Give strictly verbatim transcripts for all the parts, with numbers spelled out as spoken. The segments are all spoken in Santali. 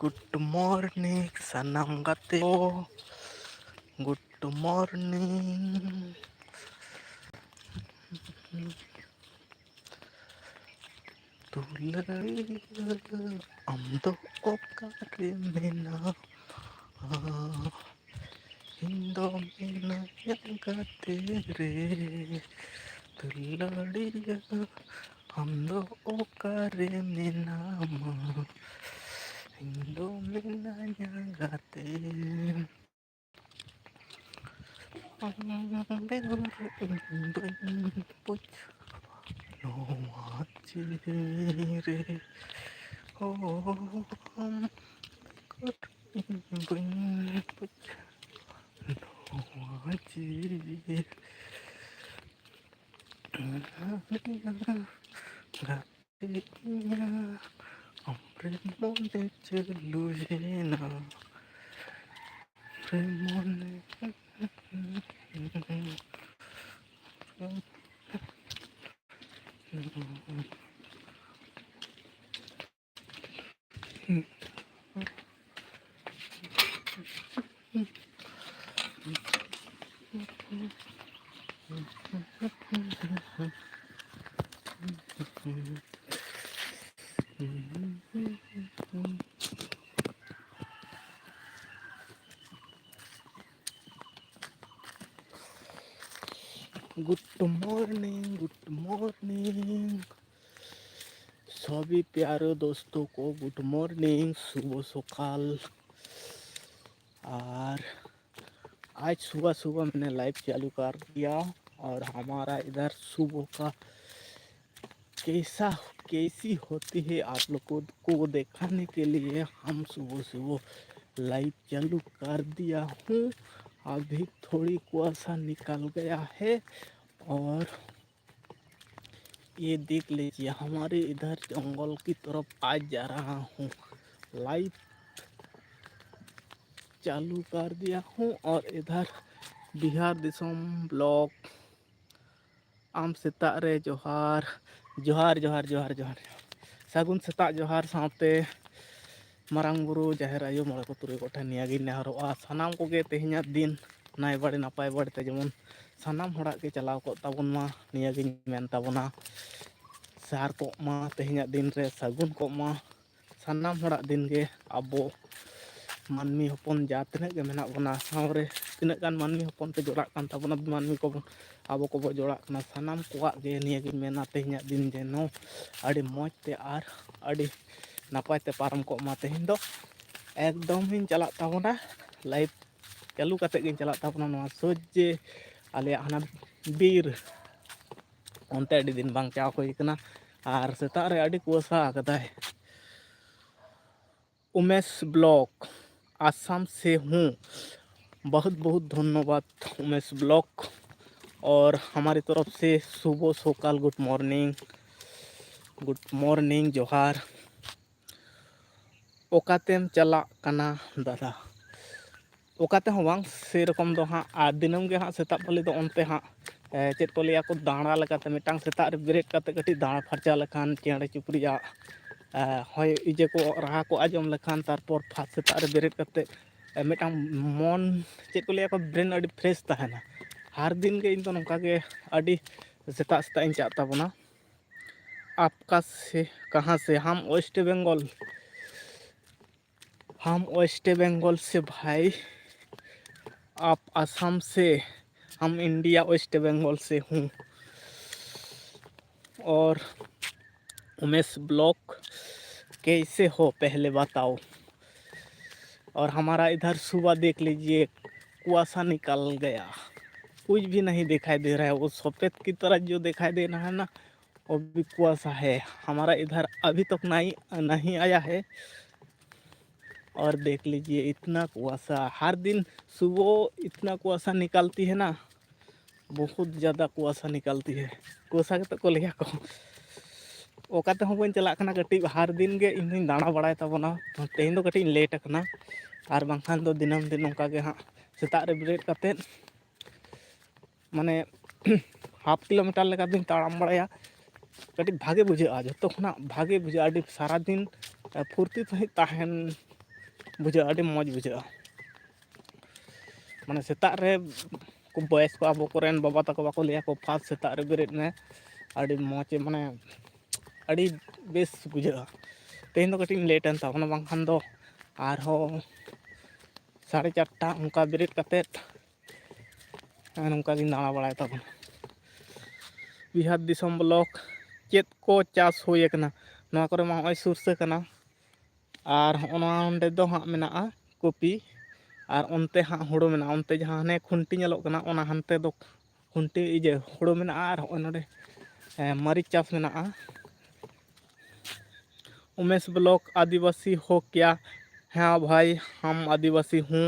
Good morning ᱥᱟᱱᱟᱢ ᱜᱟᱛᱮ ᱠᱚ᱾ Good morning. ᱫᱩᱞᱟᱹᱲᱤᱭᱟᱹ, ᱟᱢ ᱫᱚ ᱚᱠᱟᱨᱮ ᱢᱮᱱᱟᱢᱟ? ᱤᱧ ᱫᱚ ᱢᱮᱱᱟᱹᱧᱟ ᱜᱟᱛᱮ ᱨᱮ᱾ ᱫᱩᱞᱟᱹᱲᱤᱭᱟᱹ, ᱟᱢ ᱫᱚ ᱚᱠᱟᱨᱮ ᱢᱮᱱᱟᱢᱟ? ᱤᱧ ᱫᱚ ᱢᱮᱱᱟᱹᱧᱟ ᱜᱟᱛᱮ᱾ ᱟᱢ ᱵᱮᱜᱚᱨ ᱤᱧ ᱵᱟᱹᱧ ᱵᱩᱡᱽ ᱱᱚᱣᱟ ᱡᱤᱣᱤ ᱨᱮ᱾ ᱦᱳ, ᱟᱢ ᱵᱮᱜᱚᱨ ᱤᱧ ᱵᱟᱹᱧ ᱵᱩᱡᱽ ᱱᱚᱣᱟ ᱡᱤᱣᱤ ᱨᱮ᱾ ᱜᱟᱛᱮ ᱤᱧᱟ, ᱟᱢᱨᱮ ᱢᱚᱱᱮ ᱪᱟᱹᱞᱩᱭᱮᱱᱟ, ᱟᱢᱨᱮ ᱢᱚᱱᱮ᱾ Good morning, good morning सभी प्यारे दोस्तों को, गुड मॉर्निंग, शुभ सकाल। और आज सुबह सुबह मैंने लाइव चालू कर दिया और हमारा इधर सुबह का कैसा, कैसी होती है आप लोगों को दिखाने के लिए हम सुबह सुबह लाइव चालू कर दिया हूँ। अभी थोड़ी कुआसा निकल गया है और ये देख लीजिए, हमारे इधर जंगल की तरफ आज जा रहा हूँ, लाइव चालू कर दिया हूँ। और इधर ᱵᱤᱦᱟᱨ ᱫᱤᱥᱚᱢ ᱵᱞᱚᱜ, ᱟᱢ ᱥᱮᱛᱟᱜ ᱨᱮ ᱡᱚᱦᱟᱨ, ᱡᱚᱦᱟᱨ, ᱡᱚᱦᱟᱨ, ᱡᱚᱦᱟᱨ, ᱡᱚᱦᱟᱨ, ᱥᱟᱹᱜᱩᱱ ᱥᱮᱛᱟᱜ ᱡᱚᱦᱟᱨ ᱥᱟᱶᱛᱮ ᱢᱟᱨᱟᱝ ᱵᱩᱨᱩ, ᱡᱟᱦᱮᱨ ᱟᱭᱳ, ᱢᱚᱬᱮ ᱠᱚ ᱛᱩᱨᱩᱭ ᱠᱚ ᱴᱷᱮᱱ ᱱᱤᱭᱟᱹᱜᱤᱧ ᱱᱮᱦᱚᱨᱚᱜᱼᱟ, ᱥᱟᱱᱟᱢ ᱠᱚᱜᱮ ᱛᱮᱦᱮᱧᱟᱜ ᱫᱤᱱ ᱱᱟᱭ ᱵᱟᱲᱮ ᱱᱟᱯᱟᱭ ᱵᱟᱲᱮ ᱛᱮ ᱡᱮᱢᱚᱱ ᱥᱟᱱᱟᱢ ᱦᱚᱲᱟᱜ ᱜᱮ ᱪᱟᱞᱟᱣ ᱠᱚᱜ ᱛᱟᱵᱚᱱ ᱢᱟ, ᱱᱤᱭᱟᱹᱜᱤᱧ ᱢᱮᱱ ᱛᱟᱵᱚᱱᱟ᱾ ᱥᱟᱨ ᱠᱚᱜ ᱢᱟ, ᱛᱮᱦᱮᱧᱟᱜ ᱫᱤᱱ ᱨᱮ ᱥᱟᱹᱜᱩᱱ ᱠᱚᱜ ᱢᱟ ᱥᱟᱱᱟᱢ ᱦᱚᱲᱟᱜ ᱫᱤᱱ ᱜᱮ᱾ ᱟᱵᱚ ᱢᱟᱹᱱᱢᱤ ᱦᱚᱯᱚᱱ ᱡᱟ ᱛᱤᱱᱟᱹᱜ ᱜᱮ ᱢᱮᱱᱟᱜ ᱵᱚᱱᱟ, ᱥᱟᱶᱨᱮ ᱛᱤᱱᱟᱹᱜ ᱜᱟᱱ ᱢᱟᱹᱱᱢᱤ ᱦᱚᱯᱚᱱ ᱛᱮ ᱡᱚᱲᱟᱜ ᱠᱟᱱ ᱛᱟᱵᱚᱱᱟ, ᱢᱟᱹᱱᱢᱤ ᱠᱚᱵᱚᱱ, ᱟᱵᱚ ᱠᱚᱵᱚ ᱡᱚᱲᱟᱜ ᱠᱟᱱᱟ, ᱥᱟᱱᱟᱢ ᱠᱚᱣᱟᱜ ᱜᱮ ᱱᱤᱭᱟᱹᱜᱤᱧ ᱢᱮᱱᱟ, ᱛᱮᱦᱮᱧᱟᱜ ᱫᱤᱱ ᱡᱮᱱᱚ ᱟᱹᱰᱤ ᱢᱚᱡᱽ ᱛᱮ ᱟᱨ ᱟᱹᱰᱤ ᱱᱟᱯᱟᱭ ᱛᱮ ᱯᱟᱨᱚᱢ ᱠᱚᱜ ᱢᱟ᱾ ᱛᱮᱦᱮᱧ ᱫᱚ ᱮᱠᱫᱚᱢ ᱤᱧ ᱪᱟᱞᱟᱜ ᱛᱟᱵᱚᱱᱟ, ᱞᱟᱭᱤᱵᱷ ᱪᱟᱹᱞᱩ ᱠᱟᱛᱮᱫ ᱜᱤᱧ ᱪᱟᱞᱟᱜ ᱛᱟᱵᱚᱱᱟ᱾ ᱱᱚᱣᱟ ᱥᱚᱡᱽᱡᱮ ᱟᱞᱮᱭᱟᱜ ᱦᱟᱱᱟ ᱵᱤᱨ, ᱚᱱᱛᱮ ᱟᱹᱰᱤ ᱫᱤᱱ ᱵᱟᱝ ᱪᱟᱣ ᱦᱩᱭ ᱠᱟᱱᱟ᱾ ᱟᱨ ᱥᱮᱛᱟᱜ ᱨᱮ ᱟᱹᱰᱤ ᱠᱩᱣᱟᱹᱥᱟ ᱟᱠᱟᱫᱟᱭ᱾ उमेश ब्लॉक, आसाम से हूँ। बहुत बहुत धन्यवाद उमेश ब्लॉक। और हमारी तरफ से शुभ सकाल, गुड मॉर्निंग, गुड मॉर्निंग, जोहार। ᱚᱠᱟᱛᱮᱢ ᱪᱟᱞᱟᱜ ᱠᱟᱱᱟ ᱫᱟᱫᱟ? ᱚᱠᱟ ᱛᱮᱦᱚᱸ ᱵᱟᱝ, ᱥᱮᱨᱚᱠᱚᱢ ᱫᱚ ᱦᱟᱸᱜ᱾ ᱟᱨ ᱫᱤᱱᱟᱹᱢ ᱜᱮ ᱦᱟᱸᱜ ᱥᱮᱛᱟᱜ ᱯᱟᱹᱞᱤ ᱫᱚ ᱚᱱᱛᱮ ᱦᱟᱸᱜ, ᱮ, ᱪᱮᱫ ᱠᱚ ᱞᱟᱹᱭᱟ ᱠᱚ, ᱫᱟᱬᱟ ᱞᱮᱠᱟᱛᱮ ᱢᱤᱫᱴᱟᱝ ᱥᱮᱛᱟᱜ ᱨᱮ ᱵᱮᱨᱮᱫ ᱠᱟᱛᱮ ᱠᱟᱹᱴᱤᱡ ᱫᱟᱬᱟ ᱯᱷᱟᱨᱪᱟ ᱞᱮᱠᱷᱟᱱ, ᱪᱮᱬᱮ ᱪᱩᱯᱨᱤᱭᱟᱜ, ᱮ, ᱦᱚᱭ ᱤᱡᱟᱹ ᱠᱚ, ᱨᱟᱦᱟ ᱠᱚ ᱟᱸᱡᱚᱢ ᱞᱮᱠᱷᱟᱱ, ᱛᱟᱨᱯᱚᱨ ᱯᱷᱟᱥ ᱥᱮᱛᱟᱜ ᱨᱮ ᱵᱮᱨᱮᱫ ᱠᱟᱛᱮ, ᱮ, ᱢᱤᱫᱴᱟᱝ ᱢᱚᱱ, ᱪᱮᱫ ᱠᱚ ᱞᱟᱹᱭᱟ ᱠᱚ, ᱵᱨᱮᱱ ᱟᱹᱰᱤ ᱯᱷᱨᱮᱥ ᱛᱟᱦᱮᱱᱟ᱾ ᱦᱟᱨ ᱫᱤᱱ ᱜᱮ ᱤᱧ ᱫᱚ ᱱᱚᱝᱠᱟ ᱜᱮ ᱟᱹᱰᱤ ᱥᱮᱛᱟᱜ ᱥᱮᱛᱟᱜ ᱤᱧ ᱪᱟᱜ ᱛᱟᱵᱚᱱᱟ᱾ आपका से, कहाँ से? हम वेस्ट बंगाल। हम वेस्ट बंगाल से भाई, आप आसाम से, हम इंडिया वेस्ट बंगाल से हूँ। और उमेश ब्लॉक, कैसे हो पहले बताओ। और हमारा इधर सुबह देख लीजिए, कुआसा निकल गया, कुछ भी नहीं दिखाई दे रहा है। वो सफ़ेद की तरह जो दिखाई दे रहा है ना, वो भी कुआसा है। हमारा इधर अभी तक नहीं, नहीं आया है। और देख लीजिए, इतना कुआसा, हर दिन सुबह इतना कुआसा निकलती है ना, बहुत ज़्यादा कुआसा निकलती है। कुआसा ᱜᱮᱛᱚ ᱠᱚ ᱞᱟᱹᱭᱟ ᱠᱚ᱾ ᱚᱠᱟ ᱛᱮᱦᱚᱸ ᱵᱟᱹᱧ ᱪᱟᱞᱟᱜ ᱠᱟᱱᱟ, ᱠᱟᱹᱴᱤᱡ ᱦᱟᱨ ᱫᱤᱱ ᱜᱮ ᱤᱧ ᱫᱚᱧ ᱫᱟᱬᱟ ᱵᱟᱲᱟᱭ ᱛᱟᱵᱚᱱᱟ᱾ ᱛᱮᱦᱮᱧ ᱫᱚ ᱠᱟᱹᱴᱤᱡ ᱤᱧ ᱞᱮᱴ ᱟᱠᱟᱱᱟ, ᱟᱨ ᱵᱟᱝᱠᱷᱟᱱ ᱫᱚ ᱫᱤᱱᱟᱹᱢ ᱫᱤᱱ ᱱᱚᱝᱠᱟ ᱜᱮ ᱦᱟᱸᱜ ᱥᱮᱛᱟᱜ ᱨᱮ ᱵᱮᱨᱮᱫ ᱠᱟᱛᱮᱫ, ᱢᱟᱱᱮ, ᱦᱟᱯ ᱠᱤᱞᱳᱢᱤᱴᱟᱨ ᱞᱮᱠᱟ ᱫᱚᱧ ᱛᱟᱲᱟᱢ ᱵᱟᱲᱟᱭᱟ᱾ ᱠᱟᱹᱴᱤᱡ ᱵᱷᱟᱜᱮ ᱵᱩᱡᱷᱟᱹᱜᱼᱟ, ᱡᱚᱛᱚ ᱠᱷᱚᱱᱟᱜ ᱵᱷᱟᱜᱮ ᱵᱩᱡᱷᱟᱹᱜᱼᱟ, ᱟᱹᱰᱤ ᱥᱟᱨᱟᱫᱤᱱ ᱯᱷᱩᱨᱛᱤ ᱥᱟᱺᱦᱤᱡ ᱛᱟᱦᱮᱱ ᱵᱩᱡᱷᱟᱹᱜᱼᱟ, ᱟᱹᱰᱤ ᱢᱚᱡᱽ ᱵᱩᱡᱷᱟᱹᱜᱼᱟ᱾ ᱢᱟᱱᱮ ᱥᱮᱛᱟᱜ ᱨᱮ ᱵᱚᱭᱮᱥ ᱠᱚ ᱟᱵᱚ ᱠᱚᱨᱮᱱ ᱵᱟᱵᱟ ᱛᱟᱠᱚ ᱵᱟᱠᱚ ᱞᱟᱹᱭᱟ ᱠᱚ ᱯᱷᱟᱥᱴ ᱥᱮᱛᱟᱜ ᱨᱮ ᱵᱮᱨᱮᱫ ᱢᱮ, ᱟᱹᱰᱤ ᱢᱚᱡᱽ, ᱢᱟᱱᱮ ᱟᱹᱰᱤ ᱵᱮᱥ ᱵᱩᱡᱷᱟᱹᱜᱼᱟ᱾ ᱛᱮᱦᱮᱧ ᱫᱚ ᱠᱟᱹᱴᱤᱡ ᱤᱧ ᱞᱮᱴ ᱮᱱ ᱛᱟᱵᱚᱱᱟ, ᱵᱟᱝᱠᱷᱟᱱ ᱫᱚ ᱟᱨᱦᱚᱸ ᱥᱟᱲᱮ ᱪᱟᱨᱴᱟ ᱚᱱᱠᱟ ᱵᱮᱨᱮᱫ ᱠᱟᱛᱮᱫ ᱱᱚᱝᱠᱟ ᱜᱤᱧ ᱫᱟᱬᱟ ᱵᱟᱲᱟᱭ ᱛᱟᱵᱚᱱᱟ᱾ ᱵᱤᱦᱟᱨ ᱫᱤᱥᱚᱢ ᱵᱞᱚᱠ ᱪᱮᱫ ᱠᱚ ᱪᱟᱥ ᱦᱩᱭ ᱟᱠᱟᱱᱟ? ᱱᱚᱣᱟ ᱠᱚᱨᱮ ᱢᱟ ᱱᱚᱜᱼᱚᱭ ᱥᱩᱨᱥᱟᱹ ᱠᱟᱱᱟ, ᱟᱨ ᱦᱚᱸᱜᱼᱚ ᱱᱚᱣᱟ ᱚᱸᱰᱮ ᱫᱚ ᱦᱟᱸᱜ ᱢᱮᱱᱟᱜᱼᱟ ᱠᱚᱯᱤ, ᱟᱨ ᱚᱱᱛᱮ ᱦᱟᱸᱜ ᱦᱳᱲᱳ ᱢᱮᱱᱟᱜᱼᱟ᱾ ᱚᱱᱛᱮ ᱡᱟᱦᱟᱸ ᱦᱟᱱᱮ ᱠᱷᱩᱱᱴᱤ ᱧᱮᱞᱚᱜ ᱠᱟᱱᱟ, ᱚᱱᱟ ᱦᱟᱱᱛᱮ ᱫᱚ ᱠᱷᱩᱱᱴᱤ ᱤᱭᱟᱹ ᱦᱳᱲᱳ ᱢᱮᱱᱟᱜᱼᱟ, ᱟᱨ ᱦᱚᱸᱜᱼᱚᱭ ᱱᱚᱰᱮ ᱮ, ᱢᱟᱹᱨᱤᱪ ᱪᱟᱥ ᱢᱮᱱᱟᱜᱼᱟ᱾ ᱩᱢᱮᱥ ᱵᱞᱚᱠ, ᱟᱹᱫᱤᱵᱟᱹᱥᱤ ᱦᱳ ᱠᱭᱟ? ᱦᱮᱸ ᱵᱷᱟᱭ, ᱦᱟᱢ ᱟᱹᱫᱤᱵᱟᱹᱥᱤ ᱦᱩᱸ,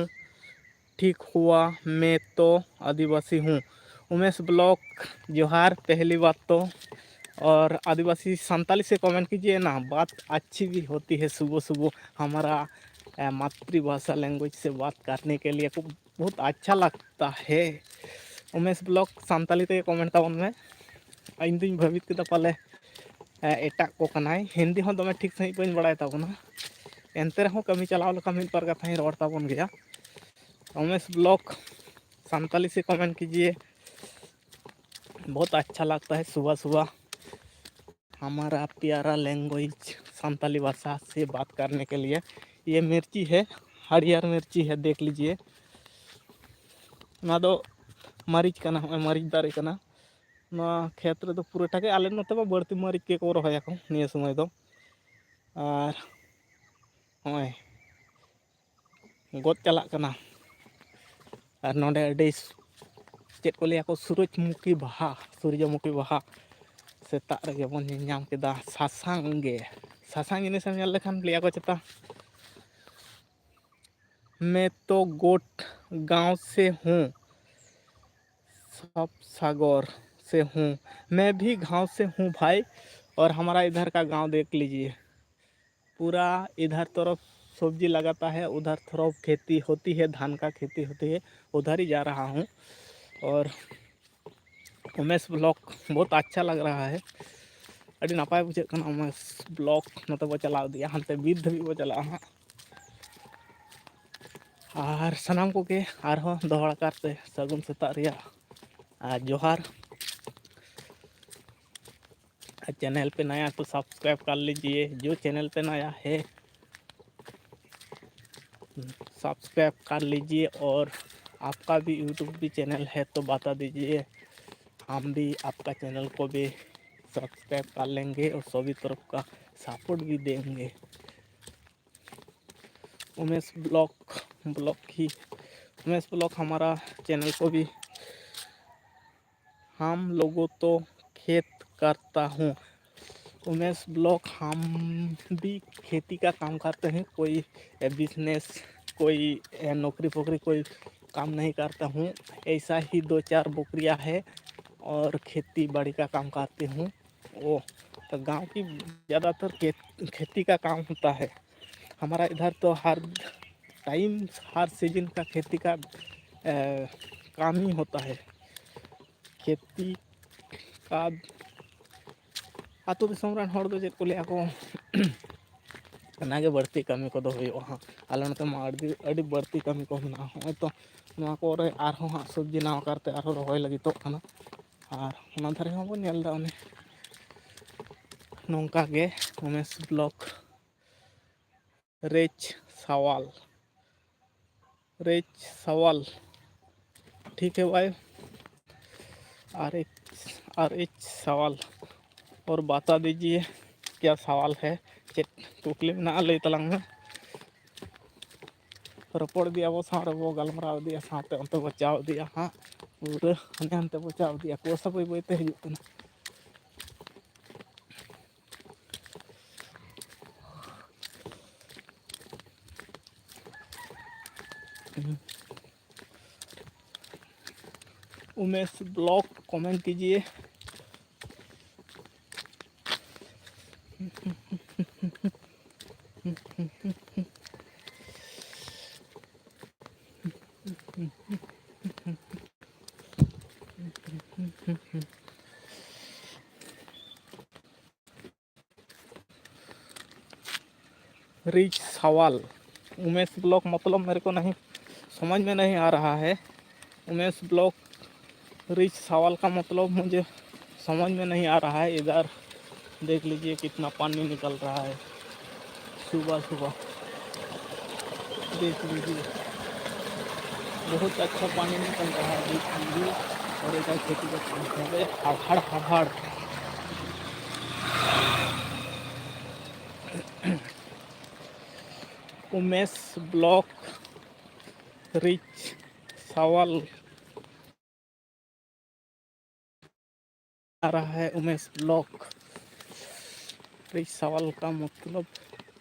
ᱴᱷᱤᱠ ᱦᱩᱣᱟ, ᱢᱮ ᱛᱚ ᱟᱹᱫᱤᱵᱟᱹᱥᱤ ᱦᱩᱸ᱾ ᱩᱢᱮᱥ ᱵᱞᱚᱠ, ᱡᱚᱦᱟᱨ, ᱯᱮᱦᱞᱤ ᱵᱟᱛ ᱛᱚ ᱚᱨ ᱟᱹᱫᱤᱵᱟᱹᱥᱤ ᱥᱟᱱᱛᱟᱞᱤ ᱥᱮ ᱠᱚᱢᱮᱱᱴ ᱠᱤᱡᱤᱭᱮ ᱱᱟ, ᱵᱟᱛ ᱟᱪᱪᱷᱤ ᱵᱷᱤ ᱦᱳᱛᱤ ᱦᱮ, ᱥᱩᱵᱚ ᱥᱩᱵᱚ ᱦᱟᱢᱟᱨᱟ ᱮ, ᱢᱟᱛᱨᱤᱵᱷᱟᱥᱟ ᱞᱮᱝᱜᱩᱭᱮᱡᱽ ᱥᱮ ᱵᱟᱛ ᱠᱟᱨᱱᱮ ᱠᱮ ᱞᱤᱭᱮ ᱠᱚ ᱵᱚᱦᱩᱛ ᱟᱪᱪᱷᱟ ᱞᱟᱜᱽᱛᱟ ᱦᱮ᱾ ᱩᱢᱮᱥ ᱵᱞᱚᱠ ᱥᱟᱱᱛᱟᱞᱤ ᱛᱮᱜᱮ ᱠᱚᱢᱮᱱᱴ ᱛᱟᱵᱚᱱ ᱢᱮ᱾ ᱤᱧ ᱫᱩᱧ ᱵᱷᱟᱹᱵᱤᱛ ᱠᱮᱫᱟ ᱯᱟᱞᱮ ᱮᱴᱟᱜ ᱠᱚ ᱠᱟᱱᱟᱭ, ᱦᱤᱱᱫᱤ ᱦᱚᱸ ᱫᱚᱢᱮ ᱴᱷᱤᱠ ᱥᱟᱺᱦᱤᱡ ᱵᱟᱹᱧ ᱵᱟᱲᱟᱭ ᱛᱟᱵᱚᱱᱟ, ᱮᱱᱛᱮ ᱨᱮᱦᱚᱸ ᱠᱟᱹᱢᱤ ᱪᱟᱞᱟᱣ ᱞᱮᱠᱟ ᱢᱤᱫ ᱵᱟᱨ ᱠᱟᱛᱷᱟᱧ ᱨᱚᱲ ᱛᱟᱵᱚᱱ ᱜᱮᱭᱟ᱾ ᱩᱢᱮᱥ ᱵᱞᱚᱠ ᱥᱟᱱᱛᱟᱞᱤ ᱥᱮ ᱠᱚᱢᱮᱱᱴ ᱠᱤᱡᱤᱭᱮ, ᱵᱚᱦᱩᱛ ᱟᱪᱪᱷᱟ ᱞᱟᱜᱽᱛᱟ ᱦᱮ ᱥᱩᱵᱷᱟ ᱥᱩᱵᱷᱟ ᱦᱟᱢᱟᱨᱟ ᱯᱤᱭᱟᱨᱟ ᱞᱮᱝᱜᱩᱭᱮᱡᱽ ᱥᱟᱱᱛᱟᱞᱤ ᱵᱷᱟᱥᱟ ᱥᱮ ᱵᱟᱛ ᱠᱟᱨᱱᱮ ᱠᱮ ᱞᱤᱭᱮ᱾ ᱤᱭᱮ ᱢᱤᱨᱪᱤ ᱦᱮ, ᱦᱟᱹᱨᱭᱟᱹᱨ ᱢᱤᱨᱪᱤ ᱦᱮ, ᱫᱮᱠᱷ ᱞᱤᱡᱤᱭᱮ᱾ ᱱᱚᱣᱟ ᱫᱚ ᱢᱟᱹᱨᱤᱪ ᱠᱟᱱᱟ, ᱦᱚᱸᱜᱼᱚᱭ ᱢᱟᱹᱨᱤᱪ ᱫᱟᱨᱮ ᱠᱟᱱᱟ᱾ ᱱᱚᱣᱟ ᱠᱷᱮᱛ ᱨᱮᱫᱚ ᱯᱩᱨᱟᱹᱴᱟ ᱜᱮ, ᱟᱞᱮ ᱱᱚᱛᱮ ᱢᱟ ᱵᱟᱹᱲᱛᱤ ᱢᱟᱹᱨᱤᱪ ᱜᱮᱠᱚ ᱨᱚᱦᱚᱭᱟᱠᱚ ᱱᱤᱭᱟᱹ ᱥᱚᱢᱚᱭ ᱫᱚ᱾ ᱟᱨ ᱦᱚᱸᱜᱼᱚᱭ ᱜᱚᱫ ᱪᱟᱞᱟᱜ ᱠᱟᱱᱟ᱾ ᱟᱨ ᱱᱚᱰᱮ ᱟᱹᱰᱤ ᱪᱮᱫ ᱠᱚ ᱞᱟᱹᱭᱟ ᱠᱚ, ᱥᱩᱨᱩᱡᱽᱢᱩᱠᱷᱤ ᱵᱟᱦᱟ, ᱥᱩᱨᱡᱚᱢᱩᱠᱷᱤ ᱵᱟᱦᱟ ᱥᱮᱛᱟᱜ ᱨᱮᱜᱮ ᱵᱚᱱ ᱧᱮᱞ ᱧᱟᱢ ᱠᱮᱫᱟ᱾ ᱥᱟᱥᱟᱝ ᱜᱮ, ᱥᱟᱥᱟᱝ ᱡᱤᱱᱤᱥ ᱮᱢ ᱧᱮᱞ ᱞᱮᱠᱷᱟᱱ ᱞᱟᱹᱭᱟ ᱠᱚ ᱪᱮᱛᱟ, ᱢᱮ ᱛᱚ ᱜᱳᱴ ᱜᱟᱶ ᱥᱮ ᱦᱩᱸ, ᱥᱟᱯ ᱥᱟᱜᱚᱨ ᱥᱮ ᱦᱩᱸ, ᱢᱮ ᱵᱷᱤ ᱜᱟᱶ ᱥᱮ ᱦᱩᱸ ᱵᱷᱟᱭ, ᱚᱨ ᱦᱟᱢᱟᱨᱟ ᱤᱫᱷᱟᱨ ᱠᱟ ᱜᱟᱶ ᱫᱮᱠᱷ ᱞᱤᱡᱤᱭᱮ᱾ पूरा इधर तरफ सब्जी लगाता है, उधर तरफ खेती होती है, धान का खेती होती है, उधर ही जा रहा हूँ। और उमेश ब्लॉग बहुत अच्छा लग रहा है। ᱟᱹᱰᱤ ᱱᱟᱯᱟᱭ ᱵᱩᱡᱷᱟᱹᱜ ᱠᱟᱱᱟ ᱩᱢᱮᱥ ᱵᱞᱚᱠ᱾ ᱱᱚᱛᱮ ᱵᱚ ᱪᱟᱞᱟᱣ ᱤᱫᱤᱜᱼᱟ, ᱦᱟᱱᱛᱮ ᱵᱤᱨ ᱫᱷᱟᱹᱵᱤᱡ ᱵᱚ ᱪᱟᱞᱟᱜᱼᱟ ᱦᱟᱸᱜ᱾ ᱟᱨ ᱥᱟᱱᱟᱢ ᱠᱚᱜᱮ ᱟᱨᱦᱚᱸ ᱫᱚᱦᱲᱟ ᱠᱟᱨᱛᱮ ᱥᱟᱹᱜᱩᱱ ᱥᱮᱛᱟᱜ ᱨᱮᱭᱟᱜ ᱟᱨ ᱡᱚᱦᱟᱨ᱾ चैनल पे नया तो सब्सक्राइब कर लीजिए, जो चैनल पे नया है सब्सक्राइब कर लीजिए, और आपका भी यूट्यूब भी चैनल है तो बता दीजिए, हम भी आपका चैनल को भी सब्सक्राइब कर लेंगे और सभी तरफ का सपोर्ट भी देंगे। उमेश ब्लॉक, ब्लॉक ही, उमेश ब्लॉक हमारा चैनल को भी हम लोगों तो खेत करता हूँ। उमेश ब्लॉक, हम भी खेती का काम करते हैं, कोई बिजनेस, कोई नौकरी फोकरी, कोई काम नहीं करता हूँ। ऐसा ही दो चार बकरियाँ है और खेती बाड़ी का काम करते हूँ। वो तो गांव की ज़्यादातर खे-, खेती का काम होता है। हमारा इधर तो हर टाइम, हर सीजन का खेती का ए, काम ही होता है। खेती का ᱟᱹᱛᱩ ᱫᱤᱥᱚᱢ ᱨᱮᱱ ᱦᱚᱲ ᱫᱚ ᱪᱮᱫ ᱠᱚ ᱞᱟᱹᱭᱟ ᱠᱚ, ᱚᱱᱟᱜᱮ ᱵᱟᱹᱲᱛᱤ ᱠᱟᱹᱢᱤ ᱠᱚᱫᱚ ᱦᱩᱭᱩᱜᱼᱟ ᱦᱟᱸᱜ᱾ ᱟᱞᱮ ᱱᱚᱛᱮ ᱢᱟ ᱟᱹᱰᱤ, ᱟᱹᱰᱤ ᱵᱟᱹᱲᱛᱤ ᱠᱟᱹᱢᱤ ᱠᱚ ᱢᱮᱱᱟᱜᱼᱟ᱾ ᱦᱚᱸᱜᱼᱚᱭ ᱛᱚ ᱱᱚᱣᱟ ᱠᱚᱨᱮ ᱟᱨᱦᱚᱸ ᱦᱟᱸᱜ ᱥᱚᱵᱽᱡᱤ ᱱᱟᱣᱟ ᱠᱟᱨᱛᱮ ᱟᱨᱦᱚᱸ ᱨᱚᱦᱚᱭ ᱞᱟᱹᱜᱤᱫᱚᱜ ᱠᱟᱱᱟ᱾ ᱟᱨ ᱚᱱᱟ ᱫᱷᱟᱨᱮ ᱦᱚᱸ ᱵᱚᱱ ᱧᱮᱞ ᱮᱫᱟ, ᱚᱱᱮ ᱱᱚᱝᱠᱟ ᱜᱮ ᱩᱢᱮᱥ ᱵᱞᱚᱠ ᱨᱮᱡᱽ ᱥᱟᱣᱟᱞ, ᱨᱮᱡᱽ ᱥᱟᱣᱟᱞ, ठीक है भाई, आर एच, आर एच सवाल, और बता दीजिए क्या सवाल है, ᱪᱮᱫ ᱠᱩᱠᱞᱤ ᱢᱮᱱᱟᱜᱼᱟ ᱞᱟᱹᱭ ᱛᱟᱞᱟᱝ ᱢᱮ᱾ ᱨᱚᱯᱚᱲ ᱤᱫᱤᱜ ᱟᱵᱚ, ᱥᱟᱶ ᱨᱮᱵᱚ ᱜᱟᱞᱢᱟᱨᱟᱣ ᱤᱫᱤᱜᱼᱟ, ᱥᱟᱶᱛᱮ ᱚᱱᱛᱮ ᱵᱚ ᱪᱟᱣ ᱤᱫᱤᱜᱼᱟ ᱦᱟᱸᱜ, ᱯᱩᱨᱟᱹ ᱦᱟᱱᱮ ᱦᱟᱱᱛᱮ ᱵᱚ ᱪᱟᱣ ᱤᱫᱤᱜᱼᱟ᱾ ᱠᱩᱣᱟᱹᱥᱟ ᱵᱟᱹᱭ ᱵᱟᱹᱭ ᱛᱮ ᱦᱤᱡᱩᱜ ᱠᱟᱱᱟ᱾ उमेश ब्लॉक कमेंट कीजिए। रिच सावल। उमेश ब्लॉक मतलब मेरे को नहीं समझ में नहीं आ रहा है। उमेश ब्लॉक रिच सावल का मतलब मुझे समझ में नहीं आ रहा है। इधर देख लीजिए कितना पानी निकल रहा है सुबह सुबह। देख लीजिए, बहुत अच्छा पानी निकल रहा है। देख लीजिए, और इधर खेती का काम हो गया, हड़ हड़ हड़ हड़। उमेश ब्लॉक रिच सावल आ रहा है, उमेश ब्लॉक रिच सावल का मतलब।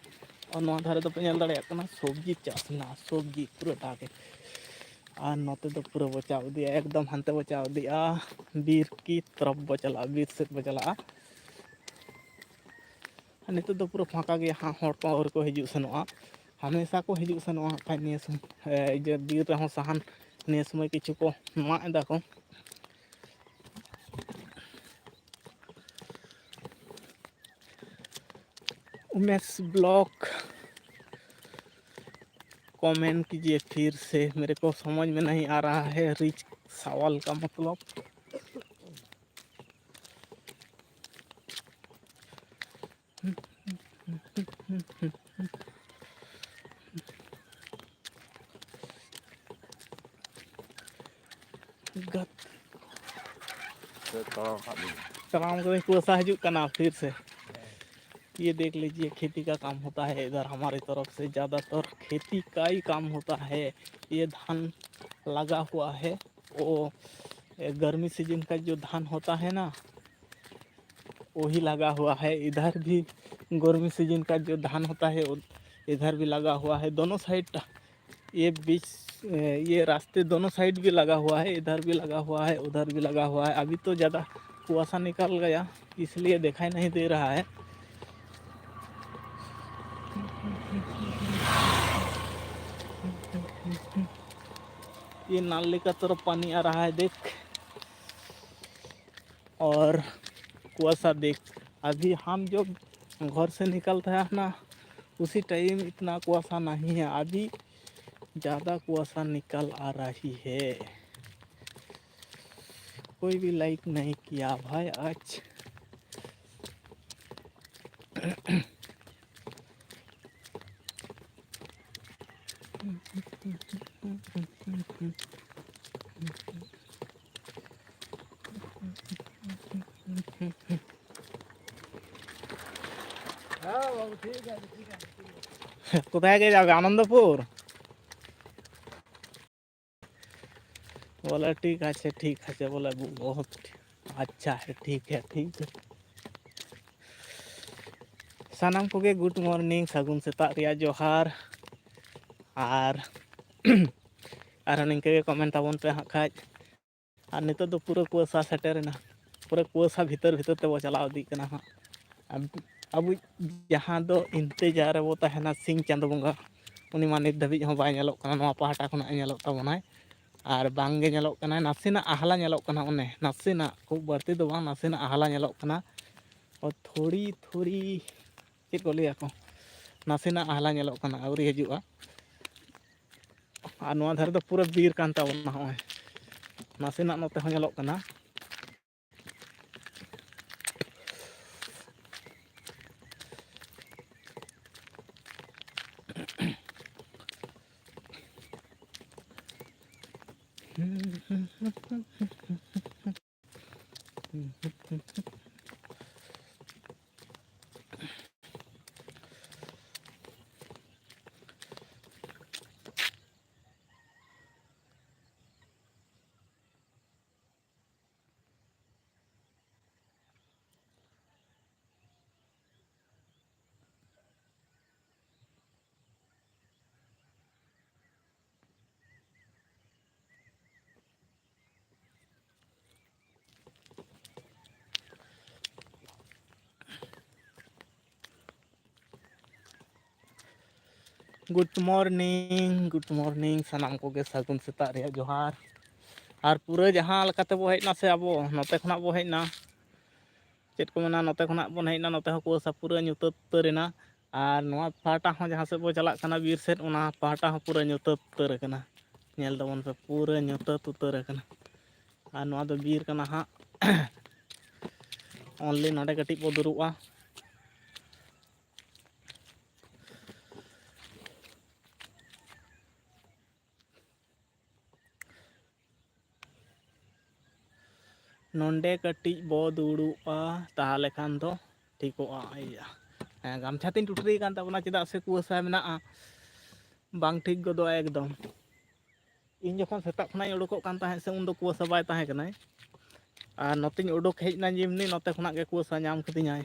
और ᱱᱚᱣᱟ ᱫᱷᱟᱨᱮ ᱫᱚᱯᱮ ᱧᱮᱞ ᱫᱟᱲᱮᱭᱟᱜ ᱠᱟᱱᱟ, ᱥᱚᱵᱽᱡᱤ ᱪᱟᱥ ᱢᱮᱱᱟᱜᱼᱟ, ᱥᱚᱵᱽᱡᱤ ᱯᱩᱨᱟᱹᱴᱟ ᱜᱮ᱾ ᱟᱨ ᱱᱚᱛᱮ ᱫᱚ ᱯᱩᱨᱟᱹ ᱵᱚ ᱪᱟᱣ ᱤᱫᱤᱭᱟ, ᱮᱠᱫᱚᱢ ᱦᱟᱱᱛᱮ ᱵᱚ ᱪᱟᱣ ᱤᱫᱤᱜᱼᱟ, ᱵᱤᱨ ᱠᱤ ᱛᱚᱨᱚᱯ ᱵᱚ ᱪᱟᱞᱟᱜᱼᱟ, ᱵᱤᱨ ᱥᱮᱫ ᱵᱚ ᱪᱟᱞᱟᱜᱼᱟ᱾ ᱟᱨ ᱱᱤᱛᱚᱜ ᱫᱚ ᱯᱩᱨᱟᱹ ᱯᱷᱟᱸᱠᱟ ᱜᱮᱭᱟ ᱦᱟᱸᱜ, ᱦᱚᱲ ᱠᱚ ᱟᱹᱣᱨᱤ ᱠᱚ ᱦᱤᱡᱩᱜ ᱥᱮᱱᱚᱜᱼᱟ᱾ ᱦᱟᱢᱮᱥᱟ ᱠᱚ ᱦᱤᱡᱩᱜ ᱥᱮᱱᱚᱜᱼᱟ ᱦᱟᱸᱜ ᱠᱷᱟᱡ ᱱᱤᱭᱟᱹ ᱥᱚᱢᱚᱭ, ᱮ, ᱤᱭᱟᱹ, ᱵᱤᱨ ᱨᱮᱦᱚᱸ ᱥᱟᱦᱟᱱ ᱱᱤᱭᱟᱹ ᱥᱚᱢᱚᱭ ᱠᱤᱪᱷᱩ ᱠᱚ ᱢᱟᱜ ᱮᱫᱟ ᱠᱚ᱾ उमेश ब्लॉक, कमेंट कीजिए फिर से, मेरे को समझ में नहीं आ रहा है रिच सावल का मतलब। ᱜᱟᱛ- ᱥᱮ ᱛᱟᱲᱟᱢ ᱦᱟᱸᱜ ᱞᱤᱧ᱾ ᱛᱟᱲᱟᱢ ᱠᱟᱛᱮ ᱠᱩᱣᱟᱹᱥᱟ ᱦᱤᱡᱩᱜ ᱠᱟᱱᱟ ᱯᱷᱤᱨ ᱥᱮ᱾ ये देख लीजिए, खेती का काम होता है इधर हमारी तरफ से, ज़्यादातर खेती का ही काम होता है। ये धान लगा हुआ है, वो, ए, गर्मी सीजन का जो धान होता है ना, वही लगा हुआ है। इधर भी गर्मी सीजन का जो धान होता है, वो इधर भी लगा हुआ है। दोनों साइड ये बीच, ये रास्ते दोनों साइड भी लगा हुआ है, इधर भी लगा हुआ है, उधर भी लगा हुआ है। अभी तो ज़्यादा कुआसा निकल गया, इसलिए दिखाई नहीं दे रहा है। ये नाली का तरफ पानी आ रहा है, देख। और कुआसा देख, अभी हम जो घर से निकलता है ना, उसी टाइम इतना कुआसा नहीं है, अभी ज़्यादा कुआसा निकल आ रही है। कोई भी लाइक नहीं किया भाई आज। কোথায় গিয়ে যাবে? আনন্দপুর। বলে ঠিক আছে, ঠিক আছে, বলে বহুত আচ্ছা হ্যাঁ, ঠিক হ্যাঁ, ঠিক হ্যাঁ। ᱥᱟᱱᱟᱢ ᱠᱚᱜᱮ ᱜᱩᱰ ᱢᱚᱨᱱᱤᱝ, ᱥᱟᱹᱜᱩᱱ ᱥᱮᱛᱟᱜ ᱨᱮᱭᱟᱜ ᱡᱚᱦᱟᱨ᱾ ᱟᱨ ᱟᱨᱦᱚᱸ ᱱᱤᱝᱠᱟᱹ ᱜᱮ ᱠᱚᱢᱮᱱᱴ ᱛᱟᱵᱚᱱ ᱯᱮ ᱦᱟᱸᱜ ᱠᱷᱟᱡ᱾ ᱟᱨ ᱱᱤᱛᱚᱜ ᱫᱚ ᱯᱩᱨᱟᱹ ᱠᱩᱣᱟᱹᱥᱟ ᱥᱮᱴᱮᱨᱮᱱᱟ, ᱯᱩᱨᱟᱹ ᱠᱩᱣᱟᱹᱥᱟ ᱵᱷᱤᱛᱟᱹᱨ ᱵᱷᱤᱛᱟᱹᱨ ᱛᱮᱵᱚ ᱪᱟᱞᱟᱣ ᱤᱫᱤᱜ ᱠᱟᱱᱟ ᱦᱟᱸᱜ᱾ ᱟᱵ-, ᱟᱵᱚ ᱡᱟᱦᱟᱸ ᱫᱚ ᱤᱱᱛᱮᱡᱟᱨ ᱨᱮᱵᱚ ᱛᱟᱦᱮᱱᱟ ᱥᱤᱧ ᱪᱟᱸᱫᱚ ᱵᱚᱸᱜᱟ, ᱩᱱᱤ ᱢᱟ ᱱᱤᱛ ᱫᱷᱟᱹᱵᱤᱡ ᱦᱚᱸ ᱵᱟᱭ ᱧᱮᱞᱚᱜ ᱠᱟᱱᱟ, ᱱᱚᱣᱟ ᱯᱟᱦᱴᱟ ᱠᱷᱚᱱᱟᱜ ᱮ ᱧᱮᱞᱚᱜ ᱛᱟᱵᱚᱱᱟᱭ᱾ ᱟᱨ ᱵᱟᱝ ᱜᱮ ᱧᱮᱞᱚᱜ ᱠᱟᱱᱟᱭ, ᱱᱟᱥᱮᱱᱟᱜ ᱟᱦᱞᱟ ᱧᱮᱞᱚᱜ ᱠᱟᱱᱟ, ᱚᱱᱮ ᱱᱟᱥᱮᱱᱟᱜ, ᱠᱷᱩᱵ ᱵᱟᱹᱲᱛᱤ ᱫᱚ ᱵᱟᱝ, ᱱᱟᱥᱮᱱᱟᱜ ᱟᱦᱞᱟ ᱧᱮᱞᱚᱜ ᱠᱟᱱᱟ᱾ ᱚ, ᱛᱷᱚᱲᱤ ᱛᱷᱚᱲᱤ ᱪᱮᱫ ᱠᱚ ᱞᱟᱹᱭᱟ ᱠᱚ, ᱱᱟᱥᱮᱱᱟᱜ ᱟᱦᱞᱟ ᱧᱮᱞᱚᱜ ᱠᱟᱱᱟ, ᱟᱹᱣᱨᱤ ᱦᱤᱡᱩᱜᱼᱟ᱾ ᱟᱨ ᱱᱚᱣᱟ ᱫᱷᱟᱨᱮ ᱫᱚ ᱯᱩᱨᱟᱹ ᱵᱤᱨ ᱠᱟᱱ ᱛᱟᱵᱚᱱᱟ᱾ ᱱᱚᱜᱼᱚᱭ ᱱᱟᱥᱮᱱᱟᱜ ᱱᱚᱛᱮ ᱦᱚᱸ ᱧᱮᱞᱚᱜ ᱠᱟᱱᱟ᱾ Good morning, good morning, ᱥᱟᱱᱟᱢ ᱠᱚᱜᱮ ᱥᱟᱹᱜᱩᱱ ᱥᱮᱛᱟᱜ ᱨᱮᱭᱟᱜ ᱡᱚᱦᱟᱨ᱾ ᱟᱨ ᱯᱩᱨᱟᱹ ᱡᱟᱦᱟᱸ ᱞᱮᱠᱟ ᱛᱮᱵᱚ ᱦᱮᱡ ᱮᱱᱟ ᱥᱮ, ᱟᱵᱚ ᱱᱚᱛᱮ ᱠᱷᱚᱱᱟᱜ ᱵᱚ ᱦᱮᱡ ᱮᱱᱟ, ᱪᱮᱫ ᱠᱚ ᱢᱮᱱᱟ, ᱱᱚᱛᱮ ᱠᱷᱚᱱᱟᱜ ᱵᱚᱱ ᱦᱮᱡ ᱮᱱᱟ, ᱱᱚᱛᱮ ᱦᱚᱸ ᱠᱩᱣᱟᱹᱥᱟ ᱯᱩᱨᱟᱹ ᱧᱩᱛᱟᱹᱛ ᱩᱛᱟᱹᱨ ᱮᱱᱟ᱾ ᱟᱨ ᱱᱚᱣᱟ ᱯᱟᱦᱴᱟ ᱦᱚᱸ ᱡᱟᱦᱟᱸ ᱥᱮᱫ ᱵᱚ ᱪᱟᱞᱟᱜ ᱠᱟᱱᱟ ᱵᱤᱨ ᱥᱮᱫ, ᱚᱱᱟ ᱯᱟᱦᱴᱟ ᱦᱚᱸ ᱯᱩᱨᱟᱹ ᱧᱩᱛᱟᱹᱛ ᱩᱛᱟᱹᱨ ᱟᱠᱟᱱᱟ᱾ ᱧᱮᱞ ᱛᱟᱵᱚᱱ ᱯᱮ, ᱯᱩᱨᱟᱹ ᱧᱩᱛᱟᱹᱛ ᱩᱛᱟᱹᱨ ᱟᱠᱟᱱᱟ᱾ ᱟᱨ ᱱᱚᱣᱟ ᱫᱚ ᱵᱤᱨ ᱠᱟᱱᱟ ᱦᱟᱸᱜ᱾ Only ᱱᱚᱰᱮ ᱠᱟᱹᱴᱤᱡ ᱵᱚ ᱫᱩᱲᱩᱵᱼᱟ᱾ ᱱᱚᱰᱮ ᱠᱟᱹᱴᱤᱡ ᱵᱚ ᱫᱩᱲᱩᱵᱼᱟ, ᱛᱟᱦᱚᱞᱮ ᱠᱷᱟᱱ ᱫᱚ ᱴᱷᱤᱠᱚᱜᱼᱟ᱾ ᱤᱭᱟᱹ, ᱦᱮᱸ, ᱜᱟᱢᱪᱷᱟ ᱛᱤᱧ ᱴᱩᱴᱨᱤ ᱟᱠᱟᱱ ᱛᱟᱵᱚᱱᱟ, ᱪᱮᱫᱟᱜ ᱥᱮ ᱠᱩᱣᱟᱹᱥᱟ ᱢᱮᱱᱟᱜᱼᱟ, ᱵᱟᱝ ᱴᱷᱤᱠ ᱜᱚᱫᱚᱜᱼᱟ ᱮᱠᱫᱚᱢ᱾ ᱤᱧ ᱡᱚᱠᱷᱚᱱ ᱥᱮᱛᱟᱜ ᱠᱷᱚᱱᱟᱜ ᱤᱧ ᱩᱰᱩᱠᱚᱜ ᱠᱟᱱ ᱛᱟᱦᱮᱸᱫ ᱥᱮ, ᱩᱱᱫᱚ ᱠᱩᱣᱟᱹᱥᱟ ᱵᱟᱭ ᱛᱟᱦᱮᱸ ᱠᱟᱱᱟᱭ᱾ ᱟᱨ ᱱᱚᱛᱮᱧ ᱩᱰᱩᱠ ᱦᱮᱡ ᱮᱱᱟ ᱡᱮᱢᱱᱤ, ᱱᱚᱛᱮ ᱠᱷᱚᱱᱟᱜ ᱜᱮ ᱠᱩᱣᱟᱹᱥᱟ ᱧᱟᱢ ᱠᱤᱫᱤᱧᱟᱭ᱾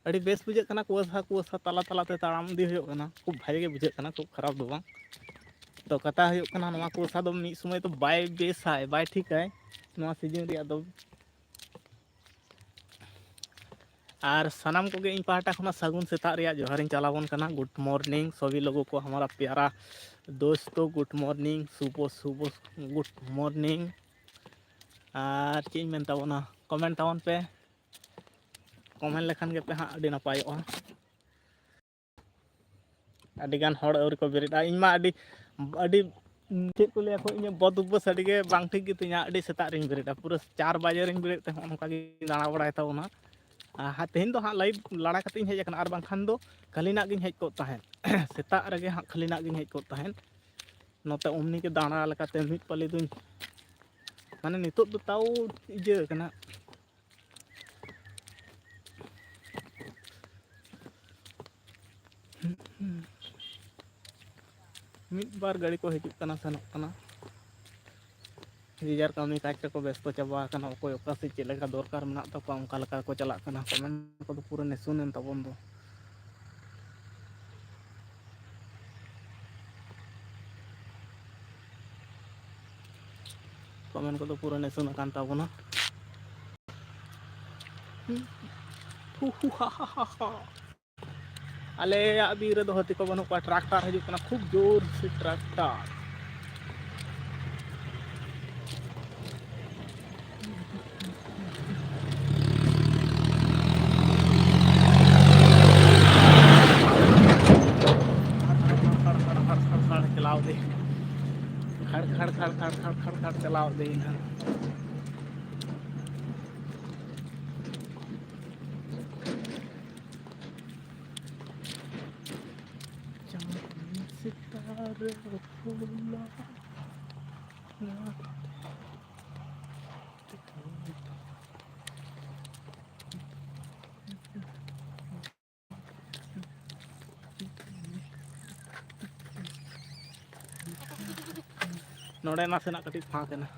ᱟᱹᱰᱤ ᱵᱮᱥ ᱵᱩᱡᱷᱟᱹᱜ ᱠᱟᱱᱟ, ᱠᱩᱣᱟᱹᱥᱟ ᱠᱩᱣᱟᱹᱥᱟ ᱛᱟᱞᱟ ᱛᱟᱞᱟᱛᱮ ᱛᱟᱲᱟᱢ ᱤᱫᱤ ᱦᱩᱭᱩᱜ ᱠᱟᱱᱟ᱾ ᱠᱷᱩᱵ ᱵᱷᱟᱜᱮ ᱜᱮ ᱵᱩᱡᱷᱟᱹᱜ ᱠᱟᱱᱟ, ᱠᱷᱩᱵ ᱠᱷᱟᱨᱟᱯ ᱫᱚ ᱵᱟᱝ᱾ ᱛᱚ, ᱠᱟᱛᱷᱟ ᱦᱩᱭᱩᱜ ᱠᱟᱱᱟ, ᱱᱚᱣᱟ ᱠᱩᱣᱟᱹᱥᱟ ᱫᱚ ᱢᱤᱫ ᱥᱚᱢᱚᱭ ᱫᱚ ᱵᱟᱭ ᱵᱮᱥᱟᱭ, ᱵᱟᱭ ᱴᱷᱤᱠᱟᱭ ᱱᱚᱣᱟ ᱥᱤᱡᱤᱱ ᱨᱮᱭᱟᱜ ᱫᱚ᱾ ᱟᱨ ᱥᱟᱱᱟᱢ ᱠᱚᱜᱮ ᱤᱧ ᱯᱟᱦᱴᱟ ᱠᱷᱚᱱᱟᱜ ᱥᱟᱹᱜᱩᱱ ᱥᱮᱛᱟᱜ ᱨᱮᱭᱟᱜ ᱡᱚᱦᱟᱨᱤᱧ ᱪᱟᱞ ᱟᱵᱚᱱ ᱠᱟᱱᱟ᱾ Good morning ᱥᱚᱵᱷᱤ ᱞᱳᱜᱳ ᱠᱚ, ᱦᱟᱢᱟᱨᱟ ᱯᱭᱟᱨᱟ ᱫᱳᱥᱛᱳ, good morning, ᱥᱩᱵᱚ ᱥᱩᱵᱚ, good morning᱾ ᱟᱨ ᱪᱮᱫ ᱤᱧ ᱢᱮᱱ ᱛᱟᱵᱚᱱᱟ, ᱠᱚᱢᱮᱱᱴ ᱛᱟᱵᱚᱱ ᱯᱮ᱾ ᱠᱚᱢᱮᱱᱴ ᱞᱮᱠᱷᱟᱱ ᱜᱮᱯᱮ ᱦᱟᱸᱜ ᱟᱹᱰᱤ ᱱᱟᱯᱟᱭᱚᱜᱼᱟ᱾ ᱟᱹᱰᱤᱜᱟᱱ ᱦᱚᱲ ᱟᱹᱣᱨᱤ ᱠᱚ ᱵᱮᱨᱮᱫᱼᱟ᱾ ᱤᱧ ᱢᱟ ᱟᱹᱰᱤ, ᱟᱹᱰᱤ, ᱪᱮᱫ ᱠᱚ ᱞᱟᱹᱭᱟ ᱠᱚ, ᱤᱧᱟᱹᱜ ᱵᱚᱫ ᱚᱵᱵᱷᱟᱥ ᱟᱹᱰᱤ ᱜᱮ ᱵᱟᱝ ᱴᱷᱤᱠ ᱜᱮᱛᱤᱧᱟ᱾ ᱟᱹᱰᱤ ᱥᱮᱛᱟᱜ ᱨᱤᱧ ᱵᱮᱨᱮᱫᱼᱟ, ᱯᱩᱨᱟᱹ ᱪᱟᱨ ᱵᱟᱡᱮ ᱨᱤᱧ ᱵᱮᱨᱮᱫ ᱛᱮ ᱦᱚᱸᱜᱼᱚ ᱱᱚᱝᱠᱟ ᱜᱤᱧ ᱫᱟᱬᱟ ᱵᱟᱲᱟᱭ ᱛᱟᱵᱚᱱᱟ᱾ ᱟᱨ ᱦᱟ-, ᱛᱮᱦᱮᱧ ᱫᱚ ᱦᱟᱸᱜ ᱞᱟᱭᱤᱵᱷ ᱞᱟᱲᱟ ᱠᱟᱛᱮ ᱤᱧ ᱦᱮᱡ ᱟᱠᱟᱱᱟ, ᱟᱨ ᱵᱟᱝᱠᱷᱟᱱ ᱫᱚ ᱠᱷᱟᱹᱞᱤᱱᱟᱜ ᱜᱤᱧ ᱦᱮᱡ ᱠᱚᱜ ᱛᱟᱦᱮᱸᱫ᱾ ᱥᱮᱛᱟᱜ ᱨᱮᱜᱮ ᱦᱟᱸᱜ ᱠᱷᱟᱹᱞᱤᱱᱟᱜ ᱜᱤᱧ ᱦᱮᱡ ᱠᱚᱜ ᱛᱟᱦᱮᱸᱫ᱾ ᱱᱚᱛᱮ ᱚᱢᱱᱤ ᱜᱮ ᱫᱟᱬᱟ ᱞᱮᱠᱟᱛᱮ ᱢᱤᱫ ᱯᱟᱹᱞᱤ ᱫᱩᱧ, ᱢᱟᱱᱮ, ᱱᱤᱛᱚᱜ ᱫᱚ ᱛᱟᱣ ᱤᱭᱟᱹ ᱠᱟᱱᱟ᱾ ᱢᱤᱫ ᱵᱟᱨ ᱜᱟᱹᱰᱤ ᱠᱚ ᱦᱤᱡᱩᱜ ᱠᱟᱱᱟ, ᱥᱮᱱᱚᱜ ᱠᱟᱱᱟ, ᱡᱮ ᱡᱟᱨ ᱠᱟᱹᱢᱤ ᱠᱟᱡᱽ ᱨᱮᱠᱚ ᱵᱮᱥᱛᱚ ᱪᱟᱵᱟ ᱟᱠᱟᱱᱟ᱾ ᱚᱠᱚᱭ ᱚᱠᱟ ᱥᱮᱫ ᱪᱮᱫ ᱞᱮᱠᱟ ᱫᱚᱨᱠᱟᱨ ᱢᱮᱱᱟᱜ ᱛᱟᱠᱚᱣᱟ, ᱚᱱᱠᱟ ᱞᱮᱠᱟ ᱠᱚ ᱪᱟᱞᱟᱜ ᱠᱟᱱᱟ᱾ ᱠᱚᱢᱮᱱᱴ ᱠᱚᱫᱚ ᱯᱩᱨᱟᱹ ᱱᱤᱥᱩᱱ ᱮᱱ ᱛᱟᱵᱚᱱ ᱫᱚ᱾ ᱠᱚᱢᱮᱱᱴ ᱠᱚᱫᱚ ᱯᱩᱨᱟᱹ ᱱᱤᱥᱩᱱ ᱟᱠᱟᱱ ᱛᱟᱵᱚᱱᱟ᱾ ᱟᱞᱮᱭᱟᱜ ᱵᱤᱨ ᱨᱮᱫᱚ ᱦᱟᱹᱛᱤ ᱠᱚ ᱵᱟᱹᱱᱩᱜ ᱠᱚᱣᱟ᱾ ᱴᱨᱟᱠᱴᱟᱨ ᱦᱤᱡᱩᱜ ᱠᱟᱱᱟ, ᱠᱷᱩᱵ ᱡᱳᱨ ᱥᱮ ᱴᱨᱟᱠᱴᱟᱨ᱾ ᱪᱟᱞᱟᱣ ᱤᱫᱤᱭᱮᱱᱟ᱾ ᱪᱟᱸᱫ ᱥᱮᱛᱟᱜ ᱨᱮ ᱦᱩᱞᱟ᱾ ᱱᱚᱰᱮ ᱱᱟᱥᱮᱱᱟᱜ ᱠᱟᱹᱴᱤᱡ ᱯᱷᱟᱸᱠ ᱮᱱᱟ᱾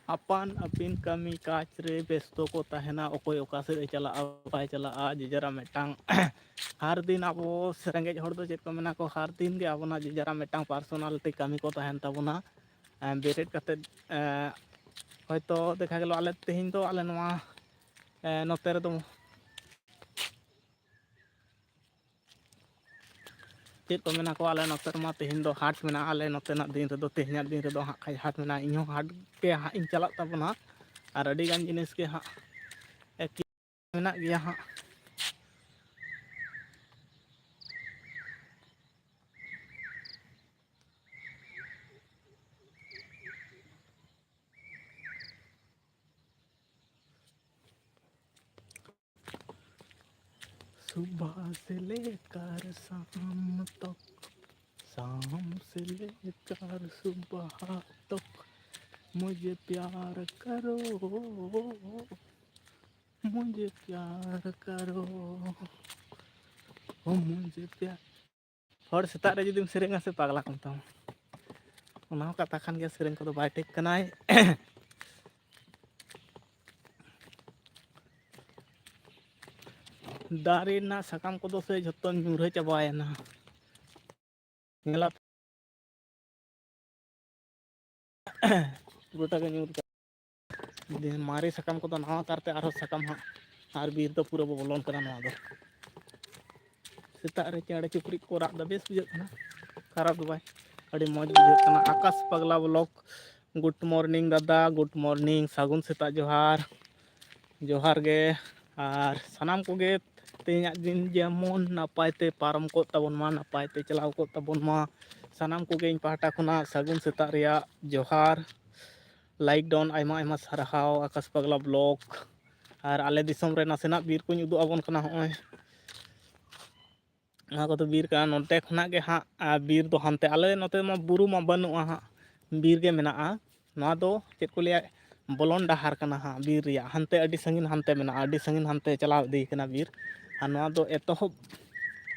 ᱟᱯᱟᱱ ᱟᱹᱯᱤᱱ ᱠᱟᱹᱢᱤ ᱠᱟᱡᱽ ᱨᱮ ᱵᱮᱥᱛᱚ ᱠᱚ ᱛᱟᱦᱮᱱᱟ, ᱚᱠᱚᱭ ᱚᱠᱟ ᱥᱮᱫ ᱮ ᱪᱟᱞᱟᱜᱼᱟ, ᱵᱟᱭ ᱪᱟᱞᱟᱜᱼᱟ, ᱡᱮ ᱡᱟᱨᱟᱜ ᱢᱤᱫᱴᱟᱝ ᱦᱟᱨ ᱫᱤᱱ ᱟᱵᱚ ᱨᱮᱸᱜᱮᱡ ᱦᱚᱲ ᱫᱚ ᱪᱮᱫ ᱠᱚ ᱢᱮᱱᱟ ᱠᱚ, ᱦᱟᱨ ᱫᱤᱱ ᱜᱮ ᱟᱵᱚᱱᱟᱜ ᱡᱮ ᱡᱟᱨᱟᱜ ᱢᱤᱫᱴᱟᱝ ᱯᱟᱨᱥᱚᱱᱟᱞᱤᱴᱤ ᱠᱟᱹᱢᱤ ᱠᱚ ᱛᱟᱦᱮᱱ ᱛᱟᱵᱚᱱᱟ᱾ ᱮᱸ, ᱵᱮᱨᱮᱫ ᱠᱟᱛᱮᱫ, ᱮᱸ, ᱦᱚᱭᱛᱳ ᱫᱮᱠᱷᱟ ᱜᱮᱞᱚ ᱟᱞᱮ ᱛᱮᱦᱮᱧ ᱫᱚ ᱟᱞᱮ ᱱᱚᱣᱟ, ᱮᱸ, ᱱᱚᱛᱮ ᱨᱮᱫᱚ ᱪᱮᱫ ᱠᱚ ᱢᱮᱱᱟ ᱠᱚ, ᱟᱞᱮ ᱱᱚᱛᱮ ᱨᱮᱢᱟ ᱛᱮᱦᱮᱧ ᱫᱚ ᱦᱟᱴ ᱢᱮᱱᱟᱜᱼᱟ᱾ ᱟᱞᱮ ᱱᱚᱛᱮᱱᱟᱜ ᱫᱤᱱ ᱨᱮᱫᱚ, ᱛᱮᱦᱮᱧᱟᱜ ᱫᱤᱱ ᱨᱮᱫᱚ ᱦᱟᱸᱜ ᱠᱷᱟᱡ ᱦᱟᱴ ᱢᱮᱱᱟᱜᱼᱟ᱾ ᱤᱧᱦᱚᱸ ᱦᱟᱴ ᱜᱮ ᱦᱟᱸᱜ ᱤᱧ ᱪᱟᱞᱟᱜ ᱛᱟᱵᱚᱱᱟ᱾ ᱟᱨ ᱟᱹᱰᱤ ᱜᱟᱱ ᱡᱤᱱᱤᱥ ᱜᱮ ᱦᱟᱸᱜ ᱮᱠᱤ ᱢᱮᱱᱟᱜ ᱜᱮᱭᱟ ᱦᱟᱸᱜ᱾ सुबह से लेकर शाम तक, शाम से लेकर सुबह तक, मुझे प्यार करो, मुझे प्यार करो, ओ मुझे प्यार। ᱦᱚᱲ ᱥᱮᱛᱟᱜ ᱨᱮ ᱡᱩᱫᱤᱢ ᱥᱮᱨᱮᱧᱟ ᱥᱮ, ᱯᱟᱜᱽᱞᱟ ᱠᱚ ᱢᱮᱛᱟᱢᱟ᱾ ᱚᱱᱟ ᱦᱚᱸ ᱠᱟᱛᱷᱟ ᱠᱟᱱ ᱜᱮᱭᱟ, ᱥᱮᱨᱮᱧ ᱠᱚᱫᱚ ᱵᱟᱭ ᱴᱷᱤᱠ ᱠᱟᱱᱟᱭ᱾ ᱫᱟᱨᱮ ᱨᱮᱱᱟᱜ ᱥᱟᱠᱟᱢ ᱠᱚᱫᱚ ᱥᱮ ᱡᱷᱚᱛᱚ ᱧᱩᱨᱦᱟᱹ ᱪᱟᱵᱟᱭᱮᱱᱟ᱾ ᱧᱮᱞᱟᱯᱮ, ᱜᱚᱴᱟ ᱜᱮ ᱧᱩᱨ ᱠᱟᱱᱟ᱾ ᱢᱟᱨᱮ ᱥᱟᱠᱟᱢ ᱠᱚᱫᱚ ᱱᱟᱣᱟ ᱠᱟᱨᱛᱮ ᱟᱨᱦᱚᱸ ᱥᱟᱠᱟᱢ ᱦᱟᱸᱜ ᱟᱨ ᱵᱤᱨ ᱫᱚ ᱯᱩᱨᱟᱹ ᱵᱚ ᱵᱚᱞᱚᱱ ᱠᱟᱱᱟ ᱱᱚᱣᱟ ᱫᱚ᱾ ᱥᱮᱛᱟᱜ ᱨᱮ ᱪᱮᱬᱮ ᱪᱤᱯᱨᱩᱫ ᱠᱚ ᱨᱟᱜ ᱫᱟ, ᱵᱮᱥ ᱵᱩᱡᱷᱟᱹᱜ ᱠᱟᱱᱟ, ᱠᱷᱟᱨᱟᱯ ᱫᱚ ᱵᱟᱭ, ᱟᱹᱰᱤ ᱢᱚᱡᱽ ᱵᱩᱡᱷᱟᱹᱜ ᱠᱟᱱᱟ᱾ ᱟᱠᱟᱥ ᱯᱟᱜᱽᱞᱟ vlog, good morning ᱫᱟᱫᱟ, good morning, ᱥᱟᱹᱜᱩᱱ ᱥᱮᱛᱟᱜ, ᱡᱚᱦᱟᱨ, ᱡᱚᱦᱟᱨ ᱜᱮ᱾ ᱟᱨ ᱥᱟᱱᱟᱢ ᱠᱚᱜᱮ ᱛᱮᱦᱮᱧᱟᱜ ᱫᱤᱱ ᱡᱮᱢᱚᱱ ᱱᱟᱯᱟᱭ ᱛᱮ ᱯᱟᱨᱚᱢ ᱠᱚᱜ ᱛᱟᱵᱚᱱ ᱢᱟ, ᱱᱟᱯᱟᱭ ᱛᱮ ᱪᱟᱞᱟᱣ ᱠᱚᱜ ᱛᱟᱵᱚᱱ ᱢᱟ᱾ ᱥᱟᱱᱟᱢ ᱠᱚᱜᱮ ᱤᱧ ᱯᱟᱦᱴᱟ ᱠᱷᱚᱱᱟᱜ ᱥᱟᱹᱜᱩᱱ ᱥᱮᱛᱟᱜ ᱨᱮᱭᱟᱜ ᱡᱚᱦᱟᱨ᱾ Like ᱰᱚᱱ, ᱟᱭᱢᱟ ᱟᱭᱢᱟ ᱥᱟᱨᱦᱟᱣ ᱟᱠᱟᱥ ᱯᱟᱜᱽᱞᱟ vlog᱾ ᱟᱨ ᱟᱞᱮ ᱫᱤᱥᱚᱢ ᱨᱮ ᱱᱟᱥᱮᱱᱟᱜ ᱵᱤᱨ ᱠᱚᱧ ᱩᱫᱩᱜ ᱟᱵᱚᱱ ᱠᱟᱱᱟ᱾ ᱦᱚᱸᱜᱼᱚᱭ ᱱᱚᱣᱟ ᱠᱚᱫᱚ ᱵᱤᱨ ᱠᱟᱱᱟ᱾ ᱱᱚᱛᱮ ᱠᱷᱚᱱᱟᱜ ᱜᱮ ᱦᱟᱸᱜ, ᱟᱨ ᱵᱤᱨ ᱫᱚ ᱦᱟᱱᱛᱮ, ᱟᱞᱮ ᱱᱚᱛᱮ ᱢᱟ ᱵᱩᱨᱩ ᱢᱟ ᱵᱟᱹᱱᱩᱜᱼᱟ ᱦᱟᱸᱜ, ᱵᱤᱨ ᱜᱮ ᱢᱮᱱᱟᱜᱼᱟ᱾ ᱱᱚᱣᱟ ᱫᱚ ᱪᱮᱫ ᱠᱚ ᱞᱟᱹᱭᱟ, ᱵᱚᱞᱚᱱ ᱰᱟᱦᱟᱨ ᱠᱟᱱᱟ ᱦᱟᱸᱜ ᱵᱤᱨ ᱨᱮᱭᱟᱜ᱾ ᱦᱟᱱᱛᱮ ᱟᱹᱰᱤ ᱥᱟᱺᱜᱤᱧ ᱦᱟᱱᱛᱮ ᱢᱮᱱᱟᱜᱼᱟ, ᱟᱹᱰᱤ ᱥᱟᱺᱜᱤᱧ ᱦᱟᱱᱛᱮ ᱪᱟᱞᱟᱣ ᱤᱫᱤ ᱠᱟᱱᱟ ᱵᱤᱨ᱾ ᱟᱨ ᱱᱚᱣᱟ ᱫᱚ ᱮᱛᱚᱦᱚᱵ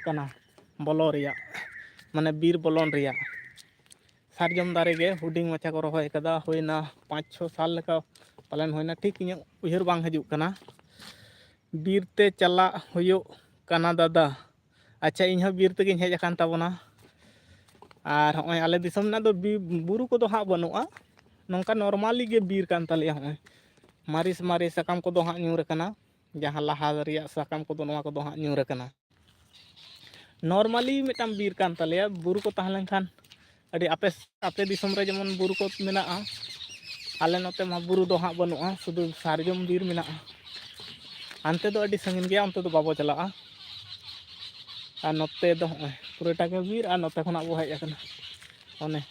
ᱠᱟᱱᱟ ᱵᱚᱞᱚ ᱨᱮᱭᱟᱜ, ᱢᱟᱱᱮ ᱵᱤᱨ ᱵᱚᱞᱚᱱ ᱨᱮᱭᱟᱜ᱾ ᱥᱟᱨᱡᱚᱢ ᱫᱟᱨᱮ ᱜᱮ ᱦᱩᱰᱤᱧ ᱢᱟᱪᱷᱟ ᱠᱚ ᱨᱚᱦᱚᱭ ᱠᱟᱫᱟ, ᱦᱩᱭᱱᱟ ᱯᱟᱸᱪ ᱪᱷᱚ ᱥᱟᱞ ᱞᱮᱠᱟ ᱯᱟᱞᱮᱱ ᱦᱩᱭᱱᱟ, ᱴᱷᱤᱠ ᱤᱧᱟᱹᱜ ᱩᱭᱦᱟᱹᱨ ᱵᱟᱝ ᱦᱤᱡᱩᱜ ᱠᱟᱱᱟ᱾ ᱵᱤᱨ ᱛᱮ ᱪᱟᱞᱟᱜ ᱦᱩᱭᱩᱜ ᱠᱟᱱᱟ ᱫᱟᱫᱟ᱾ ᱟᱪᱪᱷᱟ, ᱤᱧ ᱦᱚᱸ ᱵᱤᱨ ᱛᱮᱜᱮᱧ ᱦᱮᱡ ᱟᱠᱟᱱ ᱛᱟᱵᱚᱱᱟ᱾ ᱟᱨ ᱦᱚᱸᱜᱼᱚᱭ ᱟᱞᱮ ᱫᱤᱥᱚᱢ ᱨᱮᱱᱟᱜ ᱫᱚ ᱵᱤ-, ᱵᱩᱨᱩ ᱠᱚᱫᱚ ᱦᱟᱸᱜ ᱵᱟᱹᱱᱩᱜᱼᱟ, ᱱᱚᱝᱠᱟ normally ᱜᱮ ᱵᱤᱨ ᱠᱟᱱ ᱛᱟᱞᱮᱭᱟ᱾ ᱦᱚᱸᱜᱼᱚᱭ ᱢᱟᱨᱮ ᱢᱟᱨᱮ ᱥᱟᱠᱟᱢ ᱠᱚᱫᱚ ᱦᱟᱸᱜ ᱧᱩᱨ ᱟᱠᱟᱱᱟ, ᱡᱟᱦᱟᱸ ᱞᱟᱦᱟ ᱨᱮᱭᱟᱜ ᱥᱟᱠᱟᱢ ᱠᱚᱫᱚ, ᱱᱚᱣᱟ ᱠᱚᱫᱚ ᱦᱟᱸᱜ ᱧᱩᱨ ᱟᱠᱟᱱᱟ᱾ Normally ᱢᱤᱫᱴᱟᱝ ᱵᱤᱨ ᱠᱟᱱ ᱛᱟᱞᱮᱭᱟ, ᱵᱩᱨᱩ ᱠᱚ ᱛᱟᱦᱮᱸ ᱞᱮᱱᱠᱷᱟᱱ ᱟᱹᱰᱤ ᱟᱯᱮ, ᱟᱯᱮ ᱫᱤᱥᱚᱢ ᱨᱮ ᱡᱮᱢᱚᱱ ᱵᱩᱨᱩ ᱠᱚ ᱢᱮᱱᱟᱜᱼᱟ, ᱟᱞᱮ ᱱᱚᱛᱮ ᱢᱟ ᱵᱩᱨᱩ ᱫᱚ ᱦᱟᱸᱜ ᱵᱟᱹᱱᱩᱜᱼᱟ, ᱥᱩᱫᱷᱩ ᱥᱟᱨᱡᱚᱢ ᱵᱤᱨ ᱢᱮᱱᱟᱜᱼᱟ᱾ ᱦᱟᱱᱛᱮ ᱫᱚ ᱟᱹᱰᱤ ᱥᱟᱺᱜᱤᱧ ᱜᱮᱭᱟ, ᱚᱱᱛᱮ ᱫᱚ ᱵᱟᱵᱚ ᱪᱟᱞᱟᱜᱼᱟ᱾ ᱟᱨ ᱱᱚᱛᱮ ᱫᱚ ᱦᱚᱸᱜᱼᱚᱭ ᱯᱩᱨᱟᱹᱴᱟ ᱜᱮ ᱵᱤᱨ, ᱟᱨ ᱱᱚᱛᱮ ᱠᱷᱚᱱᱟᱜ ᱵᱚ ᱦᱮᱡ ᱟᱠᱟᱱᱟ, ᱚᱱᱮ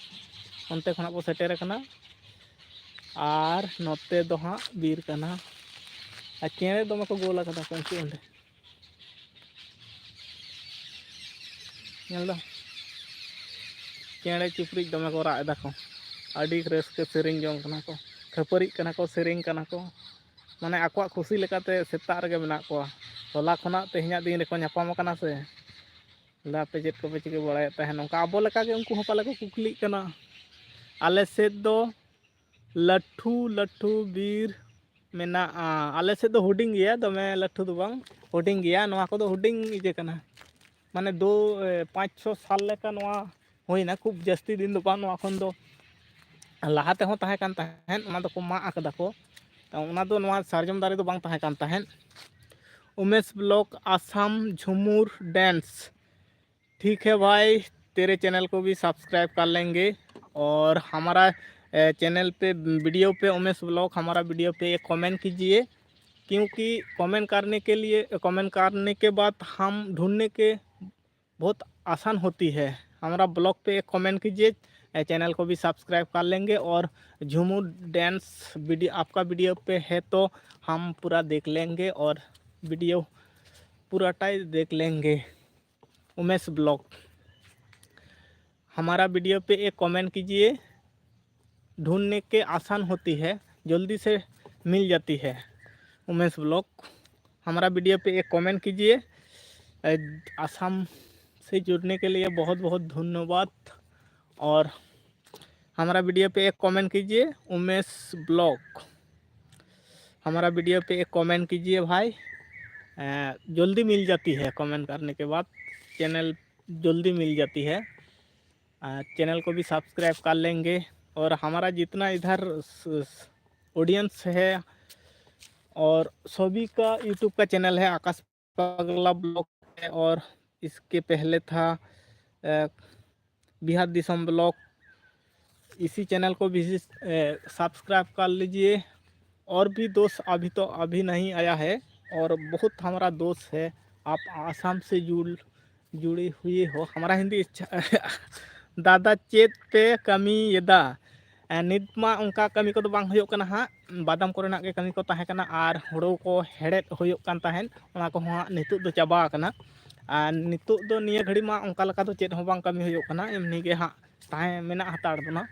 ᱚᱱᱛᱮ ᱠᱷᱚᱱᱟᱜ ᱵᱚ ᱥᱮᱴᱮᱨ ᱟᱠᱟᱱᱟ᱾ ᱟᱨ ᱱᱚᱛᱮ ᱫᱚ ᱦᱟᱸᱜ ᱵᱤᱨ ᱠᱟᱱᱟ᱾ ᱟᱨ ᱪᱮᱬᱮ ᱫᱚᱢᱮ ᱠᱚ ᱜᱳᱞ ᱟᱠᱟᱫᱟ ᱠᱚ ᱩᱱᱠᱩ ᱚᱸᱰᱮ᱾ ᱧᱮᱞ ᱫᱟᱢ, ᱪᱮᱬᱮ ᱪᱤᱯᱨᱩᱡ ᱫᱚᱢᱮ ᱠᱚ ᱨᱟᱜ ᱮᱫᱟ ᱠᱚ, ᱟᱹᱰᱤ ᱨᱟᱹᱥᱠᱟᱹ ᱥᱮᱨᱮᱧ ᱡᱚᱝ ᱠᱟᱱᱟ ᱠᱚ, ᱠᱷᱟᱹᱯᱟᱹᱨᱤᱜ ᱠᱟᱱᱟ ᱠᱚ, ᱥᱮᱨᱮᱧ ᱠᱟᱱᱟ ᱠᱚ, ᱢᱟᱱᱮ ᱟᱠᱚᱣᱟᱜ ᱠᱷᱩᱥᱤ ᱞᱮᱠᱟᱛᱮ ᱥᱮᱛᱟᱜ ᱨᱮᱜᱮ ᱢᱮᱱᱟᱜ ᱠᱚᱣᱟ᱾ ᱦᱚᱞᱟ ᱠᱷᱚᱱᱟᱜ ᱛᱮᱦᱮᱧᱟᱜ ᱫᱤᱱ ᱨᱮᱠᱚ ᱧᱟᱯᱟᱢ ᱟᱠᱟᱱᱟ ᱥᱮ᱾ ᱞᱟᱹᱭ ᱫᱟ, "ᱟᱯᱮ ᱪᱮᱫ ᱠᱚᱯᱮ ᱪᱤᱠᱟᱹ ᱵᱟᱲᱟᱭᱮᱫ ᱛᱟᱦᱮᱸᱫ?" ᱱᱚᱝᱠᱟ ᱟᱵᱚ ᱞᱮᱠᱟᱜᱮ ᱩᱱᱠᱩ ᱦᱚᱸ ᱯᱟᱞᱮ ᱠᱚ ᱠᱩᱠᱞᱤᱜ ᱠᱟᱱᱟ᱾ ᱟᱞᱮ ᱥᱮᱫ ᱫᱚ ᱞᱟᱹᱴᱷᱩ ᱞᱟᱹᱴᱷᱩ ᱵᱤᱨ ᱢᱮᱱᱟᱜᱼᱟ᱾ ᱟᱞᱮ ᱥᱮᱫ ᱫᱚ ᱦᱩᱰᱤᱧ ᱜᱮᱭᱟ, ᱫᱚᱢᱮ ᱞᱟᱹᱴᱷᱩ ᱫᱚ ᱵᱟᱝ, ᱦᱩᱰᱤᱧ ᱜᱮᱭᱟ᱾ ᱱᱚᱣᱟ ᱠᱚᱫᱚ ᱦᱩᱰᱤᱧ ᱤᱭᱟᱹ ᱠᱟᱱᱟ, ᱢᱟᱱᱮ ᱫᱩ, ᱮ, ᱯᱟᱸᱪ ᱪᱷᱚ ᱥᱟᱞ ᱞᱮᱠᱟ ᱱᱚᱣᱟ ᱦᱩᱭᱱᱟ, ᱠᱷᱩᱵ ᱡᱟᱹᱥᱛᱤ ᱫᱤᱱ ᱫᱚ ᱵᱟᱝ᱾ ᱱᱚᱣᱟ ᱠᱷᱚᱱ ᱫᱚ ᱞᱟᱦᱟ ᱛᱮᱦᱚᱸ ᱛᱟᱦᱮᱸ ᱠᱟᱱ ᱛᱟᱦᱮᱸᱫ, ᱚᱱᱟ ᱫᱚᱠᱚ ᱢᱟᱜ ᱟᱠᱟᱫᱟ ᱠᱚ᱾ ᱚᱱᱟ ᱫᱚ ᱱᱚᱣᱟ ᱥᱟᱨᱡᱚᱢ ᱫᱟᱨᱮ ᱫᱚ ᱵᱟᱝ ᱛᱟᱦᱮᱸ ᱠᱟᱱ ᱛᱟᱦᱮᱸᱫ᱾ उमेश ब्लॉग आसाम झूमर डांस। ठीक है भाई, तेरे चैनल को भी सब्सक्राइब कर लेंगे। और हमारा चैनल पे, वीडियो पे, उमेश ब्लॉग हमारा वीडियो पे एक कमेंट कीजिए, क्योंकि कमेंट करने के लिए, कमेंट करने के बाद हम ढूंढने के बहुत आसान होती है। हमारा ब्लॉग पे एक कमेंट कीजिए, चैनल को भी सब्सक्राइब कर लेंगे। और झूमर डांस वीडियो, आपका वीडियो पे है तो हम पूरा देख लेंगे और वीडियो पूराटाई देख लेंगे। उमेश ब्लॉग, हमारा वीडियो पे एक कमेंट कीजिए, ढूंढने के आसान होती है, जल्दी से मिल जाती है। उमेश ब्लॉग, हमारा वीडियो पे एक कमेंट कीजिए। आसाम से जुड़ने के लिए बहुत बहुत धन्यवाद। और हमारा वीडियो पे एक कमेंट कीजिए, उमेश ब्लॉग, हमारा वीडियो पे एक कमेंट कीजिए भाई। जल्दी मिल जाती है, कमेंट करने के बाद चैनल जल्दी मिल जाती है। चैनल को भी सब्सक्राइब कर लेंगे। और हमारा जितना इधर ऑडियंस है, और सभी का यूट्यूब का चैनल है आकाश पगला ब्लॉग है, और इसके पहले था बिहार दिसम ब्लॉग। इसी चैनल को भी सब्सक्राइब कर लीजिए। और भी दोस्त अभी तो अभी नहीं आया है, और बहुत हमारा दोस्त है, आप आसाम से जुड़ जुड़ी हुई हो। हमारा हिंदी इच्छा दादा चेत पे कमी ये दा। ᱱᱤᱛ ᱢᱟ ᱚᱱᱠᱟ ᱠᱟᱹᱢᱤ ᱠᱚᱫᱚ ᱵᱟᱝ ᱦᱩᱭᱩᱜ ᱠᱟᱱᱟ ᱦᱟᱸᱜ, ᱵᱟᱫᱟᱢ ᱠᱚᱨᱮᱱᱟᱜ ᱜᱮ ᱠᱟᱹᱢᱤ ᱠᱚ ᱛᱟᱦᱮᱸ ᱠᱟᱱᱟ ᱟᱨ ᱦᱳᱲᱳ ᱠᱚ ᱦᱮᱲᱦᱮᱫ ᱦᱩᱭᱩᱜ ᱠᱟᱱ ᱛᱟᱦᱮᱸᱫ, ᱚᱱᱟ ᱠᱚᱦᱚᱸ ᱦᱟᱸᱜ ᱱᱤᱛᱚᱜ ᱫᱚ ᱪᱟᱵᱟ ᱟᱠᱟᱱᱟ᱾ ᱟᱨ ᱱᱤᱛᱚᱜ ᱫᱚ ᱱᱤᱭᱟᱹ ᱜᱷᱟᱹᱲᱤ ᱢᱟ ᱚᱱᱠᱟ ᱞᱮᱠᱟ ᱫᱚ ᱪᱮᱫ ᱦᱚᱸ ᱵᱟᱝ ᱠᱟᱹᱢᱤ ᱦᱩᱭᱩᱜ ᱠᱟᱱᱟ, ᱮᱢᱱᱤ ᱜᱮ ᱦᱟᱸᱜ ᱛᱟᱦᱮᱸ ᱢᱮᱱᱟᱜ ᱦᱟᱛᱟᱲ ᱵᱚᱱᱟ᱾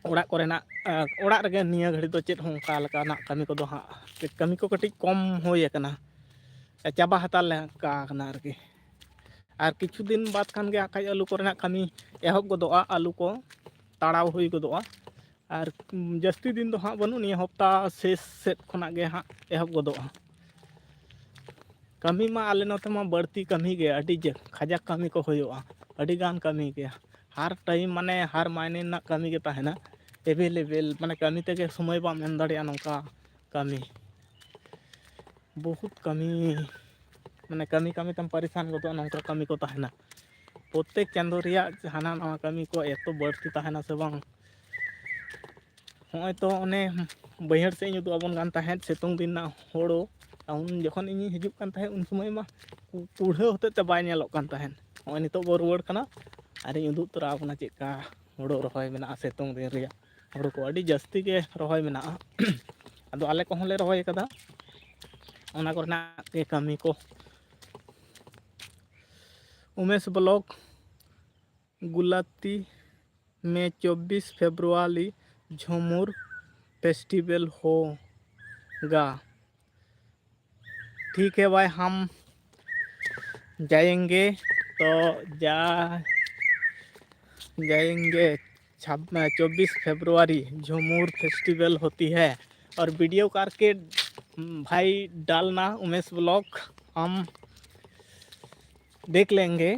ᱚᱲᱟᱜ ᱠᱚᱨᱮᱱᱟᱜ ᱚᱲᱟᱜ ᱨᱮᱜᱮ ᱱᱤᱭᱟᱹ ᱜᱷᱟᱹᱲᱤ ᱫᱚ ᱪᱮᱫ ᱦᱚᱸ ᱚᱱᱠᱟ ᱞᱮᱠᱟᱱᱟᱜ ᱠᱟᱹᱢᱤ ᱠᱚᱫᱚ ᱦᱟᱸᱜ, ᱠᱟᱹᱢᱤ ᱠᱚ ᱠᱟᱹᱴᱤᱡ ᱠᱚᱢ ᱦᱩᱭ ᱟᱠᱟᱱᱟ, ᱪᱟᱵᱟ ᱦᱟᱛᱟᱲ ᱞᱮᱠᱟ ᱟᱠᱟᱱᱟ ᱟᱨᱠᱤ᱾ ᱟᱨ ᱠᱤᱪᱷᱩ ᱫᱤᱱ ᱵᱟᱫᱽ ᱠᱷᱟᱱ ᱜᱮ ᱦᱟᱸᱜ ᱠᱷᱟᱡ ᱟᱹᱞᱩ ᱠᱚᱨᱮᱱᱟᱜ ᱠᱟᱹᱢᱤ ᱮᱦᱚᱵ ᱜᱚᱫᱚᱜᱼᱟ, ᱟᱹᱞᱩ ᱠᱚ ᱛᱟᱲᱟᱣ ᱦᱩᱭ ᱜᱚᱫᱚᱜᱼᱟ᱾ ᱟᱨ ᱡᱟᱹᱥᱛᱤ ᱫᱤᱱ ᱫᱚ ᱦᱟᱸᱜ ᱵᱟᱹᱱᱩᱜ, ᱱᱤᱭᱟᱹ ᱦᱚᱯᱛᱟ ᱥᱮᱥ ᱥᱮᱫ ᱠᱷᱚᱱᱟᱜ ᱜᱮ ᱦᱟᱸᱜ ᱮᱦᱚᱵ ᱜᱚᱫᱚᱜᱼᱟ᱾ ᱠᱟᱹᱢᱤ ᱢᱟ ᱟᱞᱮ ᱱᱚᱛᱮ ᱢᱟ ᱵᱟᱹᱲᱛᱤ ᱠᱟᱹᱢᱤ ᱜᱮ, ᱟᱹᱰᱤ ᱡᱟ-, ᱠᱟᱡᱟᱠ ᱠᱟᱹᱢᱤ ᱠᱚ ᱦᱩᱭᱩᱜᱼᱟ, ᱟᱹᱰᱤ ᱜᱟᱱ ᱠᱟᱹᱢᱤ ᱜᱮ᱾ ᱦᱟᱨ ᱴᱟᱭᱤᱢ ᱢᱟᱱᱮ ᱦᱟᱨ ᱢᱟᱭᱱᱮ ᱨᱮᱱᱟᱜ ᱠᱟᱹᱢᱤ ᱜᱮ ᱛᱟᱦᱮᱱᱟ, ᱮᱵᱮᱞᱮᱵᱮᱞ, ᱢᱟᱱᱮ ᱠᱟᱹᱢᱤ ᱛᱮᱜᱮ ᱥᱚᱢᱚᱭ ᱵᱟᱢ ᱮᱢ ᱫᱟᱲᱮᱭᱟᱜᱼᱟ, ᱱᱚᱝᱠᱟ ᱠᱟᱹᱢᱤ᱾ ᱵᱚᱦᱩᱛ ᱠᱟᱹᱢᱤ, ᱢᱟᱱᱮ ᱠᱟᱹᱢᱤ ᱠᱟᱹᱢᱤ ᱛᱮᱢ ᱯᱟᱨᱤᱥᱟᱱ ᱜᱚᱫᱚᱜᱼᱟ, ᱱᱚᱝᱠᱟ ᱠᱟᱹᱢᱤ ᱠᱚ ᱛᱟᱦᱮᱱᱟ᱾ ᱯᱨᱚᱛᱮᱠ ᱪᱟᱸᱫᱳ ᱨᱮᱭᱟᱜ ᱦᱟᱱᱟ ᱱᱟᱣᱟ ᱠᱟᱹᱢᱤ ᱠᱚ ᱮᱛᱚ ᱵᱟᱹᱲᱛᱤ ᱛᱟᱦᱮᱱᱟ ᱥᱮ ᱵᱟᱝ᱾ ᱦᱚᱸᱜᱼᱚᱭ ᱛᱚ ᱚᱱᱮ ᱵᱟᱹᱭᱦᱟᱹᱲ ᱥᱮᱫ ᱤᱧ ᱩᱫᱩᱜ ᱟᱵᱚᱱ ᱠᱟᱱ ᱛᱟᱦᱮᱸᱫ ᱥᱤᱛᱩᱝ ᱫᱤᱱ ᱨᱮᱱᱟᱜ ᱦᱳᱲᱳ᱾ ᱩᱱ ᱡᱚᱠᱷᱚᱱ ᱤᱧᱤᱧ ᱦᱤᱡᱩᱜ ᱠᱟᱱ ᱛᱟᱦᱮᱸᱫ, ᱩᱱ ᱥᱚᱢᱚᱭ ᱢᱟ ᱠᱩ- ᱠᱩᱲᱦᱟᱹ ᱦᱚᱛᱮᱫ ᱛᱮ ᱵᱟᱭ ᱧᱮᱞᱚᱜ ᱠᱟᱱ ᱛᱟᱦᱮᱸᱫ᱾ ᱱᱚᱜᱼᱚᱭ ᱱᱤᱛᱚᱜ ᱵᱚ ᱨᱩᱣᱟᱹᱲ ᱠᱟᱱᱟ ᱟᱨᱤᱧ ᱩᱫᱩᱜ ᱛᱚᱨᱟ ᱟᱵᱚᱱᱟ ᱪᱮᱫ ᱠᱟ ᱦᱳᱲᱳ ᱨᱚᱦᱚᱭ ᱢᱮᱱᱟᱜᱼᱟ ᱥᱤᱛᱩᱝ ᱫᱤᱱ ᱨᱮᱭᱟᱜ᱾ ᱦᱳᱲᱳ ᱠᱚ ᱟᱹᱰᱤ ᱡᱟᱹᱥᱛᱤ ᱜᱮ ᱨᱚᱦᱚᱭ ᱢᱮᱱᱟᱜᱼᱟ᱾ ᱟᱫᱚ ᱟᱞᱮ ᱠᱚᱦᱚᱸ ᱞᱮ ᱨᱚᱦᱚᱭ ᱠᱟᱫᱟ, ᱚᱱᱟ ᱠᱚᱨᱮᱱᱟᱜ ᱜᱮ ᱠᱟᱹᱢᱤ ᱠᱚ᱾ ᱩᱢᱮᱥ ᱵᱞᱚᱠ ᱜᱩᱞᱟᱛᱤ ᱢᱮ ᱪᱚᱵᱵᱤᱥ ᱯᱷᱮᱵᱽᱨᱩᱣᱟᱨᱤ ᱡᱷᱩᱢᱩᱨ ᱯᱷᱮᱥᱴᱤᱵᱮᱞ ᱦᱳᱜᱟ। ठीक है भाई, हम जाएंगे। तो जा जाएंगे। छब चौबीस फरवरी झूमर फेस्टिवल होती है और वीडियो करके, हम्म, भाई डालना उमेश ब्लॉग, हम देख लेंगे।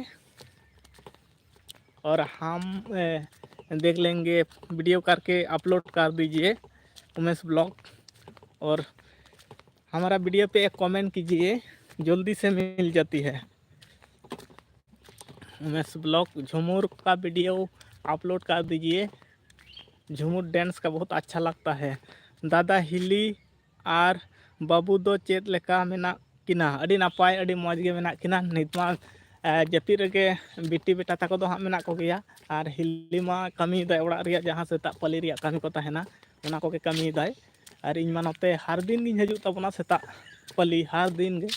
और हम ए, देख लेंगे, वीडियो करके अपलोड कर दीजिए उमेश ब्लॉग। और हमारा वीडियो पे एक कमेंट कीजिए, जल्दी से मिल जाती है। उमेश ब्लॉग झूमर का वीडियो अपलोड कर दीजिए। झूमर डांस का बहुत अच्छा लगता है। दादा हिली ᱟᱨ ᱵᱟᱹᱵᱩ ᱫᱚ ᱪᱮᱫ ᱞᱮᱠᱟ ᱢᱮᱱᱟᱜ ᱠᱤᱱᱟ? ᱟᱹᱰᱤ ᱱᱟᱯᱟᱭ, ᱟᱹᱰᱤ ᱢᱚᱡᱽ ᱜᱮ ᱢᱮᱱᱟᱜ ᱠᱤᱱᱟ᱾ ᱱᱤᱛ ᱢᱟ, ᱮ, ᱡᱟᱹᱯᱤᱫ ᱨᱮᱜᱮ ᱵᱤᱴᱤ ᱵᱮᱴᱟ ᱛᱟᱠᱚ ᱫᱚ ᱦᱟᱸᱜ ᱢᱮᱱᱟᱜ ᱠᱚᱜᱮᱭᱟ᱾ ᱟᱨ ᱦᱤᱞᱤ ᱢᱟ ᱠᱟᱹᱢᱤᱭᱮᱫᱟᱭ ᱚᱲᱟᱜ ᱨᱮᱭᱟᱜ ᱡᱟᱦᱟᱸ ᱥᱮᱛᱟᱜ ᱯᱟᱹᱞᱤ ᱨᱮᱭᱟᱜ ᱠᱟᱹᱢᱤ ᱠᱚ ᱛᱟᱦᱮᱱᱟ, ᱚᱱᱟ ᱠᱚᱜᱮ ᱠᱟᱹᱢᱤᱭᱮᱫᱟᱭ᱾ ᱟᱨ ᱤᱧ ᱢᱟ ᱱᱚᱛᱮ ᱦᱟᱨ ᱫᱤᱱ ᱜᱤᱧ ᱦᱤᱡᱩᱜ ᱛᱟᱵᱚᱱᱟ ᱥᱮᱛᱟᱜ ᱯᱟᱹᱞᱤ, ᱦᱟᱨ ᱫᱤᱱ ᱜᱮ᱾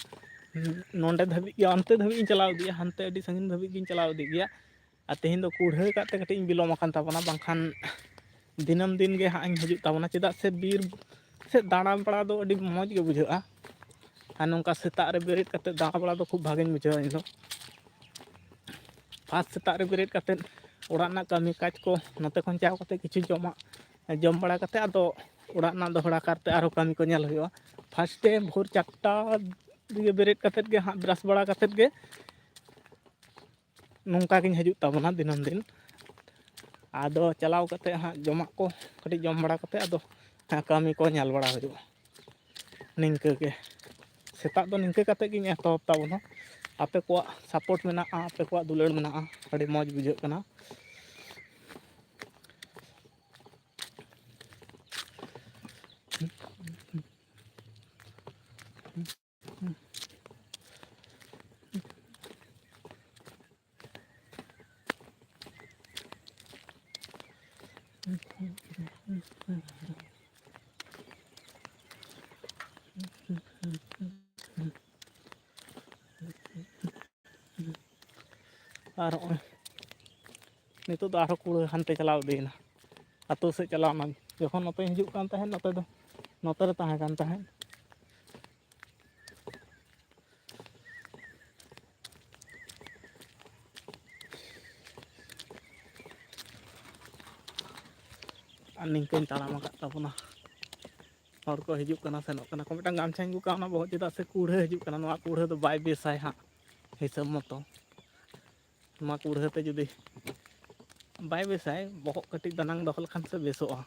ᱱᱚᱸᱰᱮ ᱫᱷᱟᱹᱵᱤᱡ ᱜᱮ, ᱚᱱᱛᱮ ᱫᱷᱟᱹᱵᱤᱡ ᱤᱧ ᱪᱟᱞᱟᱣ ᱤᱫᱤᱜᱼᱟ, ᱦᱟᱱᱛᱮ ᱟᱹᱰᱤ ᱥᱟᱺᱜᱤᱧ ᱫᱷᱟᱹᱵᱤᱡ ᱜᱤᱧ ᱪᱟᱞᱟᱣ ᱤᱫᱤᱜ ᱜᱮᱭᱟ᱾ ᱟᱨ ᱛᱮᱦᱮᱧ ᱫᱚ ᱠᱩᱲᱦᱟᱹ ᱠᱟᱜ ᱛᱮ ᱠᱟᱹᱴᱤᱡ ᱤᱧ ᱵᱤᱞᱚᱢ ᱟᱠᱟᱱ ᱛᱟᱵᱚᱱᱟ, ᱵᱟᱝᱠᱷᱟᱱ ᱫᱤᱱᱟᱹᱢ ᱫᱤᱱ ᱜᱮ ᱦᱟᱸᱜ ᱤᱧ ᱦᱤᱡᱩᱜ ᱛᱟᱵᱚᱱᱟ᱾ ᱪᱮᱫᱟᱜ ᱥᱮ ᱵᱤᱨ ᱥᱮᱫ ᱫᱟᱬᱟ ᱵᱟᱲᱟ ᱫᱚ ᱟᱹᱰᱤ ᱢᱚᱡᱽ ᱜᱮ ᱵᱩᱡᱷᱟᱹᱜᱼᱟ᱾ ᱟᱨ ᱱᱚᱝᱠᱟ ᱥᱮᱛᱟᱜ ᱨᱮ ᱵᱮᱨᱮᱫ ᱠᱟᱛᱮᱫ ᱫᱟᱬᱟ ᱵᱟᱲᱟ ᱫᱚ ᱠᱷᱩᱵ ᱵᱷᱟᱜᱮᱧ ᱵᱩᱡᱷᱟᱹᱣᱟ ᱤᱧ ᱫᱚ᱾ ᱯᱷᱟᱥᱴ ᱥᱮᱛᱟᱜ ᱨᱮ ᱵᱮᱨᱮᱫ ᱠᱟᱛᱮᱫ ᱚᱲᱟᱜ ᱨᱮᱱᱟᱜ ᱠᱟᱹᱢᱤ ᱠᱟᱡᱽ ᱠᱚ, ᱱᱚᱛᱮ ᱠᱷᱚᱱ ᱪᱟᱣ ᱠᱟᱛᱮᱫ ᱠᱤᱪᱷᱩ ᱡᱚᱢᱟᱜ ᱡᱚᱢ ᱵᱟᱲᱟ ᱠᱟᱛᱮᱫ ᱟᱫᱚ ᱚᱲᱟᱜ ᱨᱮᱱᱟᱜ ᱫᱚᱦᱲᱟ ᱠᱟᱨᱛᱮ ᱟᱨᱦᱚᱸ ᱠᱟᱹᱢᱤ ᱠᱚ ᱧᱮᱞ ᱦᱩᱭᱩᱜᱼᱟ᱾ ᱯᱷᱟᱥᱴᱮ ᱵᱷᱳᱨ ᱪᱟᱨᱴᱟ ᱨᱮᱜᱮ ᱵᱮᱨᱮᱫ ᱠᱟᱛᱮᱫ ᱜᱮ ᱦᱟᱸᱜ ᱵᱨᱟᱥ ᱵᱟᱲᱟ ᱠᱟᱛᱮᱫ ᱜᱮ ᱱᱚᱝᱠᱟ ᱜᱤᱧ ᱦᱤᱡᱩᱜ ᱛᱟᱵᱚᱱᱟ ᱫᱤᱱᱟᱹᱢ ᱫᱤᱱ᱾ ᱟᱫᱚ ᱪᱟᱞᱟᱣ ᱠᱟᱛᱮᱫ ᱦᱟᱸᱜ ᱡᱚᱢᱟᱜ ᱠᱚ ᱠᱟᱹᱴᱤᱡ ᱡᱚᱢ ᱵᱟᱲᱟ ᱠᱟᱛᱮᱫ ᱟᱫᱚ ᱦᱟᱸᱜ ᱠᱟᱹᱢᱤ ᱠᱚ ᱧᱮᱞ ᱵᱟᱲᱟ ᱦᱩᱭᱩᱜᱼᱟ᱾ ᱱᱤᱝᱠᱟᱹ ᱜᱮ᱾ ᱥᱮᱛᱟᱜ ᱫᱚ ᱱᱤᱝᱠᱟᱹ ᱠᱟᱛᱮ ᱜᱤᱧ ᱮᱛᱚᱦᱚᱵ ᱛᱟᱵᱚᱱᱟ᱾ ᱟᱯᱮ ᱠᱚᱣᱟᱜ ᱥᱟᱯᱳᱨᱴ ᱢᱮᱱᱟᱜᱼᱟ, ᱟᱯᱮ ᱠᱚᱣᱟᱜ ᱫᱩᱞᱟᱹᱲ ᱢᱮᱱᱟᱜᱼᱟ, ᱟᱹᱰᱤ ᱢᱚᱡᱽ ᱵᱩᱡᱷᱟᱹᱜ ᱠᱟᱱᱟ᱾ ᱟᱨ ᱱᱚᱜᱼᱚᱭ ᱱᱤᱛᱚᱜ ᱫᱚ ᱟᱨᱦᱚᱸ ᱠᱩᱲᱟᱹ ᱦᱟᱱᱛᱮ ᱪᱟᱞᱟᱣ ᱤᱫᱤᱭᱮᱱᱟ, ᱟᱹᱛᱩ ᱥᱮᱫ ᱪᱟᱞᱟᱣ ᱮᱱᱟ᱾ ᱡᱚᱠᱷᱚᱱ ᱱᱚᱛᱮᱧ ᱦᱤᱡᱩᱜ ᱠᱟᱱ ᱛᱟᱦᱮᱸᱫ, ᱱᱚᱛᱮ ᱫᱚ, ᱱᱚᱛᱮ ᱨᱮ ᱛᱟᱦᱮᱸ ᱠᱟᱱ ᱛᱟᱦᱮᱸᱫ᱾ ᱟᱨ ᱱᱤᱝᱠᱟᱹᱧ ᱛᱟᱲᱟᱢ ᱟᱠᱟᱫ ᱛᱟᱵᱚᱱᱟ᱾ ᱦᱚᱲ ᱠᱚ ᱦᱤᱡᱩᱜ ᱠᱟᱱᱟ, ᱥᱮᱱᱚᱜ ᱠᱟᱱᱟ ᱠᱚ᱾ ᱢᱤᱫᱴᱟᱝ ᱜᱟᱢᱪᱷᱟᱧ ᱟᱹᱜᱩ ᱠᱟᱜᱼᱟ, ᱚᱱᱟ ᱵᱚᱦᱚᱜ, ᱪᱮᱫᱟᱜ ᱥᱮ ᱠᱩᱲᱦᱟᱹ ᱦᱤᱡᱩᱜ ᱠᱟᱱᱟ᱾ ᱱᱚᱣᱟ ᱠᱩᱲᱦᱟᱹ ᱫᱚ ᱵᱟᱭ ᱵᱮᱥᱟᱭ ᱦᱟᱸᱜ, ᱦᱤᱥᱟᱹᱵ ᱢᱚᱛᱚ᱾ ᱱᱚᱣᱟ ᱠᱩᱲᱦᱟᱹ ᱛᱮ ᱡᱩᱫᱤ ᱵᱟᱭ ᱵᱮᱥᱟᱭ, ᱵᱚᱦᱚᱜ ᱠᱟᱹᱴᱤᱡ ᱫᱟᱱᱟᱝ ᱫᱚᱦᱚ ᱞᱮᱠᱷᱟᱱ ᱥᱮ ᱵᱮᱥᱚᱜᱼᱟ᱾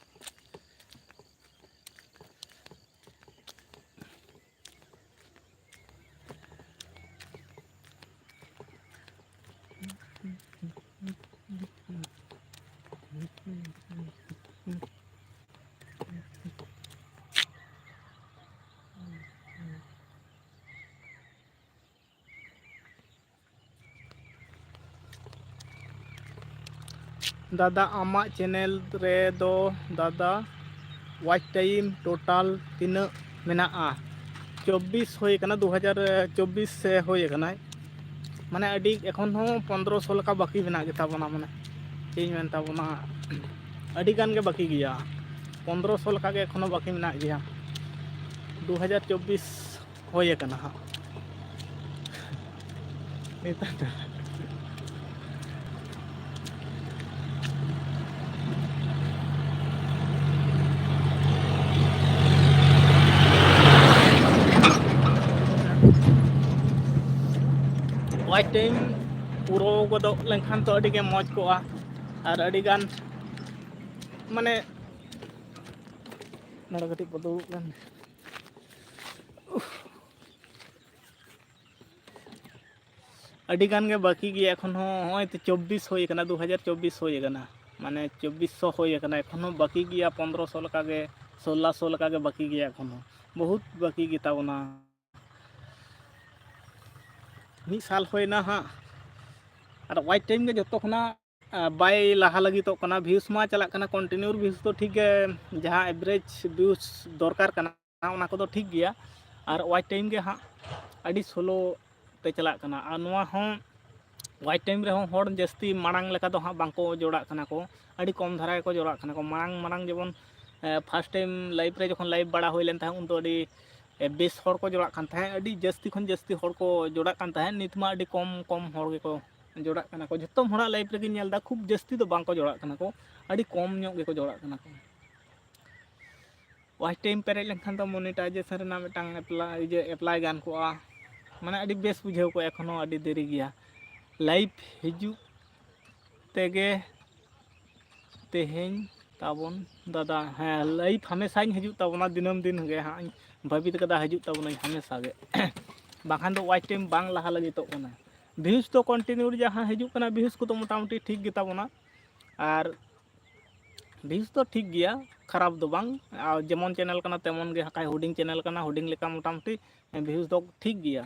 ᱫᱟᱫᱟ, ᱟᱢᱟᱜ ᱪᱮᱱᱮᱞ ᱨᱮᱫᱚ, ᱫᱟᱫᱟ, ᱣᱟᱪ ᱴᱟᱭᱤᱢ ᱴᱳᱴᱟᱞ ᱛᱤᱱᱟᱹᱜ ᱢᱮᱱᱟᱜᱼᱟ? ᱪᱚᱵᱵᱤᱥ ᱦᱩᱭ ᱟᱠᱟᱱᱟ, ᱫᱩ ᱦᱟᱡᱟᱨ ᱪᱚᱵᱵᱤᱥ ᱥᱮ ᱦᱩᱭ ᱟᱠᱟᱱᱟ᱾ ᱢᱟᱱᱮ, ᱟᱹᱰᱤ, ᱮᱠᱷᱚᱱ ᱦᱚᱸ ᱯᱚᱱᱫᱽᱨᱚ ᱥᱚ ᱞᱮᱠᱟ ᱵᱟᱹᱠᱤ ᱢᱮᱱᱟᱜ ᱜᱮᱛᱟ ᱵᱚᱱᱟ᱾ ᱢᱟᱱᱮ, ᱪᱮᱫ ᱤᱧ ᱢᱮᱱ ᱛᱟᱵᱚᱱᱟ, ᱟᱹᱰᱤ ᱜᱟᱱ ᱜᱮ ᱵᱟᱹᱠᱤ ᱜᱮᱭᱟ, ᱯᱚᱱᱫᱽᱨᱚ ᱥᱚ ᱞᱮᱠᱟ ᱜᱮ ᱮᱠᱷᱚᱱᱳ ᱵᱟᱹᱠᱤ ᱢᱮᱱᱟᱜ ᱜᱮᱭᱟ᱾ ᱫᱩ ᱦᱟᱡᱟᱨ ᱪᱚᱵᱵᱤᱥ ᱦᱩᱭ ᱟᱠᱟᱱᱟ ᱦᱟᱸᱜ᱾ ᱱᱮᱛᱟᱨ ᱫᱚ ᱣᱟᱪ ᱴᱟᱭᱤᱢ ᱯᱩᱨᱟᱹᱣ ᱜᱚᱫᱚᱜ ᱞᱮᱱᱠᱷᱟᱱ ᱛᱚ ᱟᱹᱰᱤ ᱜᱮ ᱢᱚᱡᱽ ᱠᱚᱜᱼᱟ᱾ ᱟᱨ ᱟᱹᱰᱤ ᱜᱟᱱ, ᱢᱟᱱᱮ, ᱱᱚᱰᱮ ᱠᱟᱹᱴᱤᱡ ᱵᱚ ᱫᱩᱲᱩᱵ ᱞᱮᱱ᱾ ᱟᱹᱰᱤ ᱜᱟᱱ ᱜᱮ ᱵᱟᱹᱠᱤ ᱜᱮᱭᱟ ᱮᱠᱷᱚᱱ ᱦᱚᱸ᱾ ᱱᱚᱜᱼᱚᱭ ᱛᱚ ᱪᱚᱵᱵᱤᱥ ᱦᱩᱭ ᱟᱠᱟᱱᱟ, ᱫᱩ ᱦᱟᱡᱟᱨ ᱪᱚᱵᱵᱤᱥ ᱦᱩᱭ ᱟᱠᱟᱱᱟ, ᱢᱟᱱᱮ ᱪᱚᱵᱵᱤᱥ ᱥᱚ ᱦᱩᱭ ᱟᱠᱟᱱᱟ, ᱮᱠᱷᱚᱱ ᱦᱚᱸ ᱵᱟᱹᱠᱤ ᱜᱮᱭᱟ ᱯᱚᱱᱫᱽᱨᱚ ᱥᱚ ᱞᱮᱠᱟ ᱜᱮ, ᱥᱳᱞᱞᱳ ᱥᱚ ᱞᱮᱠᱟ ᱜᱮ ᱵᱟᱹᱠᱤ ᱜᱮᱭᱟ ᱮᱠᱷᱚᱱ ᱦᱚᱸ, ᱵᱚᱦᱩᱛ ᱵᱟᱹᱠᱤ ᱜᱮ ᱛᱟᱵᱚᱱᱟ᱾ ᱢᱤᱫ ᱥᱟᱞ ᱦᱩᱭᱱᱟ ᱦᱟᱸᱜ, ᱟᱨ ᱚᱣᱟᱪ ᱴᱟᱭᱤᱢ ᱜᱮ ᱡᱚᱛᱚ ᱠᱷᱚᱱᱟᱜ ᱵᱟᱭ ᱞᱟᱦᱟ ᱞᱟᱹᱜᱤᱫᱚᱜ ᱠᱟᱱᱟ᱾ ᱵᱷᱤᱭᱩᱥ ᱢᱟ ᱪᱟᱞᱟᱜ ᱠᱟᱱᱟ ᱠᱚᱱᱴᱤᱱᱤᱭᱩ ᱵᱷᱤᱭᱩᱥ ᱫᱚ ᱴᱷᱤᱠ ᱜᱮ, ᱡᱟᱦᱟᱸ ᱮᱵᱷᱟᱨᱮᱡᱽ ᱵᱷᱤᱭᱩᱥ ᱫᱚᱨᱠᱟᱨ ᱠᱟᱱᱟ ᱚᱱᱟ ᱠᱚᱫᱚ ᱴᱷᱤᱠ ᱜᱮᱭᱟ, ᱟᱨ ᱚᱣᱟᱪ ᱴᱟᱭᱤᱢ ᱜᱮ ᱦᱟᱸᱜ ᱟᱹᱰᱤ ᱥᱞᱳ ᱛᱮ ᱪᱟᱞᱟᱜ ᱠᱟᱱᱟ᱾ ᱟᱨ ᱱᱚᱣᱟ ᱦᱚᱸ ᱚᱣᱟᱪ ᱴᱟᱭᱤᱢ ᱨᱮᱦᱚᱸ ᱦᱚᱲ ᱡᱟᱹᱥᱛᱤ ᱢᱟᱲᱟᱝ ᱞᱮᱠᱟ ᱫᱚ ᱦᱟᱸᱜ ᱵᱟᱝᱠᱚ ᱡᱚᱲᱟᱜ ᱠᱟᱱᱟ ᱠᱚ, ᱟᱹᱰᱤ ᱠᱚᱢ ᱫᱷᱟᱨᱟ ᱜᱮᱠᱚ ᱡᱚᱲᱟᱜ ᱠᱟᱱᱟ ᱠᱚ᱾ ᱢᱟᱲᱟᱝ ᱢᱟᱲᱟᱝ ᱡᱮᱢᱚᱱ ᱯᱷᱟᱥᱴ ᱴᱟᱭᱤᱢ ᱞᱟᱭᱤᱵᱷ ᱨᱮ ᱡᱚᱠᱷᱚᱱ ᱞᱟᱭᱤᱵᱷ ᱵᱟᱲᱟ ᱦᱩᱭ ᱞᱮᱱ ᱛᱟᱦᱮᱸᱫ ᱩᱱᱫᱚ ᱟᱹᱰᱤ ᱵᱮᱥ ᱦᱚᱲ ᱠᱚ ᱡᱚᱲᱟᱜ ᱠᱟᱱ ᱛᱟᱦᱮᱸᱫ, ᱟᱹᱰᱤ ᱡᱟᱹᱥᱛᱤ ᱠᱷᱚᱱ ᱡᱟᱹᱥᱛᱤ ᱦᱚᱲ ᱠᱚ ᱡᱚᱲᱟᱜ ᱠᱟᱱ ᱛᱟᱦᱮᱸᱫ᱾ ᱱᱤᱛ ᱢᱟ ᱟᱹᱰᱤ ᱠᱚᱢ ᱠᱚᱢ ᱦᱚᱲ ᱜᱮᱠᱚ ᱡᱚᱲᱟᱜ ᱠᱟᱱᱟ ᱠᱚ᱾ ᱡᱚᱛᱚᱢ ᱦᱚᱲᱟᱜ ᱞᱟᱭᱤᱵᱷ ᱨᱮᱜᱮᱧ ᱧᱮᱞ ᱮᱫᱟ, ᱠᱷᱩᱵ ᱡᱟᱹᱥᱛᱤ ᱫᱚ ᱵᱟᱝ ᱠᱚ ᱡᱚᱲᱟᱜ ᱠᱟᱱᱟ ᱠᱚ, ᱟᱹᱰᱤ ᱠᱚᱢ ᱧᱚᱜ ᱜᱮᱠᱚ ᱡᱚᱲᱟᱜ ᱠᱟᱱᱟ ᱠᱚ᱾ ᱚᱣᱟᱪ ᱴᱟᱭᱤᱢ ᱯᱮᱨᱮᱡ ᱞᱮᱱᱠᱷᱟᱱ ᱫᱚ ᱢᱚᱱᱤᱴᱟᱭᱡᱮᱥᱚᱱ ᱨᱮᱱᱟᱜ ᱢᱤᱫᱴᱟᱝ ᱮᱯᱞᱟᱭ, ᱤᱭᱟᱹ, ᱮᱯᱞᱟᱭ ᱜᱟᱱ ᱠᱚᱜᱼᱟ, ᱢᱟᱱᱮ ᱟᱹᱰᱤ ᱵᱮᱥ ᱵᱩᱡᱷᱟᱹᱣ ᱠᱚᱜᱼᱟ᱾ ᱮᱠᱷᱚᱱ ᱦᱚᱸ ᱟᱹᱰᱤ ᱫᱮᱨᱤ ᱜᱮᱭᱟ᱾ ᱞᱟᱭᱤᱵᱷ ᱦᱤᱡᱩᱜ ᱛᱮᱜᱮ ᱛᱮᱦᱮᱧ ᱛᱟᱵᱚᱱ ᱫᱟᱫᱟ, ᱦᱮᱸ, ᱞᱟᱭᱤᱵᱷ ᱦᱟᱢᱮᱥᱟᱧ ᱦᱤᱡᱩᱜ ᱛᱟᱵᱚᱱᱟ, ᱫᱤᱱᱟᱹᱢ ᱫᱤᱱ ᱜᱮ ᱦᱟᱸᱜ ᱤᱧ ᱵᱷᱟᱹᱵᱤᱛ ᱠᱟᱫᱟ, ᱦᱤᱡᱩᱜ ᱛᱟᱵᱚᱱᱟᱹᱧ ᱦᱟᱢᱮᱥᱟ ᱜᱮ᱾ ᱵᱟᱠᱷᱟᱱ ᱫᱚ ᱚᱣᱟᱪ ᱴᱟᱭᱤᱢ ᱵᱟᱝ ᱞᱟᱦᱟ ᱞᱟᱹᱜᱤᱫᱚᱜ ᱠᱟᱱᱟ᱾ ᱵᱷᱤᱭᱩᱥ ᱫᱚ ᱠᱚᱱᱴᱤᱱᱤᱭᱩ ᱡᱟᱦᱟᱸ ᱦᱤᱡᱩᱜ ᱠᱟᱱᱟ, ᱵᱷᱤᱭᱩᱥ ᱠᱚᱫᱚ ᱢᱚᱴᱟᱢᱩᱴᱤ ᱴᱷᱤᱠ ᱜᱮᱛᱟ ᱵᱚᱱᱟ, ᱟᱨ ᱵᱷᱤᱭᱩᱥ ᱫᱚ ᱴᱷᱤᱠ ᱜᱮᱭᱟ, ᱠᱷᱟᱨᱟᱯ ᱫᱚ ᱵᱟᱝ᱾ ᱟᱨ ᱡᱮᱢᱚᱱ ᱪᱮᱱᱮᱞ ᱠᱟᱱᱟ ᱛᱮᱢᱚᱱ ᱜᱮ, ᱦᱟᱸᱜ ᱠᱷᱟᱡ ᱦᱩᱰᱤᱧ ᱪᱮᱱᱮᱞ ᱠᱟᱱᱟ, ᱦᱩᱰᱤᱧ ᱞᱮᱠᱟ ᱢᱚᱴᱟᱢᱩᱴᱤ ᱵᱷᱤᱭᱩᱥ ᱫᱚ ᱴᱷᱤᱠ ᱜᱮᱭᱟ,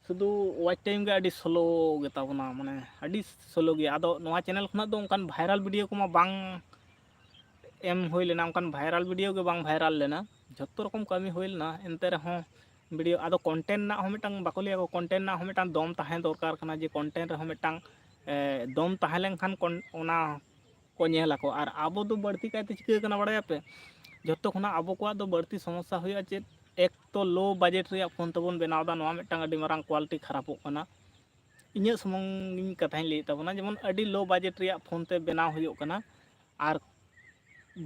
ᱥᱩᱫᱷᱩ ᱚᱣᱟᱪ ᱴᱟᱭᱤᱢ ᱜᱮ ᱟᱹᱰᱤ ᱥᱞᱳ ᱜᱮᱛᱟ ᱵᱚᱱᱟ, ᱢᱟᱱᱮ ᱟᱹᱰᱤ ᱥᱞᱳ ᱜᱮᱭᱟ᱾ ᱟᱫᱚ ᱱᱚᱣᱟ ᱪᱮᱱᱮᱞ ᱠᱷᱚᱱᱟᱜ ᱫᱚ ᱚᱱᱠᱟᱱ ᱵᱷᱟᱭᱨᱟᱞ ᱵᱷᱤᱰᱤᱭᱳ ᱠᱚᱢᱟ ᱵᱟᱝ ᱮᱢ ᱦᱩᱭ ᱞᱮᱱᱟ, ᱚᱱᱠᱟᱱ ᱵᱷᱟᱭᱨᱟᱞ ᱵᱷᱤᱰᱤᱭᱳ ᱜᱮ ᱵᱟᱝ ᱵᱷᱟᱭᱨᱟᱞ ᱞᱮᱱᱟ᱾ ᱡᱷᱚᱛᱚ ᱨᱚᱠᱚᱢ ᱠᱟᱹᱢᱤ ᱦᱩᱭ ᱞᱮᱱᱟ, ᱮᱱᱛᱮ ᱨᱮᱦᱚᱸ ᱵᱷᱤᱰᱤᱭᱳ, ᱟᱫᱚ ᱠᱚᱱᱴᱮᱱᱴ ᱨᱮᱱᱟᱜ ᱦᱚᱸ ᱢᱤᱫᱴᱟᱝ, ᱵᱟᱠᱚ ᱞᱟᱹᱭᱟ ᱠᱚ, ᱠᱚᱱᱴᱮᱱᱴ ᱨᱮᱱᱟᱜ ᱦᱚᱸ ᱢᱤᱫᱴᱟᱝ ᱫᱚᱢ ᱛᱟᱦᱮᱸ ᱫᱚᱨᱠᱟᱨ ᱠᱟᱱᱟ, ᱡᱮ ᱠᱚᱱᱴᱮᱱᱴ ᱨᱮᱦᱚᱸ ᱢᱤᱫᱴᱟᱝ, ᱮ, ᱫᱚᱢ ᱛᱟᱦᱮᱸ ᱞᱮᱱᱠᱷᱟᱱ ᱠᱚᱱ-, ᱚᱱᱟ ᱠᱚ ᱧᱮᱞ ᱟᱠᱚ᱾ ᱟᱨ ᱟᱵᱚ ᱫᱚ ᱵᱟᱹᱲᱛᱤ ᱠᱟᱭᱛᱮ ᱪᱤᱠᱟᱹ ᱠᱟᱱᱟ ᱵᱟᱲᱟᱭᱟᱯᱮ? ᱡᱷᱚᱛᱚ ᱠᱷᱚᱱᱟᱜ ᱟᱵᱚ ᱠᱚᱣᱟᱜ ᱫᱚ ᱵᱟᱹᱲᱛᱤ ᱥᱚᱢᱚᱥᱥᱟ ᱦᱩᱭᱩᱜᱼᱟ ᱪᱮᱫ? ᱮᱠ ᱛᱚ ᱞᱳ ᱵᱟᱡᱮᱴ ᱨᱮᱭᱟᱜ ᱯᱷᱳᱱ ᱛᱮᱵᱚᱱ ᱵᱮᱱᱟᱣ ᱮᱫᱟ, ᱱᱚᱣᱟ ᱢᱤᱫᱴᱟᱝ ᱟᱹᱰᱤ ᱢᱟᱨᱟᱝ ᱠᱳᱣᱟᱞᱤᱴᱤ ᱠᱷᱟᱨᱟᱯᱚᱜ ᱠᱟᱱᱟ᱾ ᱤᱧᱟᱹᱜ ᱥᱩᱢᱩᱝ ᱤᱧ ᱠᱟᱛᱷᱟᱧ ᱞᱟᱹᱭᱮᱫ ᱛᱟᱵᱚᱱᱟ, ᱡᱮᱢᱚᱱ ᱟᱹᱰᱤ ᱞᱳ ᱵᱟᱡᱮᱴ ᱨᱮᱭᱟᱜ ᱯᱷᱳᱱ ᱛᱮ ᱵᱮᱱᱟᱣ ᱦᱩᱭᱩᱜ ᱠᱟᱱᱟ, ᱟᱨ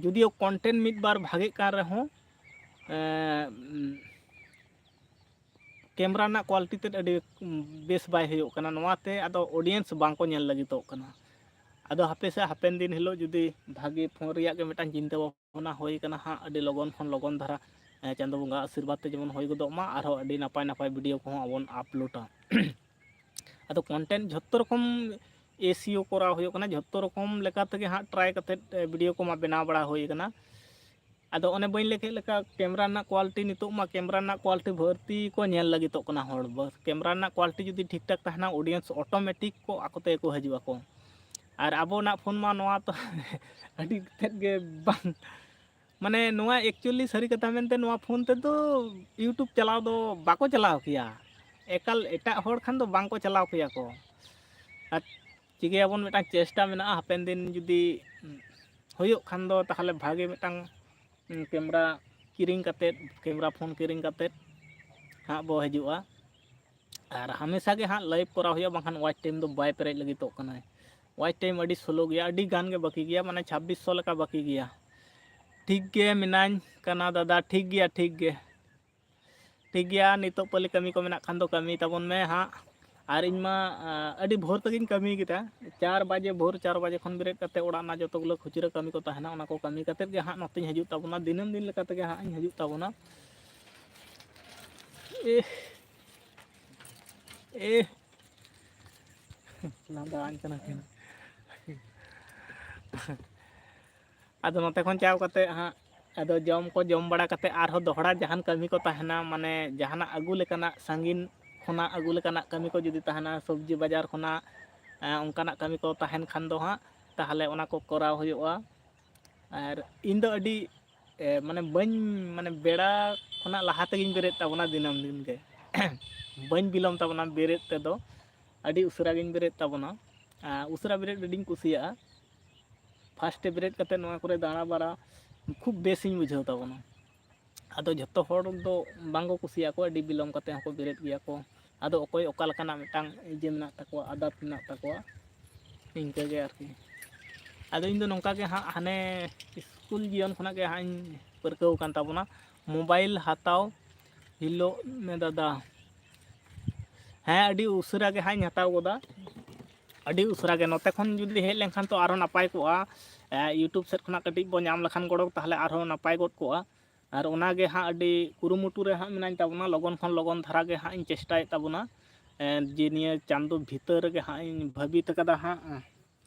ᱡᱩᱫᱤᱭᱳ ᱠᱚᱱᱴᱮᱱᱴ ᱢᱤᱫ ᱵᱟᱨ ᱵᱷᱟᱜᱮᱜ ᱠᱟᱱ ᱨᱮᱦᱚᱸ, ᱮᱸ, ᱠᱮᱢᱮᱨᱟ ᱨᱮᱱᱟᱜ ᱠᱳᱣᱟᱞᱤᱴᱤ ᱛᱮᱫ ᱟᱹᱰᱤ ᱵᱮᱥ ᱵᱟᱭ ᱦᱩᱭᱩᱜ ᱠᱟᱱᱟ᱾ ᱱᱚᱣᱟᱛᱮ ᱟᱫᱚ ᱚᱰᱤᱭᱮᱱᱥ ᱵᱟᱝᱠᱚ ᱧᱮᱞ ᱞᱟᱹᱜᱤᱫᱚᱜ ᱠᱟᱱᱟ᱾ ᱟᱫᱚ ᱦᱟᱯᱮ ᱥᱮ ᱦᱟᱯᱮᱱ ᱫᱤᱱ ᱦᱤᱞᱳᱜ ᱡᱩᱫᱤ ᱵᱷᱟᱜᱮ ᱯᱷᱳᱱ ᱨᱮᱭᱟᱜ ᱜᱮ ᱢᱤᱫᱴᱟᱝ ᱪᱤᱱᱛᱟᱹ ᱵᱷᱟᱵᱽᱱᱟ ᱦᱩᱭ ᱠᱟᱱᱟ ᱦᱟᱸᱜ, ᱟᱹᱰᱤ ᱞᱚᱜᱚᱱ ᱠᱷᱚᱱ ᱞᱚᱜᱚᱱ ᱫᱷᱟᱨᱟ, ᱮᱸ, ᱪᱟᱸᱫᱳ ᱵᱚᱸᱜᱟ ᱟᱥᱤᱨᱵᱟᱫᱽ ᱛᱮ ᱡᱮᱢᱚᱱ ᱦᱩᱭ ᱜᱚᱫᱚᱜ ᱢᱟ, ᱟᱨᱦᱚᱸ ᱟᱹᱰᱤ ᱱᱟᱯᱟᱭ ᱱᱟᱯᱟᱭ ᱵᱷᱤᱰᱤᱭᱳ ᱠᱚᱦᱚᱸ ᱟᱵᱚᱱ ᱟᱯᱞᱳᱰᱟ᱾ ᱟᱫᱚ content ᱡᱷᱚᱛᱚ ᱨᱚᱠᱚᱢ ᱮᱥᱤᱭᱳ ᱠᱚᱨᱟᱣ ᱦᱩᱭᱩᱜ ᱠᱟᱱᱟ, ᱡᱷᱚᱛᱚ ᱨᱚᱠᱚᱢ ᱞᱮᱠᱟ ᱛᱮᱜᱮ ᱦᱟᱸᱜ ᱴᱨᱟᱭ ᱠᱟᱛᱮᱫ ᱵᱷᱤᱰᱤᱭᱳ ᱠᱚᱢᱟ ᱵᱮᱱᱟᱣ ᱵᱟᱲᱟ ᱦᱩᱭ ᱠᱟᱱᱟ᱾ ᱟᱫᱚ ᱚᱱᱮ ᱵᱟᱹᱧ ᱞᱟᱹᱭ ᱠᱮᱫ ᱞᱮᱠᱟ, ᱠᱮᱢᱮᱨᱟ ᱨᱮᱱᱟᱜ ᱠᱳᱣᱟᱞᱤᱴᱤ ᱱᱤᱛᱚᱜ ᱢᱟ, ᱠᱮᱢᱮᱨᱟ ᱨᱮᱱᱟᱜ ᱠᱳᱣᱟᱞᱤᱴᱤ ᱵᱷᱟᱹᱨᱛᱤ ᱠᱚ ᱧᱮᱞ ᱞᱟᱹᱜᱤᱫᱚᱜ ᱠᱟᱱᱟ ᱦᱚᱲ᱾ ᱵᱟᱥ, ᱠᱮᱢᱮᱨᱟ ᱨᱮᱱᱟᱜ ᱠᱳᱣᱟᱞᱤᱴᱤ ᱡᱩᱫᱤ ᱴᱷᱤᱠ ᱴᱷᱟᱠ ᱛᱟᱦᱮᱱᱟ, ᱚᱰᱤᱭᱮᱱᱥ ᱚᱴᱳᱢᱮᱴᱤᱠ ᱠᱚ ᱟᱠᱚ ᱛᱮᱜᱮ ᱠᱚ ᱦᱤᱡᱩᱜ ᱟᱠᱚ᱾ ᱟᱨ ᱟᱵᱚᱱᱟᱜ ᱯᱷᱳᱱ ᱢᱟ ᱱᱚᱣᱟ ᱛᱚ ᱟᱹᱰᱤ ᱛᱮᱫ ᱜᱮ ᱵᱟᱝ, ᱢᱟᱱᱮ, ᱱᱚᱣᱟ actually ᱥᱟᱹᱨᱤ ᱠᱟᱛᱷᱟ ᱢᱮᱱᱛᱮ, ᱱᱚᱣᱟ ᱯᱷᱳᱱ ᱛᱮᱫᱚ YouTube ᱪᱟᱞᱟᱣ ᱫᱚ ᱵᱟᱠᱚ ᱪᱟᱞᱟᱣ ᱠᱮᱭᱟ᱾ ᱮᱠᱟᱞ ᱮᱴᱟᱜ ᱦᱚᱲ ᱠᱷᱟᱱ ᱫᱚ ᱵᱟᱝ ᱠᱚ ᱪᱟᱞᱟᱣ ᱠᱮᱭᱟ ᱠᱚ᱾ ᱟᱨ ᱪᱤᱠᱟᱹᱭᱟᱵᱚᱱ, ᱢᱤᱫᱴᱟᱝ ᱪᱮᱥᱴᱟ ᱢᱮᱱᱟᱜᱼᱟ, ᱦᱟᱯᱮᱱ ᱫᱤᱱ ᱡᱩᱫᱤ ᱦᱩᱭᱩᱜ ᱠᱷᱟᱱ ᱫᱚ ᱛᱟᱦᱚᱞᱮ ᱵᱷᱟᱜᱮ ᱢᱤᱫᱴᱟᱝ ᱠᱮᱢᱮᱨᱟ ᱠᱤᱨᱤᱧ ᱠᱟᱛᱮᱫ, ᱠᱮᱢᱮᱨᱟ ᱯᱷᱳᱱ ᱠᱤᱨᱤᱧ ᱠᱟᱛᱮᱫ ᱦᱟᱸᱜ ᱵᱚ ᱦᱤᱡᱩᱜᱼᱟ᱾ ᱟᱨ ᱦᱟᱢᱮᱥᱟ ᱜᱮ ᱦᱟᱸᱜ ᱞᱟᱭᱤᱵᱷ ᱠᱚᱨᱟᱣ ᱦᱩᱭᱩᱜᱼᱟ, ᱵᱟᱝᱠᱷᱟᱱ ᱣᱟᱪ ᱴᱟᱭᱤᱢ ᱫᱚ ᱵᱟᱭ ᱯᱮᱨᱮᱡ ᱞᱟᱹᱜᱤᱫᱚᱜ ᱠᱟᱱᱟᱭ᱾ ᱣᱟᱪ ᱴᱟᱭᱤᱢ ᱟᱹᱰᱤ ᱥᱞᱳ ᱜᱮᱭᱟ, ᱟᱹᱰᱤ ᱜᱟᱱ ᱜᱮ ᱵᱟᱹᱠᱤ ᱜᱮᱭᱟ, ᱢᱟᱱᱮ ᱪᱷᱟᱵᱵᱤᱥ ᱥᱚ ᱞᱮᱠᱟ ᱵᱟᱹᱠᱤ ᱜᱮᱭᱟ᱾ ᱴᱷᱤᱠ ᱜᱮ ᱢᱮᱱᱟᱹᱧ ᱠᱟᱱᱟ ᱫᱟᱫᱟ, ᱴᱷᱤᱠ ᱜᱮᱭᱟ, ᱴᱷᱤᱠ ᱜᱮ, ᱴᱷᱤᱠ ᱜᱮᱭᱟ᱾ ᱱᱤᱛᱚᱜ ᱯᱟᱹᱞᱤ ᱠᱟᱹᱢᱤ ᱠᱚ ᱢᱮᱱᱟᱜ ᱠᱷᱟᱱ ᱫᱚ ᱠᱟᱹᱢᱤ ᱛᱟᱵᱚᱱ ᱢᱮ ᱦᱟᱸᱜ᱾ ᱟᱨ ᱤᱧ ᱢᱟ, ᱟ, ᱟᱹᱰᱤ ᱵᱷᱳᱨ ᱛᱮᱜᱮᱧ ᱠᱟᱹᱢᱤ ᱠᱮᱫᱟ, ᱪᱟᱨ ᱵᱟᱡᱮ, ᱵᱷᱳᱨ ᱪᱟᱨ ᱵᱟᱡᱮ ᱠᱷᱚᱱ ᱵᱮᱨᱮᱫ ᱠᱟᱛᱮ ᱚᱲᱟᱜ ᱨᱮᱱᱟᱜ ᱡᱚᱛᱚ ᱜᱩᱞᱟᱹ ᱠᱷᱩᱪᱨᱟᱹ ᱠᱟᱹᱢᱤ ᱠᱚ ᱛᱟᱦᱮᱱᱟ, ᱚᱱᱟ ᱠᱚ ᱠᱟᱹᱢᱤ ᱠᱟᱛᱮᱫ ᱜᱮ ᱦᱟᱸᱜ ᱱᱚᱛᱮᱧ ᱦᱤᱡᱩᱜ ᱛᱟᱵᱚᱱᱟ, ᱫᱤᱱᱟᱹᱢ ᱫᱤᱱ ᱞᱮᱠᱟ ᱛᱮᱜᱮ ᱦᱟᱸᱜ ᱤᱧ ᱦᱤᱡᱩᱜ ᱛᱟᱵᱚᱱᱟ᱾ ᱮᱦ, ᱮᱦ, ᱞᱟᱸᱫᱟᱣᱟᱹᱧ ᱠᱟᱱᱟ ᱠᱤᱱ᱾ ᱟᱫᱚ ᱱᱚᱛᱮ ᱠᱷᱚᱱ ᱪᱟᱣ ᱠᱟᱛᱮ ᱦᱟᱸᱜ, ᱟᱫᱚ ᱡᱚᱢ ᱠᱚ ᱡᱚᱢ ᱵᱟᱲᱟ ᱠᱟᱛᱮ ᱟᱨᱦᱚᱸ ᱫᱚᱦᱲᱟ ᱡᱟᱦᱟᱱ ᱠᱟᱹᱢᱤ ᱠᱚ ᱛᱟᱦᱮᱱᱟ, ᱢᱟᱱᱮ ᱡᱟᱦᱟᱱᱟᱜ ᱟᱹᱜᱩ ᱞᱮᱠᱟᱱᱟᱜ, ᱥᱟᱺᱜᱤᱧ ᱠᱷᱚᱱᱟᱜ ᱟᱹᱜᱩ ᱞᱮᱠᱟᱱᱟᱜ ᱠᱟᱹᱢᱤ ᱠᱚ ᱡᱩᱫᱤ ᱛᱟᱦᱮᱱᱟ, ᱥᱚᱵᱽᱡᱤ ᱵᱟᱡᱟᱨ ᱠᱷᱚᱱᱟᱜ, ᱮᱸ, ᱚᱱᱠᱟᱱᱟᱜ ᱠᱟᱹᱢᱤ ᱠᱚ ᱛᱟᱦᱮᱱ ᱠᱷᱟᱱ ᱫᱚ ᱦᱟᱸᱜ, ᱛᱟᱦᱚᱞᱮ ᱚᱱᱟ ᱠᱚ ᱠᱚᱨᱟᱣ ᱦᱩᱭᱩᱜᱼᱟ᱾ ᱟᱨ ᱤᱧ ᱫᱚ ᱟᱹᱰᱤ, ᱮ, ᱢᱟᱱᱮ ᱵᱟᱹᱧ, ᱢᱟᱱᱮ ᱵᱮᱲᱟ ᱠᱷᱚᱱᱟᱜ ᱞᱟᱦᱟ ᱛᱮᱜᱤᱧ ᱵᱮᱨᱮᱫ ᱛᱟᱵᱚᱱᱟ ᱫᱤᱱᱟᱹᱢ ᱫᱤᱱ ᱜᱮ᱾ ᱵᱟᱹᱧ ᱵᱤᱞᱚᱢ ᱛᱟᱵᱚᱱᱟ ᱵᱮᱨᱮᱫ ᱛᱮᱫᱚ, ᱟᱹᱰᱤ ᱩᱥᱟᱹᱨᱟ ᱜᱤᱧ ᱵᱮᱨᱮᱫ ᱛᱟᱵᱚᱱᱟ᱾ ᱟᱨ ᱩᱥᱟᱹᱨᱟ ᱵᱮᱨᱮᱫ ᱟᱹᱰᱤᱧ ᱠᱩᱥᱤᱭᱟᱜᱼᱟ᱾ ᱯᱷᱟᱥᱴ ᱨᱮ ᱵᱮᱨᱮᱫ ᱠᱟᱛᱮ ᱱᱚᱣᱟ ᱠᱚᱨᱮ ᱫᱟᱬᱟ ᱵᱟᱲᱟ ᱠᱷᱩᱵ ᱵᱮᱥᱤᱧ ᱵᱩᱡᱷᱟᱹᱣ ᱛᱟᱵᱚᱱᱟ᱾ ᱟᱫᱚ ᱡᱷᱚᱛᱚ ᱦᱚᱲ ᱫᱚ ᱵᱟᱝ ᱠᱚ ᱠᱩᱥᱤᱭᱟᱜᱼᱟ ᱠᱚ, ᱟᱹᱰᱤ ᱵᱤᱞᱚᱢ ᱠᱟᱛᱮ ᱦᱚᱸᱠᱚ ᱵᱮᱨᱮᱫ ᱜᱮᱭᱟ ᱠᱚ᱾ ᱟᱫᱚ ᱚᱠᱚᱭ ᱚᱠᱟ ᱞᱮᱠᱟᱱᱟᱜ ᱢᱤᱫᱴᱟᱝ ᱤᱭᱟᱹ ᱢᱮᱱᱟᱜ ᱛᱟᱠᱚᱣᱟ, ᱟᱫᱟᱛ ᱢᱮᱱᱟᱜ ᱛᱟᱠᱚᱣᱟ, ᱤᱱᱠᱟᱹ ᱜᱮ ᱟᱨᱠᱤ᱾ ᱟᱫᱚ ᱤᱧ ᱫᱚ ᱱᱚᱝᱠᱟ ᱜᱮ ᱦᱟᱸᱜ, ᱦᱟᱱᱮ ᱥᱠᱩᱞ ᱡᱤᱭᱚᱱ ᱠᱷᱚᱱᱟᱜ ᱜᱮ ᱦᱟᱸᱜ ᱤᱧ ᱯᱟᱹᱨᱠᱟᱹᱣ ᱟᱠᱟᱱ ᱛᱟᱵᱚᱱᱟ, ᱢᱳᱵᱟᱭᱤᱞ ᱦᱟᱛᱟᱣ ᱦᱤᱞᱳᱜ ᱢᱮ ᱫᱟᱫᱟ᱾ ᱦᱮᱸ, ᱟᱹᱰᱤ ᱩᱥᱟᱹᱨᱟ ᱜᱮ ᱦᱟᱸᱜ ᱤᱧ ᱦᱟᱛᱟᱣ ᱜᱚᱫᱟ, ᱟᱹᱰᱤ ᱩᱥᱟᱹᱨᱟ ᱜᱮ᱾ ᱱᱚᱛᱮ ᱠᱷᱚᱱ ᱡᱩᱫᱤ ᱦᱮᱡ ᱞᱮᱱᱠᱷᱟᱱ ᱛᱚ ᱟᱨᱦᱚᱸ ᱱᱟᱯᱟᱭ ᱠᱚᱜᱼᱟ᱾ ᱮ, YouTube ᱥᱮᱫ ᱠᱷᱚᱱᱟᱜ ᱠᱟᱹᱴᱤᱡ ᱵᱚ ᱧᱟᱢ ᱞᱮᱠᱷᱟᱱ ᱜᱚᱲᱚ, ᱛᱟᱦᱚᱞᱮ ᱟᱨᱦᱚᱸ ᱱᱟᱯᱟᱭ ᱜᱚᱫ ᱠᱚᱜᱼᱟ᱾ ᱟᱨ ᱚᱱᱟ ᱜᱮ ᱦᱟᱸᱜ ᱟᱹᱰᱤ ᱠᱩᱨᱩᱢᱩᱴᱩ ᱨᱮ ᱦᱟᱸᱜ ᱢᱮᱱᱟᱧ ᱛᱟᱵᱚᱱᱟ, ᱞᱚᱜᱚᱱ ᱠᱷᱚᱱ ᱞᱚᱜᱚᱱ ᱫᱷᱟᱨᱟ ᱜᱮ ᱦᱟᱸᱜ ᱤᱧ ᱪᱮᱥᱴᱟᱭᱮᱫ ᱛᱟᱵᱚᱱᱟ᱾ ᱮᱸ, ᱡᱮ ᱱᱤᱭᱟᱹ ᱪᱟᱸᱫᱚ ᱵᱷᱤᱛᱟᱹᱨ ᱨᱮᱜᱮ ᱦᱟᱸᱜ ᱤᱧ ᱵᱷᱟᱹᱵᱤᱛ ᱟᱠᱟᱫᱟ ᱦᱟᱸᱜ᱾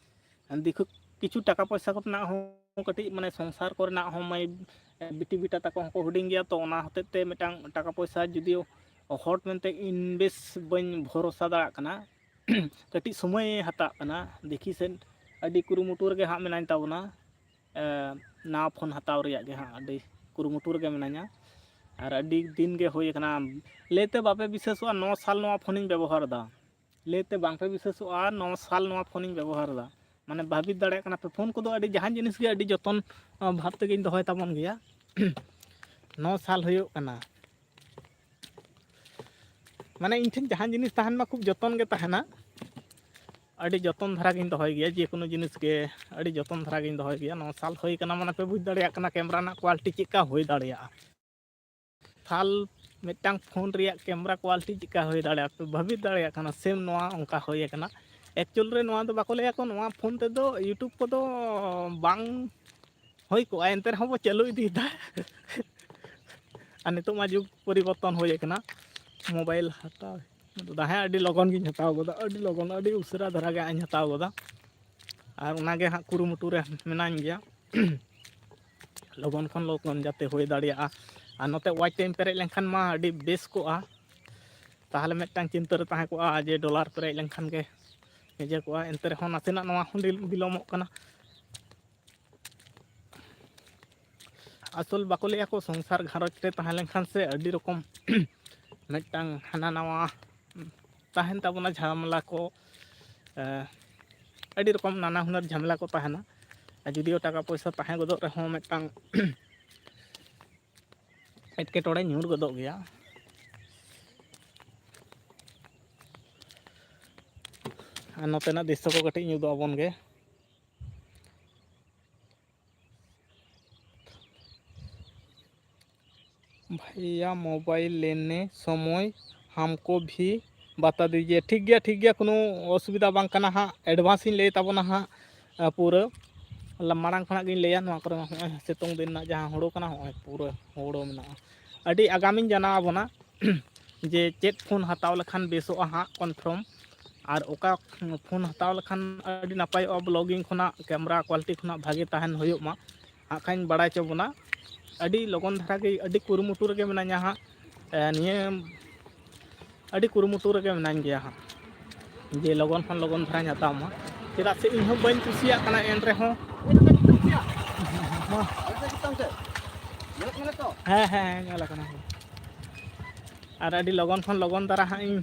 ᱫᱤᱠᱷᱩ ᱠᱤᱪᱷᱩ ᱴᱟᱠᱟ ᱯᱚᱭᱥᱟ ᱠᱚᱨᱮᱱᱟᱜ ᱦᱚᱸ ᱠᱟᱹᱴᱤᱡ ᱢᱟᱱᱮ ᱥᱚᱝᱥᱟᱨ ᱠᱚᱨᱮᱱᱟᱜ ᱦᱚᱸ ᱢᱟᱹᱭ, ᱵᱤᱴᱤ ᱵᱮᱴᱟ ᱛᱟᱠᱚ ᱦᱚᱸᱠᱚ ᱦᱩᱰᱤᱧ ᱜᱮᱭᱟ, ᱛᱚ ᱚᱱᱟ ᱦᱚᱛᱮᱡ ᱛᱮ ᱢᱤᱫᱴᱟᱝ ᱴᱟᱠᱟ ᱯᱚᱭᱥᱟ ᱡᱩᱫᱤᱭᱳ ᱦᱚᱴ ᱢᱮᱱᱛᱮ invest ᱵᱟᱹᱧ ᱵᱷᱚᱨᱚᱥᱟ ᱫᱟᱲᱮᱭᱟᱜ ᱠᱟᱱᱟ᱾ ᱠᱟᱹᱴᱤᱡ ᱥᱚᱢᱚᱭ ᱦᱟᱛᱟᱣ ᱠᱟᱱᱟ, ᱫᱮᱠᱷᱤ ᱥᱮᱫ ᱟᱹᱰᱤ ᱠᱩᱨᱩᱢᱩᱴᱩ ᱨᱮᱜᱮ ᱦᱟᱸᱜ ᱢᱮᱱᱟᱧ ᱛᱟᱵᱚᱱᱟ᱾ ᱮ, ᱱᱟᱣᱟ ᱯᱷᱳᱱ ᱦᱟᱛᱟᱣ ᱨᱮᱭᱟᱜ ᱜᱮ ᱦᱟᱸᱜ ᱟᱹᱰᱤ ᱠᱩᱨᱩᱢᱩᱴᱩ ᱨᱮᱜᱮ ᱢᱤᱱᱟᱹᱧᱟ᱾ ᱟᱨ ᱟᱹᱰᱤ ᱫᱤᱱ ᱜᱮ ᱦᱩᱭ ᱟᱠᱟᱱᱟ, ᱞᱟᱹᱭᱛᱮ ᱵᱟᱯᱮ ᱵᱤᱥᱣᱟᱥᱚᱜᱼᱟ, ᱱᱚ ᱥᱟᱞ ᱱᱚᱣᱟ ᱯᱷᱳᱱᱤᱧ ᱵᱮᱵᱚᱦᱟᱨ ᱮᱫᱟ᱾ ᱞᱟᱹᱭᱛᱮ ᱵᱟᱝᱯᱮ ᱵᱤᱥᱣᱟᱥᱚᱜᱼᱟ, ᱱᱚ ᱥᱟᱞ ᱱᱚᱣᱟ ᱯᱷᱳᱱᱤᱧ ᱵᱮᱵᱚᱦᱟᱨ ᱮᱫᱟ᱾ ᱢᱟᱱᱮ ᱵᱷᱟᱹᱵᱤᱛ ᱫᱟᱲᱮᱭᱟᱜ ᱠᱟᱱᱟ ᱯᱮ, ᱯᱷᱳᱱ ᱠᱚᱫᱚ ᱟᱹᱰᱤ ᱡᱟᱦᱟᱱ ᱡᱤᱱᱤᱥ ᱜᱮ ᱟᱹᱰᱤ ᱡᱚᱛᱚᱱ, ᱟ, ᱵᱷᱟᱵᱽ ᱛᱮᱜᱮᱧ ᱫᱚᱦᱚᱭ ᱛᱟᱵᱚᱱ ᱜᱮᱭᱟ᱾ ᱱᱚ ᱥᱟᱞ ᱦᱩᱭᱩᱜ ᱠᱟᱱᱟ᱾ ᱢᱟᱱᱮ ᱤᱧ ᱴᱷᱮᱱ ᱡᱟᱦᱟᱱ ᱡᱤᱱᱤᱥ ᱛᱟᱦᱮᱱ ᱢᱟ, ᱠᱷᱩᱵ ᱡᱚᱛᱚᱱ ᱜᱮ ᱛᱟᱦᱮᱱᱟ᱾ ᱟᱹᱰᱤ ᱡᱚᱛᱚᱱ ᱫᱷᱟᱨᱟ ᱜᱤᱧ ᱫᱚᱦᱚᱭ ᱜᱮᱭᱟ, ᱡᱮ ᱠᱳᱱᱳ ᱡᱤᱱᱤᱥ ᱜᱮ ᱟᱹᱰᱤ ᱡᱚᱛᱚᱱ ᱫᱷᱟᱨᱟ ᱜᱤᱧ ᱫᱚᱦᱚᱭ ᱜᱮᱭᱟ᱾ ᱱᱚᱣᱟ ᱥᱟᱞ ᱦᱩᱭ ᱠᱟᱱᱟ, ᱢᱟᱱᱮ ᱯᱮ ᱵᱩᱡᱽ ᱫᱟᱲᱮᱭᱟᱜ ᱠᱟᱱᱟ ᱠᱮᱢᱨᱟ ᱨᱮᱱᱟᱜ ᱠᱳᱣᱟᱞᱤᱴᱤ ᱪᱮᱫᱠᱟ ᱦᱩᱭ ᱫᱟᱲᱮᱭᱟᱜᱼᱟ᱾ ᱥᱟᱞ ᱢᱤᱫᱴᱟᱝ ᱯᱷᱳᱱ ᱨᱮᱭᱟᱜ ᱠᱮᱢᱨᱟ ᱠᱳᱣᱟᱞᱤᱴᱤ ᱪᱮᱫᱠᱟ ᱦᱩᱭ ᱫᱟᱲᱮᱭᱟᱜᱼᱟ, ᱯᱮ ᱵᱷᱟᱹᱵᱤᱛ ᱫᱟᱲᱮᱭᱟᱜ ᱠᱟᱱᱟ, ᱥᱮᱢ ᱱᱚᱣᱟ ᱚᱱᱠᱟ ᱦᱩᱭ ᱟᱠᱟᱱᱟ᱾ ᱮᱠᱪᱩᱭᱮᱞ ᱨᱮ ᱱᱚᱣᱟ ᱫᱚ ᱵᱟᱠᱚ ᱞᱟᱹᱭᱟ ᱠᱚ, ᱱᱚᱣᱟ ᱯᱷᱳᱱ ᱛᱮᱫᱚ YouTube ᱠᱚᱫᱚ ᱵᱟᱝ ᱦᱩᱭ ᱠᱚᱜᱼᱟ, ᱮᱱᱛᱮ ᱨᱮᱦᱚᱸ ᱵᱚ ᱪᱟᱹᱞᱩ ᱤᱫᱤᱭᱮᱫᱟ᱾ ᱟᱨ ᱱᱤᱛᱚᱜ ᱢᱟ ᱡᱩᱜᱽ ᱯᱚᱨᱤᱵᱚᱨᱛᱚᱱ ᱦᱩᱭ ᱟᱠᱟᱱᱟ, ᱢᱳᱵᱟᱭᱤᱞ ᱦᱟᱛᱟᱣ ᱫᱚ ᱦᱮᱸ ᱟᱹᱰᱤ ᱞᱚᱜᱚᱱ ᱜᱤᱧ ᱦᱟᱛᱟᱣ ᱜᱚᱫᱟ, ᱟᱹᱰᱤ ᱞᱚᱜᱚᱱ, ᱟᱹᱰᱤ ᱩᱥᱟᱹᱨᱟ ᱫᱷᱟᱨᱟ ᱜᱮ ᱦᱟᱸᱜ ᱤᱧ ᱦᱟᱛᱟᱣ ᱜᱚᱫᱟ᱾ ᱟᱨ ᱚᱱᱟᱜᱮ ᱦᱟᱸᱜ ᱠᱩᱨᱩᱢᱩᱴᱩ ᱨᱮ ᱢᱮᱱᱟᱧ ᱜᱮᱭᱟ, ᱞᱚᱜᱚᱱ ᱠᱷᱚᱱ ᱞᱚᱜᱚᱱ ᱡᱟᱛᱮ ᱦᱩᱭ ᱫᱟᱲᱮᱭᱟᱜᱼᱟ᱾ ᱟᱨ ᱱᱚᱛᱮ ᱣᱟᱪ ᱴᱟᱭᱤᱢ ᱯᱮᱨᱮᱡ ᱞᱮᱱᱠᱷᱟᱱ ᱢᱟ ᱟᱹᱰᱤ ᱵᱮᱥ ᱠᱚᱜᱼᱟ, ᱛᱟᱦᱚᱞᱮ ᱢᱤᱫᱴᱟᱝ ᱪᱤᱱᱛᱟᱹ ᱨᱮ ᱛᱟᱦᱮᱸ ᱠᱚᱜᱼᱟ ᱡᱮ ᱰᱚᱞᱟᱨ ᱯᱮᱨᱮᱡ ᱞᱮᱱᱠᱷᱟᱱ ᱜᱮ ᱤᱭᱟᱹ ᱠᱚᱜᱼᱟ᱾ ᱮᱱᱛᱮ ᱨᱮᱦᱚᱸ ᱱᱟᱥᱮᱱᱟᱜ ᱱᱚᱣᱟ ᱦᱚᱸ ᱵᱤᱞᱚᱢᱚᱜ ᱠᱟᱱᱟ᱾ ᱟᱥᱚᱞ ᱵᱟᱠᱚ ᱞᱟᱹᱭᱟ ᱠᱚ, ᱥᱚᱝᱥᱟᱨ ᱜᱷᱟᱨᱚᱸᱡᱽ ᱨᱮ ᱛᱟᱦᱮᱸ ᱞᱮᱱᱠᱷᱟᱱ ᱥᱮ ᱟᱹᱰᱤ ᱨᱚᱠᱚᱢ ᱢᱤᱫᱴᱟᱝ ᱦᱟᱱᱟ ᱱᱟᱣᱟ ᱛᱟᱦᱮᱱ ᱛᱟᱵᱚᱱᱟ ᱡᱷᱟᱢᱮᱞᱟ ᱠᱚ, ᱮ, ᱟᱹᱰᱤ ᱨᱚᱠᱚᱢ ᱱᱟᱱᱟ ᱦᱩᱱᱟᱹᱨ ᱡᱷᱟᱢᱮᱞᱟ ᱠᱚ ᱛᱟᱦᱮᱱᱟ᱾ ᱟᱨ ᱡᱩᱫᱤᱭᱳ ᱴᱟᱠᱟ ᱯᱚᱭᱥᱟ ᱛᱟᱦᱮᱸ ᱜᱚᱫᱚᱜ ᱨᱮᱦᱚᱸ ᱢᱤᱫᱴᱟᱝ ᱮᱴᱠᱮᱴᱚᱬᱮ ᱧᱩᱨ ᱜᱚᱫᱚᱜ ᱜᱮᱭᱟ᱾ ᱟᱨ ᱱᱚᱛᱮᱱᱟᱜ ᱫᱨᱤᱥᱥᱚ ᱠᱚ ᱠᱟᱹᱴᱤᱡ ᱤᱧ ᱩᱫᱩᱜ ᱟᱵᱚᱱ ᱜᱮ᱾ ᱵᱷᱟᱭᱭᱟ, ᱢᱳᱵᱟᱭᱤᱞ ᱞᱮᱱᱮ ᱥᱚᱢᱚᱭ ᱦᱟᱢᱠᱳ ᱵᱷᱤ ᱵᱟᱛᱟ ᱫᱤᱡᱤᱭᱮ᱾ ᱴᱷᱤᱠ ᱜᱮᱭᱟ, ᱴᱷᱤᱠ ᱜᱮᱭᱟ, ᱠᱳᱱᱳ ᱚᱥᱩᱵᱤᱫᱷᱟ ᱵᱟᱝ ᱠᱟᱱᱟ ᱦᱟᱸᱜ᱾ ᱮᱰᱵᱷᱟᱱᱥ ᱤᱧ ᱞᱟᱹᱭ ᱛᱟᱵᱚᱱᱟ ᱦᱟᱸᱜ, ᱟ, ᱯᱩᱨᱟᱹ ᱢᱟᱲᱟᱝ ᱠᱷᱚᱱᱟᱜ ᱜᱤᱧ ᱞᱟᱹᱭᱟ᱾ ᱱᱚᱣᱟ ᱠᱚᱨᱮ ᱦᱚᱸᱜᱼᱚᱭ ᱥᱤᱛᱩᱝ ᱫᱤᱱ ᱨᱮᱱᱟᱜ ᱡᱟᱦᱟᱸ ᱦᱩᱲᱩ ᱠᱟᱱᱟ, ᱦᱚᱸᱜᱼᱚᱭ ᱯᱩᱨᱟᱹ ᱦᱩᱲᱩ ᱢᱮᱱᱟᱜᱼᱟ᱾ ᱟᱹᱰᱤ ᱟᱜᱟᱢᱤᱧ ᱡᱟᱱᱟᱣ ᱟᱵᱚᱱᱟ᱾ ᱡᱮ ᱪᱮᱫ ᱯᱷᱳᱱ ᱦᱟᱛᱟᱣ ᱞᱮᱠᱷᱟᱱ ᱵᱮᱥᱚᱜᱼᱟ ᱦᱟᱸᱜ ᱠᱚᱱᱯᱷᱟᱨᱢ, ᱟᱨ ᱚᱠᱟ ᱯᱷᱳᱱ ᱦᱟᱛᱟᱣ ᱞᱮᱠᱷᱟᱱ ᱟᱹᱰᱤ ᱱᱟᱯᱟᱭᱚᱜᱼᱟ, ᱵᱞᱚᱜᱤᱝ ᱠᱷᱚᱱᱟᱜ ᱠᱮᱢᱮᱨᱟ ᱠᱳᱣᱟᱞᱤᱴᱤ ᱠᱷᱚᱱᱟᱜ ᱵᱷᱟᱜᱮ ᱛᱟᱦᱮᱱ ᱦᱩᱭᱩᱜ ᱢᱟ, ᱦᱟᱸᱜ ᱠᱷᱟᱱ ᱵᱟᱲᱟᱭ ᱦᱚᱪᱚ ᱵᱚᱱᱟ᱾ ᱟᱹᱰᱤ ᱞᱚᱜᱚᱱ ᱫᱷᱟᱨᱟ ᱜᱮ, ᱟᱹᱰᱤ ᱠᱩᱨᱩᱢᱩᱴᱩ ᱨᱮᱜᱮ ᱢᱮᱱᱟᱧᱟ ᱦᱟᱸᱜ᱾ ᱮ, ᱱᱤᱭᱟᱹ ᱟᱹᱰᱤ ᱠᱩᱨᱩᱢᱩᱴᱩ ᱨᱮᱜᱮ ᱢᱮᱱᱟᱧ ᱜᱮᱭᱟ ᱦᱟᱸᱜ, ᱡᱮ ᱞᱚᱜᱚᱱ ᱠᱷᱚᱱ ᱞᱚᱜᱚᱱ ᱫᱷᱟᱨᱟᱧ ᱦᱟᱛᱟᱣ ᱢᱟ, ᱪᱮᱫᱟᱜ ᱥᱮ ᱤᱧ ᱦᱚᱸ ᱵᱟᱹᱧ ᱠᱩᱥᱤᱭᱟᱜ ᱠᱟᱱᱟ, ᱮᱱ ᱨᱮᱦᱚᱸ᱾ ᱦᱮᱸ, ᱦᱮᱸ, ᱦᱮᱸ, ᱧᱮᱞ ᱟᱠᱟᱱᱟ᱾ ᱟᱨ ᱟᱹᱰᱤ ᱞᱚᱜᱚᱱ ᱠᱷᱚᱱ ᱞᱚᱜᱚᱱ ᱫᱷᱟᱨᱟ ᱦᱟᱸᱜ ᱤᱧ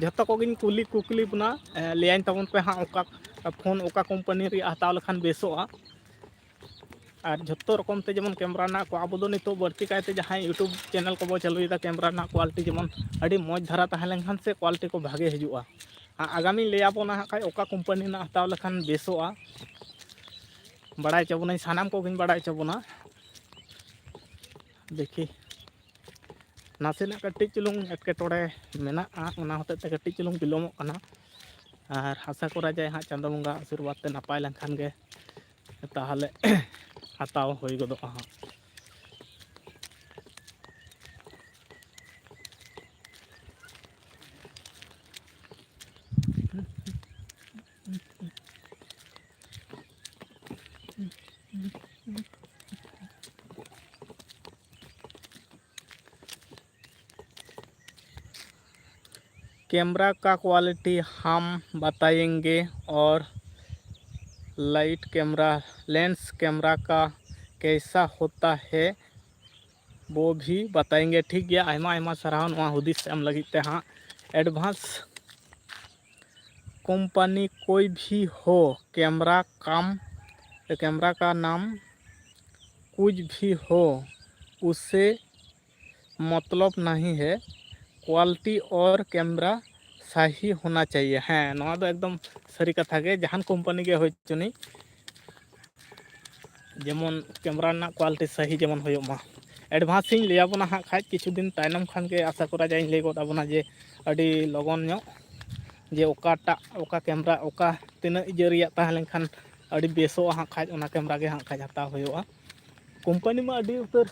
ᱡᱷᱚᱛᱚ ᱠᱚᱜᱮᱧ ᱠᱩᱞᱤ ᱠᱩᱠᱞᱤ ᱵᱚᱱᱟ, ᱮ, ᱞᱟᱹᱭᱟᱹᱧ ᱛᱟᱵᱚᱱ ᱯᱮ ᱦᱟᱸᱜ ᱚᱠᱟ ᱯᱷᱳᱱ ᱚᱠᱟ ᱠᱳᱢᱯᱟᱱᱤ ᱨᱮᱭᱟᱜ ᱦᱟᱛᱟᱣ ᱞᱮᱠᱷᱟᱱ ᱵᱮᱥᱚᱜᱼᱟ᱾ ᱟᱨ ᱡᱷᱚᱛᱚ ᱨᱚᱠᱚᱢ ᱛᱮ ᱡᱮᱢᱚᱱ ᱠᱮᱢᱮᱨᱟ ᱨᱮᱱᱟᱜ ᱠᱚ, ᱟᱵᱚ ᱫᱚ ᱱᱤᱛᱚᱜ ᱵᱟᱹᱲᱛᱤ ᱠᱟᱭᱛᱮ ᱡᱟᱦᱟᱸᱭ YouTube ᱪᱮᱱᱮᱞ ᱠᱚᱵᱚ ᱪᱟᱹᱞᱩᱭᱮᱫᱟ, ᱠᱮᱢᱮᱨᱟ ᱨᱮᱱᱟᱜ ᱠᱳᱣᱟᱞᱤᱴᱤ ᱡᱮᱢᱚᱱ ᱟᱹᱰᱤ ᱢᱚᱡᱽ ᱫᱷᱟᱨᱟ ᱛᱟᱦᱮᱸ ᱞᱮᱱᱠᱷᱟᱱ ᱥᱮ ᱠᱳᱣᱟᱞᱤᱴᱤ ᱠᱚ ᱵᱷᱟᱜᱮ ᱦᱤᱡᱩᱜᱼᱟ᱾ ᱟ-, ᱟᱜᱟᱢᱤᱧ ᱞᱟᱹᱭ ᱟᱵᱚᱱᱟ ᱦᱟᱸᱜ ᱠᱷᱟᱡ ᱚᱠᱟ ᱠᱳᱢᱯᱟᱱᱤ ᱨᱮᱱᱟᱜ ᱦᱟᱛᱟᱣ ᱞᱮᱠᱷᱟᱱ ᱵᱮᱥᱚᱜᱼᱟ, ᱵᱟᱲᱟᱭ ᱦᱚᱪᱚ ᱵᱚᱱᱟᱹᱧ, ᱥᱟᱱᱟᱢ ᱠᱚᱜᱮᱧ ᱵᱟᱲᱟᱭ ᱦᱚᱪᱚ ᱵᱚᱱᱟ᱾ ᱫᱮᱠᱷᱤ, ᱱᱟᱥᱮᱱᱟᱜ ᱠᱟᱹᱴᱤᱡ ᱪᱩᱞᱩᱝ ᱮᱴᱠᱮᱴᱚᱬᱮ ᱢᱮᱱᱟᱜᱼᱟ, ᱚᱱᱟ ᱦᱚᱛᱮᱡ ᱛᱮ ᱠᱟᱹᱴᱤᱡ ᱪᱩᱞᱩᱝ ᱵᱤᱞᱚᱢᱚᱜ ᱠᱟᱱᱟ᱾ ᱟᱨ ᱟᱥᱟ ᱠᱚᱨᱟ ᱡᱟᱭ ᱦᱟᱸᱜ ᱪᱟᱸᱫᱳ ᱵᱚᱸᱜᱟ ᱟᱥᱤᱨᱵᱟᱫᱽ ᱛᱮ ᱱᱟᱯᱟᱭ ᱞᱮᱱᱠᱷᱟᱱ ᱜᱮ ᱛᱟᱦᱚᱞᱮ ᱦᱟᱛᱟᱣ ᱦᱩᱭ ᱜᱚᱫᱚᱜᱼᱟ ᱦᱟᱸᱜ᱾ कैमरा का क्वालिटी हम बताएंगे और लाइट कैमरा, लेंस कैमरा का कैसा होता है वो भी बताएंगे। ᱴᱷᱤᱠ ᱜᱮᱭᱟ, ᱟᱭᱢᱟ ᱟᱭᱢᱟ ᱥᱟᱨᱦᱟᱣ ᱱᱚᱣᱟ ᱦᱩᱫᱤᱥ ᱮᱢ ᱞᱟᱹᱜᱤᱫ ᱛᱮ ᱦᱟᱸᱜ᱾ ᱮᱰᱵᱷᱟᱱᱥ ᱠᱳᱢᱯᱟᱱᱤ ᱠᱳᱭ ᱵᱷᱤ ᱦᱳ, ᱠᱮᱢᱨᱟ ᱠᱟᱢ, ᱠᱮᱢᱨᱟ ᱠᱟ ᱱᱟᱢ ᱠᱩᱪ ᱵᱷᱤ ᱦᱳ, ᱩᱥᱮ ᱢᱚᱛᱞᱚᱵ ᱱᱟᱦᱤ ᱦᱮ, ᱠᱳᱣᱟᱞᱤᱴᱤ ᱚᱨ ᱠᱮᱢᱨᱟ ᱥᱟᱦᱤ ᱦᱳᱱᱟ ᱪᱟᱦᱤᱭᱮ᱾ ᱦᱮᱸ, ᱱᱚᱣᱟ ᱫᱚ ᱮᱠᱫᱚᱢ ᱥᱟᱹᱨᱤ ᱠᱟᱛᱷᱟ ᱜᱮ, ᱡᱟᱦᱟᱱ ᱠᱳᱢᱯᱟᱱᱤ ᱜᱮ ᱦᱳᱭ ᱦᱚᱪᱚᱱᱤᱡ, ᱡᱮᱢᱚᱱ ᱠᱮᱢᱨᱟ ᱨᱮᱱᱟᱜ ᱠᱳᱣᱟᱞᱤᱴᱤ ᱥᱟᱹᱦᱤ ᱡᱮᱢᱚᱱ ᱦᱩᱭᱩᱜ ᱢᱟ᱾ ᱮᱰᱵᱷᱟᱱᱥ ᱤᱧ ᱞᱟᱹᱭ ᱟᱵᱚᱱᱟ ᱦᱟᱸᱜ ᱠᱷᱟᱡ, ᱠᱤᱪᱷᱩ ᱫᱤᱱ ᱛᱟᱭᱱᱚᱢ ᱠᱷᱟᱱ ᱜᱮ ᱟᱥᱟ ᱠᱚᱨᱟ ᱡᱟᱧ ᱞᱟᱹᱭ ᱜᱚᱫ ᱟᱵᱚᱱᱟ ᱡᱮ ᱟᱹᱰᱤ ᱞᱚᱜᱚᱱ ᱧᱚᱜ ᱡᱮ ᱚᱠᱟᱴᱟᱜ, ᱚᱠᱟ ᱠᱮᱢᱨᱟ, ᱚᱠᱟ ᱛᱤᱱᱟᱹᱜ ᱤᱭᱟᱹ ᱨᱮᱭᱟᱜ ᱛᱟᱦᱮᱸ ᱞᱮᱱᱠᱷᱟᱱ ᱟᱹᱰᱤ ᱵᱮᱥᱚᱜᱼᱟ ᱦᱟᱸᱜ ᱠᱷᱟᱡ, ᱚᱱᱟ ᱠᱮᱢᱨᱟ ᱜᱮ ᱦᱟᱸᱜ ᱠᱷᱟᱡ ᱦᱟᱛᱟᱣ ᱦᱩᱭᱩᱜᱼᱟ᱾ ᱠᱳᱢᱯᱟᱱᱤ ᱢᱟ ᱟᱹᱰᱤ ᱩᱛᱟᱹᱨ,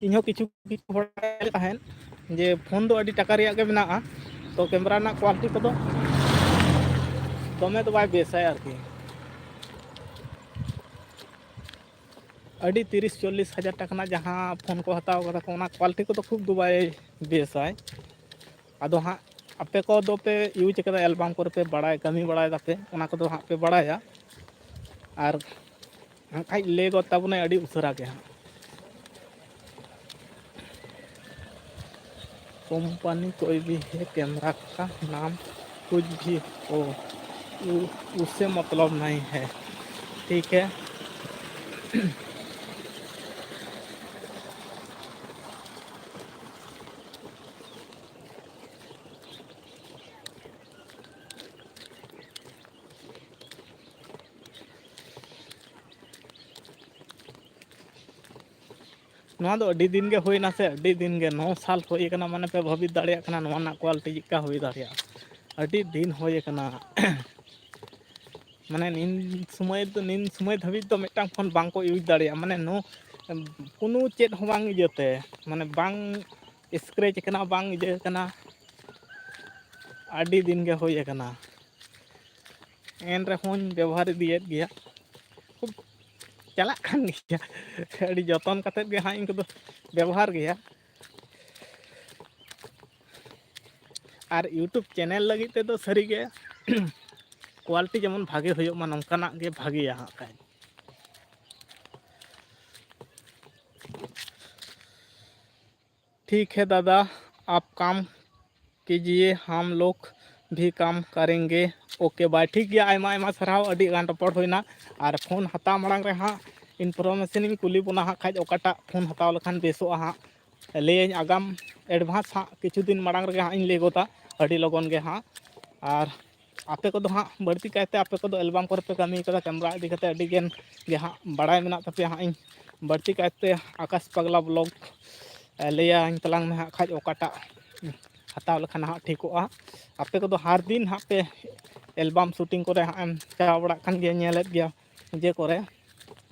ᱤᱧ ᱦᱚᱸ ᱠᱤᱪᱷᱩ ᱠᱤᱪᱷᱩ ᱦᱚᱲ ᱛᱟᱦᱮᱸᱫ, ᱡᱮ ᱯᱷᱳᱱ ᱫᱚ ᱟᱹᱰᱤ ᱴᱟᱠᱟ ᱨᱮᱭᱟᱜ ᱜᱮ ᱢᱮᱱᱟᱜᱼᱟ, ᱛᱚ ᱠᱮᱢᱮᱨᱟ ᱨᱮᱱᱟᱜ ᱠᱳᱣᱟᱞᱤᱴᱤ ᱠᱚᱫᱚ ᱫᱚᱢᱮ ᱫᱚ ᱵᱟᱭ ᱵᱮᱥᱟᱭ ᱟᱨᱠᱤ᱾ ᱟᱹᱰᱤ ᱛᱤᱨᱤᱥ ᱪᱚᱞᱞᱤᱥ ᱦᱟᱡᱟᱨ ᱴᱟᱠᱟ ᱨᱮᱱᱟᱜ ᱡᱟᱦᱟᱸ ᱯᱷᱳᱱ ᱠᱚ ᱦᱟᱛᱟᱣ ᱠᱟᱫᱟ ᱠᱚ, ᱚᱱᱟ ᱠᱳᱣᱟᱞᱤᱴᱤ ᱠᱚᱫᱚ ᱠᱷᱩᱵ ᱫᱚ ᱵᱟᱭ ᱵᱮᱥᱟᱭ᱾ ᱟᱫᱚ ᱦᱟᱸᱜ ᱟᱯᱮ ᱠᱚᱫᱚ ᱯᱮ ᱤᱭᱩᱡᱽ ᱠᱟᱫᱟ, ᱮᱞᱵᱟᱢ ᱠᱚᱨᱮ ᱯᱮ ᱵᱟᱲᱟᱭ, ᱠᱟᱹᱢᱤ ᱵᱟᱲᱟᱭ ᱫᱟᱯᱮ, ᱚᱱᱟ ᱠᱚᱫᱚ ᱦᱟᱸᱜ ᱯᱮ ᱵᱟᱲᱟᱭᱟ᱾ ᱟᱨ ᱦᱟᱸᱜ ᱠᱷᱟᱡ ᱞᱟᱹᱭ ᱜᱚᱫ ᱛᱟᱵᱚᱱᱟᱭ ᱟᱹᱰᱤ ᱩᱥᱟᱹᱨᱟ ᱜᱮ ᱦᱟᱸᱜ᱾ कंपनी कोई भी है, कैमरा का नाम कुछ भी हो, उ, उससे मतलब नहीं है, ठीक है। ᱱᱚᱣᱟ ᱫᱚ ᱟᱹᱰᱤ ᱫᱤᱱ ᱜᱮ ᱦᱩᱭᱱᱟ ᱥᱮ, ᱟᱹᱰᱤ ᱫᱤᱱ ᱜᱮ, ᱱᱚ ᱥᱟᱞ ᱦᱩᱭ ᱟᱠᱟᱱᱟ, ᱢᱟᱱᱮ ᱯᱮ ᱵᱷᱟᱹᱵᱤᱛ ᱫᱟᱲᱮᱭᱟᱜ ᱠᱟᱱᱟ ᱱᱚᱣᱟ ᱨᱮᱱᱟᱜ ᱠᱳᱣᱟᱞᱤᱴᱤ ᱪᱮᱫᱠᱟ ᱦᱩᱭ ᱫᱟᱲᱮᱭᱟᱜᱼᱟ᱾ ᱟᱹᱰᱤ ᱫᱤᱱ ᱦᱩᱭ ᱟᱠᱟᱱᱟ᱾ ᱢᱟᱱᱮ ᱱᱤᱱ ᱥᱚᱢᱚᱭ ᱫᱚ, ᱱᱤᱱ ᱥᱚᱢᱚᱭ ᱫᱷᱟᱹᱵᱤᱡ ᱫᱚ ᱢᱤᱫᱴᱟᱝ ᱯᱷᱳᱱ ᱵᱟᱝ ᱠᱚ ᱤᱭᱩᱡᱽ ᱫᱟᱲᱮᱭᱟᱜᱼᱟ, ᱢᱟᱱᱮ ᱱᱚ ᱠᱳᱱᱳ ᱪᱮᱫ ᱦᱚᱸ ᱵᱟᱝ ᱤᱭᱟᱹᱛᱮ, ᱢᱟᱱᱮ ᱵᱟᱝ ᱥᱠᱨᱮᱪ ᱟᱠᱟᱱᱟ, ᱵᱟᱝ ᱤᱭᱟᱹ ᱟᱠᱟᱱᱟ, ᱟᱹᱰᱤ ᱫᱤᱱ ᱜᱮ ᱦᱩᱭ ᱟᱠᱟᱱᱟ᱾ ᱮᱱ ᱨᱮᱦᱚᱸᱧ ᱵᱮᱵᱚᱦᱟᱨ ᱤᱫᱤᱭᱮᱫ ᱜᱮᱭᱟ, ᱠᱷᱩᱵ ᱪᱟᱞᱟᱜ ᱠᱟᱱ ᱜᱮᱭᱟ᱾ ᱟᱹᱰᱤ ᱡᱚᱛᱚᱱ ᱠᱟᱛᱮᱫ ᱜᱮ ᱦᱟᱸᱜ ᱤᱧ ᱠᱚᱫᱚ ᱵᱮᱵᱚᱦᱟᱨ ᱜᱮᱭᱟ᱾ ᱟᱨ YouTube ᱪᱮᱱᱮᱞ ᱞᱟᱹᱜᱤᱫ ᱛᱮᱫᱚ ᱥᱟᱹᱨᱤᱜᱮ ᱠᱳᱣᱟᱞᱤᱴᱤ ᱡᱮᱢᱚᱱ ᱵᱷᱟᱜᱮ ᱦᱩᱭᱩᱜ ᱢᱟ, ᱱᱚᱝᱠᱟᱱᱟᱜ ᱜᱮ ᱵᱷᱟᱜᱮᱭᱟ ᱦᱟᱸᱜ ᱠᱷᱟᱡ᱾ ठीक है दादा, आप काम कीजिए, हम लोग भी काम करेंगे। OK bye, ᱴᱷᱤᱠ ᱜᱮᱭᱟ, ᱟᱭᱢᱟ ᱟᱭᱢᱟ ᱥᱟᱨᱦᱟᱣ, ᱟᱹᱰᱤ ᱜᱟᱱ ᱨᱚᱯᱚᱲ ᱦᱩᱭᱱᱟ᱾ ᱟᱨ ᱯᱷᱳᱱ ᱦᱟᱛᱟᱣ ᱢᱟᱲᱟᱝ ᱨᱮ ᱦᱟᱸᱜ information ᱤᱧ ᱠᱩᱞᱤ ᱵᱚᱱᱟ ᱦᱟᱸᱜ ᱠᱷᱟᱡ, ᱚᱠᱟᱴᱟᱜ ᱯᱷᱳᱱ ᱦᱟᱛᱟᱣ ᱞᱮᱠᱷᱟᱱ ᱵᱮᱥᱚᱜᱼᱟ ᱦᱟᱸᱜ, ᱞᱟᱹᱭᱟᱹᱧ ᱟᱜᱟᱢ advance ᱦᱟᱸᱜ, ᱠᱤᱪᱷᱩ ᱫᱤᱱ ᱢᱟᱲᱟᱝ ᱨᱮᱜᱮ ᱦᱟᱸᱜ ᱤᱧ ᱞᱟᱹᱭ ᱜᱚᱫᱟ ᱟᱹᱰᱤ ᱞᱚᱜᱚᱱ ᱜᱮ ᱦᱟᱸᱜ᱾ ᱟᱨ ᱟᱯᱮ ᱠᱚᱫᱚ ᱦᱟᱸᱜ ᱵᱟᱹᱲᱛᱤ ᱠᱟᱭᱛᱮ ᱟᱯᱮ ᱠᱚᱫᱚ ᱮᱞᱵᱟᱢ ᱠᱚᱨᱮ ᱯᱮ ᱠᱟᱹᱢᱤ ᱠᱟᱫᱟ, ᱠᱮᱢᱨᱟ ᱤᱫᱤ ᱠᱟᱛᱮ ᱟᱹᱰᱤ ᱜᱟᱱ ᱜᱮ ᱦᱟᱸᱜ ᱵᱟᱲᱟᱭ ᱢᱮᱱᱟᱜ ᱛᱟᱯᱮᱭᱟ ᱦᱟᱸᱜ᱾ ᱤᱧ ᱵᱟᱹᱲᱛᱤ ᱠᱟᱭᱛᱮ ᱟᱠᱟᱥ ᱯᱟᱜᱽᱞᱟ vlog, ᱮ, ᱞᱟᱹᱭᱟᱹᱧ ᱛᱟᱞᱟᱝ ᱢᱮ ᱦᱟᱸᱜ ᱠᱷᱟᱡ ᱚᱠᱟᱴᱟᱜ ᱦᱟᱛᱟᱣ ᱞᱮᱠᱷᱟᱱ ᱦᱟᱸᱜ ᱴᱷᱤᱠᱚᱜᱼᱟ᱾ ᱟᱯᱮ ᱠᱚᱫᱚ ᱦᱟᱨ ᱫᱤᱱ ᱦᱟᱸᱜ ᱯᱮ ᱮᱞᱵᱟᱢ ᱥᱩᱴᱤᱝ ᱠᱚᱨᱮ ᱦᱟᱸᱜ ᱮᱢ ᱪᱟᱞᱟᱣ ᱵᱟᱲᱟᱜ ᱠᱟᱱ ᱜᱮᱭᱟ, ᱧᱮᱞᱮᱫ ᱜᱮᱭᱟ ᱡᱮ ᱠᱚᱨᱮ᱾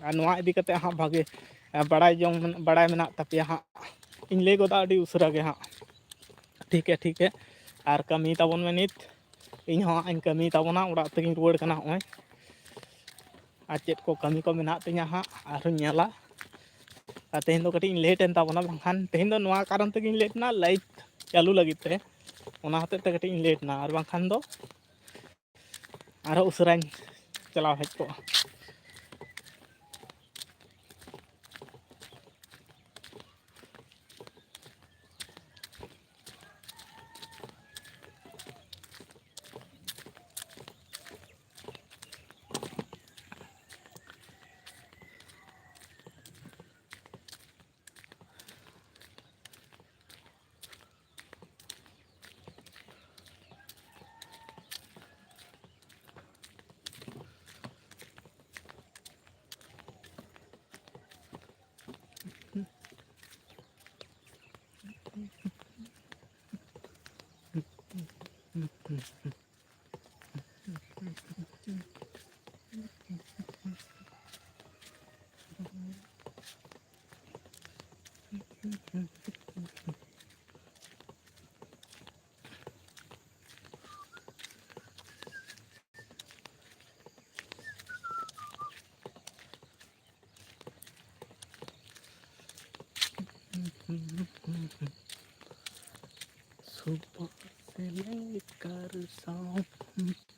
ᱟᱨ ᱱᱚᱣᱟ ᱤᱫᱤ ᱠᱟᱛᱮ ᱦᱟᱸᱜ ᱵᱷᱟᱜᱮ, ᱮ, ᱵᱟᱲᱟᱭ ᱡᱚᱝ, ᱵᱟᱲᱟᱭ ᱢᱮᱱᱟᱜ ᱛᱟᱯᱮᱭᱟ ᱦᱟᱸᱜ, ᱤᱧ ᱞᱟᱹᱭ ᱜᱚᱫᱟ ᱟᱹᱰᱤ ᱩᱥᱟᱹᱨᱟ ᱜᱮ ᱦᱟᱸᱜ᱾ ᱴᱷᱤᱠᱮ ᱴᱷᱤᱠᱮ᱾ ᱟᱨ ᱠᱟᱹᱢᱤ ᱛᱟᱵᱚᱱ ᱢᱮ ᱱᱤᱛ᱾ ᱤᱧ ᱦᱚᱸ ᱦᱟᱸᱜ ᱤᱧ ᱠᱟᱹᱢᱤ ᱛᱟᱵᱚᱱᱟ, ᱚᱲᱟᱜ ᱛᱮᱜᱤᱧ ᱨᱩᱣᱟᱹᱲ ᱠᱟᱱᱟ ᱱᱚᱜᱼᱚᱭ᱾ ᱟᱨ ᱪᱮᱫ ᱠᱚ ᱠᱟᱹᱢᱤ ᱠᱚ ᱢᱮᱱᱟᱜ ᱛᱤᱧᱟᱹ ᱦᱟᱸᱜ ᱟᱨᱦᱚᱸᱧ ᱧᱮᱞᱟ᱾ ᱟᱨ ᱛᱮᱦᱮᱧ ᱫᱚ ᱠᱟᱹᱴᱤᱡ ᱤᱧ ᱞᱮᱴ ᱮᱱ ᱛᱟᱵᱚᱱᱟ, ᱵᱟᱝᱠᱷᱟᱱ ᱛᱮᱦᱮᱧ ᱫᱚ ᱱᱚᱣᱟ ᱠᱟᱨᱚᱱ ᱛᱮᱜᱤᱧ ᱞᱮᱴ ᱮᱱᱟ, ᱞᱟᱭᱤᱴ ᱪᱟᱹᱞᱩ ᱞᱟᱹᱜᱤᱫ ᱛᱮ, ᱚᱱᱟ ᱦᱚᱛᱮᱡ ᱛᱮ ᱠᱟᱹᱴᱤᱡ ᱤᱧ ᱞᱮᱴ ᱮᱱᱟ, ᱟᱨ ᱵᱟᱝᱠᱷᱟᱱ ᱫᱚ ᱟᱨᱦᱚᱸ ᱩᱥᱟᱹᱨᱟᱧ ᱪᱟᱞᱟᱣ ᱦᱮᱡ ᱠᱚᱜᱼᱟ᱾ सुबह से लेकर शाम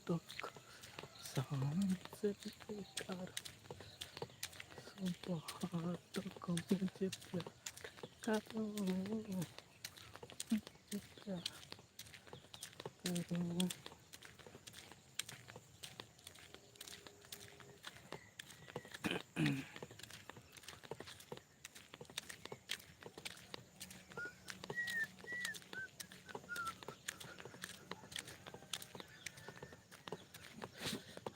तक, शाम से लेकर सुबह तक मुझे प्यार करो, प्यार करो।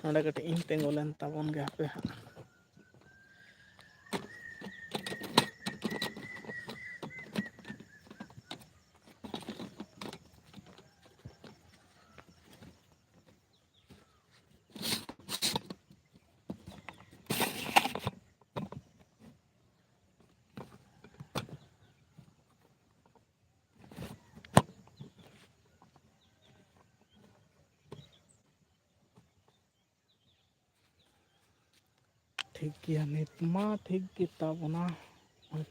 ᱚᱸᱰᱮ ᱠᱟᱹᱴᱤᱡ ᱤᱧ ᱛᱤᱸᱜᱩ ᱞᱮᱱ ᱛᱟᱵᱚᱱ ᱜᱮ ᱦᱟᱯᱮ ᱦᱟᱸᱜ᱾ ᱴᱷᱤᱠ ᱜᱮᱭᱟ, ᱱᱤᱛ ᱢᱟ ᱴᱷᱤᱠ ᱜᱮ ᱛᱟᱵᱚᱱᱟ᱾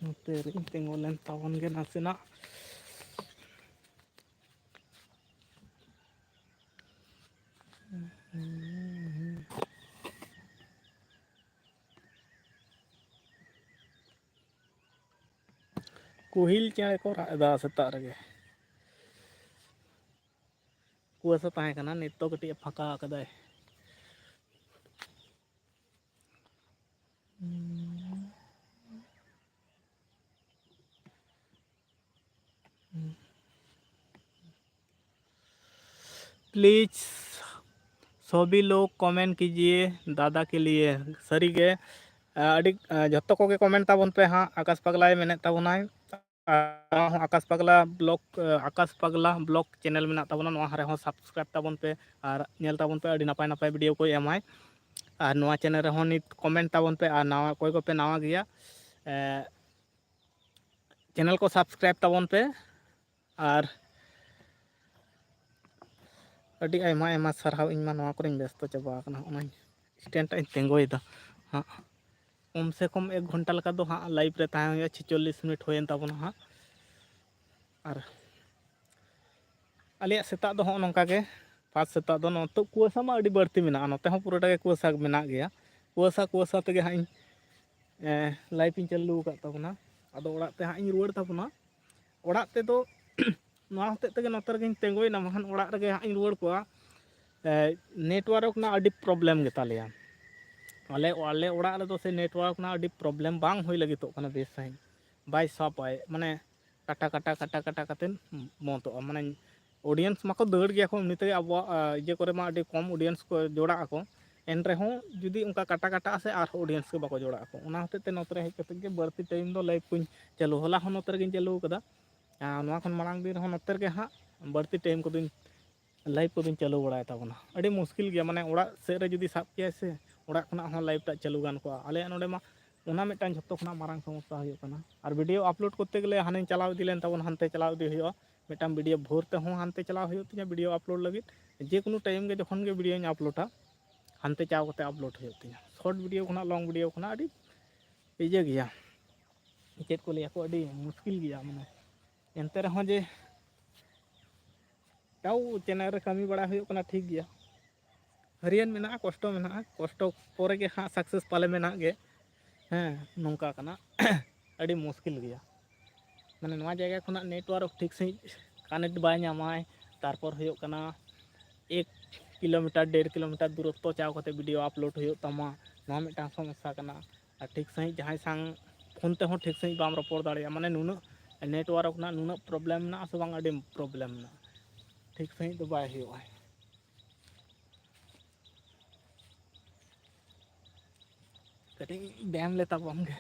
ᱱᱚᱛᱮ ᱨᱮᱧ ᱛᱤᱸᱜᱩ ᱞᱮᱱ ᱛᱟᱵᱚᱱ ᱜᱮ ᱱᱟᱥᱮᱱᱟᱜ᱾ ᱠᱩᱦᱤᱞ ᱪᱮᱬᱮ ᱠᱚ ᱨᱟᱜ ᱮᱫᱟ ᱥᱮᱛᱟᱜ ᱨᱮᱜᱮ᱾ ᱠᱩᱣᱟᱹᱥᱟ ᱛᱟᱦᱮᱸ ᱠᱟᱱᱟ, ᱱᱤᱛ ᱫᱚ ᱠᱟᱹᱴᱤᱡ ᱮ ᱯᱷᱟᱸᱠᱟ ᱟᱠᱟᱫᱟᱭ᱾ प्लीज सभी लोग कमेंट कीजिए दादा के लिए। ᱥᱟᱹᱨᱤᱜᱮ, ᱟᱹᱰᱤ, ᱡᱷᱚᱛᱚ ᱠᱚᱜᱮ ᱠᱚᱢᱮᱱᱴ ᱛᱟᱵᱚᱱ ᱯᱮ ᱦᱟᱸᱜ᱾ ᱟᱠᱟᱥ ᱯᱟᱜᱽᱞᱟᱭ ᱢᱮᱱᱮᱫ ᱛᱟᱵᱚᱱᱟᱭ, ᱟᱨ ᱦᱚᱸ ᱟᱠᱟᱥ ᱯᱟᱜᱽᱞᱟ ᱵᱞᱚᱜ, ᱟᱠᱟᱥ ᱯᱟᱜᱽᱞᱟ ᱵᱞᱚᱜ ᱪᱮᱱᱮᱞ ᱢᱮᱱᱟᱜ ᱛᱟᱵᱚᱱᱟ, ᱱᱚᱣᱟ ᱨᱮᱦᱚᱸ ᱥᱟᱵᱥᱠᱨᱟᱭᱤᱵ ᱛᱟᱵᱚᱱ ᱯᱮ ᱟᱨ ᱧᱮᱞ ᱛᱟᱵᱚᱱ ᱯᱮ, ᱟᱹᱰᱤ ᱱᱟᱯᱟᱭ ᱱᱟᱯᱟᱭ ᱵᱷᱤᱰᱤᱭᱳ ᱠᱚᱭ ᱮᱢᱟᱭ᱾ ᱟᱨ ᱱᱚᱣᱟ ᱪᱮᱱᱮᱞ ᱨᱮᱦᱚᱸ ᱱᱤᱛ ᱠᱚᱢᱮᱱᱴ ᱛᱟᱵᱚᱱ ᱯᱮ, ᱟᱨ ᱱᱟᱣᱟ ᱚᱠᱚᱭ ᱠᱚᱯᱮ ᱱᱟᱣᱟ ᱜᱮᱭᱟ, ᱮ, ᱪᱮᱱᱮᱞ ᱠᱚ ᱥᱟᱵᱥᱠᱨᱟᱭᱤᱵ ᱛᱟᱵᱚᱱ ᱯᱮ᱾ ᱟᱨ ᱟᱹᱰᱤ ᱟᱭᱢᱟ ᱟᱭᱢᱟ ᱥᱟᱨᱦᱟᱣ, ᱤᱧ ᱢᱟ ᱱᱚᱣᱟ ᱠᱚᱨᱮᱧ ᱵᱮᱥᱛᱚ ᱪᱟᱵᱟ ᱟᱠᱟᱱᱟ, ᱦᱚᱸᱜᱼᱚᱭ ᱥᱴᱮᱱᱰ ᱨᱮᱧ ᱛᱤᱸᱜᱩᱭᱮᱫᱟ ᱦᱟᱸᱜ᱾ ᱠᱚᱢ ᱥᱮ ᱠᱚᱢ ᱮᱠ ᱜᱷᱚᱱᱴᱟ ᱞᱮᱠᱟ ᱫᱚ ᱦᱟᱸᱜ ᱞᱟᱭᱤᱵᱷ ᱨᱮ ᱛᱟᱦᱮᱸ ᱦᱩᱭᱩᱜᱼᱟ, ᱪᱷᱮᱪᱚᱞᱞᱤᱥ ᱢᱤᱱᱤᱴ ᱦᱩᱭᱮᱱ ᱛᱟᱵᱚᱱᱟ ᱦᱟᱸᱜ᱾ ᱟᱨ ᱟᱞᱮᱭᱟᱜ ᱥᱮᱛᱟᱜ ᱫᱚ ᱦᱚᱸᱜᱼᱚ ᱱᱚᱝᱠᱟ ᱜᱮ, ᱯᱷᱟᱥᱴ ᱥᱮᱛᱟᱜ ᱫᱚ᱾ ᱱᱚᱛᱮ ᱠᱩᱣᱟᱹᱥᱟ ᱢᱟ ᱟᱹᱰᱤ ᱵᱟᱹᱲᱛᱤ ᱢᱮᱱᱟᱜᱼᱟ, ᱱᱚᱛᱮ ᱦᱚᱸ ᱯᱩᱨᱟᱹᱴᱟ ᱜᱮ ᱠᱩᱣᱟᱹᱥᱟ ᱢᱮᱱᱟᱜ ᱜᱮᱭᱟ᱾ ᱠᱩᱣᱟᱹᱥᱟ, ᱠᱩᱣᱟᱹᱥᱟ ᱛᱮᱜᱮ ᱦᱟᱸᱜ ᱤᱧ, ᱮᱸ, ᱞᱟᱭᱤᱵᱷ ᱤᱧ ᱪᱟᱹᱞᱩ ᱟᱠᱟᱫ ᱛᱟᱵᱚᱱᱟ᱾ ᱟᱫᱚ ᱚᱲᱟᱜ ᱛᱮ ᱦᱟᱸᱜ ᱤᱧ ᱨᱩᱣᱟᱹᱲ ᱛᱟᱵᱚᱱᱟ᱾ ᱚᱲᱟᱜ ᱛᱮᱫᱚ ᱱᱚᱣᱟ ᱦᱚᱛᱮᱡ ᱛᱮᱜᱮ ᱱᱚᱛᱮ ᱨᱮᱜᱮᱧ ᱛᱤᱸᱜᱩᱭᱮᱱᱟ, ᱵᱟᱠᱷᱟᱱ ᱚᱲᱟᱜ ᱨᱮᱜᱮ ᱦᱟᱸᱜ ᱤᱧ ᱨᱩᱣᱟᱹᱲ ᱠᱚᱜᱼᱟ᱾ ᱮᱸ, ᱱᱮᱴᱣᱟᱨᱠ ᱨᱮᱱᱟᱜ ᱟᱹᱰᱤ ᱯᱨᱚᱵᱞᱮᱢ ᱜᱮᱛᱟ ᱞᱮᱭᱟ᱾ ᱟᱞᱮ, ᱟᱞᱮ ᱚᱲᱟᱜ ᱨᱮᱫᱚ ᱥᱮ ᱱᱮᱴᱣᱟᱨᱠ ᱨᱮᱱᱟᱜ ᱟᱹᱰᱤ ᱯᱨᱚᱵᱞᱮᱢ, ᱵᱟᱝ ᱦᱩᱭ ᱞᱟᱹᱜᱤᱫᱚᱜ ᱠᱟᱱᱟ ᱵᱮᱥ ᱥᱟᱺᱦᱤᱡ, ᱵᱟᱭ ᱥᱟᱵᱟᱭ, ᱢᱟᱱᱮ ᱠᱟᱴᱟ ᱠᱟᱴᱟ ᱠᱟᱴᱟ ᱠᱟᱴᱟ ᱠᱟᱛᱮᱫ ᱵᱚᱱᱫᱚᱜᱼᱟ᱾ ᱢᱟᱱᱮ ᱚᱰᱤᱭᱮᱱᱥ ᱢᱟᱠᱚ ᱫᱟᱹᱲ ᱜᱮᱭᱟ ᱠᱚ, ᱮᱢᱱᱤ ᱛᱮᱜᱮ ᱟᱵᱚᱣᱟᱜ, ᱟ, ᱤᱭᱟᱹ ᱠᱚᱨᱮ ᱢᱟ ᱟᱹᱰᱤ ᱠᱚᱢ ᱚᱰᱤᱭᱮᱱᱥ ᱠᱚ ᱡᱚᱲᱟᱜ ᱟᱠᱚ, ᱮᱱ ᱨᱮᱦᱚᱸ ᱡᱩᱫᱤ ᱚᱱᱠᱟ ᱠᱟᱴᱟ ᱠᱟᱴᱟᱜᱼᱟ ᱥᱮ ᱟᱨᱦᱚᱸ ᱚᱰᱤᱭᱮᱱᱥ ᱠᱚ ᱵᱟᱠᱚ ᱡᱚᱲᱟᱜ ᱟᱠᱚ, ᱚᱱᱟ ᱦᱚᱛᱮᱡ ᱛᱮ ᱱᱚᱛᱮ ᱨᱮ ᱦᱮᱡ ᱠᱟᱛᱮᱫ ᱜᱮ ᱵᱟᱹᱲᱛᱤ ᱴᱟᱭᱤᱢ ᱫᱚ ᱞᱟᱭᱤᱵᱷ ᱠᱚᱧ ᱪᱟᱹᱞᱩ, ᱦᱚᱞᱟ ᱦᱚᱸ ᱱᱚᱛᱮ ᱨᱮᱜᱮᱧ ᱪᱟᱹᱞᱩ ᱟᱠᱟᱫᱟ᱾ ᱟᱨ ᱱᱚᱣᱟ ᱠᱷᱚᱱ ᱢᱟᱲᱟᱝ ᱫᱤᱱ ᱨᱮᱦᱚᱸ ᱱᱚᱛᱮ ᱨᱮᱜᱮ ᱦᱟᱸᱜ ᱵᱟᱹᱲᱛᱤ ᱴᱟᱭᱤᱢ ᱠᱚᱫᱚᱧ ᱞᱟᱭᱤᱵᱷ ᱠᱚᱫᱚᱧ ᱪᱟᱹᱞᱩ ᱵᱟᱲᱟᱭ ᱛᱟᱵᱚᱱᱟ᱾ ᱟᱹᱰᱤ ᱢᱩᱥᱠᱤᱞ ᱜᱮᱭᱟ, ᱢᱟᱱᱮ ᱚᱲᱟᱜ ᱥᱮᱫ ᱨᱮ ᱡᱩᱫᱤ ᱥᱟᱵ ᱠᱮᱭᱟᱭ ᱥᱮ, ᱚᱲᱟᱜ ᱠᱷᱚᱱᱟᱜ ᱦᱚᱸ ᱞᱟᱭᱤᱵᱷ ᱴᱟᱜ ᱪᱟᱹᱞᱩ ᱜᱟᱱ ᱠᱚᱜᱼᱟ᱾ ᱟᱞᱮᱭᱟᱜ ᱱᱚᱰᱮ ᱢᱟ ᱚᱱᱟ ᱢᱤᱫᱴᱟᱝ ᱡᱷᱚᱛᱚ ᱠᱷᱚᱱᱟᱜ ᱢᱟᱨᱟᱝ ᱥᱚᱢᱚᱥᱥᱟ ᱦᱩᱭᱩᱜ ᱠᱟᱱᱟ᱾ ᱟᱨ ᱵᱷᱤᱰᱤᱭᱳ ᱟᱯᱞᱳᱰ ᱠᱚᱨᱛᱮ ᱜᱮᱞᱮ ᱦᱟᱱᱮᱧ ᱪᱟᱞᱟᱣ ᱤᱫᱤ ᱞᱮᱱ ᱛᱟᱵᱚᱱ, ᱦᱟᱱᱛᱮ ᱪᱟᱞᱟᱣ ᱤᱫᱤ ᱦᱩᱭᱩᱜᱼᱟ, ᱢᱤᱫᱴᱟᱝ ᱵᱷᱤᱰᱤᱭᱳ ᱵᱷᱳᱨ ᱛᱮᱦᱚᱸ ᱦᱟᱱᱛᱮ ᱪᱟᱞᱟᱣ ᱦᱩᱭᱩᱜ ᱛᱤᱧᱟᱹ ᱵᱷᱤᱰᱤᱭᱳ ᱟᱯᱞᱳᱰ ᱞᱟᱹᱜᱤᱫ᱾ ᱡᱮ ᱠᱳᱱᱳ ᱴᱟᱭᱤᱢ ᱜᱮ ᱡᱚᱠᱷᱚᱱ ᱜᱮ ᱵᱷᱤᱰᱤᱭᱳᱧ ᱟᱯᱞᱳᱰᱟ, ᱦᱟᱱᱛᱮ ᱪᱟᱣ ᱠᱟᱛᱮ ᱟᱯᱞᱳᱰ ᱦᱩᱭᱩᱜ ᱛᱤᱧᱟᱹ᱾ ᱥᱚᱨᱴ ᱵᱷᱤᱰᱤᱭᱳ ᱠᱷᱚᱱᱟᱜ, ᱞᱚᱝ ᱵᱷᱤᱰᱤᱭᱳ ᱠᱷᱚᱱᱟᱜ ᱟᱹᱰᱤ ᱤᱭᱟᱹ ᱜᱮᱭᱟ, ᱪᱮᱫ ᱠᱚ ᱞᱟᱹᱭᱟ ᱠᱚ, ᱟᱹᱰᱤ ᱢᱩᱥᱠᱤᱞ ᱜᱮᱭᱟ᱾ ᱢᱟᱱᱮ ᱮᱱᱛᱮ ᱨᱮᱦᱚᱸ ᱡᱮ ᱛᱟᱣ ᱪᱮᱱᱮᱞ ᱨᱮ ᱠᱟᱹᱢᱤ ᱵᱟᱲᱟ ᱦᱩᱭᱩᱜ ᱠᱟᱱᱟ, ᱴᱷᱤᱠ ᱜᱮᱭᱟ, ᱦᱟᱹᱨᱤᱭᱟᱹᱱ ᱢᱮᱱᱟᱜᱼᱟ, ᱠᱚᱥᱴᱚ ᱢᱮᱱᱟᱜᱼᱟ, ᱠᱚᱥᱴᱚ ᱯᱚᱨᱮ ᱜᱮ ᱦᱟᱸᱜ ᱥᱟᱠᱥᱮᱥ ᱯᱟᱞᱮ ᱢᱮᱱᱟᱜ ᱜᱮ᱾ ᱦᱮᱸ, ᱱᱚᱝᱠᱟ ᱠᱟᱱᱟ᱾ ᱟᱹᱰᱤ ᱢᱩᱥᱠᱤᱞ ᱜᱮᱭᱟ᱾ ᱢᱟᱱᱮ ᱱᱚᱣᱟ ᱡᱟᱭᱜᱟ ᱠᱷᱚᱱᱟᱜ ᱱᱮᱴᱣᱟᱨᱠ ᱴᱷᱤᱠ ᱥᱟᱺᱦᱤᱡ ᱠᱟᱱᱮᱠᱴ ᱵᱟᱭ ᱧᱟᱢᱟᱭ, ᱛᱟᱨᱯᱚᱨ ᱦᱩᱭᱩᱜ ᱠᱟᱱᱟ ᱮᱠ ᱠᱤᱞᱳᱢᱤᱴᱟᱨ, ᱰᱮᱲ ᱠᱤᱞᱳᱢᱤᱴᱟᱨ ᱫᱩᱨᱚᱛᱛᱚ ᱪᱟᱣ ᱠᱟᱛᱮ ᱵᱷᱤᱰᱤᱭᱳ ᱟᱯᱞᱳᱰ ᱦᱩᱭᱩᱜ ᱛᱟᱢᱟ, ᱱᱚᱣᱟ ᱢᱤᱫᱴᱟᱝ ᱥᱚᱢᱚᱥᱥᱟ ᱠᱟᱱᱟ᱾ ᱟᱨ ᱴᱷᱤᱠ ᱥᱟᱺᱦᱤᱡ ᱡᱟᱦᱟᱸᱭ ᱥᱟᱝ ᱯᱷᱳᱱ ᱛᱮᱦᱚᱸ ᱴᱷᱤᱠ ᱥᱟᱺᱦᱤᱡ ᱵᱟᱢ ᱨᱚᱯᱚᱲ ᱫᱟᱲᱮᱭᱟᱜᱼᱟ, ᱢᱟᱱᱮ ᱱᱩᱱᱟᱹᱜ ᱱᱮᱴᱣᱟᱨᱠ ᱨᱮᱱᱟᱜ ᱱᱩᱱᱟᱹᱜ ᱯᱨᱚᱵᱞᱮᱢ ᱢᱮᱱᱟᱜᱼᱟ ᱥᱮ ᱵᱟᱝ, ᱟᱹᱰᱤ ᱯᱨᱚᱵᱞᱮᱢ ᱢᱮᱱᱟᱜᱼᱟ, ᱴᱷᱤᱠ ᱥᱟᱺᱦᱤᱡ ᱫᱚ ᱵᱟᱭ ᱦᱩᱭᱩᱜᱼᱟ᱾ ᱠᱟᱹᱴᱤᱡ ᱵᱮᱭᱟᱢ ᱞᱮ ᱛᱟᱵᱚᱱ ᱜᱮ᱾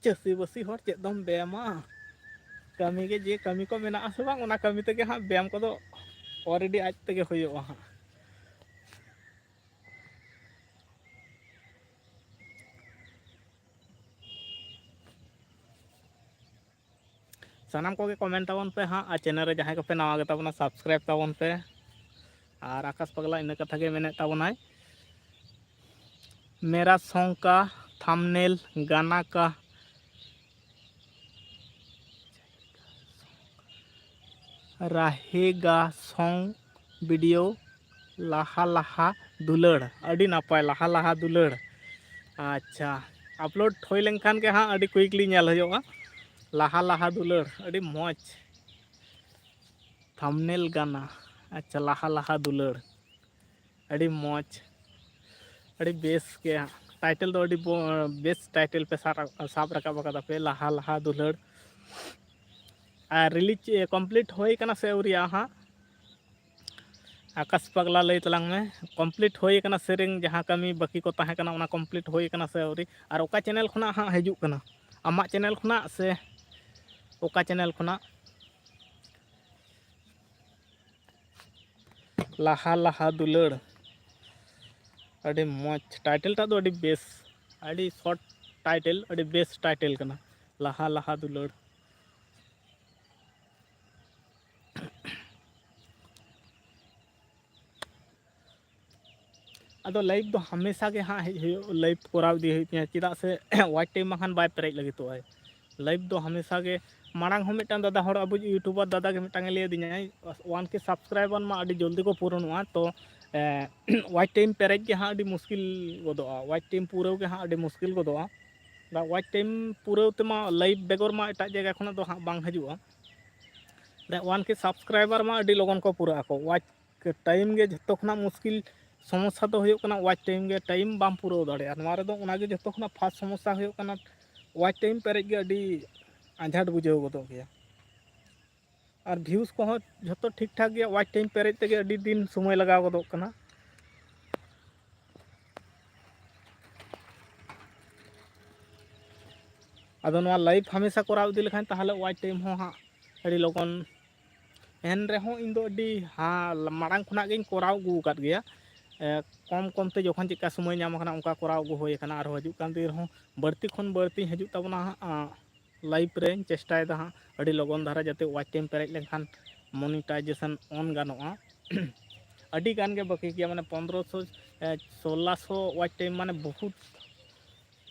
ᱪᱟᱹᱥᱤᱵᱟᱹᱥᱤ ᱦᱚᱲ ᱪᱮᱫ ᱫᱚᱢ ᱵᱮᱭᱟᱢᱟ? ᱠᱟᱹᱢᱤ ᱜᱮ, ᱡᱮ ᱠᱟᱹᱢᱤ ᱠᱚ ᱢᱮᱱᱟᱜᱼᱟ ᱥᱮ ᱵᱟᱝ, ᱚᱱᱟ ᱠᱟᱹᱢᱤ ᱛᱮᱜᱮ ᱦᱟᱸᱜ ᱵᱮᱭᱟᱢ ᱠᱚᱫᱚ already ᱟᱡ ᱛᱮᱜᱮ ᱦᱩᱭᱩᱜᱼᱟ ᱦᱟᱸᱜ᱾ ᱥᱟᱱᱟᱢ ᱠᱚᱜᱮ ᱠᱚᱢᱮᱱᱴ ᱛᱟᱵᱚᱱ ᱯᱮ ᱦᱟᱸᱜ, ᱟᱨ ᱪᱮᱱᱮᱞ ᱨᱮ ᱡᱟᱦᱟᱸᱭ ᱠᱚᱯᱮ ᱱᱟᱣᱟ ᱜᱮᱛᱟ ᱵᱚᱱᱟ, ᱥᱟᱵᱥᱠᱨᱟᱭᱤᱵᱽ ᱛᱟᱵᱚᱱ ᱯᱮ᱾ ᱟᱨ ᱟᱠᱟᱥ ᱯᱟᱜᱽᱞᱟ ᱤᱱᱟᱹ ᱠᱟᱛᱷᱟ ᱜᱮ ᱢᱮᱱᱮᱫ ᱛᱟᱵᱚᱱᱟᱭ, मेरा सॉन्ग का थंबनेल गाना का रहेगा सॉन्ग वीडियो ᱞᱟᱦᱟ ᱞᱟᱦᱟ ᱫᱩᱞᱟᱹᱲ᱾ ᱟᱹᱰᱤ ᱱᱟᱯᱟᱭ, ᱞᱟᱦᱟ ᱞᱟᱦᱟ ᱫᱩᱞᱟᱹᱲ᱾ ᱟᱪᱪᱷᱟ, ᱟᱯᱞᱳᱰ ᱦᱩᱭ ᱞᱮᱱᱠᱷᱟᱱ ᱜᱮ ᱦᱟᱸᱜ ᱟᱹᱰᱤ ᱠᱩᱭᱤᱠᱞᱤ ᱧᱮᱞ ᱦᱩᱭᱩᱜᱼᱟ᱾ ᱞᱟᱦᱟ ᱞᱟᱦᱟ ᱫᱩᱞᱟᱹᱲ, ᱟᱹᱰᱤ ᱢᱚᱡᱽ᱾ ᱛᱷᱟᱢᱵᱱᱮᱞ ᱜᱟᱱᱟ᱾ ᱟᱪᱪᱷᱟ, ᱞᱟᱦᱟ ᱞᱟᱦᱟ ᱫᱩᱞᱟᱹᱲ, ᱟᱹᱰᱤ ᱢᱚᱡᱽ, ᱟᱹᱰᱤ ᱵᱮᱥ ᱜᱮ᱾ ᱴᱟᱭᱴᱮᱞ ᱫᱚ ᱟᱹᱰᱤ ᱵᱚ-, ᱵᱮᱥ ᱴᱟᱭᱴᱮᱞ ᱯᱮ ᱥᱟᱵ, ᱥᱟᱵ ᱨᱟᱠᱟᱵ ᱟᱠᱟᱫᱟ ᱯᱮ, ᱞᱟᱦᱟ ᱞᱟᱦᱟ ᱫᱩᱞᱟᱹᱲ᱾ ᱟᱨ ᱨᱤᱞᱤᱡᱽ ᱠᱚᱢᱯᱞᱤᱴ ᱦᱩᱭ ᱠᱟᱱᱟ ᱥᱮ ᱟᱹᱣᱨᱤᱭᱟ ᱦᱟᱸᱜ? ᱟᱠᱟᱥ ᱯᱟᱜᱽᱞᱟ, ᱞᱟᱹᱭ ᱛᱟᱞᱟᱝ ᱢᱮ, ᱠᱚᱢᱯᱞᱤᱴ ᱦᱩᱭ ᱠᱟᱱᱟ ᱥᱮᱨᱮᱧ, ᱡᱟᱦᱟᱸ ᱠᱟᱹᱢᱤ ᱵᱟᱹᱠᱤ ᱠᱚ ᱛᱟᱦᱮᱸ ᱠᱟᱱᱟ, ᱚᱱᱟ ᱠᱚᱢᱯᱞᱤᱴ ᱦᱩᱭ ᱠᱟᱱᱟ ᱥᱮ ᱟᱹᱣᱨᱤ? ᱟᱨ ᱚᱠᱟ ᱪᱮᱱᱮᱞ ᱠᱷᱚᱱᱟᱜ ᱦᱟᱸᱜ ᱦᱤᱡᱩᱜ ᱠᱟᱱᱟ? ᱟᱢᱟᱜ ᱪᱮᱱᱮᱞ ᱠᱷᱚᱱᱟᱜ ᱥᱮ ᱚᱠᱟ ᱪᱮᱱᱮᱞ ᱠᱷᱚᱱᱟᱜ? ᱞᱟᱦᱟ ᱞᱟᱦᱟ ᱫᱩᱞᱟᱹᱲ᱾ ᱟᱹᱰᱤ ᱢᱚᱡᱽ, ᱴᱟᱭᱴᱮᱞ ᱴᱟᱜ ᱫᱚ ᱟᱹᱰᱤ ᱵᱮᱥ, ᱟᱹᱰᱤ ᱥᱚᱨᱴ ᱴᱟᱭᱴᱮᱞ, ᱟᱹᱰᱤ ᱵᱮᱥ ᱴᱟᱭᱴᱮᱞ ᱠᱟᱱᱟ, ᱞᱟᱦᱟ ᱞᱟᱦᱟ ᱫᱩᱞᱟᱹᱲ᱾ ᱟᱫᱚ ᱞᱟᱭᱤᱵᱷ ᱫᱚ ᱦᱟᱢᱮᱥᱟ ᱜᱮ ᱦᱟᱸᱜ ᱦᱮᱡ ᱦᱩᱭᱩᱜ, ᱞᱟᱭᱤᱵᱷ ᱠᱚᱨᱟᱣ ᱤᱫᱤ ᱦᱩᱭᱩᱜ ᱛᱤᱧᱟᱹ, ᱪᱮᱫᱟᱜ ᱥᱮ ᱣᱟᱪ ᱴᱟᱭᱤᱢ ᱵᱟᱝᱠᱷᱟᱱ ᱵᱟᱭ ᱯᱮᱨᱮᱡ ᱞᱟᱹᱜᱤᱫᱚᱜᱼᱟᱭ᱾ ᱞᱟᱭᱤᱵᱷ ᱫᱚ ᱦᱟᱢᱮᱥᱟ ᱜᱮ, ᱢᱟᱲᱟᱝ ᱦᱚᱸ ᱢᱤᱫᱴᱟᱝ ᱫᱟᱫᱟ ᱦᱚᱲ, ᱟᱵᱚ ᱤᱭᱩᱴᱩᱵᱟᱨ ᱫᱟᱫᱟ ᱜᱮ ᱢᱤᱫᱴᱟᱝ ᱮ ᱞᱟᱹᱭ ᱟᱹᱫᱤᱧᱟᱭ, ᱚᱣᱟᱱ ᱠᱮ ᱥᱟᱵᱥᱠᱨᱟᱭᱵᱟᱨ ᱢᱟ ᱟᱹᱰᱤ ᱡᱚᱞᱫᱤ ᱠᱚ ᱯᱩᱨᱚᱱᱚᱜᱼᱟ, ᱛᱚ ᱣᱟᱪ ᱴᱟᱭᱤᱢ ᱯᱮᱨᱮᱡ ᱜᱮ ᱦᱟᱸᱜ ᱟᱹᱰᱤ ᱢᱩᱥᱠᱤᱞ ᱜᱚᱫᱚᱜᱼᱟ, ᱣᱟᱪ ᱴᱟᱭᱤᱢ ᱯᱩᱨᱟᱹᱣ ᱜᱮ ᱦᱟᱸᱜ ᱟᱹᱰᱤ ᱢᱩᱥᱠᱤᱞ ᱜᱚᱫᱚᱜᱼᱟ᱾ ᱫᱟ ᱣᱟᱪ ᱴᱟᱭᱤᱢ ᱯᱩᱨᱟᱹᱣ ᱛᱮᱢᱟ ᱞᱟᱭᱤᱵᱷ ᱵᱮᱜᱚᱨ ᱢᱟ ᱮᱴᱟᱜ ᱡᱟᱭᱜᱟ ᱠᱷᱚᱱᱟᱜ ᱫᱚ ᱦᱟᱸᱜ ᱵᱟᱝ ᱦᱤᱡᱩᱜᱼᱟ᱾ ᱫᱟ ᱣᱟᱱ ᱠᱮ ᱥᱟᱵᱥᱠᱨᱟᱭᱵᱟᱨ ᱢᱟ ᱟᱹᱰᱤ ᱞᱚᱜᱚᱱ ᱠᱚ ᱯᱩᱨᱟᱹᱜ ᱟᱠᱚ, ᱣᱟᱪ ᱴᱟᱭᱤᱢ ᱜᱮ ᱡᱷᱚᱛᱚ ᱠᱷᱚᱱᱟᱜ ᱢᱩᱥᱠᱤᱞ ᱥᱚᱢᱚᱥᱥᱟ ᱫᱚ ᱦᱩᱭᱩᱜ ᱠᱟᱱᱟ, ᱣᱟᱪ ᱴᱟᱭᱤᱢ ᱜᱮ ᱴᱟᱭᱤᱢ ᱵᱟᱢ ᱯᱩᱨᱟᱹᱣ ᱫᱟᱲᱮᱭᱟᱜᱼᱟ᱾ ᱱᱚᱣᱟ ᱨᱮᱫᱚ ᱚᱱᱟᱜᱮ ᱡᱷᱚᱛᱚ ᱠᱷᱚᱱᱟᱜ ᱯᱷᱟᱥᱴ ᱥᱚᱢᱚᱥᱥᱟ ᱦᱩᱭᱩᱜ ᱠᱟᱱᱟ, ᱣᱟᱪ ᱴᱟᱭᱤᱢ ᱯᱮᱨᱮᱡ ᱜᱮ ᱟᱹᱰᱤ ᱟᱸᱡᱷᱟᱴ ᱵᱩᱡᱷᱟᱹᱣ ᱜᱚᱫᱚᱜ ᱜᱮᱭᱟ᱾ ᱟᱨ ᱵᱷᱤᱭᱩᱥ ᱠᱚᱦᱚᱸ ᱡᱷᱚᱛᱚ ᱴᱷᱤᱠ ᱴᱷᱟᱠ ᱜᱮᱭᱟ, ᱣᱟᱪ ᱴᱟᱭᱤᱢ ᱯᱮᱨᱮᱡ ᱛᱮᱜᱮ ᱟᱹᱰᱤ ᱫᱤᱱ ᱥᱚᱢᱚᱭ ᱞᱟᱜᱟᱣ ᱜᱚᱫᱚᱜ ᱠᱟᱱᱟ᱾ ᱟᱫᱚ ᱱᱚᱣᱟ ᱞᱟᱭᱤᱵᱷ ᱦᱟᱢᱮᱥᱟ ᱠᱚᱨᱟᱣ ᱤᱫᱤ ᱞᱮᱠᱷᱟᱱ ᱛᱟᱦᱚᱞᱮ ᱣᱟᱪ ᱴᱟᱭᱤᱢ ᱦᱚᱸ ᱦᱟᱸᱜ ᱟᱹᱰᱤ ᱞᱚᱜᱚᱱ, ᱮᱱ ᱨᱮᱦᱚᱸ ᱤᱧ ᱫᱚ ᱟᱹᱰᱤ ᱦᱟ-, ᱢᱟᱲᱟᱝ ᱠᱷᱚᱱᱟᱜ ᱜᱤᱧ ᱠᱚᱨᱟᱣ ᱟᱹᱜᱩ ᱟᱠᱟᱫ ᱜᱮᱭᱟ᱾ ᱮ, ᱠᱚᱢ ᱠᱚᱢ ᱛᱮ ᱡᱚᱠᱷᱚᱱ ᱪᱮᱫᱠᱟ ᱥᱚᱢᱚᱭ ᱧᱟᱢ ᱟᱠᱟᱱᱟ ᱚᱱᱠᱟ ᱠᱚᱨᱟᱣ ᱟᱹᱜᱩ ᱦᱩᱭ ᱟᱠᱟᱱᱟ, ᱟᱨᱦᱚᱸ ᱦᱤᱡᱩᱜ ᱠᱟᱱ ᱫᱤᱱ ᱨᱮᱦᱚᱸ ᱵᱟᱹᱲᱛᱤ ᱠᱷᱚᱱ ᱵᱟᱹᱲᱛᱤ ᱦᱤᱡᱩᱜ ᱛᱟᱵᱚᱱᱟ ᱦᱟᱸᱜ, ᱟ, ᱞᱟᱭᱤᱵᱷ ᱨᱮᱧ ᱪᱮᱥᱴᱟᱭᱮᱫᱟ ᱦᱟᱸᱜ ᱟᱹᱰᱤ ᱞᱚᱜᱚᱱ ᱫᱷᱟᱨᱟ ᱡᱟᱛᱮ ᱣᱟᱪ ᱴᱟᱭᱤᱢ ᱯᱮᱨᱮᱡ ᱞᱮᱱᱠᱷᱟᱱ ᱢᱚᱱᱤᱴᱟᱭᱡᱮᱥᱚᱱ ᱚᱱ ᱜᱟᱱᱚᱜᱼᱟ᱾ ᱟᱹᱰᱤ ᱜᱟᱱ ᱜᱮ ᱵᱟᱹᱠᱤ ᱜᱮᱭᱟ, ᱢᱟᱱᱮ ᱯᱚᱱᱫᱽᱨᱚᱥᱚ, ᱮ, ᱥᱳᱞᱟᱥᱚ ᱣᱟᱪ ᱴᱟᱭᱤᱢ, ᱢᱟᱱᱮ ᱵᱚᱦᱩᱛ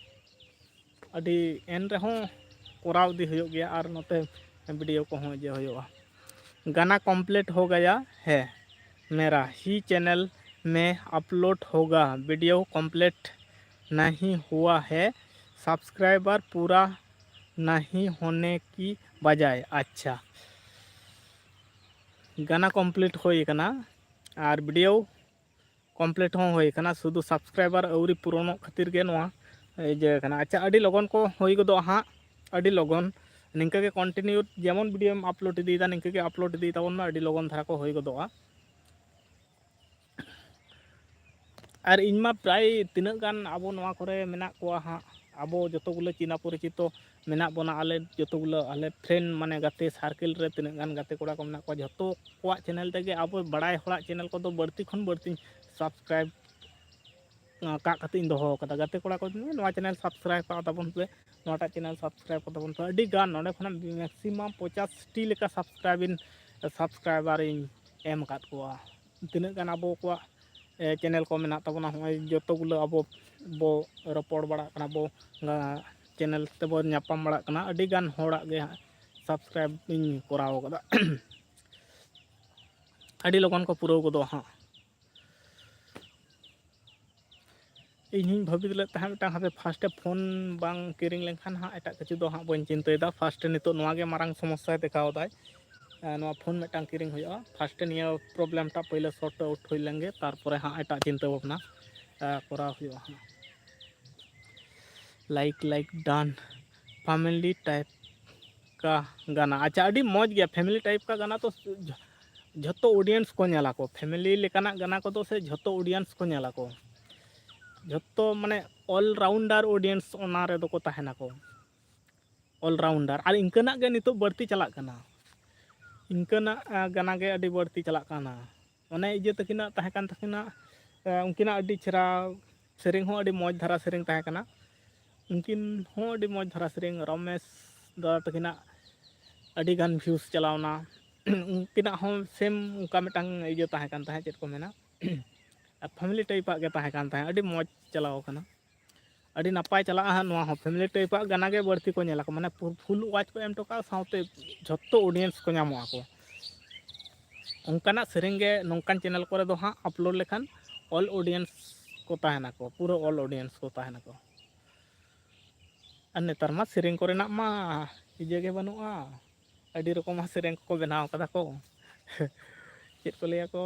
ᱟᱹᱰᱤ, ᱮᱱ ᱨᱮᱦᱚᱸ ᱠᱚᱨᱟᱣ ᱤᱫᱤ ᱦᱩᱭᱩᱜ ᱜᱮᱭᱟ ᱟᱨ ᱱᱚᱛᱮ ᱵᱷᱤᱰᱤᱭᱳ ᱠᱚᱦᱚᱸ ᱤᱭᱟᱹ ᱦᱩᱭᱩᱜᱼᱟ᱾ गाना complete हो गया है मेरा ही चैनल में अपलोड होगा, वीडियो कंप्लीट नहीं हुआ है, सब्सक्राइबर पूरा नहीं होने की बजाय। अच्छा, ᱜᱟᱱᱟ ᱠᱚᱢᱯᱞᱤᱴ ᱦᱩᱭ ᱟᱠᱟᱱᱟ ᱟᱨ ᱵᱷᱤᱰᱤᱭᱳ ᱠᱚᱢᱯᱞᱤᱴ ᱦᱚᱸ ᱦᱩᱭ ᱟᱠᱟᱱᱟ, ᱥᱩᱫᱷᱩ ᱥᱟᱵᱥᱠᱨᱟᱭᱵᱟᱨ ᱟᱹᱣᱨᱤ ᱯᱩᱨᱚᱱᱚᱜ ᱠᱷᱟᱹᱛᱤᱨ ᱜᱮ ᱱᱚᱣᱟ ᱤᱭᱟᱹ ᱟᱠᱟᱱᱟ᱾ ᱟᱪᱪᱷᱟ, ᱟᱹᱰᱤ ᱞᱚᱜᱚᱱ ᱠᱚ ᱦᱩᱭ ᱜᱚᱫᱚᱜᱼᱟ ᱦᱟᱸᱜ, ᱟᱹᱰᱤ ᱞᱚᱜᱚᱱ᱾ ᱱᱤᱝᱠᱟᱹ ᱜᱮ ᱠᱚᱱᱴᱤᱱᱤᱭᱩ ᱡᱮᱢᱚᱱ ᱵᱷᱤᱰᱤᱭᱳᱢ ᱟᱯᱞᱳᱰ ᱤᱫᱤᱭᱮᱫᱟ, ᱱᱤᱝᱠᱟᱹ ᱜᱮ ᱟᱯᱞᱳᱰ ᱤᱫᱤᱭ ᱛᱟᱵᱚᱱ ᱢᱮ, ᱟᱹᱰᱤ ᱞᱚᱜᱚᱱ ᱫᱷᱟᱨᱟ ᱠᱚ ᱦᱩᱭ ᱜᱚᱫᱚᱜᱼᱟ᱾ ᱟᱨ ᱤᱧ ᱢᱟ ᱯᱨᱟᱭ ᱛᱤᱱᱟᱹᱜ ᱜᱟᱱ ᱟᱵᱚ ᱱᱚᱣᱟ ᱠᱚᱨᱮ ᱢᱮᱱᱟᱜ ᱠᱚᱣᱟ ᱦᱟᱸᱜ, ᱟᱵᱚ ᱡᱚᱛᱚ ᱜᱩᱞᱟᱹ ᱪᱤᱱᱟ ᱯᱚᱨᱤᱪᱤᱛᱚ ᱢᱮᱱᱟᱜ ᱵᱚᱱᱟ, ᱟᱞᱮ ᱡᱚᱛᱚ ᱜᱩᱞᱟᱹ ᱟᱞᱮ ᱯᱷᱨᱮᱱᱰ, ᱢᱟᱱᱮ ᱜᱟᱛᱮ ᱥᱟᱨᱠᱮᱞ ᱨᱮ ᱛᱤᱱᱟᱹᱜ ᱜᱟᱱ ᱜᱟᱛᱮ ᱠᱚᱲᱟ ᱠᱚ ᱢᱮᱱᱟᱜ ᱠᱚᱣᱟ, ᱡᱚᱛᱚ ᱠᱚᱣᱟᱜ ᱪᱮᱱᱮᱞ ᱛᱮᱜᱮ ᱟᱵᱚ ᱵᱟᱲᱟᱭ ᱦᱚᱲᱟᱜ ᱪᱮᱱᱮᱞ ᱠᱚᱫᱚ ᱵᱟᱹᱲᱛᱤ ᱠᱷᱚᱱ ᱵᱟᱹᱲᱛᱤᱧ ᱥᱟᱵᱥᱠᱨᱟᱭᱤᱵᱽ ᱠᱟᱜ ᱠᱟᱛᱮ ᱤᱧ ᱫᱚᱦᱚ ᱠᱟᱫᱟ᱾ ᱜᱟᱛᱮ ᱠᱚᱲᱟ ᱠᱚ, ᱱᱚᱣᱟ ᱪᱮᱱᱮᱞ ᱥᱟᱵᱥᱠᱨᱟᱭᱤᱵ ᱠᱟᱜ ᱛᱟᱵᱚᱱ ᱯᱮ, ᱱᱚᱣᱟᱴᱟᱜ ᱪᱮᱱᱮᱞ ᱥᱟᱵᱥᱠᱨᱟᱭᱤᱵ ᱠᱟᱜ ᱛᱟᱵᱚᱱ ᱯᱮ᱾ ᱟᱹᱰᱤ ᱜᱟᱱ ᱱᱚᱸᱰᱮ ᱠᱷᱚᱱᱟᱜ ᱢᱮᱠᱥᱤᱢᱟᱢ ᱯᱚᱸᱪᱟᱥ ᱴᱤ ᱞᱮᱠᱟ ᱥᱟᱵᱥᱠᱨᱟᱭᱤᱵ ᱤᱧ, ᱥᱟᱵᱥᱠᱨᱟᱭᱵᱟᱨ ᱤᱧ ᱮᱢ ᱟᱠᱟᱫ ᱠᱚᱣᱟ᱾ ᱛᱤᱱᱟᱹᱜ ᱜᱟᱱ ᱟᱵᱚ ᱠᱚᱣᱟᱜ ᱪᱮᱱᱮᱞ ᱠᱚ ᱢᱮᱱᱟᱜ ᱛᱟᱵᱚᱱᱟ, ᱦᱚᱸᱜᱼᱚᱭ ᱡᱚᱛᱚ ᱜᱩᱞᱟᱹ ᱟᱵᱚ ᱵᱚ ᱨᱚᱯᱚᱲ ᱵᱟᱲᱟᱜ ᱠᱟᱱᱟ ᱵᱚ, ᱪᱮᱱᱮᱞ ᱛᱮᱵᱚ ᱧᱟᱯᱟᱢ ᱵᱟᱲᱟᱜ ᱠᱟᱱᱟ᱾ ᱟᱹᱰᱤ ᱜᱟᱱ ᱦᱚᱲᱟᱜ ᱜᱮ ᱦᱟᱸᱜ ᱥᱟᱵᱥᱠᱨᱟᱭᱤᱵ ᱤᱧ ᱠᱚᱨᱟᱣ ᱠᱟᱫᱟ᱾ ᱟᱹᱰᱤ ᱞᱚᱜᱚᱱ ᱠᱚ ᱯᱩᱨᱟᱹᱣ ᱜᱚᱫᱚᱜᱼᱟ ᱦᱟᱸᱜ᱾ ᱤᱧ ᱦᱚᱸᱧ ᱵᱷᱟᱹᱵᱤᱛ ᱞᱮᱫ ᱛᱟᱦᱮᱸᱫ ᱢᱤᱫᱴᱟᱝ, ᱦᱟᱯᱮ ᱯᱷᱟᱥᱴᱮ ᱯᱷᱳᱱ ᱵᱟᱝ ᱠᱤᱨᱤᱧ ᱞᱮᱱᱠᱷᱟᱱ ᱦᱟᱸᱜ ᱮᱴᱟᱜ ᱠᱤᱪᱷᱩ ᱫᱚ ᱦᱟᱸᱜ ᱵᱟᱹᱧ ᱪᱤᱱᱛᱟᱹᱭᱮᱫᱟ᱾ ᱯᱷᱟᱥᱴᱮ ᱱᱤᱛᱚᱜ ᱱᱚᱣᱟ ᱜᱮ ᱢᱟᱨᱟᱝ ᱥᱚᱢᱚᱥᱥᱟᱭ ᱫᱮᱠᱷᱟᱣ ᱮᱫᱟᱭ᱾ ᱮᱸ, ᱱᱚᱣᱟ ᱯᱷᱳᱱ ᱢᱤᱫᱴᱟᱝ ᱠᱤᱨᱤᱧ ᱦᱩᱭᱩᱜᱼᱟ᱾ ᱯᱷᱟᱥᱴᱮ ᱱᱤᱭᱟᱹ ᱯᱨᱚᱵᱞᱮᱢ ᱴᱟᱜ ᱯᱳᱭᱞᱳ ᱥᱚᱨᱴ ᱟᱣᱩᱴ ᱦᱩᱭ ᱞᱮᱱᱜᱮ, ᱛᱟᱨᱯᱚᱨᱮ ᱦᱟᱸᱜ ᱮᱴᱟᱜ ᱪᱤᱱᱛᱟᱹ ᱵᱷᱟᱵᱽᱱᱟ, ᱮᱸ, ᱠᱚᱨᱟᱣ ᱦᱩᱭᱩᱜᱼᱟ ᱦᱟᱸᱜ᱾ Like, like, done. Family type ᱠᱟ ᱜᱟᱱᱟ᱾ ᱟᱪᱪᱷᱟ, ᱟᱹᱰᱤ ᱢᱚᱡᱽ ᱜᱮᱭᱟ᱾ ᱯᱷᱮᱢᱮᱞᱤ ᱴᱟᱭᱤᱯ ᱠᱟ ᱜᱟᱱᱟ ᱛᱚ ᱡᱷᱚ-, ᱡᱷᱚᱛᱚ ᱚᱰᱤᱭᱮᱱᱥ ᱠᱚ ᱧᱮᱞᱟ ᱠᱚ᱾ ᱯᱷᱮᱢᱮᱞᱤ ᱞᱮᱠᱟᱱᱟᱜ ᱜᱟᱱᱟ ᱠᱚᱫᱚ ᱥᱮ ᱡᱷᱚᱛᱚ ᱚᱰᱤᱭᱮᱱᱥ ᱠᱚ ᱧᱮᱞᱟ ᱠᱚ᱾ ᱡᱷᱚᱛᱚ ᱢᱟᱱᱮ ᱚᱞ ᱨᱟᱣᱩᱱᱰᱟᱨ ᱚᱰᱤᱭᱮᱱᱥ ᱚᱱᱟ ᱨᱮᱫᱚ ᱠᱚ ᱛᱟᱦᱮᱱᱟ ᱠᱚ᱾ ᱚᱞ ᱨᱟᱣᱩᱱᱰᱟᱨ᱾ ᱟᱨ ᱤᱱᱠᱟᱹᱱᱟᱜ ᱜᱮ ᱱᱤᱛᱚᱜ ᱵᱟᱹᱲᱛᱤ ᱪᱟᱞᱟᱜ ᱠᱟᱱᱟ᱾ ᱤᱱᱠᱟᱹᱱᱟᱜ, ᱟ, ᱜᱟᱱᱟ ᱜᱮ ᱟᱹᱰᱤ ᱵᱟᱹᱲᱛᱤ ᱪᱟᱞᱟᱜ ᱠᱟᱱᱟ᱾ ᱚᱱᱮ ᱤᱭᱟᱹ ᱛᱟᱹᱠᱤᱱᱟᱜ ᱛᱟᱦᱮᱸ ᱠᱟᱱ ᱛᱟᱹᱠᱤᱱᱟ, ᱮ, ᱩᱱᱠᱤᱱᱟᱜ ᱟᱹᱰᱤ ᱪᱮᱦᱨᱟ ᱥᱮᱨᱮᱧ ᱦᱚᱸ, ᱟᱹᱰᱤ ᱢᱚᱡᱽ ᱫᱷᱟᱨᱟ ᱥᱮᱨᱮᱧ ᱛᱟᱦᱮᱸ ᱠᱟᱱᱟ᱾ ᱩᱱᱠᱤᱱ ᱦᱚᱸ ᱟᱹᱰᱤ ᱢᱚᱡᱽ ᱫᱷᱟᱨᱟ ᱥᱮᱨᱮᱧ, ᱨᱚᱢᱮᱥ ᱫᱟᱫᱟ ᱛᱟᱹᱠᱤᱱᱟᱜ ᱟᱹᱰᱤ ᱜᱟᱱ ᱵᱷᱤᱭᱩᱥ ᱪᱟᱞᱟᱣᱱᱟ᱾ ᱩᱱᱠᱤᱱᱟᱜ ᱦᱚᱸ ᱥᱮᱢ ᱚᱱᱠᱟ ᱢᱤᱫᱴᱟᱝ ᱤᱭᱟᱹ ᱛᱟᱦᱮᱸ ᱠᱟᱱ ᱛᱟᱦᱮᱸᱫ, ᱪᱮᱫ ᱠᱚ ᱢᱮᱱᱟ, ᱟᱨ ᱯᱷᱮᱢᱮᱞᱤ ᱴᱟᱭᱤᱯᱟᱜ ᱜᱮ ᱛᱟᱦᱮᱸ ᱠᱟᱱ ᱛᱟᱦᱮᱸᱫ, ᱟᱹᱰᱤ ᱢᱚᱡᱽ ᱪᱟᱞᱟᱣ ᱠᱟᱱᱟ᱾ ᱟᱹᱰᱤ ᱱᱟᱯᱟᱭ ᱪᱟᱞᱟᱜᱼᱟ ᱦᱟᱸᱜ ᱱᱚᱣᱟ ᱦᱚᱸ᱾ ᱯᱷᱮᱢᱮᱞᱤ ᱴᱟᱭᱤᱯᱟᱜ ᱜᱟᱱᱟ ᱜᱮ ᱵᱟᱹᱲᱛᱤ ᱠᱚ ᱧᱮᱞ ᱟᱠᱚ, ᱢᱟᱱᱮ ᱯᱷᱩ-, ᱯᱷᱩᱞ ᱣᱟᱪ ᱠᱚ ᱮᱢ ᱦᱚᱴᱚ ᱠᱟᱜᱼᱟ, ᱥᱟᱶᱛᱮ ᱡᱷᱚᱛᱚ ᱚᱰᱤᱭᱮᱱᱥ ᱠᱚ ᱧᱟᱢᱚᱜ ᱟᱠᱚ᱾ ᱚᱱᱠᱟᱱᱟᱜ ᱥᱮᱨᱮᱧ ᱜᱮ ᱱᱚᱝᱠᱟᱱ ᱪᱮᱱᱮᱞ ᱠᱚᱨᱮ ᱫᱚ ᱦᱟᱸᱜ ᱟᱯᱞᱳᱰ ᱞᱮᱠᱷᱟᱱ ᱚᱞ ᱚᱰᱤᱭᱮᱱᱥ ᱠᱚ ᱛᱟᱦᱮᱱᱟᱠᱚ, ᱯᱩᱨᱟᱹ ᱚᱞ ᱚᱰᱤᱭᱮᱱᱥ ᱠᱚ ᱛᱟᱦᱮᱱᱟᱠᱚ᱾ ᱟᱨ ᱱᱮᱛᱟᱨ ᱢᱟ ᱥᱮᱨᱮᱧ ᱠᱚᱨᱮᱱᱟᱜ ᱢᱟ ᱤᱭᱟᱹ ᱜᱮ ᱵᱟᱹᱱᱩᱜᱼᱟ, ᱟᱹᱰᱤ ᱨᱚᱠᱚᱢᱟᱜ ᱥᱮᱨᱮᱧ ᱠᱚᱠᱚ ᱵᱮᱱᱟᱣ ᱠᱟᱫᱟ ᱠᱚ᱾ ᱪᱮᱫ ᱠᱚ ᱞᱟᱹᱭᱟ ᱠᱚ,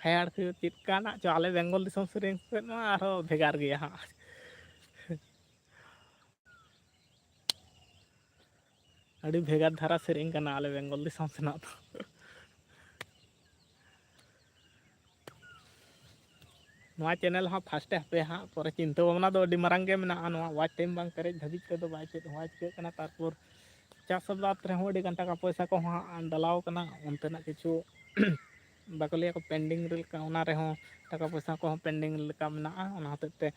ᱦᱟᱭᱟᱲ ᱠᱚ ᱪᱮᱫ ᱠᱟᱱᱟᱜ ᱪᱚ, ᱟᱞᱮ ᱵᱮᱝᱜᱚᱞ ᱫᱤᱥᱚᱢ ᱥᱮᱨᱮᱧ ᱠᱷᱚᱱ ᱢᱟ ᱟᱨᱦᱚᱸ ᱵᱷᱮᱜᱟᱨ ᱜᱮᱭᱟ ᱦᱟᱸᱜ᱾ ᱟᱹᱰᱤ ᱵᱷᱮᱜᱟᱨ ᱫᱷᱟᱨᱟ ᱥᱮᱨᱮᱧ ᱠᱟᱱᱟ ᱟᱞᱮ ᱵᱮᱝᱜᱚᱞ ᱫᱤᱥᱚᱢ ᱥᱮᱱᱟᱜ ᱫᱚ᱾ ᱱᱚᱣᱟ ᱪᱮᱱᱮᱞ ᱦᱚᱸ ᱯᱷᱟᱥᱴᱮ ᱦᱟᱯᱮ ᱦᱟᱸᱜ, ᱯᱚᱨᱮ ᱪᱤᱱᱛᱟᱹ ᱵᱷᱟᱵᱽᱱᱟ ᱫᱚ ᱟᱹᱰᱤ ᱢᱟᱨᱟᱝ ᱜᱮ ᱢᱮᱱᱟᱜᱼᱟ᱾ ᱱᱚᱣᱟ ᱣᱟᱪ ᱴᱟᱭᱤᱢ ᱵᱟᱝ ᱯᱮᱨᱮᱡ ᱫᱷᱟᱹᱵᱤᱡ ᱛᱮᱫᱚ ᱵᱟᱭ ᱪᱮᱫ ᱦᱚᱸ ᱵᱟᱭ ᱪᱤᱠᱟᱹᱜ ᱠᱟᱱᱟ᱾ ᱛᱟᱨᱯᱚᱨ ᱪᱟᱥ ᱟᱵᱟᱫ ᱨᱮᱦᱚᱸ ᱟᱹᱰᱤ ᱜᱟᱱ ᱴᱟᱠᱟ ᱯᱚᱭᱥᱟ ᱠᱚᱦᱚᱸ ᱦᱟᱸᱜ ᱰᱟᱞᱟᱣ ᱠᱟᱱᱟ, ᱚᱱᱛᱮᱱᱟᱜ ᱠᱤᱪᱷᱩ ᱵᱟᱠᱚ ᱞᱟᱹᱭᱟ ᱠᱚ pending ᱨᱮ ᱞᱮᱠᱟ, ᱚᱱᱟ ᱨᱮᱦᱚᱸ ᱴᱟᱠᱟ ᱯᱚᱭᱥᱟ ᱠᱚᱦᱚᱸ pending ᱞᱮᱠᱟ ᱢᱮᱱᱟᱜᱼᱟ᱾ ᱚᱱᱟ ᱦᱚᱛᱮᱡ ᱛᱮ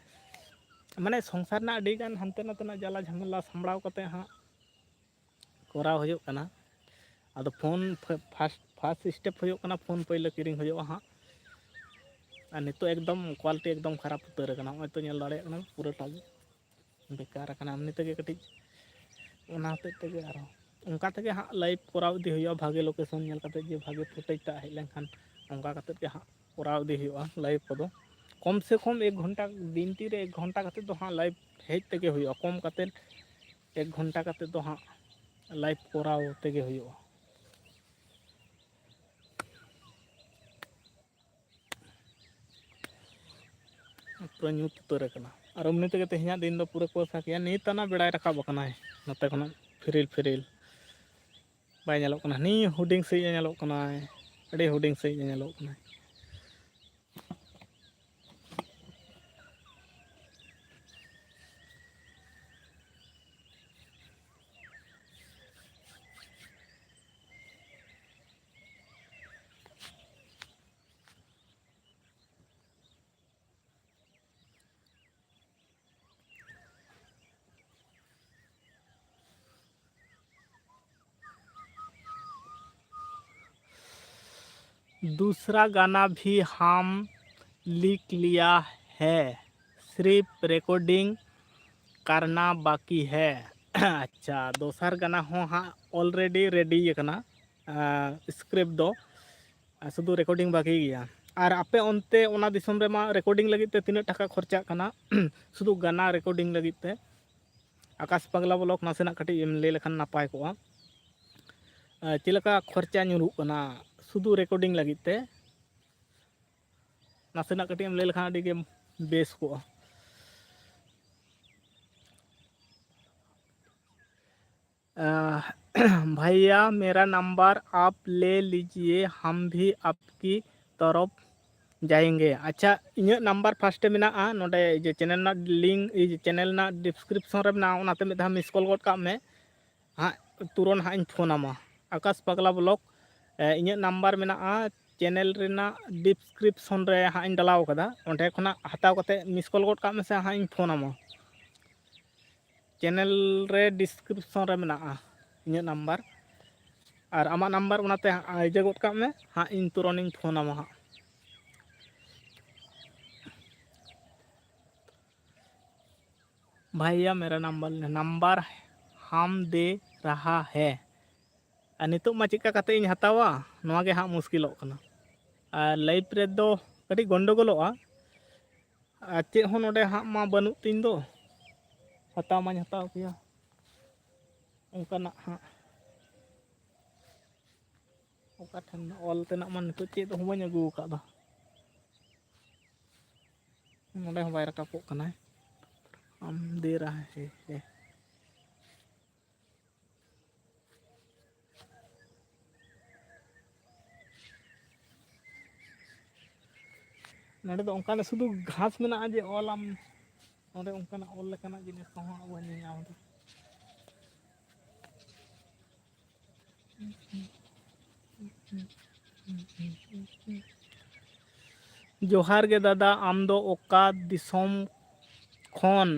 ᱢᱟᱱᱮ ᱥᱚᱝᱥᱟᱨ ᱨᱮᱱᱟᱜ ᱟᱹᱰᱤ ᱜᱟᱱ ᱦᱟᱱᱛᱮ ᱱᱟᱛᱮᱱᱟᱜ ᱡᱟᱞᱟ ᱡᱷᱟᱢᱮᱞᱟ ᱥᱟᱢᱵᱲᱟᱣ ᱠᱟᱛᱮ ᱦᱟᱸᱜ ᱠᱚᱨᱟᱣ ᱦᱩᱭᱩᱜ ᱠᱟᱱᱟ᱾ ᱟᱫᱚ ᱯᱷᱳᱱ first first step ᱦᱩᱭᱩᱜ ᱠᱟᱱᱟ, ᱯᱷᱳᱱ ᱯᱳᱭᱞᱳ ᱠᱤᱨᱤᱧ ᱦᱩᱭᱩᱜᱼᱟ ᱦᱟᱸᱜ᱾ ᱟᱨ ᱱᱤᱛᱚᱜ ᱮᱠᱫᱚᱢ quality ᱮᱠᱫᱚᱢ ᱠᱷᱟᱨᱟᱯ ᱩᱛᱟᱹᱨ ᱟᱠᱟᱱᱟ, ᱱᱚᱜᱼᱚᱭ ᱛᱚ ᱧᱮᱞ ᱫᱟᱲᱮᱭᱟᱜ ᱠᱟᱱᱟ ᱯᱩᱨᱟᱹᱴᱟ ᱜᱮ ᱵᱮᱠᱟᱨ ᱟᱠᱟᱱᱟ᱾ ᱮᱢᱱᱤ ᱛᱮᱜᱮ ᱠᱟᱹᱴᱤᱡ ᱚᱱᱟ ᱦᱚᱛᱮᱡ ᱛᱮᱜᱮ ᱟᱨᱦᱚᱸ ᱚᱱᱠᱟ ᱛᱮᱜᱮ ᱦᱟᱸᱜ live ᱠᱚᱨᱟᱣ ᱤᱫᱤ ᱦᱩᱭᱩᱜᱼᱟ, ᱵᱷᱟᱜᱮ location ᱧᱮᱞ ᱠᱟᱛᱮ ᱡᱮ ᱵᱷᱟᱜᱮ footage ᱴᱟᱜ ᱦᱮᱡ ᱞᱮᱱᱠᱷᱟᱱ ᱚᱱᱠᱟ ᱠᱟᱛᱮ ᱜᱮ ᱦᱟᱸᱜ ᱠᱚᱨᱟᱣ ᱤᱫᱤ ᱦᱩᱭᱩᱜᱼᱟ live ᱠᱚᱫᱚ᱾ ᱠᱚᱢ ᱥᱮ ᱠᱚᱢ ᱮᱠ ᱜᱷᱚᱱᱴᱟ, ᱫᱤᱱᱴᱤ ᱨᱮ ᱮᱠ ᱜᱷᱚᱱᱴᱟ ᱠᱟᱛᱮ ᱫᱚ ᱦᱟᱸᱜ live ᱦᱮᱡ ᱛᱮᱜᱮ ᱦᱩᱭᱩᱜᱼᱟ, ᱠᱚᱢ ᱠᱟᱛᱮ ᱮᱠ ᱜᱷᱚᱱᱴᱟ ᱠᱟᱛᱮ ᱫᱚ ᱦᱟᱸᱜ live ᱠᱚᱨᱟᱣ ᱛᱮᱜᱮ ᱦᱩᱭᱩᱜᱼᱟ᱾ ᱯᱩᱨᱟᱹ ᱧᱩᱛ ᱩᱛᱟᱹᱨ ᱟᱠᱟᱱᱟ᱾ ᱟᱨ ᱮᱢᱱᱤ ᱛᱮᱜᱮ ᱛᱮᱦᱮᱧᱟᱜ ᱫᱤᱱ ᱫᱚ ᱯᱩᱨᱟᱹ ᱠᱚ ᱥᱟᱹᱠᱷᱤᱭᱟ᱾ ᱱᱤᱛ ᱟᱱᱟ ᱵᱮᱲᱟᱭ ᱨᱟᱠᱟᱵ ᱟᱠᱟᱱᱟᱭ ᱱᱚᱛᱮ ᱠᱷᱚᱱᱟᱜ ᱯᱷᱤᱨᱤᱞ ᱯᱷᱤᱨᱤᱞ᱾ ᱵᱟᱭ ᱧᱮᱞᱚᱜ ᱠᱟᱱᱟ, ᱦᱟᱹᱱᱤ ᱦᱩᱰᱤᱧ ᱥᱟᱺᱦᱤᱡ ᱮ ᱧᱮᱞᱚᱜ ᱠᱟᱱᱟᱭ, ᱟᱹᱰᱤ ᱦᱩᱰᱤᱧ ᱥᱟᱺᱦᱤᱡ ᱮ ᱧᱮᱞᱚᱜ ᱠᱟᱱᱟᱭ᱾ दूसरा गाना भी हम लिख लिया है, सिर्फ रिकॉर्डिंग करना बाकी है। ᱟᱪᱪᱷᱟ, ᱫᱚᱥᱟᱨ ᱜᱟᱱᱟ ᱦᱚᱸ ᱦᱟᱸᱜ already ready ᱟᱠᱟᱱᱟ, ᱥᱠᱨᱤᱯᱴ ᱫᱚ, ᱟᱨ ᱥᱩᱫᱷᱩ ᱨᱮᱠᱚᱨᱰᱤᱝ ᱵᱟᱹᱠᱤ ᱜᱮᱭᱟ᱾ ᱟᱨ ᱟᱯᱮ ᱚᱱᱛᱮ ᱚᱱᱟ ᱫᱤᱥᱚᱢ ᱨᱮᱢᱟ ᱨᱮᱠᱚᱨᱰᱤᱝ ᱞᱟᱹᱜᱤᱫ ᱛᱮ ᱛᱤᱱᱟᱹᱜ ᱴᱟᱠᱟ ᱠᱷᱚᱨᱪᱟᱜ ᱠᱟᱱᱟ? ᱥᱩᱫᱷᱩ ᱜᱟᱱᱟ ᱨᱮᱠᱚᱨᱰᱤᱝ ᱞᱟᱹᱜᱤᱫ ᱛᱮ ᱟᱠᱟᱥ ᱯᱟᱜᱽᱞᱟ ᱵᱞᱚᱠ ᱱᱟᱥᱮᱱᱟᱜ ᱠᱟᱹᱴᱤᱡ ᱮᱢ ᱞᱟᱹᱭ ᱞᱮᱠᱷᱟᱱ ᱱᱟᱯᱟᱭ ᱠᱚᱜᱼᱟ᱾ ᱟᱨ ᱪᱮᱫ ᱞᱮᱠᱟ ᱠᱷᱚᱨᱪᱟ ᱧᱩᱨᱩᱜ ᱠᱟᱱᱟ ᱥᱩᱫᱷᱩ ᱨᱮᱠᱚᱨᱰᱤᱝ ᱞᱟᱹᱜᱤᱫ ᱛᱮ? ᱱᱟᱥᱮᱱᱟᱜ ᱠᱟᱹᱴᱤᱡ ᱮᱢ ᱞᱟᱹᱭ ᱞᱮᱠᱷᱟᱱ ᱟᱹᱰᱤ ᱜᱮ ᱵᱮᱥ ᱠᱚᱜᱼᱟ᱾ ᱟᱸ, ᱵᱷᱟᱭᱭᱟ, ᱢᱮᱨᱟ ᱱᱟᱢᱵᱟᱨ ᱟᱯ ᱞᱮ ᱞᱤᱡᱤᱭᱮ, ᱦᱟᱢ ᱵᱷᱤ ᱟᱯᱠᱤ ᱛᱚᱨᱚᱯ ᱡᱟᱭᱮᱝᱜᱮ᱾ ᱟᱪᱪᱷᱟ, ᱤᱧᱟᱹᱜ ᱱᱟᱢᱵᱟᱨ ᱯᱷᱟᱥᱴᱮ ᱢᱮᱱᱟᱜᱼᱟ ᱱᱚᱰᱮ, ᱡᱮ ᱪᱮᱱᱮᱞ ᱨᱮᱱᱟᱜ ᱞᱤᱝᱠ, ᱪᱮᱱᱮᱞ ᱨᱮᱱᱟᱜ ᱰᱤᱥᱠᱨᱤᱯᱥᱚᱱ ᱨᱮ ᱢᱮᱱᱟᱜᱼᱟ, ᱚᱱᱟᱛᱮ ᱢᱤᱫ ᱫᱷᱟᱣ ᱢᱤᱥ ᱠᱚᱞ ᱜᱚᱫ ᱠᱟᱜ ᱢᱮ ᱦᱟᱸᱜ, ᱛᱩᱨᱚᱱ ᱦᱟᱸᱜ ᱤᱧ ᱯᱷᱳᱱ ᱟᱢᱟ᱾ ᱟᱠᱟᱥ ᱯᱟᱜᱽᱞᱟ ᱵᱞᱚᱠ, ᱮ, ᱤᱧᱟᱹᱜ ᱱᱟᱢᱵᱟᱨ ᱢᱮᱱᱟᱜᱼᱟ ᱪᱮᱱᱮᱞ ᱨᱮᱱᱟᱜ ᱰᱤᱥᱠᱨᱤᱯᱥᱚᱱ ᱨᱮ ᱦᱟᱸᱜ ᱤᱧ ᱰᱟᱞᱟᱣ ᱠᱟᱫᱟ, ᱚᱸᱰᱮ ᱠᱷᱚᱱᱟᱜ ᱦᱟᱛᱟᱣ ᱠᱟᱛᱮ ᱢᱤᱥ ᱠᱚᱞ ᱜᱚᱫ ᱠᱟᱜ ᱢᱮᱥᱮ, ᱦᱟᱸᱜ ᱤᱧ ᱯᱷᱳᱱ ᱟᱢᱟ᱾ ᱪᱮᱱᱮᱞ ᱨᱮ ᱰᱤᱥᱠᱨᱤᱯᱥᱚᱱ ᱨᱮ ᱢᱮᱱᱟᱜᱼᱟ ᱤᱧᱟᱹᱜ ᱱᱟᱢᱵᱟᱨ, ᱟᱨ ᱟᱢᱟᱜ ᱱᱟᱢᱵᱟᱨ ᱚᱱᱟᱛᱮ ᱦᱟᱸᱜ ᱤᱭᱟᱹ ᱜᱚᱫ ᱠᱟᱜ ᱢᱮ, ᱦᱟᱸᱜ ᱤᱧ ᱛᱩᱨᱚᱱᱤᱧ ᱯᱷᱳᱱ ᱟᱢᱟ ᱦᱟᱸᱜ᱾ भैया मेरा नंबर, नंबर हम दे रहा है। ᱟᱨ ᱱᱤᱛᱚᱜ ᱢᱟ ᱪᱮᱫᱠᱟ ᱠᱟᱛᱮ ᱤᱧ ᱦᱟᱛᱟᱣᱟ, ᱱᱚᱣᱟ ᱜᱮ ᱦᱟᱸᱜ ᱢᱩᱥᱠᱤᱞᱚᱜ ᱠᱟᱱᱟ᱾ ᱟᱨ ᱞᱟᱭᱤᱯᱷ ᱨᱮᱫᱚ ᱠᱟᱹᱴᱤᱡ ᱜᱚᱱᱰᱚᱜᱳᱞᱚᱜᱼᱟ᱾ ᱟᱨ ᱪᱮᱫ ᱦᱚᱸ ᱱᱚᱰᱮ ᱦᱟᱸᱜ ᱢᱟ ᱵᱟᱹᱱᱩᱜ ᱛᱤᱧ ᱫᱚ, ᱦᱟᱛᱟᱣ ᱢᱟᱧ ᱦᱟᱛᱟᱣ ᱠᱮᱭᱟ᱾ ᱚᱱᱠᱟᱱᱟᱜ ᱦᱟᱸᱜ ᱚᱠᱟ ᱴᱷᱮᱱ ᱚᱞ ᱛᱮᱱᱟᱜ ᱢᱟ ᱱᱤᱛᱚᱜ ᱪᱮᱫ ᱦᱚᱸ ᱵᱟᱹᱧ ᱟᱹᱜᱩ ᱟᱠᱟᱫ ᱫᱚ᱾ ᱱᱚᱰᱮ ᱦᱚᱸ ᱵᱟᱭ ᱨᱟᱠᱟᱵᱚᱜ ᱠᱟᱱᱟᱭ᱾ हम दे रहा है, है। ᱱᱚᱰᱮ ᱫᱚ ᱚᱱᱠᱟᱱᱟᱜ ᱥᱩᱫᱷᱩ ᱜᱷᱟᱥ ᱢᱮᱱᱟᱜᱼᱟ ᱡᱮ ᱚᱞᱟᱢ, ᱱᱚᱰᱮ ᱚᱱᱠᱟᱱᱟᱜ ᱚᱞ ᱞᱮᱠᱟᱱᱟᱜ ᱡᱤᱱᱤᱥ ᱠᱚᱦᱚᱸ ᱵᱟᱹᱧ ᱧᱮᱞ ᱧᱟᱢ ᱮᱫᱟ᱾ ᱡᱚᱦᱟᱨ ᱜᱮ ᱫᱟᱫᱟ, ᱟᱢ ᱫᱚ ᱚᱠᱟ ᱫᱤᱥᱚᱢ ᱠᱷᱚᱱ?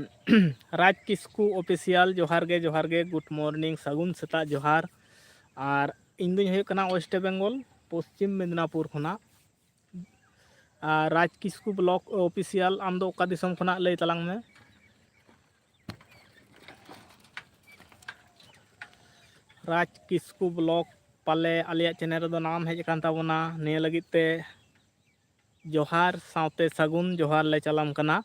ᱨᱟᱡᱽ ᱠᱤᱥᱠᱩ ᱚᱯᱷᱤᱥᱤᱭᱟᱞ, ᱡᱚᱦᱟᱨ ᱜᱮ, ᱡᱚᱦᱟᱨ ᱜᱮ, ᱜᱩᱰ ᱢᱚᱨᱱᱤᱝ, ᱥᱟᱹᱜᱩᱱ ᱥᱮᱛᱟᱜ, ᱡᱚᱦᱟᱨ᱾ ᱟᱨ ᱤᱧ ᱫᱩᱧ ᱦᱩᱭᱩᱜ ᱠᱟᱱᱟ ᱳᱭᱮᱥᱴ ᱵᱮᱝᱜᱚᱞ, ᱯᱚᱥᱪᱤᱢ ᱢᱮᱫᱽᱱᱟᱯᱩᱨ ᱠᱷᱚᱱᱟᱜ᱾ ᱟᱨ ᱨᱟᱡᱽ ᱠᱤᱥᱠᱩ ᱵᱞᱚᱜ ᱚᱯᱷᱤᱥᱤᱭᱟᱞ, ᱟᱢ ᱫᱚ ᱚᱠᱟ ᱫᱤᱥᱚᱢ ᱠᱷᱚᱱᱟᱜ, ᱞᱟᱹᱭ ᱛᱟᱞᱟᱝ ᱢᱮ᱾ ᱨᱟᱡᱽ ᱠᱤᱥᱠᱩ ᱵᱞᱚᱜ, ᱯᱟᱞᱮ ᱟᱞᱮᱭᱟᱜ ᱪᱮᱱᱮᱞ ᱨᱮᱫᱚ ᱱᱟᱣᱟᱢ ᱦᱮᱡ ᱟᱠᱟᱱ ᱛᱟᱵᱚᱱᱟ, ᱱᱤᱭᱟᱹ ᱞᱟᱹᱜᱤᱫ ᱛᱮ ᱡᱚᱦᱟᱨ ᱥᱟᱶᱛᱮ ᱥᱟᱹᱜᱩᱱ ᱡᱚᱦᱟᱨ ᱞᱮ ᱪᱟᱞᱟᱢ ᱠᱟᱱᱟ᱾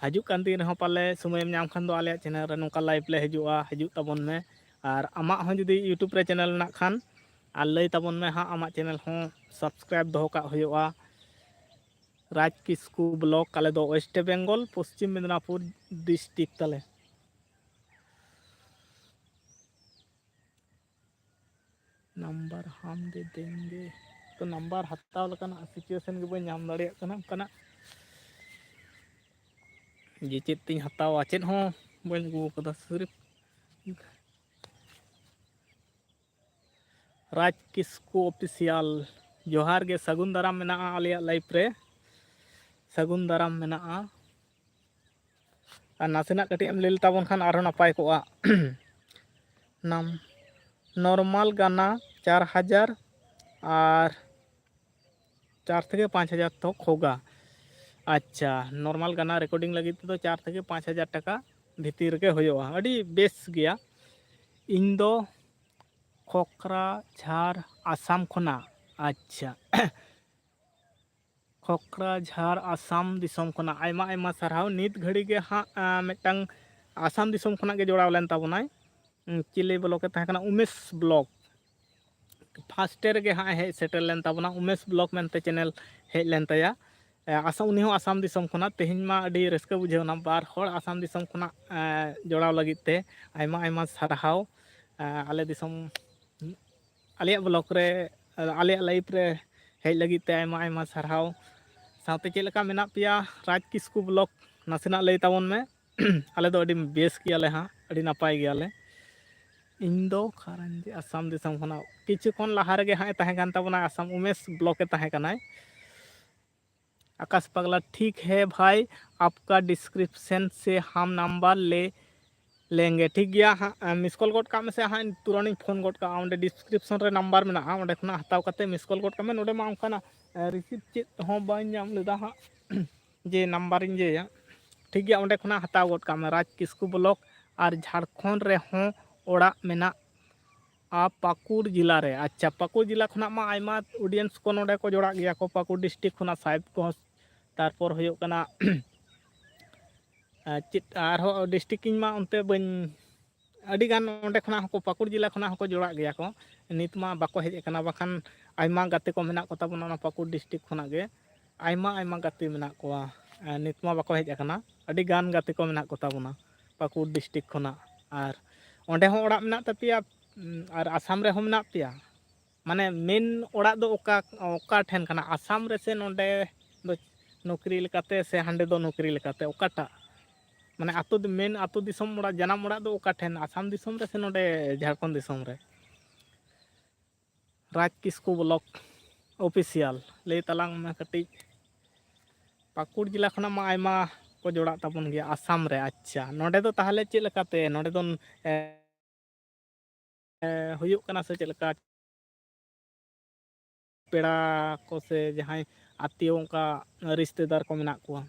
ᱦᱤᱡᱩᱜ ᱠᱟᱱ ᱫᱤᱱ ᱨᱮᱦᱚᱸ ᱯᱟᱞᱮ ᱥᱚᱢᱚᱭᱮᱢ ᱧᱟᱢ ᱠᱷᱟᱱ ᱫᱚ ᱟᱞᱮᱭᱟᱜ ᱪᱮᱱᱮᱞ ᱨᱮ ᱱᱚᱝᱠᱟ ᱞᱟᱭᱤᱵᱷ ᱞᱮ ᱦᱤᱡᱩᱜᱼᱟ, ᱦᱤᱡᱩᱜ ᱛᱟᱵᱚᱱ ᱢᱮ᱾ ᱟᱨ ᱟᱢᱟᱜ ᱦᱚᱸ ᱡᱩᱫᱤ ᱭᱩᱴᱩᱵᱽ ᱨᱮ ᱪᱮᱱᱮᱞ ᱢᱮᱱᱟᱜ ᱠᱷᱟᱱ, ᱟᱨ ᱞᱟᱹᱭ ᱛᱟᱵᱚᱱ ᱢᱮ ᱦᱟᱸᱜ, ᱟᱢᱟᱜ ᱪᱮᱱᱮᱞ ᱦᱚᱸ ᱥᱟᱵᱥᱠᱨᱟᱭᱤᱵ ᱫᱚᱦᱚ ᱠᱟᱜ ᱦᱩᱭᱩᱜᱼᱟ᱾ ᱨᱟᱡᱽ ᱠᱤᱥᱠᱩ ᱵᱞᱚᱜ, ᱟᱞᱮ ᱫᱚ ᱳᱭᱮᱥᱴ ᱵᱮᱝᱜᱚᱞ, ᱯᱚᱥᱪᱤᱢ ᱢᱮᱫᱽᱱᱟᱯᱩᱨ ᱰᱤᱥᱴᱨᱤᱠᱴ ᱛᱟᱞᱮ᱾ ᱱᱟᱢᱵᱟᱨ ᱦᱟᱢ ᱫᱮ ᱫᱮᱝᱜᱮ᱾ ᱛᱚ, ᱱᱟᱢᱵᱟᱨ ᱦᱟᱛᱟᱣ ᱞᱮᱠᱟᱱᱟᱜ ᱥᱤᱪᱩᱭᱮᱥᱚᱱ ᱜᱮ ᱵᱟᱹᱧ ᱧᱟᱢ ᱫᱟᱲᱮᱭᱟᱜ ᱠᱟᱱᱟ, ᱚᱱᱠᱟᱱᱟᱜ ᱡᱮ ᱪᱮᱫ ᱛᱤᱧ ᱦᱟᱛᱟᱣᱟ, ᱪᱮᱫ ᱦᱚᱸ ᱵᱟᱹᱧ ᱟᱹᱜᱩ ᱟᱠᱟᱫᱟ, ᱥᱤᱨᱤᱯ ᱨᱟᱡᱽ ᱠᱤᱥᱠᱩ ᱚᱯᱷᱤᱥᱤᱭᱟᱞ᱾ ᱡᱚᱦᱟᱨ ᱜᱮ, ᱥᱟᱹᱜᱩᱱ ᱫᱟᱨᱟᱢ ᱢᱮᱱᱟᱜᱼᱟ ᱟᱞᱮᱭᱟᱜ ᱞᱟᱭᱤᱯᱷ ᱨᱮ, ᱥᱟᱹᱜᱩᱱ ᱫᱟᱨᱟᱢ ᱢᱮᱱᱟᱜᱼᱟ᱾ ᱟᱨ ᱱᱟᱥᱮᱱᱟᱜ ᱠᱟᱹᱴᱤᱡ ᱮᱢ ᱞᱟᱹᱭ ᱞᱮᱛᱟᱵᱚᱱ ᱠᱷᱟᱱ ᱟᱨᱦᱚᱸ ᱱᱟᱯᱟᱭ ᱠᱚᱜᱼᱟ᱾ ᱱᱟᱢ ᱱᱚᱨᱢᱟᱞ ᱜᱟᱱᱟ ᱪᱟᱨ ᱦᱟᱡᱟᱨ ᱟᱨ ᱪᱟᱨ ᱛᱷᱮᱠᱮ ᱯᱟᱸᱪ ᱦᱟᱡᱟᱨ ᱛᱚᱠ ᱦᱳᱜᱟ᱾ ᱟᱪᱪᱷᱟ, ᱱᱚᱨᱢᱟᱞ ᱜᱟᱱᱟ ᱨᱮᱠᱚᱨᱰᱤᱝ ᱞᱟᱹᱜᱤᱫ ᱛᱮᱫᱚ ᱪᱟᱨ ᱛᱷᱮᱠᱮ ᱯᱟᱸᱪ ᱦᱟᱡᱟᱨ ᱴᱟᱠᱟ ᱵᱷᱤᱛᱤᱨ ᱨᱮᱜᱮ ᱦᱩᱭᱩᱜᱼᱟ᱾ ᱟᱹᱰᱤ ᱵᱮᱥ ᱜᱮᱭᱟ᱾ ᱤᱧ ᱫᱚ ᱠᱷᱚᱠᱨᱟᱡᱷᱟᱨ, ᱟᱥᱟᱢ ᱠᱷᱚᱱᱟᱜ᱾ ᱟᱪᱪᱷᱟ, ᱠᱷᱚᱠᱨᱟᱡᱷᱟᱨ, ᱟᱥᱟᱢ ᱫᱤᱥᱚᱢ ᱠᱷᱚᱱᱟᱜ ᱟᱭᱢᱟ ᱟᱭᱢᱟ ᱥᱟᱨᱦᱟᱣ᱾ ᱱᱤᱛ ᱜᱷᱟᱹᱲᱤ ᱜᱮ ᱦᱟᱸᱜ, ᱟᱸ, ᱢᱤᱫᱴᱟᱝ ᱟᱥᱟᱢ ᱫᱤᱥᱚᱢ ᱠᱷᱚᱱᱟᱜ ᱜᱮ ᱡᱚᱲᱟᱣ ᱞᱮᱱ ᱛᱟᱵᱚᱱᱟᱭ᱾ ᱩᱸ, ᱪᱤᱞᱤ ᱵᱞᱚᱠ ᱮ ᱛᱟᱦᱮᱸ ᱠᱟᱱᱟ? ᱩᱢᱮᱥ ᱵᱞᱚᱠ᱾ ᱯᱷᱟᱥᱴᱮ ᱨᱮᱜᱮ ᱦᱟᱸᱜ ᱮ ᱦᱮᱡ ᱥᱮᱴᱮᱨ ᱞᱮᱱ ᱛᱟᱵᱚᱱᱟ, ᱩᱢᱮᱥ ᱵᱞᱚᱠ ᱢᱮᱱᱛᱮ ᱪᱮᱱᱮᱞ ᱦᱮᱡ ᱞᱮᱱ ᱛᱟᱭᱟ᱾ ᱮ, ᱟᱥᱟᱢ, ᱩᱱᱤ ᱦᱚᱸ ᱟᱥᱟᱢ ᱫᱤᱥᱚᱢ ᱠᱷᱚᱱᱟᱜ᱾ ᱛᱮᱦᱮᱧ ᱢᱟ ᱟᱹᱰᱤ ᱨᱟᱹᱥᱠᱟᱹ ᱵᱩᱡᱷᱟᱹᱣ ᱮᱱᱟ, ᱵᱟᱨ ᱦᱚᱲ ᱟᱥᱟᱢ ᱫᱤᱥᱚᱢ ᱠᱷᱚᱱᱟᱜ, ᱮ, ᱡᱚᱲᱟᱣ ᱞᱟᱹᱜᱤᱫ ᱛᱮ ᱟᱭᱢᱟ ᱟᱭᱢᱟ ᱥᱟᱨᱦᱟᱣ᱾ ᱮ, ᱟᱞᱮ ᱫᱤᱥᱚᱢ, ᱟᱞᱮᱭᱟᱜ ᱵᱞᱚᱠ ᱨᱮ, ᱟᱞᱮᱭᱟᱜ ᱞᱟᱭᱤᱯᱷ ᱨᱮ ᱦᱮᱡ ᱞᱟᱹᱜᱤᱫ ᱛᱮ ᱟᱭᱢᱟ ᱟᱭᱢᱟ ᱥᱟᱨᱦᱟᱣ᱾ ᱥᱟᱶᱛᱮ ᱪᱮᱫ ᱞᱮᱠᱟ ᱢᱮᱱᱟᱜ ᱯᱮᱭᱟ ᱨᱟᱡᱽ ᱠᱤᱥᱠᱩ ᱵᱞᱚᱠ? ᱱᱟᱥᱮᱱᱟᱜ ᱞᱟᱹᱭ ᱛᱟᱵᱚᱱ ᱢᱮ᱾ ᱟᱞᱮ ᱫᱚ ᱟᱹᱰᱤ ᱵᱮᱥ ᱜᱮᱭᱟᱞᱮ ᱦᱟᱸᱜ, ᱟᱹᱰᱤ ᱱᱟᱯᱟᱭ ᱜᱮᱭᱟᱞᱮ᱾ ᱤᱧ ᱫᱚ ᱠᱷᱟᱨᱟᱱᱡᱤ ᱟᱥᱟᱢ ᱫᱤᱥᱚᱢ ᱠᱷᱚᱱᱟᱜ᱾ ᱠᱤᱪᱷᱩ ᱠᱷᱚᱱ ᱞᱟᱦᱟ ᱨᱮᱜᱮ ᱦᱟᱸᱜ ᱮ ᱛᱟᱦᱮᱸ ᱠᱟᱱ ᱛᱟᱵᱚᱱᱟ, ᱟᱥᱟᱢ ᱩᱢᱮᱥ ᱵᱞᱚᱠ ᱮ ᱛᱟᱦᱮᱸ ᱠᱟᱱᱟᱭ᱾ ᱟᱠᱟᱥ ᱯᱟᱜᱽᱞᱟ, ᱴᱷᱤᱠ ᱦᱮ ᱵᱷᱟᱭ, ᱟᱯᱠᱟ ᱰᱤᱥᱠᱨᱤᱯᱥᱚᱱ ᱥᱮ ᱦᱟᱢ ᱱᱟᱢᱵᱟᱨ ᱞᱮ ᱞᱮᱝᱜᱮ᱾ ᱴᱷᱤᱠ ᱜᱮᱭᱟ ᱦᱟᱸᱜ, ᱢᱤᱥ ᱠᱚᱞ ᱜᱚᱫ ᱠᱟᱜ ᱢᱮᱥᱮ ᱦᱟᱸᱜ, ᱛᱩᱨᱟᱹᱱ ᱤᱧ ᱯᱷᱳᱱ ᱜᱚᱫ ᱠᱟᱜᱼᱟ᱾ ᱚᱸᱰᱮ ᱰᱤᱥᱠᱨᱤᱯᱥᱚᱱ ᱨᱮ ᱱᱟᱢᱵᱟᱨ ᱢᱮᱱᱟᱜᱼᱟ, ᱚᱸᱰᱮ ᱠᱷᱚᱱᱟᱜ ᱦᱟᱛᱟᱣ ᱠᱟᱛᱮ ᱢᱤᱥ ᱠᱚᱞ ᱜᱚᱫ ᱠᱟᱜ ᱢᱮ᱾ ᱱᱚᱸᱰᱮ ᱢᱟ ᱚᱱᱠᱟᱱᱟᱜ ᱨᱤᱥᱤᱵᱷ ᱪᱮᱫ ᱦᱚᱸ ᱵᱟᱹᱧ ᱧᱟᱢ ᱞᱮᱫᱟ ᱦᱟᱸᱜ, ᱡᱮ ᱱᱟᱢᱵᱟᱨᱤᱧ ᱤᱭᱟᱹᱭᱟ᱾ ᱴᱷᱤᱠ ᱜᱮᱭᱟ, ᱚᱸᱰᱮ ᱠᱷᱚᱱᱟᱜ ᱦᱟᱛᱟᱣ ᱜᱚᱫ ᱠᱟᱜ ᱢᱮ᱾ ᱨᱟᱡᱽ ᱠᱤᱥᱠᱩ ᱵᱞᱚᱠ ᱟᱨ ᱡᱷᱟᱲᱠᱷᱚᱸᱰ ᱨᱮᱦᱚᱸ ᱚᱲᱟᱜ ᱢᱮᱱᱟᱜᱼᱟ ᱯᱟᱹᱠᱩᱲ ᱡᱮᱞᱟ ᱨᱮ᱾ ᱟᱪᱪᱷᱟ, ᱯᱟᱹᱠᱩᱲ ᱡᱮᱞᱟ ᱠᱷᱚᱱᱟᱜ ᱢᱟ ᱟᱭᱢᱟ ᱚᱰᱤᱭᱮᱱᱥ ᱠᱚ ᱱᱚᱸᱰᱮ ᱠᱚ ᱡᱚᱲᱟᱜ ᱜᱮᱭᱟ ᱠᱚ, ᱯᱟᱹᱠᱩᱲ ᱰᱤᱥᱴᱨᱤᱠᱴ ᱠᱷᱚᱱᱟᱜ ᱥᱟᱦᱮᱵᱽᱜᱚᱸᱡᱽ, ᱛᱟᱨᱯᱚᱨ ᱦᱩᱭᱩᱜ ᱠᱟᱱᱟ ᱟᱨ ᱪᱮᱫ ᱟᱨᱦᱚᱸ ᱰᱤᱥᱴᱨᱤᱠᱴ ᱤᱧ ᱢᱟ ᱚᱱᱛᱮ ᱵᱟᱹᱧ, ᱟᱹᱰᱤ ᱜᱟᱱ ᱚᱸᱰᱮ ᱠᱷᱚᱱᱟᱜ ᱦᱚᱸᱠᱚ, ᱯᱟᱹᱠᱩᱲ ᱡᱮᱞᱟ ᱠᱷᱚᱱᱟᱜ ᱦᱚᱸᱠᱚ ᱡᱚᱲᱟᱜ ᱜᱮᱭᱟ ᱠᱚ᱾ ᱱᱤᱛ ᱢᱟ ᱵᱟᱠᱚ ᱦᱮᱡ ᱟᱠᱟᱱᱟ, ᱵᱟᱠᱷᱟᱱ ᱟᱭᱢᱟ ᱜᱟᱛᱮ ᱠᱚ ᱢᱮᱱᱟᱜ ᱠᱚ ᱛᱟᱵᱚᱱᱟ ᱚᱱᱟ ᱯᱟᱹᱠᱩᱲ ᱰᱤᱥᱴᱨᱤᱠᱴ ᱠᱷᱚᱱᱟᱜ ᱜᱮ᱾ ᱟᱭᱢᱟ ᱟᱭᱢᱟ ᱜᱟᱛᱮ ᱢᱮᱱᱟᱜ ᱠᱚᱣᱟ᱾ ᱟᱨ ᱱᱤᱛ ᱢᱟ ᱵᱟᱠᱚ ᱦᱮᱡ ᱟᱠᱟᱱᱟ, ᱟᱹᱰᱤ ᱜᱟᱱ ᱜᱟᱛᱮ ᱠᱚ ᱢᱮᱱᱟᱜ ᱠᱚ ᱛᱟᱵᱚᱱᱟ ᱯᱟᱹᱠᱩᱲ ᱰᱤᱥᱴᱨᱤᱠᱴ ᱠᱷᱚᱱᱟᱜ᱾ ᱟᱨ ᱚᱸᱰᱮ ᱦᱚᱸ ᱚᱲᱟᱜ ᱢᱮᱱᱟᱜ ᱛᱟᱯᱮᱭᱟ, ᱩᱸ, ᱟᱨ ᱟᱥᱟᱢ ᱨᱮᱦᱚᱸ ᱢᱮᱱᱟᱜ ᱯᱮᱭᱟ᱾ ᱢᱟᱱᱮ ᱢᱮᱱ ᱚᱲᱟᱜ ᱫᱚ ᱚᱠᱟ, ᱚᱠᱟ ᱴᱷᱮᱱ ᱠᱟᱱᱟ? ᱟᱥᱟᱢ ᱨᱮᱥᱮ ᱱᱚᱸᱰᱮ ᱫᱚ ᱱᱚᱠᱨᱤ ᱞᱮᱠᱟᱛᱮ, ᱥᱮ ᱦᱟᱸᱰᱮ ᱫᱚ ᱱᱚᱠᱨᱤ ᱞᱮᱠᱟᱛᱮ ᱚᱠᱟᱴᱟᱜ? ᱢᱟᱱᱮ ᱟᱛᱳ ᱫᱚ, ᱢᱮᱱ ᱟᱛᱳ ᱫᱤᱥᱚᱢ ᱚᱲᱟᱜ, ᱡᱟᱱᱟᱢ ᱚᱲᱟᱜ ᱫᱚ ᱚᱠᱟ ᱴᱷᱮᱱ? ᱟᱥᱟᱢ ᱫᱤᱥᱚᱢ ᱨᱮ ᱥᱮ ᱱᱚᱸᱰᱮ ᱡᱷᱟᱲᱠᱷᱚᱸᱰ ᱫᱤᱥᱚᱢ ᱨᱮ? ᱨᱟᱡᱽ ᱠᱤᱥᱠᱩ ᱵᱞᱚᱠ᱾ ᱚᱯᱷᱤᱥᱤᱭᱟᱞ, ᱞᱟᱹᱭ ᱛᱟᱞᱟᱝ ᱢᱮ ᱠᱟᱹᱴᱤᱡ᱾ ᱯᱟᱹᱠᱩᱲ ᱡᱮᱞᱟ ᱠᱷᱚᱱᱟᱜ ᱢᱟ ᱟᱭᱢᱟ ᱠᱚ ᱡᱚᱲᱟᱜ ᱛᱟᱵᱚᱱ ᱜᱮᱭᱟ ᱟᱥᱟᱢ ᱨᱮ᱾ ᱟᱪᱪᱷᱟ, ᱱᱚᱰᱮ ᱫᱚ ᱛᱟᱦᱚᱞᱮ ᱪᱮᱫ ᱞᱮᱠᱟᱛᱮ, ᱱᱚᱰᱮ ᱫᱚ, ᱮ, ᱮ, ᱦᱩᱭᱩᱜ ᱠᱟᱱᱟ ᱥᱮ ᱪᱮᱫ ᱞᱮᱠᱟ? ᱯᱮᱲᱟ ᱠᱚ ᱥᱮ ᱡᱟᱦᱟᱸᱭ ᱟᱛᱛᱤᱭᱚ ᱚᱱᱠᱟ ᱨᱤᱥᱛᱮᱫᱟᱨ ᱠᱚ ᱢᱮᱱᱟᱜ ᱠᱚᱣᱟ?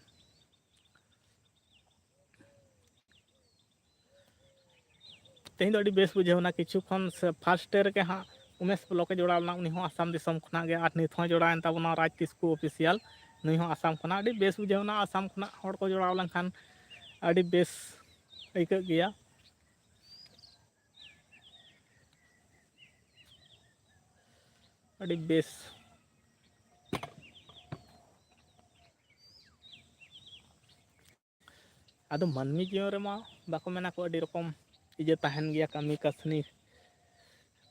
ᱛᱮᱦᱮᱧ ᱫᱚ ᱟᱹᱰᱤ ᱵᱮᱥ ᱵᱩᱡᱷᱟᱹᱣ ᱮᱱᱟ᱾ ᱠᱤᱪᱷᱩ ᱠᱷᱚᱱ ᱥᱮ ᱯᱷᱟᱥᱴ ᱨᱮᱜᱮ ᱦᱟᱸᱜ ᱩᱢᱮᱥ ᱵᱞᱚᱠ ᱮ ᱡᱚᱲᱟᱣ ᱞᱮᱱᱟ, ᱩᱱᱤ ᱦᱚᱸ ᱟᱥᱟᱢ ᱫᱤᱥᱚᱢ ᱠᱷᱚᱱᱟᱜ ᱜᱮ, ᱟᱨ ᱱᱤᱛ ᱦᱚᱸ ᱡᱚᱲᱟᱣᱮᱱ ᱛᱟᱵᱚᱱᱟ ᱨᱟᱡᱽ ᱠᱤᱥᱠᱩ ᱚᱯᱷᱤᱥᱤᱭᱟᱞ, ᱱᱩᱭ ᱦᱚᱸ ᱟᱥᱟᱢ ᱠᱷᱚᱱᱟᱜ᱾ ᱟᱹᱰᱤ ᱵᱮᱥ ᱵᱩᱡᱷᱟᱹᱣ ᱮᱱᱟ ᱟᱥᱟᱢ ᱠᱷᱚᱱᱟᱜ ᱦᱚᱲ ᱠᱚ ᱡᱚᱲᱟᱣ ᱞᱮᱱᱠᱷᱟᱱ, ᱟᱹᱰᱤ ᱵᱮᱥ ᱟᱹᱭᱠᱟᱹᱜ ᱜᱮᱭᱟ᱾ ᱟᱹᱰᱤ ᱵᱮᱥ᱾ ᱟᱫᱚ ᱢᱟᱹᱱᱢᱤ ᱡᱤᱭᱚᱱ ᱨᱮᱢᱟ ᱵᱟᱠᱚ ᱢᱮᱱᱟ ᱠᱚ, ᱟᱹᱰᱤ ᱨᱚᱠᱚᱢ ᱤᱭᱟᱹ ᱛᱟᱦᱮᱱ ᱜᱮᱭᱟ, ᱠᱟᱹᱢᱤ ᱠᱟᱹᱥᱱᱤ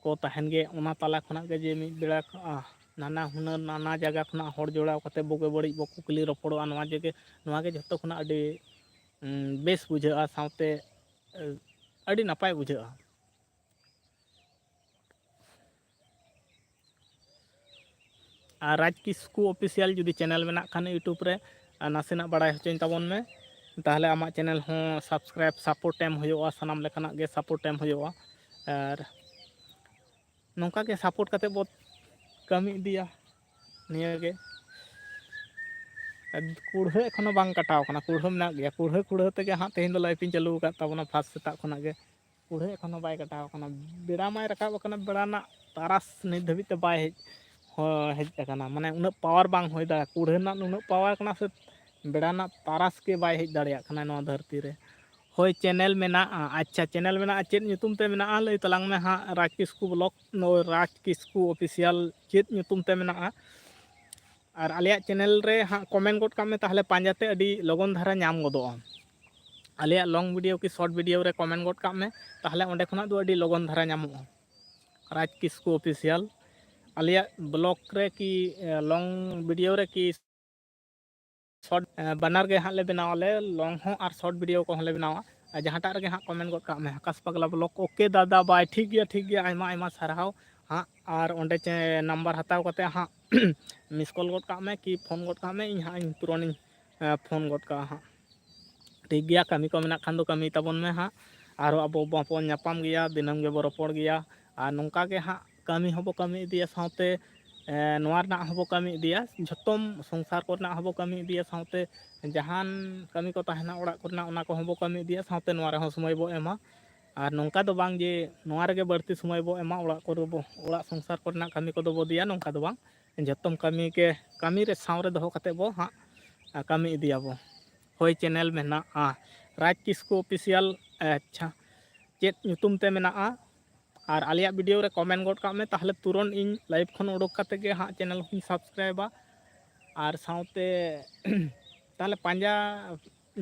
ᱠᱚ ᱛᱟᱦᱮᱱ ᱜᱮ᱾ ᱚᱱᱟ ᱛᱟᱞᱟ ᱠᱷᱚᱱᱟᱜ ᱜᱮ ᱡᱮ ᱢᱤᱫ ᱵᱮᱲᱟ, ᱟ, ᱱᱟᱱᱟ ᱦᱩᱱᱟᱹᱨ ᱱᱟᱱᱟ ᱡᱟᱭᱜᱟ ᱠᱷᱚᱱᱟᱜ ᱦᱚᱲ ᱡᱚᱲᱟᱣ ᱠᱟᱛᱮ ᱵᱩᱜᱤ ᱵᱟᱹᱲᱤᱡ ᱵᱚ ᱠᱩᱠᱞᱤ ᱨᱚᱯᱚᱲᱚᱜᱼᱟ᱾ ᱱᱚᱣᱟ ᱡᱮᱜᱮ, ᱱᱚᱣᱟ ᱜᱮ ᱡᱷᱚᱛᱚ ᱠᱷᱚᱱᱟᱜ ᱟᱹᱰᱤ, ᱩᱸ, ᱵᱮᱥ ᱵᱩᱡᱷᱟᱹᱜᱼᱟ, ᱥᱟᱶᱛᱮ, ᱮ, ᱟᱹᱰᱤ ᱱᱟᱯᱟᱭ ᱵᱩᱡᱷᱟᱹᱜᱼᱟ᱾ ᱟᱨ ᱨᱟᱡᱽ ᱠᱤᱥᱠᱩ ᱚᱯᱷᱤᱥᱤᱭᱟᱞ ᱡᱩᱫᱤ ᱪᱮᱱᱮᱞ ᱢᱮᱱᱟᱜ ᱠᱷᱟᱱ YouTube ᱨᱮ, ᱟᱨ ᱱᱟᱥᱮᱱᱟᱜ ᱵᱟᱲᱟᱭ ᱦᱚᱪᱚᱧ ᱛᱟᱵᱚᱱ ᱢᱮ, ᱛᱟᱦᱚᱞᱮ ᱟᱢᱟᱜ ᱪᱮᱱᱮᱞ ᱦᱚᱸ ᱥᱟᱵᱥᱠᱨᱟᱭᱤᱵ, ᱥᱟᱯᱳᱨᱴ ᱮᱢ ᱦᱩᱭᱩᱜᱼᱟ, ᱥᱟᱱᱟᱢ ᱞᱮᱠᱟᱱᱟᱜ ᱜᱮ ᱥᱟᱯᱳᱨᱴ ᱮᱢ ᱦᱩᱭᱩᱜᱼᱟ᱾ ᱟᱨ ᱱᱚᱝᱠᱟ ᱜᱮ ᱥᱟᱯᱳᱨᱴ ᱠᱟᱛᱮ ᱵᱚ ᱠᱟᱹᱢᱤ ᱤᱫᱤᱭᱟ᱾ ᱱᱤᱭᱟᱹ ᱜᱮ᱾ ᱟᱨ ᱠᱩᱲᱦᱟᱹ ᱮᱠᱷᱚᱱᱳ ᱵᱟᱝ ᱠᱟᱴᱟᱣ ᱠᱟᱱᱟ, ᱠᱩᱲᱦᱟᱹ ᱢᱮᱱᱟᱜ ᱜᱮᱭᱟ᱾ ᱠᱩᱲᱦᱟᱹ, ᱠᱩᱲᱦᱟᱹ ᱛᱮᱜᱮ ᱦᱟᱸᱜ ᱛᱮᱦᱮᱧ ᱫᱚ ᱞᱟᱭᱤᱵᱷ ᱤᱧ ᱪᱟᱹᱞᱩ ᱟᱠᱟᱫ ᱛᱟᱵᱚᱱᱟ ᱯᱷᱟᱥᱴ ᱥᱮᱛᱟᱜ ᱠᱷᱚᱱᱟᱜ ᱜᱮ᱾ ᱠᱩᱲᱦᱟᱹ ᱮᱠᱷᱚᱱᱳ ᱵᱟᱭ ᱠᱟᱴᱟᱣ ᱠᱟᱱᱟ᱾ ᱵᱮᱲᱟ ᱢᱟᱭ ᱨᱟᱠᱟᱵ ᱟᱠᱟᱱᱟ, ᱵᱮᱲᱟ ᱨᱮᱱᱟᱜ ᱛᱟᱨᱟᱥ ᱱᱤᱛ ᱫᱷᱟᱹᱵᱤᱡ ᱛᱮ ᱵᱟᱭ ᱦᱮᱡ, ᱦᱚ-, ᱦᱮᱡ ᱟᱠᱟᱱᱟ᱾ ᱢᱟᱱᱮ ᱩᱱᱟᱹᱜ ᱯᱟᱣᱟᱨ ᱵᱟᱝ ᱦᱩᱭ ᱫᱟᱲᱮᱭᱟᱜᱼᱟ, ᱠᱩᱲᱦᱟᱹ ᱨᱮᱱᱟᱜ ᱱᱩᱱᱟᱹᱜ ᱯᱟᱣᱟᱨ ᱠᱟᱱᱟ ᱥᱮ, ᱵᱮᱲᱟ ᱨᱮᱱᱟᱜ ᱛᱟᱨᱟᱥ ᱜᱮ ᱵᱟᱭ ᱦᱮᱡ ᱫᱟᱲᱮᱭᱟᱜ ᱠᱟᱱᱟ ᱱᱚᱣᱟ ᱫᱷᱟᱹᱨᱛᱤ ᱨᱮ᱾ ᱦᱳᱭ, ᱪᱮᱱᱮᱞ ᱢᱮᱱᱟᱜᱼᱟ᱾ ᱟᱪᱪᱷᱟ, ᱪᱮᱱᱮᱞ ᱢᱮᱱᱟᱜᱼᱟ, ᱪᱮᱫ ᱧᱩᱛᱩᱢ ᱛᱮ ᱢᱮᱱᱟᱜᱼᱟ? ᱞᱟᱹᱭ ᱛᱟᱞᱟᱝ ᱢᱮ ᱦᱟᱸᱜ, ᱨᱟᱡᱽ ᱠᱤᱥᱠᱩ ᱵᱞᱚᱜ, ᱱᱚᱜᱼᱚᱭ ᱨᱟᱡᱽ ᱠᱤᱥᱠᱩ ᱚᱯᱷᱤᱥᱤᱭᱟᱞ ᱪᱮᱫ ᱧᱩᱛᱩᱢ ᱛᱮ ᱢᱮᱱᱟᱜᱼᱟ? ᱟᱨ ᱟᱞᱮᱭᱟᱜ ᱪᱮᱱᱮᱞ ᱨᱮ ᱦᱟᱸᱜ ᱠᱚᱢᱮᱱᱴ ᱜᱚᱫ ᱠᱟᱜ ᱢᱮ, ᱛᱟᱦᱚᱞᱮ ᱯᱟᱸᱡᱟᱛᱮ ᱟᱹᱰᱤ ᱞᱚᱜᱚᱱ ᱫᱷᱟᱨᱟ ᱧᱟᱢ ᱜᱚᱫᱚᱜᱼᱟ᱾ ᱟᱞᱮᱭᱟᱜ ᱞᱚᱝ ᱵᱷᱤᱰᱤᱭᱳ ᱠᱤ ᱥᱚᱨᱴ ᱵᱷᱤᱰᱤᱭᱳ ᱨᱮ ᱠᱚᱢᱮᱱᱴ ᱜᱚᱫ ᱠᱟᱜ ᱢᱮ, ᱛᱟᱦᱚᱞᱮ ᱚᱸᱰᱮ ᱠᱷᱚᱱᱟᱜ ᱫᱚ ᱟᱹᱰᱤ ᱞᱚᱜᱚᱱ ᱫᱷᱟᱨᱟ ᱧᱟᱢᱚᱜᱼᱟ᱾ ᱨᱟᱡᱽ ᱠᱤᱥᱠᱩ ᱚᱯᱷᱤᱥᱤᱭᱟᱞ ᱟᱞᱮᱭᱟᱜ ᱵᱞᱚᱜ ᱨᱮ ᱠᱤ, ᱮ, ᱞᱚᱝ ᱵᱷᱤᱰᱤᱭᱳ ᱨᱮ ᱠᱤ ᱥᱚᱨᱴ, ᱮ, ᱵᱟᱱᱟᱨ ᱜᱮ ᱦᱟᱸᱜ ᱞᱮ ᱵᱮᱱᱟᱣᱟᱞᱮ, ᱞᱚᱝ ᱦᱚᱸ ᱟᱨ ᱥᱚᱨᱴ ᱵᱷᱤᱰᱤᱭᱳ ᱠᱚᱦᱚᱸ ᱞᱮ ᱵᱮᱱᱟᱣᱟ᱾ ᱟᱨ ᱡᱟᱦᱟᱸᱴᱟᱜ ᱨᱮᱜᱮ ᱦᱟᱸᱜ ᱠᱚᱢᱮᱱᱴ ᱜᱚᱫ ᱠᱟᱜ ᱢᱮ, ᱟᱠᱟᱥ ᱯᱟᱜᱽᱞᱟ ᱵᱞᱚᱜ᱾ ᱳᱠᱮ ᱫᱟᱫᱟ, ᱵᱟᱭ, ᱴᱷᱤᱠ ᱜᱮᱭᱟ, ᱴᱷᱤᱠ ᱜᱮᱭᱟ, ᱟᱭᱢᱟ ᱟᱭᱢᱟ ᱥᱟᱨᱦᱟᱣ᱾ ᱦᱟᱸᱜ, ᱟᱨ ᱚᱸᱰᱮ ᱪᱮ ᱱᱟᱢᱵᱟᱨ ᱦᱟᱛᱟᱣ ᱠᱟᱛᱮ ᱦᱟᱸᱜ ᱢᱤᱥ ᱠᱚᱞ ᱜᱚᱫ ᱠᱟᱜ ᱢᱮ ᱠᱤ ᱯᱷᱳᱱ ᱜᱚᱫ ᱠᱟᱜ ᱢᱮ, ᱤᱧ ᱦᱟᱸᱜ ᱤᱧ ᱛᱩᱨᱚᱱᱤᱧ ᱯᱷᱳᱱ ᱜᱚᱫ ᱠᱟᱜᱼᱟ ᱦᱟᱸᱜ᱾ ᱴᱷᱤᱠ ᱜᱮᱭᱟ, ᱠᱟᱹᱢᱤ ᱠᱚ ᱢᱮᱱᱟᱜ ᱠᱷᱟᱱ ᱫᱚ ᱠᱟᱹᱢᱤ ᱛᱟᱵᱚᱱ ᱢᱮ ᱦᱟᱸᱜ᱾ ᱟᱨᱦᱚᱸ ᱟᱵᱚ ᱵᱚᱱ ᱧᱟᱯᱟᱢ ᱜᱮᱭᱟ, ᱫᱤᱱᱟᱹᱢ ᱜᱮᱵᱚ ᱨᱚᱯᱚᱲ ᱜᱮᱭᱟ᱾ ᱟᱨ ᱱᱚᱝᱠᱟ ᱜᱮ ᱦᱟᱸᱜ ᱠᱟᱹᱢᱤ ᱦᱚᱸᱵᱚ ᱠᱟᱹᱢᱤ ᱤᱫᱤᱭᱟ, ᱥᱟᱶᱛᱮ ᱮᱸ, ᱱᱚᱣᱟ ᱨᱮᱱᱟᱜ ᱦᱚᱸᱵᱚ ᱠᱟᱹᱢᱤ ᱤᱫᱤᱭᱟ, ᱡᱷᱚᱛᱚᱢ ᱥᱚᱝᱥᱟᱨ ᱠᱚᱨᱮᱱᱟᱜ ᱦᱚᱸᱵᱚ ᱠᱟᱹᱢᱤ ᱤᱫᱤᱭᱟ, ᱥᱟᱶᱛᱮ ᱡᱟᱦᱟᱱ ᱠᱟᱹᱢᱤ ᱠᱚ ᱛᱟᱦᱮᱱᱟ ᱚᱲᱟᱜ ᱠᱚᱨᱮᱱᱟᱜ, ᱚᱱᱟ ᱠᱚᱦᱚᱸ ᱵᱚ ᱠᱟᱹᱢᱤ ᱤᱫᱤᱭᱟ, ᱥᱟᱶᱛᱮ ᱱᱚᱣᱟ ᱨᱮᱦᱚᱸ ᱥᱚᱢᱚᱭ ᱵᱚ ᱮᱢᱟ᱾ ᱟᱨ ᱱᱚᱝᱠᱟ ᱫᱚ ᱵᱟᱝ ᱡᱮ ᱱᱚᱣᱟ ᱨᱮᱜᱮ ᱵᱟᱹᱲᱛᱤ ᱥᱚᱢᱚᱭ ᱵᱚ ᱮᱢᱟ, ᱚᱲᱟᱜ ᱠᱚᱨᱮ ᱵᱚ, ᱚᱲᱟᱜ ᱥᱚᱝᱥᱟᱨ ᱠᱚᱨᱮᱱᱟᱜ ᱠᱟᱹᱢᱤ ᱠᱚᱫᱚ ᱵᱚ ᱤᱫᱤᱭᱟ, ᱱᱚᱝᱠᱟ ᱫᱚ ᱵᱟᱝ᱾ ᱡᱷᱚᱛᱚᱢ ᱠᱟᱹᱢᱤ ᱜᱮ, ᱠᱟᱹᱢᱤ ᱨᱮ ᱥᱟᱶ ᱨᱮ ᱫᱚᱦᱚ ᱠᱟᱛᱮ ᱵᱚ ᱦᱟᱸᱜ, ᱟ, ᱠᱟᱹᱢᱤ ᱤᱫᱤᱭᱟᱵᱚ᱾ ᱦᱳᱭ, ᱪᱮᱱᱮᱞ ᱢᱮᱱᱟᱜᱼᱟ ᱨᱟᱡᱽ ᱠᱤᱥᱠᱩ ᱚᱯᱷᱤᱥᱤᱭᱟᱞ, ᱟᱪᱪᱷᱟ, ᱪᱮᱫ ᱧᱩᱛᱩᱢ ᱛᱮ ᱢᱮᱱᱟᱜᱼᱟ? ᱟᱨ ᱟᱞᱮᱭᱟᱜ ᱵᱷᱤᱰᱤᱭᱳ ᱨᱮ ᱠᱚᱢᱮᱱᱴ ᱜᱚᱫ ᱠᱟᱜ ᱢᱮ, ᱛᱟᱦᱚᱞᱮ ᱛᱩᱨᱚᱱ ᱤᱧ ᱞᱟᱭᱤᱵᱷ ᱠᱷᱚᱱ ᱩᱰᱩᱠ ᱠᱟᱛᱮ ᱜᱮ ᱦᱟᱸᱜ ᱪᱮᱱᱮᱞ ᱦᱚᱸᱧ ᱥᱟᱵᱥᱠᱨᱟᱭᱤᱵᱟ᱾ ᱟᱨ ᱥᱟᱶᱛᱮ ᱛᱟᱦᱚᱞᱮ ᱯᱟᱸᱡᱟ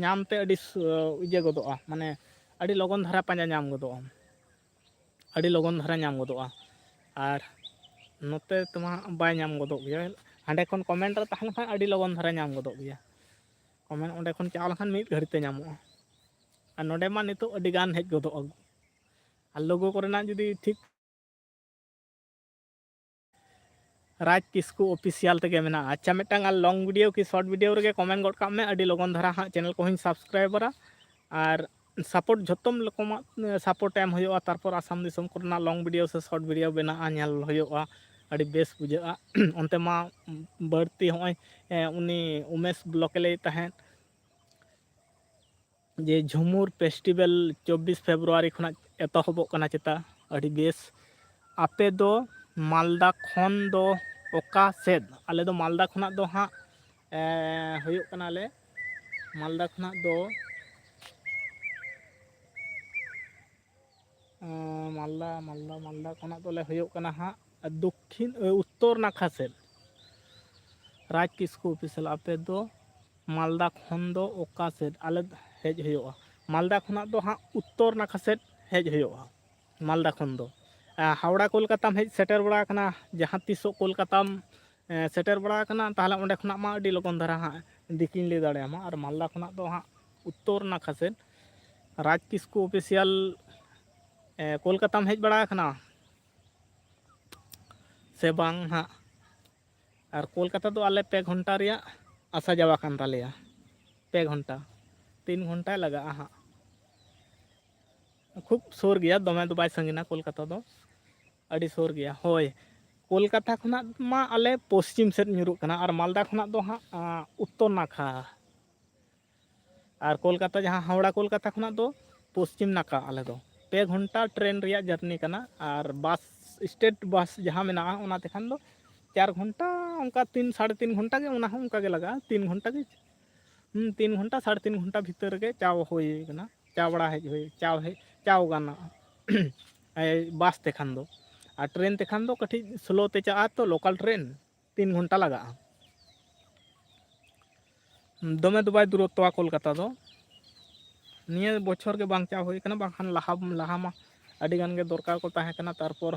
ᱧᱟᱢ ᱛᱮ ᱟᱹᱰᱤ ᱥᱩ-, ᱤᱭᱟᱹ ᱜᱚᱫᱚᱜᱼᱟ, ᱢᱟᱱᱮ ᱟᱹᱰᱤ ᱞᱚᱜᱚᱱ ᱫᱷᱟᱨᱟ ᱯᱟᱸᱡᱟ ᱧᱟᱢ ᱜᱚᱫᱚᱜᱼᱟ, ᱟᱹᱰᱤ ᱞᱚᱜᱚᱱ ᱫᱷᱟᱨᱟ ᱧᱟᱢ ᱜᱚᱫᱚᱜᱼᱟ᱾ ᱟᱨ ᱱᱚᱛᱮ ᱛᱮᱢᱟ ᱵᱟᱭ ᱧᱟᱢ ᱜᱚᱫᱚᱜ ᱜᱮᱭᱟ, ᱦᱟᱸᱰᱮ ᱠᱷᱚᱱ ᱠᱚᱢᱮᱱᱴ ᱨᱮ ᱛᱟᱦᱮᱸ ᱞᱮᱱᱠᱷᱟᱱ ᱟᱹᱰᱤ ᱞᱚᱜᱚᱱ ᱫᱷᱟᱨᱟ ᱧᱟᱢ ᱜᱚᱫᱚᱜ ᱜᱮᱭᱟ᱾ ᱠᱚᱢᱮᱱᱴ ᱚᱸᱰᱮ ᱠᱷᱚᱱ ᱪᱟᱞᱟᱣ ᱞᱮᱱᱠᱷᱟᱱ ᱢᱤᱫ ᱜᱷᱟᱹᱲᱤᱡ ᱛᱮ ᱧᱟᱢᱚᱜᱼᱟ᱾ ᱟᱨ ᱱᱚᱰᱮ ᱢᱟ ᱱᱤᱛᱚᱜ ᱟᱹᱰᱤ ᱜᱟᱱ ᱦᱮᱡ ᱜᱚᱫᱚᱜᱼᱟ᱾ ᱟᱨ ᱞᱳᱜᱳ ᱠᱚᱨᱮᱱᱟᱜ ᱡᱩᱫᱤ ᱴᱷᱤᱠ ᱨᱟᱡᱽ ᱠᱤᱥᱠᱩ ᱚᱯᱷᱤᱥᱤᱭᱟᱞ ᱛᱮᱜᱮ ᱢᱮᱱᱟᱜᱼᱟ᱾ ᱟᱪᱪᱷᱟ, ᱢᱤᱫᱴᱟᱝ ᱟᱨ ᱞᱚᱝ ᱵᱷᱤᱰᱤᱭᱳ ᱠᱤ ᱥᱚᱨᱴ ᱵᱷᱤᱰᱤᱭᱳ ᱨᱮᱜᱮ ᱠᱚᱢᱮᱱᱴ ᱜᱚᱫ ᱠᱟᱜ ᱢᱮ, ᱟᱹᱰᱤ ᱞᱚᱜᱚᱱ ᱫᱷᱟᱨᱟ ᱦᱟᱸᱜ ᱪᱮᱱᱮᱞ ᱠᱚᱦᱚᱸᱧ ᱥᱟᱵᱥᱠᱨᱟᱭᱵᱟᱨᱟ᱾ ᱟᱨ ᱥᱟᱯᱳᱨᱴ, ᱡᱷᱚᱛᱚᱢ ᱨᱚᱠᱚᱢᱟᱜ ᱥᱟᱯᱳᱨᱴ ᱮᱢ ᱦᱩᱭᱩᱜᱼᱟ᱾ ᱛᱟᱨᱯᱚᱨ ᱟᱥᱟᱢ ᱫᱤᱥᱚᱢ ᱠᱚᱨᱮᱱᱟᱜ ᱞᱚᱝ ᱵᱷᱤᱰᱤᱭᱳ ᱥᱮ ᱥᱚᱨᱴ ᱵᱷᱤᱰᱤᱭᱳ ᱵᱮᱱᱟᱜᱼᱟ, ᱧᱮᱞ ᱦᱩᱭᱩᱜᱼᱟ, ᱟᱹᱰᱤ ᱵᱮᱥ ᱵᱩᱡᱷᱟᱹᱜᱼᱟ᱾ ᱚᱱᱛᱮ ᱢᱟ ᱵᱟᱹᱲᱛᱤ ᱦᱚᱸᱜᱼᱚᱭ, ᱮ, ᱩᱱᱤ ᱩᱢᱮᱥ ᱵᱞᱚᱠᱮ ᱞᱟᱹᱭᱮᱫ ᱛᱟᱦᱮᱸᱫ ᱡᱮ ᱡᱷᱩᱢᱩᱨ ᱯᱷᱮᱥᱴᱤᱵᱷᱮᱞ ᱪᱚᱵᱵᱤᱥ ᱯᱷᱮᱵᱽᱨᱩᱣᱟᱨᱤ ᱠᱷᱚᱱᱟᱜ ᱮᱛᱚᱦᱚᱵᱚᱜ ᱠᱟᱱᱟ ᱪᱮᱛᱟ᱾ ᱟᱹᱰᱤ ᱵᱮᱥ᱾ ᱟᱯᱮ ᱫᱚ ᱢᱟᱞᱫᱟ ᱠᱷᱚᱱ ᱫᱚ ᱚᱠᱟ ᱥᱮᱫ? ᱟᱞᱮ ᱫᱚ ᱢᱟᱞᱫᱟ ᱠᱷᱚᱱᱟᱜ ᱫᱚ ᱦᱟᱸᱜ, ᱮ, ᱦᱩᱭᱩᱜ ᱠᱟᱱᱟᱞᱮ ᱢᱟᱞᱫᱟ ᱠᱷᱚᱱᱟᱜ ᱫᱚ ᱮᱸ, ᱢᱟᱞᱫᱟ, ᱢᱟᱞᱫᱟ, ᱢᱟᱞᱫᱟ ᱠᱷᱚᱱᱟᱜ ᱫᱚᱞᱮ ᱦᱩᱭᱩᱜ ᱠᱟᱱᱟ ᱦᱟᱸᱜ ᱫᱚᱠᱠᱷᱤᱱ, ᱮ, ᱩᱛᱛᱚᱨ ᱱᱟᱠᱷᱟ ᱥᱮᱫ᱾ ᱨᱟᱡᱽ ᱠᱤᱥᱠᱩ ᱚᱯᱷᱤᱥᱤᱭᱟᱞ, ᱟᱯᱮ ᱫᱚ ᱢᱟᱞᱫᱟ ᱠᱷᱚᱱ ᱫᱚ ᱚᱠᱟ ᱥᱮᱫ? ᱟᱞᱮ ᱦᱮᱡ ᱦᱩᱭᱩᱜᱼᱟ᱾ ᱢᱟᱞᱫᱟ ᱠᱷᱚᱱᱟᱜ ᱫᱚ ᱦᱟᱸᱜ ᱩᱛᱛᱚᱨ ᱱᱟᱠᱷᱟ ᱥᱮᱫ ᱦᱮᱡ ᱦᱩᱭᱩᱜᱼᱟ, ᱢᱟᱞᱫᱟ ᱠᱷᱚᱱ ᱫᱚ᱾ ᱮ, ᱦᱟᱣᱲᱟ ᱠᱳᱞᱠᱟᱛᱟᱢ ᱦᱮᱡ ᱥᱮᱴᱮᱨ ᱵᱟᱲᱟ ᱟᱠᱟᱱᱟ? ᱡᱟᱦᱟᱸ ᱛᱤᱥᱚᱜ ᱠᱳᱞᱠᱟᱛᱟᱢ, ᱮ, ᱥᱮᱴᱮᱨ ᱵᱟᱲᱟ ᱟᱠᱟᱱᱟ, ᱛᱟᱦᱚᱞᱮ ᱚᱸᱰᱮ ᱠᱷᱚᱱᱟᱜ ᱢᱟ ᱟᱹᱰᱤ ᱞᱚᱜᱚᱱ ᱫᱷᱟᱨᱟ ᱦᱟᱸᱜ ᱫᱤᱠᱤᱧ ᱞᱟᱹᱭ ᱫᱟᱲᱮᱭᱟᱢᱟ᱾ ᱟᱨ ᱢᱟᱞᱫᱟ ᱠᱷᱚᱱᱟᱜ ᱫᱚ ᱦᱟᱸᱜ ᱩᱛᱛᱚᱨ ᱱᱟᱠᱷᱟ ᱥᱮᱫ᱾ ᱨᱟᱡᱽ ᱠᱤᱥᱠᱩ ᱚᱯᱷᱤᱥᱤᱭᱟᱞ, ᱮ, ᱠᱳᱞᱠᱟᱛᱟᱢ ᱦᱮᱡ ᱵᱟᱲᱟ ᱟᱠᱟᱱᱟ? ᱥᱮ ᱵᱟᱝ ᱦᱟᱸᱜ᱾ ᱟᱨ ᱠᱳᱞᱠᱟᱛᱟ ᱫᱚ ᱟᱞᱮ ᱯᱮ ᱜᱷᱚᱱᱴᱟ ᱨᱮᱭᱟᱜ ᱟᱥᱟ ᱡᱟᱣᱟ ᱠᱟᱱ ᱛᱟᱞᱮᱭᱟ, ᱯᱮ ᱜᱷᱚᱱᱴᱟ, ᱛᱤᱱ ᱜᱷᱚᱱᱴᱟᱭ ᱞᱟᱜᱟᱜᱼᱟ ᱦᱟᱸᱜ᱾ ᱠᱷᱩᱵ ᱥᱩᱨ ᱜᱮᱭᱟ, ᱫᱚᱢᱮ ᱫᱚ ᱵᱟᱭ ᱥᱟᱺᱜᱤᱧᱟ ᱠᱳᱞᱠᱟᱛᱟ ᱫᱚ, ᱟᱹᱰᱤ ᱥᱩᱨ ᱜᱮᱭᱟ᱾ ᱦᱳᱭ, ᱠᱳᱞᱠᱟᱛᱟ ᱠᱷᱚᱱᱟᱜ ᱢᱟ ᱟᱞᱮ ᱯᱚᱥᱪᱤᱢ ᱥᱮᱫ ᱧᱩᱨᱩᱜ ᱠᱟᱱᱟ, ᱟᱨ ᱢᱟᱞᱫᱟ ᱠᱷᱚᱱᱟᱜ ᱫᱚ ᱦᱟᱸᱜ, ᱟᱸ, ᱩᱛᱛᱚᱨ ᱱᱟᱠᱷᱟ᱾ ᱟᱨ ᱠᱳᱞᱠᱟᱛᱟ, ᱡᱟᱦᱟᱸ ᱦᱟᱣᱲᱟ ᱠᱳᱞᱠᱟᱛᱟ ᱠᱷᱚᱱᱟᱜ ᱫᱚ ᱯᱚᱥᱪᱤᱢ ᱱᱟᱠᱷᱟ ᱟᱞᱮ ᱫᱚ᱾ ᱯᱮ ᱜᱷᱚᱱᱴᱟ ᱴᱨᱮᱱ ᱨᱮᱭᱟᱜ ᱡᱟᱨᱱᱤ ᱠᱟᱱᱟ, ᱟᱨ ᱵᱟᱥ, ᱥᱴᱮᱴ ᱵᱟᱥ ᱡᱟᱦᱟᱸ ᱢᱮᱱᱟᱜᱼᱟ, ᱚᱱᱟ ᱛᱮᱠᱷᱟᱱ ᱫᱚ ᱪᱟᱨ ᱜᱷᱚᱱᱴᱟ, ᱚᱱᱠᱟ ᱛᱤᱱ, ᱥᱟᱲᱮ ᱛᱤᱱ ᱜᱷᱚᱱᱴᱟ ᱜᱮ, ᱚᱱᱟ ᱦᱚᱸ ᱚᱱᱠᱟ ᱜᱮ ᱞᱟᱜᱟᱜᱼᱟ, ᱛᱤᱱ ᱜᱷᱚᱱᱴᱟ ᱜᱮ᱾ ᱦᱩᱸ, ᱛᱤᱱ ᱜᱷᱚᱱᱴᱟ, ᱥᱟᱲᱮ ᱛᱤᱱ ᱜᱷᱚᱱᱴᱟ ᱵᱷᱤᱛᱟᱹᱨ ᱨᱮᱜᱮ ᱪᱟᱣ ᱦᱩᱭ ᱠᱟᱱᱟ, ᱪᱟᱣ ᱵᱟᱲᱟ ᱦᱮᱡ ᱦᱩᱭ, ᱪᱟᱣ ᱦᱮᱡ, ᱪᱟᱣ ᱜᱟᱱᱚᱜᱼᱟ᱾ ᱮᱭ, ᱵᱟᱥ ᱛᱮᱠᱷᱟᱱ ᱫᱚ᱾ ᱟᱨ ᱴᱨᱮᱱ ᱛᱮᱠᱷᱟᱱ ᱫᱚ ᱠᱟᱹᱴᱤᱡ ᱥᱞᱳ ᱛᱮ ᱪᱟᱜᱼᱟ ᱛᱚ, ᱞᱳᱠᱟᱞ ᱴᱨᱮᱱ, ᱛᱤᱱ ᱜᱷᱚᱱᱴᱟ ᱞᱟᱜᱟᱜᱼᱟ᱾ ᱫᱚᱢᱮ ᱫᱚ ᱵᱟᱭ ᱫᱩᱨᱚᱛᱛᱚᱣᱟ ᱠᱳᱞᱠᱟᱛᱟ ᱫᱚ᱾ ᱱᱤᱭᱟᱹ ᱵᱚᱪᱷᱚᱨ ᱜᱮ ᱵᱟᱝ ᱪᱟᱣ ᱦᱩᱭ ᱠᱟᱱᱟ, ᱵᱟᱝᱠᱷᱟᱱ ᱞᱟᱦᱟ, ᱞᱟᱦᱟ ᱢᱟ ᱟᱹᱰᱤ ᱜᱟᱱ ᱜᱮ ᱫᱚᱨᱠᱟᱨ ᱠᱚ ᱛᱟᱦᱮᱸ ᱠᱟᱱᱟ, ᱛᱟᱨᱯᱚᱨ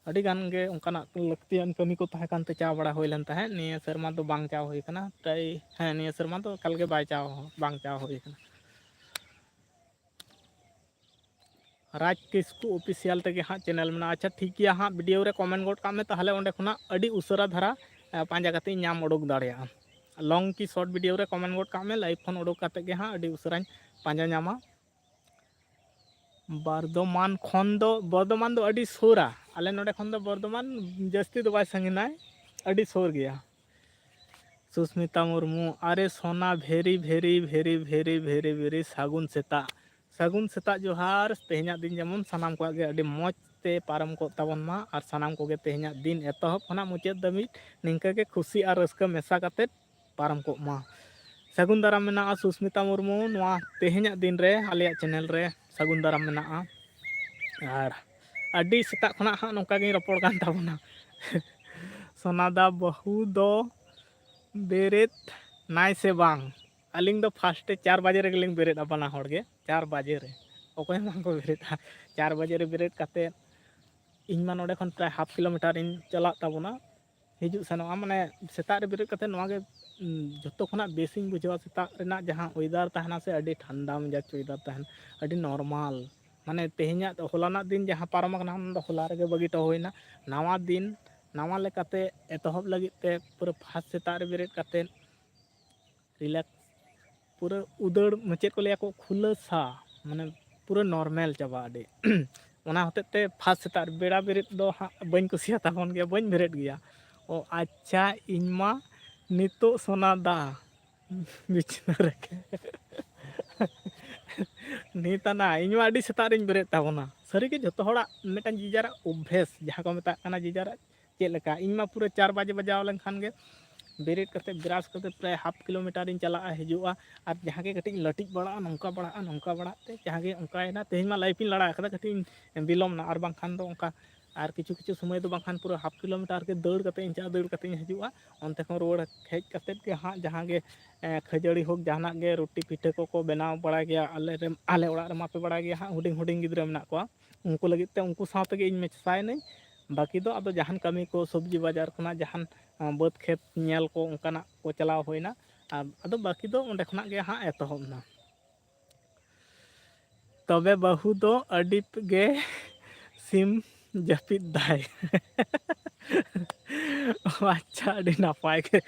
ᱟᱹᱰᱤ ᱜᱟᱱ ᱜᱮ ᱚᱱᱠᱟᱱᱟᱜ ᱞᱟᱹᱠᱛᱤᱭᱟᱱ ᱠᱟᱹᱢᱤ ᱠᱚ ᱛᱟᱦᱮᱸ ᱠᱟᱱᱛᱮ ᱪᱟᱣ ᱵᱟᱲᱟ ᱦᱩᱭ ᱞᱮᱱ ᱛᱟᱦᱮᱸᱫ᱾ ᱱᱤᱭᱟᱹ ᱥᱮᱨᱢᱟ ᱫᱚ ᱵᱟᱝ ᱪᱟᱣ ᱦᱩᱭ ᱠᱟᱱᱟ, ᱛᱟᱭ, ᱦᱮᱸ, ᱱᱤᱭᱟᱹ ᱥᱮᱨᱢᱟ ᱫᱚ ᱮᱠᱟᱞ ᱜᱮ ᱵᱟᱭ ᱪᱟᱣ, ᱵᱟᱝ ᱪᱟᱣ ᱦᱩᱭ ᱠᱟᱱᱟ᱾ ᱨᱟᱡᱽ ᱠᱤᱥᱠᱩ ᱚᱯᱷᱤᱥᱤᱭᱟᱞ ᱛᱮᱜᱮ ᱦᱟᱸᱜ ᱪᱮᱱᱮᱞ ᱢᱮᱱᱟᱜᱼᱟ᱾ ᱟᱪᱪᱷᱟ, ᱴᱷᱤᱠ ᱜᱮᱭᱟ ᱦᱟᱸᱜ, ᱵᱷᱤᱰᱤᱭᱳ ᱨᱮ ᱠᱚᱢᱮᱱᱴ ᱜᱚᱫ ᱠᱟᱜ ᱢᱮ, ᱛᱟᱦᱚᱞᱮ ᱚᱸᱰᱮ ᱠᱷᱚᱱᱟᱜ ᱟᱹᱰᱤ ᱩᱥᱟᱹᱨᱟ ᱫᱷᱟᱨᱟ, ᱮ, ᱯᱟᱸᱡᱟ ᱠᱟᱛᱮ ᱤᱧ ᱧᱟᱢ ᱩᱰᱩᱠ ᱫᱟᱲᱮᱭᱟᱜᱼᱟ᱾ ᱞᱚᱝ ᱠᱤ ᱥᱚᱨᱴ ᱵᱷᱤᱰᱤᱭᱳ ᱨᱮ ᱠᱚᱢᱮᱱᱴ ᱜᱚᱫ ᱠᱟᱜ ᱢᱮ, ᱞᱟᱭᱤᱵᱷ ᱠᱷᱚᱱ ᱩᱰᱩᱠ ᱠᱟᱛᱮ ᱜᱮ ᱦᱟᱸᱜ ᱟᱹᱰᱤ ᱩᱥᱟᱹᱨᱟᱧ ᱯᱟᱸᱡᱟ ᱧᱟᱢᱟ᱾ ᱵᱚᱨᱫᱷᱚᱢᱟᱱ ᱠᱷᱚᱱ ᱫᱚ, ᱵᱚᱨᱫᱷᱚᱢᱟᱱ ᱫᱚ ᱟᱹᱰᱤ ᱥᱩᱨᱟ, ᱟᱞᱮ ᱱᱚᱰᱮ ᱠᱷᱚᱱ ᱫᱚ ᱵᱚᱨᱫᱷᱚᱢᱟᱱ ᱡᱟᱹᱥᱛᱤ ᱫᱚ ᱵᱟᱭ ᱥᱟᱺᱜᱤᱧᱟᱭ, ᱟᱹᱰᱤ ᱥᱩᱨ ᱜᱮᱭᱟ᱾ ᱥᱩᱥᱢᱤᱛᱟ ᱢᱩᱨᱢᱩ, ᱟᱨᱮ ᱥᱳᱱᱟ, very very very very very very ᱥᱟᱹᱜᱩᱱ ᱥᱮᱛᱟᱜ᱾ ᱥᱟᱹᱜᱩᱱ ᱥᱮᱛᱟᱜ ᱡᱚᱦᱟᱨ᱾ ᱛᱮᱦᱮᱧᱟᱜ ᱫᱤᱱ ᱡᱮᱢᱚᱱ ᱥᱟᱱᱟᱢ ᱠᱚᱣᱟᱜ ᱜᱮ ᱟᱹᱰᱤ ᱢᱚᱡᱽ ᱛᱮ ᱯᱟᱨᱚᱢ ᱠᱚᱜ ᱛᱟᱵᱚᱱ ᱢᱟ, ᱟᱨ ᱥᱟᱱᱟᱢ ᱠᱚᱜᱮ ᱛᱮᱦᱮᱧᱟᱜ ᱫᱤᱱ ᱮᱛᱚᱦᱚᱵ ᱠᱷᱚᱱᱟᱜ ᱢᱩᱪᱟᱹᱫ ᱫᱷᱟᱹᱵᱤᱡ ᱱᱤᱝᱠᱟᱹ ᱜᱮ ᱠᱷᱩᱥᱤ ᱟᱨ ᱨᱟᱹᱥᱠᱟᱹ ᱢᱮᱥᱟ ᱠᱟᱛᱮᱫ ᱯᱟᱨᱚᱢ ᱠᱚᱜ ᱢᱟ᱾ ᱥᱟᱹᱜᱩᱱ ᱫᱟᱨᱟᱢ ᱢᱮᱱᱟᱜᱼᱟ ᱥᱩᱥᱢᱤᱛᱟ ᱢᱩᱨᱢᱩ, ᱱᱚᱣᱟ ᱛᱮᱦᱮᱧᱟᱜ ᱫᱤᱱ ᱨᱮ ᱟᱞᱮᱭᱟᱜ ᱪᱮᱱᱮᱞ ᱨᱮ ᱥᱟᱹᱜᱩᱱ ᱫᱟᱨᱟᱢ ᱢᱮᱱᱟᱜᱼᱟ᱾ ᱟᱨ ᱟᱹᱰᱤ ᱥᱮᱛᱟᱜ ᱠᱷᱚᱱᱟᱜ ᱦᱟᱸᱜ ᱱᱚᱝᱠᱟ ᱜᱤᱧ ᱨᱚᱯᱚᱲ ᱠᱟᱱ ᱛᱟᱵᱚᱱᱟ᱾ ᱥᱳᱱᱟᱫᱟ ᱵᱟᱹᱦᱩ ᱫᱚ ᱵᱮᱨᱮᱫ ᱱᱟᱭ ᱥᱮ ᱵᱟᱝ? ᱟᱹᱞᱤᱧ ᱫᱚ ᱯᱷᱟᱥᱴ ᱨᱮ ᱪᱟᱨ ᱵᱟᱡᱮ ᱨᱮᱜᱮᱞᱤᱧ ᱵᱮᱨᱮᱫᱼᱟ, ᱵᱟᱱᱟ ᱦᱚᱲ ᱜᱮ ᱪᱟᱨ ᱵᱟᱡᱮ ᱨᱮ᱾ ᱚᱠᱚᱭ ᱦᱚᱸ ᱵᱟᱝᱠᱚ ᱵᱮᱨᱮᱫᱼᱟ᱾ ᱪᱟᱨ ᱵᱟᱡᱮ ᱨᱮ ᱵᱮᱨᱮᱫ ᱠᱟᱛᱮᱫ ᱤᱧ ᱢᱟ ᱱᱚᱰᱮ ᱠᱷᱚᱱ ᱯᱨᱟᱭ ᱦᱟᱯ ᱠᱤᱞᱳᱢᱤᱴᱟᱨᱤᱧ ᱪᱟᱞᱟᱜ ᱛᱟᱵᱚᱱᱟ, ᱦᱤᱡᱩᱜ ᱥᱮᱱᱚᱜᱼᱟ᱾ ᱢᱟᱱᱮ ᱥᱮᱛᱟᱜ ᱨᱮ ᱵᱮᱨᱮᱫ ᱠᱟᱛᱮᱫ ᱱᱚᱣᱟ ᱜᱮ, ᱩᱸ, ᱡᱚᱛᱚ ᱠᱷᱚᱱᱟᱜ ᱵᱮᱥᱤᱧ ᱵᱩᱡᱷᱟᱹᱣᱟ ᱥᱮᱛᱟᱜ ᱨᱮᱱᱟᱜ ᱡᱟᱦᱟᱸ ᱚᱭᱮᱫᱟᱨ ᱛᱟᱦᱮᱱᱟ ᱥᱮ, ᱟᱹᱰᱤ ᱴᱷᱟᱱᱰᱟ ᱢᱮᱡᱟᱡᱽ ᱚᱭᱮᱫᱟᱨ ᱛᱟᱦᱮᱱᱟ, ᱟᱹᱰᱤ ᱱᱚᱨᱢᱟᱞ᱾ ᱢᱟᱱᱮ ᱛᱮᱦᱮᱧᱟᱜ, ᱦᱚᱞᱟᱱᱟᱜ ᱫᱤᱱ ᱡᱟᱦᱟᱸ ᱯᱟᱨᱚᱢ ᱟᱠᱟᱱᱟ, ᱚᱱᱟ ᱫᱚ ᱦᱚᱞᱟ ᱨᱮᱜᱮ ᱵᱟᱹᱜᱤ ᱦᱚᱴᱚ ᱦᱩᱭᱱᱟ᱾ ᱱᱟᱣᱟ ᱫᱤᱱ ᱱᱟᱣᱟ ᱞᱮᱠᱟᱛᱮ ᱮᱛᱚᱦᱚᱵ ᱞᱟᱹᱜᱤᱫ ᱛᱮ ᱯᱩᱨᱟᱹ ᱯᱷᱟᱥᱴ ᱥᱮᱛᱟᱜ ᱨᱮ ᱵᱮᱨᱮᱫ ᱠᱟᱛᱮᱫ ᱨᱤᱞᱮᱠᱥ, ᱯᱩᱨᱟᱹ ᱩᱫᱟᱹᱲ, ᱪᱮᱫ ᱠᱚ ᱞᱟᱹᱭᱟ ᱠᱚ, ᱠᱷᱩᱞᱟᱹᱥᱟ, ᱢᱟᱱᱮ ᱯᱩᱨᱟᱹ ᱱᱚᱨᱢᱮᱞ ᱪᱟᱵᱟ ᱟᱹᱰᱤ᱾ ᱚᱱᱟ ᱦᱚᱛᱮᱡ ᱛᱮ ᱯᱷᱟᱥᱴ ᱥᱮᱛᱟᱜ ᱨᱮ ᱵᱮᱲᱟ ᱵᱮᱨᱮᱫ ᱫᱚ ᱦᱟᱸᱜ ᱵᱟᱹᱧ ᱠᱩᱥᱤᱭᱟᱜ ᱛᱟᱵᱚᱱ ᱜᱮᱭᱟ, ᱵᱟᱹᱧ ᱵᱮᱨᱮᱫ ᱜᱮᱭᱟ᱾ ᱚ ᱟᱪᱪᱷᱟ, ᱤᱧ ᱢᱟ ᱱᱤᱛᱚᱜ ᱥᱚᱱᱟ ᱫᱟ ᱵᱤᱪᱷᱱᱟᱹ ᱨᱮᱜᱮ ᱱᱤᱛ ᱟᱱᱟ ᱤᱧ ᱢᱟ ᱟᱹᱰᱤ ᱥᱮᱛᱟᱜ ᱨᱤᱧ ᱵᱮᱨᱮᱫ ᱛᱟᱵᱚᱱᱟ᱾ ᱥᱟᱹᱨᱤᱜᱮ ᱡᱷᱚᱛᱚ ᱦᱚᱲᱟᱜ ᱢᱤᱫᱴᱟᱝ ᱡᱮ ᱡᱟᱨᱟᱜ ᱚᱵᱵᱷᱮᱥ, ᱡᱟᱦᱟᱸ ᱠᱚ ᱢᱮᱛᱟᱜ ᱠᱟᱱᱟ ᱡᱮ ᱡᱟᱨᱟᱜ ᱪᱮᱫ ᱞᱮᱠᱟ᱾ ᱤᱧ ᱢᱟ ᱯᱩᱨᱟᱹ ᱪᱟᱨ ᱵᱟᱡᱮ ᱵᱟᱡᱟᱣ ᱞᱮᱱᱠᱷᱟᱱ ᱜᱮ ᱵᱮᱨᱮᱫ ᱠᱟᱛᱮ ᱵᱨᱟᱥ ᱠᱟᱛᱮ ᱯᱨᱟᱭ ᱦᱟᱯ ᱠᱤᱞᱳᱢᱤᱴᱟᱨᱤᱧ ᱪᱟᱞᱟᱜᱼᱟ ᱦᱤᱡᱩᱜᱼᱟ᱾ ᱟᱨ ᱡᱟᱦᱟᱸ ᱜᱮ ᱠᱟᱹᱴᱤᱡ ᱤᱧ ᱞᱟᱹᱴᱤᱡ ᱵᱟᱲᱟᱜᱼᱟ, ᱱᱚᱝᱠᱟ ᱵᱟᱲᱟᱜᱼᱟ, ᱱᱚᱝᱠᱟ ᱵᱟᱲᱟᱜ ᱛᱮ ᱡᱟᱦᱟᱸ ᱜᱮ ᱚᱱᱠᱟᱭᱮᱱᱟ, ᱛᱮᱦᱮᱧ ᱢᱟ ᱞᱟᱭᱤᱯᱷ ᱤᱧ ᱞᱟᱲᱟ ᱠᱟᱫᱟ, ᱠᱟᱹᱴᱤᱡ ᱤᱧ ᱵᱤᱞᱚᱢ ᱱᱟ᱾ ᱟᱨ ᱵᱟᱝᱠᱷᱟᱱ ᱫᱚ ᱚᱱᱠᱟ ᱟᱨ ᱠᱤᱪᱷᱩ ᱠᱤᱪᱷᱩ ᱥᱚᱢᱚᱭ ᱫᱚ ᱵᱟᱝᱠᱷᱟᱱ ᱯᱩᱨᱟᱹ ᱦᱟᱯ ᱠᱤᱞᱳᱢᱤᱴᱟᱨ ᱜᱮ ᱫᱟᱹᱲ ᱠᱟᱛᱮ ᱤᱧ ᱪᱟᱞᱟᱜᱼᱟ, ᱫᱟᱹᱲ ᱠᱟᱛᱮ ᱤᱧ ᱦᱤᱡᱩᱜᱼᱟ᱾ ᱚᱱᱛᱮ ᱠᱷᱚᱱ ᱨᱩᱣᱟᱹᱲ ᱦᱮᱡ ᱠᱟᱛᱮ ᱜᱮ ᱦᱟᱸᱜ ᱡᱟᱦᱟᱸ ᱜᱮ ᱮ, ᱠᱷᱟᱹᱡᱟᱹᱲᱤ ᱦᱳᱠ, ᱡᱟᱦᱟᱱᱟᱜ ᱜᱮ, ᱨᱩᱴᱤ ᱯᱤᱴᱷᱟᱹ ᱠᱚᱠᱚ ᱵᱮᱱᱟᱣ ᱵᱟᱲᱟᱭ ᱜᱮᱭᱟ᱾ ᱟᱞᱮ ᱨᱮᱱ, ᱟᱞᱮ ᱚᱲᱟᱜ ᱨᱮᱢᱟ ᱯᱮ ᱵᱟᱲᱟᱭ ᱜᱮᱭᱟ ᱦᱟᱸᱜ, ᱦᱩᱰᱤᱧ ᱦᱩᱰᱤᱧ ᱜᱤᱫᱽᱨᱟᱹ ᱢᱮᱱᱟᱜ ᱠᱚᱣᱟ, ᱩᱱᱠᱩ ᱞᱟᱹᱜᱤᱫ ᱛᱮ ᱩᱱᱠᱩ ᱥᱟᱶ ᱛᱮᱜᱮ ᱤᱧ ᱢᱮᱥᱟᱭᱮᱱᱟᱹᱧ᱾ ᱵᱟᱹᱠᱤ ᱫᱚ ᱟᱫᱚ ᱡᱟᱦᱟᱱ ᱠᱟᱹᱢᱤ ᱠᱚ, ᱥᱚᱵᱽᱡᱤ ᱵᱟᱡᱟᱨ ᱠᱷᱚᱱᱟᱜ ᱡᱟᱦᱟᱱ, ᱟ, ᱵᱟᱹᱫᱽ ᱠᱷᱮᱛ ᱧᱮᱞ ᱠᱚ, ᱚᱱᱠᱟᱱᱟᱜ ᱠᱚ ᱪᱟᱞᱟᱣ ᱦᱩᱭᱱᱟ᱾ ᱟᱨ ᱟᱫᱚ ᱵᱟᱹᱠᱤ ᱫᱚ ᱚᱸᱰᱮ ᱠᱷᱚᱱᱟᱜ ᱜᱮ ᱦᱟᱸᱜ ᱮᱛᱚᱦᱚᱵ ᱮᱱᱟ᱾ ᱛᱚᱵᱮ ᱵᱟᱹᱦᱩ ᱫᱚ ᱟᱹᱰᱤ ᱜᱮ ᱥᱤᱢ ᱡᱟᱹᱯᱤᱫ ᱫᱟᱭ᱾ ᱚ ᱟᱪᱪᱷᱟ, ᱟᱹᱰᱤ ᱱᱟᱯᱟᱭ ᱜᱮ᱾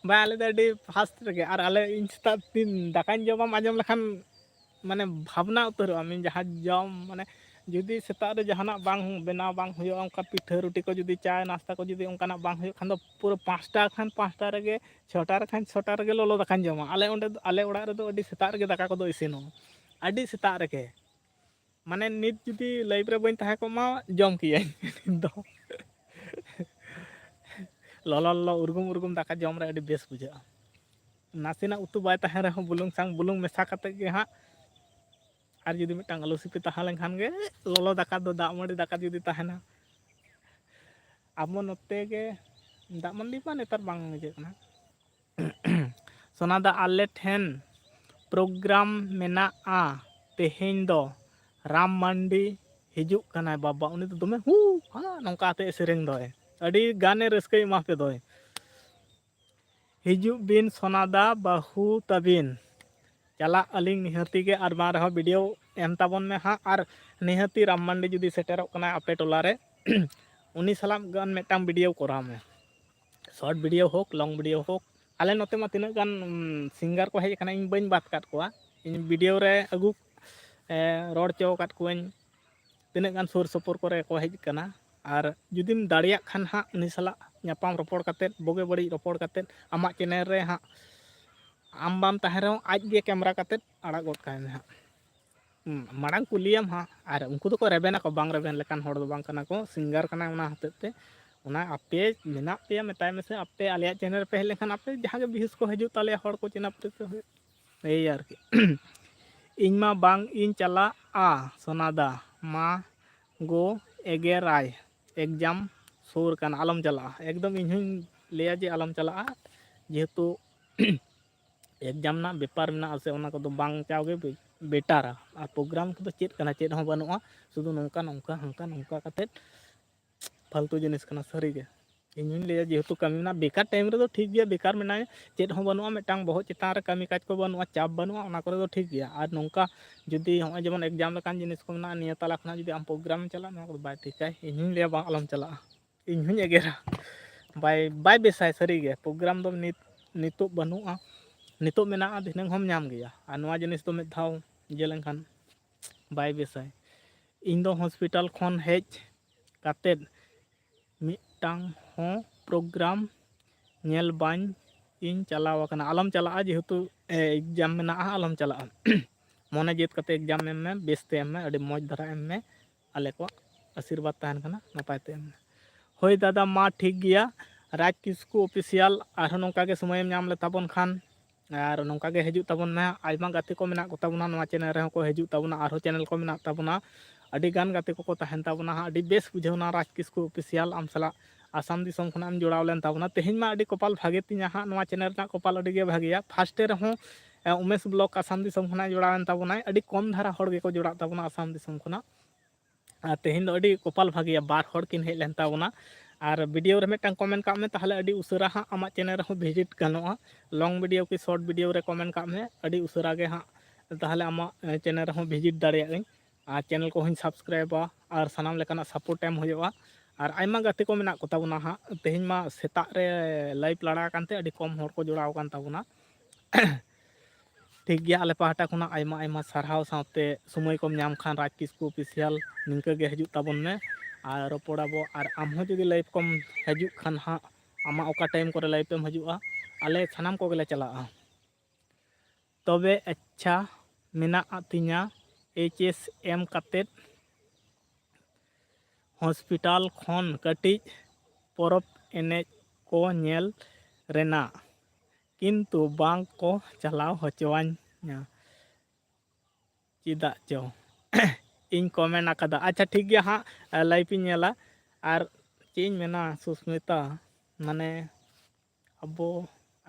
ᱵᱟᱭ, ᱟᱞᱮ ᱫᱚ ᱟᱹᱰᱤ ᱯᱷᱟᱥᱴ ᱨᱮᱜᱮ, ᱟᱨ ᱟᱞᱮ, ᱤᱧ ᱥᱮᱛᱟᱜ ᱫᱤᱱ ᱫᱟᱠᱟᱧ ᱡᱚᱢᱟᱢ ᱟᱸᱡᱚᱢ ᱞᱮᱠᱷᱟᱱ, ᱢᱟᱱᱮ, ᱵᱷᱟᱵᱽᱱᱟ ᱩᱛᱟᱹᱨᱚᱜᱼᱟ᱾ ᱢᱤᱫ ᱡᱟᱦᱟᱸ ᱡᱚᱢ, ᱢᱟᱱᱮ, ᱡᱩᱫᱤ ᱥᱮᱛᱟᱜ ᱨᱮ ᱡᱟᱦᱟᱱᱟᱜ ᱵᱟᱝ ᱵᱮᱱᱟᱣ ᱵᱟᱝ ᱦᱩᱭᱩᱜᱼᱟ, ᱚᱱᱠᱟ ᱯᱤᱴᱷᱟᱹ ᱨᱩᱴᱤ ᱠᱚ, ᱡᱩᱫᱤ ᱪᱟ ᱱᱟᱥᱛᱟ ᱠᱚ ᱡᱩᱫᱤ ᱚᱱᱠᱟᱱᱟᱜ ᱵᱟᱝ ᱦᱩᱭᱩᱜ ᱠᱷᱟᱱ ᱫᱚ, ᱯᱩᱨᱟᱹ ᱯᱟᱸᱪᱴᱟ ᱠᱷᱟᱱ ᱯᱟᱸᱪᱴᱟ ᱨᱮᱜᱮ, ᱪᱷᱚᱴᱟ ᱨᱮ ᱠᱷᱟᱱ ᱪᱷᱚᱴᱟ ᱨᱮᱜᱮ ᱞᱚᱞᱚ ᱫᱟᱠᱟᱧ ᱡᱚᱢᱟ᱾ ᱟᱞᱮ ᱚᱸᱰᱮ ᱫᱚ, ᱟᱞᱮ ᱚᱲᱟᱜ ᱨᱮᱫᱚ ᱟᱹᱰᱤ ᱥᱮᱛᱟᱜ ᱨᱮᱜᱮ ᱫᱟᱠᱟ ᱠᱚᱫᱚ ᱤᱥᱤᱱᱚᱜᱼᱟ, ᱟᱹᱰᱤ ᱥᱮᱛᱟᱜ ᱨᱮᱜᱮ᱾ ᱢᱟᱱᱮ, ᱱᱤᱛ ᱡᱩᱫᱤ ᱞᱟᱭᱤᱯᱷ ᱨᱮ ᱵᱟᱹᱧ ᱛᱟᱦᱮᱸ ᱠᱚᱜ ᱢᱟ, ᱡᱚᱢ ᱠᱮᱭᱟᱹᱧ ᱱᱤᱛ ᱫᱚ᱾ ᱞᱚᱞᱚ ᱞᱚᱞᱚ ᱩᱨᱜᱩᱢ ᱩᱨᱜᱩᱢ ᱫᱟᱠᱟ ᱡᱚᱢ ᱨᱮ ᱟᱹᱰᱤ ᱵᱮᱥ ᱵᱩᱡᱷᱟᱹᱜᱼᱟ᱾ ᱱᱟᱥᱮᱱᱟᱜ ᱩᱛᱩ ᱵᱟᱭ ᱛᱟᱦᱮᱸ ᱨᱮᱦᱚᱸ, ᱵᱩᱞᱩᱝ ᱥᱟᱝ ᱵᱩᱞᱩᱝ ᱢᱮᱥᱟ ᱠᱟᱛᱮᱫ ᱜᱮ ᱦᱟᱸᱜ, ᱟᱨ ᱡᱩᱫᱤ ᱢᱤᱫᱴᱟᱝ ᱟᱹᱞᱩ ᱥᱤᱯᱤ ᱛᱟᱦᱮᱸ ᱞᱮᱱᱠᱷᱟᱱ ᱜᱮ, ᱞᱚᱞᱚ ᱫᱟᱠᱟ ᱫᱚ, ᱫᱟᱜ ᱢᱟᱹᱰᱤ ᱫᱟᱠᱟ ᱡᱩᱫᱤ ᱛᱟᱦᱮᱱᱟ, ᱟᱵᱚ ᱱᱚᱛᱮ ᱜᱮ ᱫᱟᱜ ᱢᱟᱹᱰᱤ ᱢᱟ ᱱᱮᱛᱟᱨ ᱵᱟᱝ ᱤᱭᱟᱹᱜ ᱠᱟᱱᱟ᱾ ᱥᱚᱱᱟ ᱫᱟ, ᱟᱞᱮ ᱴᱷᱮᱱ ᱯᱨᱳᱜᱨᱟᱢ ᱢᱮᱱᱟᱜᱼᱟ ᱛᱮᱦᱮᱧ ᱫᱚ, ᱨᱟᱢ ᱢᱟᱱᱰᱤ ᱦᱤᱡᱩᱜ ᱠᱟᱱᱟᱭ ᱵᱟᱵᱟ, ᱩᱱᱤ ᱫᱚ ᱫᱚᱢᱮ ᱦᱩ ᱦᱟ ᱱᱚᱝᱠᱟ ᱟᱛᱮ ᱮ ᱥᱮᱨᱮᱧ ᱫᱚᱭ, ᱟᱹᱰᱤ ᱜᱟᱱᱮ ᱨᱟᱹᱥᱠᱟᱹᱭ ᱮᱢᱟ ᱯᱮ ᱫᱚᱭ᱾ ᱦᱤᱡᱩᱜ ᱵᱤᱱ ᱥᱚᱱᱟᱫᱟ ᱵᱟᱹᱦᱩ ᱛᱟᱹᱵᱤᱱ᱾ ᱪᱟᱞᱟᱜ ᱟᱹᱞᱤᱧ ᱱᱤᱦᱟᱹᱛᱤ ᱜᱮ, ᱟᱨ ᱵᱟᱝ ᱨᱮᱦᱚᱸ ᱵᱷᱤᱰᱤᱭᱳ ᱮᱢ ᱛᱟᱵᱚᱱ ᱢᱮ ᱦᱟᱸᱜ᱾ ᱟᱨ ᱱᱤᱦᱟᱹᱛᱤ ᱨᱟᱢ ᱢᱟᱱᱰᱤ ᱡᱩᱫᱤ ᱥᱮᱴᱮᱨᱚᱜ ᱠᱟᱱᱟᱭ ᱟᱯᱮ ᱴᱚᱞᱟ ᱨᱮ, ᱩᱱᱤ ᱥᱟᱞᱟᱜ ᱜᱟᱱ ᱢᱤᱫᱴᱟᱝ ᱵᱷᱤᱰᱤᱭᱳ ᱠᱚᱨᱟᱣ ᱢᱮ, ᱥᱚᱨᱴ ᱵᱷᱤᱰᱤᱭᱳ ᱦᱳᱠ, ᱞᱚᱝ ᱵᱷᱤᱰᱤᱭᱳ ᱦᱳᱠ᱾ ᱟᱞᱮ ᱱᱚᱛᱮ ᱢᱟ ᱛᱤᱱᱟᱹᱜ ᱜᱟᱱ ᱥᱤᱝᱜᱟᱨ ᱠᱚ ᱦᱮᱡ ᱟᱠᱟᱱᱟ, ᱤᱧ ᱵᱟᱹᱧ ᱵᱟᱫ ᱠᱟᱫ ᱠᱚᱣᱟ᱾ ᱤᱧ ᱵᱷᱤᱰᱤᱭᱳ ᱨᱮ ᱟᱹᱜᱩ, ᱮ, ᱨᱚᱲ ᱦᱚᱪᱚ ᱟᱠᱟᱫ ᱠᱚᱣᱟᱹᱧ, ᱛᱤᱱᱟᱹᱜ ᱜᱟᱱ ᱥᱩᱨ ᱥᱩᱯᱩᱨ ᱠᱚᱨᱮ ᱠᱚ ᱦᱮᱡ ᱟᱠᱟᱱᱟ᱾ ᱟᱨ ᱡᱩᱫᱤᱢ ᱫᱟᱲᱮᱭᱟᱜ ᱠᱷᱟᱱ ᱦᱟᱸᱜ, ᱩᱱᱤ ᱥᱟᱞᱟᱜ ᱧᱟᱯᱟᱢ ᱨᱚᱯᱚᱲ ᱠᱟᱛᱮᱫ, ᱵᱩᱜᱤ ᱵᱟᱹᱲᱤᱡ ᱨᱚᱯᱚᱲ ᱠᱟᱛᱮᱫ, ᱟᱢᱟᱜ ᱪᱮᱱᱮᱞ ᱨᱮ ᱦᱟᱸᱜ ᱟᱢ ᱵᱟᱢ ᱛᱟᱦᱮᱸ ᱨᱮᱦᱚᱸ ᱟᱡ ᱜᱮ ᱠᱮᱢᱨᱟ ᱠᱟᱛᱮᱫ ᱟᱲᱟᱜ ᱜᱚᱫ ᱠᱟᱭ ᱢᱮ ᱦᱟᱸᱜ᱾ ᱦᱩᱸ, ᱢᱟᱲᱟᱝ ᱠᱩᱞᱤᱭᱮᱢ ᱦᱟᱸᱜ, ᱟᱨ ᱩᱱᱠᱩ ᱫᱚᱠᱚ ᱨᱮᱵᱮᱱᱟᱠᱚ, ᱵᱟᱝ ᱨᱮᱵᱮᱱ ᱞᱮᱠᱟᱱ ᱦᱚᱲ ᱫᱚ ᱵᱟᱝ ᱠᱟᱱᱟ ᱠᱚ, ᱥᱤᱝᱜᱟᱨ ᱠᱟᱱᱟᱭ ᱚᱱᱟ ᱦᱚᱛᱮᱡ ᱛᱮ᱾ ᱚᱱᱟ ᱟᱯᱮ ᱢᱮᱱᱟᱜ ᱯᱮᱭᱟ, ᱢᱮᱛᱟᱭ ᱢᱮᱥᱮ, ᱟᱯᱮ ᱟᱞᱮᱭᱟᱜ ᱪᱮᱱᱮᱞ ᱨᱮᱯᱮ ᱦᱮᱡ ᱞᱮᱱᱠᱷᱟᱱ ᱟᱯᱮ ᱡᱟᱦᱟᱸ ᱜᱮ ᱵᱷᱤᱭᱩᱥ ᱠᱚ ᱦᱤᱡᱩᱜ ᱛᱟᱞᱮᱭᱟ, ᱦᱚᱲ ᱠᱚ ᱪᱮᱱᱟᱯ ᱯᱮ ᱥᱮ ᱦᱩᱭᱩᱜ, ᱮᱭ ᱟᱨᱠᱤ᱾ ᱤᱧ ᱢᱟ ᱵᱟᱝ ᱤᱧ ᱪᱟᱞᱟᱜᱼᱟ, ᱥᱳᱱᱟᱫᱟ ᱢᱟ ᱜᱳ ᱮᱜᱮᱨᱟᱭ, ᱮᱠᱡᱟᱢ ᱥᱩᱨ ᱠᱟᱱᱟ, ᱟᱞᱚᱢ ᱪᱟᱞᱟᱜᱼᱟ᱾ ᱮᱠᱫᱚᱢ ᱤᱧ ᱦᱚᱧ ᱞᱟᱹᱭᱟ ᱡᱮ ᱟᱞᱚᱢ ᱪᱟᱞᱟᱜᱼᱟ, ᱡᱮᱦᱮᱛᱩ ᱮᱠᱡᱟᱢ ᱨᱮᱱᱟᱜ ᱵᱮᱯᱟᱨ ᱢᱮᱱᱟᱜᱼᱟ ᱥᱮ, ᱚᱱᱟ ᱠᱚᱫᱚ ᱵᱟᱝ ᱪᱟᱣ ᱜᱮ ᱵᱮ-, ᱵᱮᱴᱟᱨᱟ᱾ ᱟᱨ ᱯᱨᱳᱜᱨᱟᱢ ᱠᱚᱫᱚ ᱪᱮᱫ ᱠᱟᱱᱟ? ᱪᱮᱫ ᱦᱚᱸ ᱵᱟᱹᱱᱩᱜᱼᱟ, ᱥᱩᱫᱷᱩ ᱱᱚᱝᱠᱟ ᱱᱚᱝᱠᱟ ᱦᱟᱱᱠᱟ ᱱᱚᱝᱠᱟ ᱠᱟᱛᱮᱫ ᱯᱷᱟᱞᱛᱩ ᱡᱤᱱᱤᱥ ᱠᱟᱱᱟ ᱥᱟᱹᱨᱤᱜᱮ᱾ ᱤᱧ ᱦᱚᱧ ᱞᱟᱹᱭᱟ, ᱡᱮᱦᱮᱛᱩ ᱠᱟᱹᱢᱤ ᱢᱮᱱᱟᱜᱼᱟ, ᱵᱮᱠᱟᱨ ᱴᱟᱭᱤᱢ ᱨᱮᱫᱚ ᱴᱷᱤᱠ ᱜᱮᱭᱟ, ᱵᱮᱠᱟᱨ ᱢᱮᱱᱟᱭᱟ, ᱪᱮᱫ ᱦᱚᱸ ᱵᱟᱹᱱᱩᱜᱼᱟ, ᱢᱤᱫᱴᱟᱝ ᱵᱚᱦᱚᱜ ᱪᱮᱛᱟᱱ ᱨᱮ ᱠᱟᱹᱢᱤ ᱠᱟᱡᱽ ᱠᱚ ᱵᱟᱹᱱᱩᱜᱼᱟ, ᱪᱟᱯ ᱵᱟᱹᱱᱩᱜᱼᱟ, ᱚᱱᱟ ᱠᱚᱨᱮ ᱫᱚ ᱴᱷᱤᱠ ᱜᱮᱭᱟ᱾ ᱟᱨ ᱱᱚᱝᱠᱟ ᱡᱩᱫᱤ ᱦᱚᱸᱜᱼᱚᱭ ᱡᱮᱢᱚᱱ ᱮᱠᱡᱟᱢ ᱞᱮᱠᱟᱱ ᱡᱤᱱᱤᱥ ᱠᱚ ᱢᱮᱱᱟᱜᱼᱟ, ᱱᱤᱭᱟᱹ ᱛᱟᱞᱟ ᱠᱷᱚᱱᱟᱜ ᱡᱩᱫᱤ ᱟᱢ ᱯᱨᱳᱜᱨᱟᱢ ᱮᱢ ᱪᱟᱞᱟᱜᱼᱟ, ᱱᱚᱣᱟ ᱠᱚᱫᱚ ᱵᱟᱭ ᱴᱷᱤᱠᱟᱭ᱾ ᱤᱧ ᱦᱚᱧ ᱞᱟᱹᱭᱟ, ᱵᱟᱝ, ᱟᱞᱚᱢ ᱪᱟᱞᱟᱜᱼᱟ᱾ ᱤᱧ ᱦᱚᱧ ᱮᱜᱮᱨᱟ, ᱵᱟᱭ, ᱵᱟᱭ ᱵᱮᱥᱟᱭ ᱥᱟᱹᱨᱤᱜᱮ᱾ ᱯᱨᱳᱜᱨᱟᱢ ᱫᱚ ᱱᱤᱛ, ᱱᱤᱛᱚᱜ ᱵᱟᱹᱱᱩᱜᱼᱟ, ᱱᱤᱛᱚᱜ ᱢᱮᱱᱟᱜᱼᱟ, ᱫᱷᱤᱱᱟᱹᱝ ᱦᱚᱸᱢ ᱧᱟᱢ ᱜᱮᱭᱟ᱾ ᱟᱨ ᱱᱚᱣᱟ ᱡᱤᱱᱤᱥ ᱫᱚ ᱢᱤᱫ ᱫᱷᱟᱣ ᱤᱭᱟᱹ ᱞᱮᱱᱠᱷᱟᱱ ᱵᱟᱭ ᱵᱮᱥᱟᱭ᱾ ᱤᱧ ᱫᱚ ᱦᱚᱥᱯᱤᱴᱟᱞ ᱠᱷᱚᱱ ᱦᱮᱡ ᱠᱟᱛᱮᱫ ᱢᱤᱫᱴᱟᱝ ᱦᱚᱸ ᱯᱨᱳᱜᱨᱟᱢ ᱧᱮᱞ ᱵᱟᱝ ᱤᱧ ᱪᱟᱞᱟᱣ ᱟᱠᱟᱱᱟ᱾ ᱟᱞᱚᱢ ᱪᱟᱞᱟᱜᱼᱟ, ᱡᱮᱦᱮᱛᱩ, ᱮ, ᱮᱠᱡᱟᱢ ᱢᱮᱱᱟᱜᱼᱟ, ᱟᱞᱚᱢ ᱪᱟᱞᱟᱜᱼᱟ᱾ ᱢᱚᱱᱮ ᱡᱮᱫ ᱠᱟᱛᱮ ᱮᱠᱡᱟᱢ ᱮᱢ ᱢᱮ, ᱵᱮᱥᱛᱮ ᱮᱢ ᱢᱮ, ᱟᱹᱰᱤ ᱢᱚᱡᱽ ᱫᱷᱟᱨᱟ ᱮᱢ ᱢᱮ᱾ ᱟᱞᱮ ᱠᱚᱣᱟᱜ ᱟᱥᱤᱨᱵᱟᱫᱽ ᱛᱟᱦᱮᱱ ᱠᱟᱱᱟ, ᱱᱟᱯᱟᱭ ᱛᱮ ᱮᱢ ᱢᱮ᱾ ᱦᱳᱭ ᱫᱟᱫᱟ, ᱢᱟ ᱴᱷᱤᱠ ᱜᱮᱭᱟ, ᱨᱟᱡᱽ ᱠᱤᱥᱠᱩ ᱚᱯᱷᱤᱥᱤᱭᱟᱞ, ᱟᱨᱦᱚᱸ ᱱᱚᱝᱠᱟ ᱜᱮ ᱥᱚᱢᱚᱭᱮᱢ ᱧᱟᱢ ᱞᱮ ᱛᱟᱵᱚᱱ ᱠᱷᱟᱱ, ᱟᱨ ᱱᱚᱝᱠᱟ ᱜᱮ ᱦᱤᱡᱩᱜ ᱛᱟᱵᱚᱱ ᱢᱮ᱾ ᱟᱭᱢᱟ ᱜᱟᱛᱮ ᱠᱚ ᱢᱮᱱᱟᱜ ᱠᱚ ᱛᱟᱵᱚᱱᱟ ᱱᱚᱣᱟ ᱪᱮᱱᱮᱞ ᱨᱮᱦᱚᱸ ᱠᱚ ᱦᱤᱡᱩᱜ ᱛᱟᱵᱚᱱᱟ, ᱟᱨᱦᱚᱸ ᱪᱮᱱᱮᱞ ᱠᱚ ᱢᱮᱱᱟᱜ ᱛᱟᱵᱚᱱᱟ, ᱟᱹᱰᱤ ᱜᱟᱱ ᱜᱟᱛᱮ ᱠᱚᱠᱚ ᱛᱟᱦᱮᱱ ᱛᱟᱵᱚᱱᱟ ᱦᱟᱸᱜ᱾ ᱟᱹᱰᱤ ᱵᱮᱥ ᱵᱩᱡᱷᱟᱹᱣᱱᱟ ᱨᱟᱡᱽ ᱠᱤᱥᱠᱩ ᱚᱯᱷᱤᱥᱤᱭᱟᱞ ᱟᱢ ᱥᱟᱞᱟᱜ ᱟᱥᱟᱢ ᱫᱤᱥᱚᱢ ᱠᱷᱚᱱᱟᱜ ᱮᱢ ᱡᱚᱲᱟᱣ ᱞᱮᱱ ᱛᱟᱵᱚᱱᱟ᱾ ᱛᱮᱦᱮᱧ ᱢᱟ ᱟᱹᱰᱤ ᱠᱚᱯᱟᱞ ᱵᱷᱟᱜᱮ ᱛᱤᱧᱟ ᱦᱟᱸᱜ, ᱱᱚᱣᱟ ᱪᱮᱱᱮᱞ ᱨᱮᱱᱟᱜ ᱠᱚᱯᱟᱞ ᱟᱹᱰᱤ ᱜᱮ ᱵᱷᱟᱜᱮᱭᱟ᱾ ᱯᱷᱟᱥᱴᱮ ᱨᱮᱦᱚᱸ, ᱮ, ᱩᱢᱮᱥ ᱵᱞᱚᱜ ᱟᱥᱟᱢ ᱫᱤᱥᱚᱢ ᱠᱷᱚᱱᱟᱜ ᱡᱚᱲᱟᱣ ᱮᱱ ᱛᱟᱵᱚᱱᱟᱭ᱾ ᱟᱹᱰᱤ ᱠᱚᱢ ᱫᱷᱟᱨᱟ ᱦᱚᱲ ᱜᱮᱠᱚ ᱡᱚᱲᱟᱜ ᱛᱟᱵᱚᱱᱟ ᱟᱥᱟᱢ ᱫᱤᱥᱚᱢ ᱠᱷᱚᱱᱟᱜ᱾ ᱟᱨ ᱛᱮᱦᱮᱧ ᱫᱚ ᱟᱹᱰᱤ ᱠᱚᱯᱟᱞ ᱵᱷᱟᱜᱮᱭᱟ, ᱵᱟᱨ ᱦᱚᱲ ᱠᱤᱱ ᱦᱮᱡ ᱞᱮᱱ ᱛᱟᱵᱚᱱᱟ᱾ ᱟᱨ ᱵᱷᱤᱰᱤᱭᱳ ᱨᱮ ᱢᱤᱫᱴᱟᱝ ᱠᱚᱢᱮᱱᱴ ᱠᱟᱜ ᱢᱮ, ᱛᱟᱦᱚᱞᱮ ᱟᱹᱰᱤ ᱩᱥᱟᱹᱨᱟ ᱦᱟᱸᱜ ᱟᱢᱟᱜ ᱪᱮᱱᱮᱞ ᱨᱮᱦᱚᱸ ᱵᱷᱤᱡᱤᱴ ᱜᱟᱱᱚᱜᱼᱟ᱾ ᱞᱚᱝ ᱵᱷᱤᱰᱤᱭᱳ ᱠᱤ ᱥᱚᱨᱴ ᱵᱷᱤᱰᱤᱭᱳ ᱨᱮ ᱠᱚᱢᱮᱱᱴ ᱠᱟᱜ ᱢᱮ, ᱟᱹᱰᱤ ᱩᱥᱟᱹᱨᱟ ᱜᱮ ᱦᱟᱸᱜ ᱛᱟᱦᱚᱞᱮ ᱟᱢᱟᱜ, ᱮ, ᱪᱮᱱᱮᱞ ᱨᱮᱦᱚᱸ ᱵᱷᱤᱡᱤᱴ ᱫᱟᱲᱮᱭᱟᱜ ᱟᱹᱧ᱾ ᱟᱨ ᱪᱮᱱᱮᱞ ᱠᱚᱦᱚᱸᱧ ᱥᱟᱵᱥᱠᱨᱟᱭᱤᱵᱟ, ᱟᱨ ᱥᱟᱱᱟᱢ ᱞᱮᱠᱟᱱᱟᱜ ᱥᱟᱯᱳᱨᱴ ᱮᱢ ᱦᱩᱭᱩᱜᱼᱟ᱾ ᱟᱨ ᱟᱭᱢᱟ ᱜᱟᱛᱮ ᱠᱚ ᱢᱮᱱᱟᱜ ᱠᱚ ᱛᱟᱵᱚᱱᱟ ᱦᱟᱸᱜ᱾ ᱛᱮᱦᱮᱧ ᱢᱟ ᱥᱮᱛᱟᱜ ᱨᱮ live ᱞᱟᱲᱟ ᱟᱠᱟᱱ ᱛᱮ ᱟᱹᱰᱤ ᱠᱚᱢ ᱦᱚᱲ ᱠᱚ ᱡᱚᱲᱟᱣ ᱟᱠᱟᱱ ᱛᱟᱵᱚᱱᱟ᱾ ᱴᱷᱤᱠ ᱜᱮᱭᱟ, ᱟᱞᱮ ᱯᱟᱦᱴᱟ ᱠᱷᱚᱱᱟᱜ ᱟᱭᱢᱟ ᱟᱭᱢᱟ ᱥᱟᱨᱦᱟᱣ, ᱥᱟᱶᱛᱮ ᱥᱚᱢᱚᱭ ᱠᱚᱢ ᱧᱟᱢ ᱠᱷᱟᱱ ᱨᱟᱡᱽ ᱠᱤᱥᱠᱩ Official ᱱᱤᱝᱠᱟᱹ ᱜᱮ ᱦᱤᱡᱩᱜ ᱛᱟᱵᱚᱱ ᱢᱮ ᱟᱨ ᱨᱚᱯᱚᱲ ᱟᱵᱚ᱾ ᱟᱨ ᱟᱢ ᱦᱚᱸ ᱡᱩᱫᱤ live ᱠᱚᱢ ᱦᱤᱡᱩᱜ ᱠᱷᱟᱱ ᱦᱟᱸᱜ, ᱟᱢᱟᱜ ᱚᱠᱟ time ᱠᱚᱨᱮ live ᱮᱢ ᱦᱤᱡᱩᱜᱼᱟ, ᱟᱞᱮ ᱥᱟᱱᱟᱢ ᱠᱚᱜᱮᱞᱮ ᱪᱟᱞᱟᱜᱼᱟ᱾ ᱛᱚᱵᱮ ᱟᱪᱪᱷᱟ, ᱢᱮᱱᱟᱜ ᱛᱤᱧᱟ HS ᱮᱢ ᱠᱟᱛᱮᱫ hospital ᱠᱷᱚᱱ ᱠᱟᱹᱴᱤᱡ ᱯᱚᱨᱚᱵᱽ ᱮᱱᱮᱡ ᱠᱚ ᱧᱮᱞ ᱨᱮᱱᱟᱜ, ᱠᱤᱱᱛᱩ ᱵᱟᱝ ᱠᱚ ᱪᱟᱞᱟᱣ ᱦᱚᱪᱚᱣᱟᱹᱧᱟ᱾ ᱪᱮᱫᱟᱜ ᱪᱚ ᱤᱧ comment ᱟᱠᱟᱫᱟ᱾ ᱟᱪᱪᱷᱟ, ᱴᱷᱤᱠ ᱜᱮᱭᱟ ᱦᱟᱸᱜ, live ᱤᱧ ᱧᱮᱞᱟ᱾ ᱟᱨ ᱪᱮᱫ ᱤᱧ ᱢᱮᱱᱟ ᱥᱩᱥᱢᱤᱛᱟ, ᱢᱟᱱᱮ ᱟᱵᱚ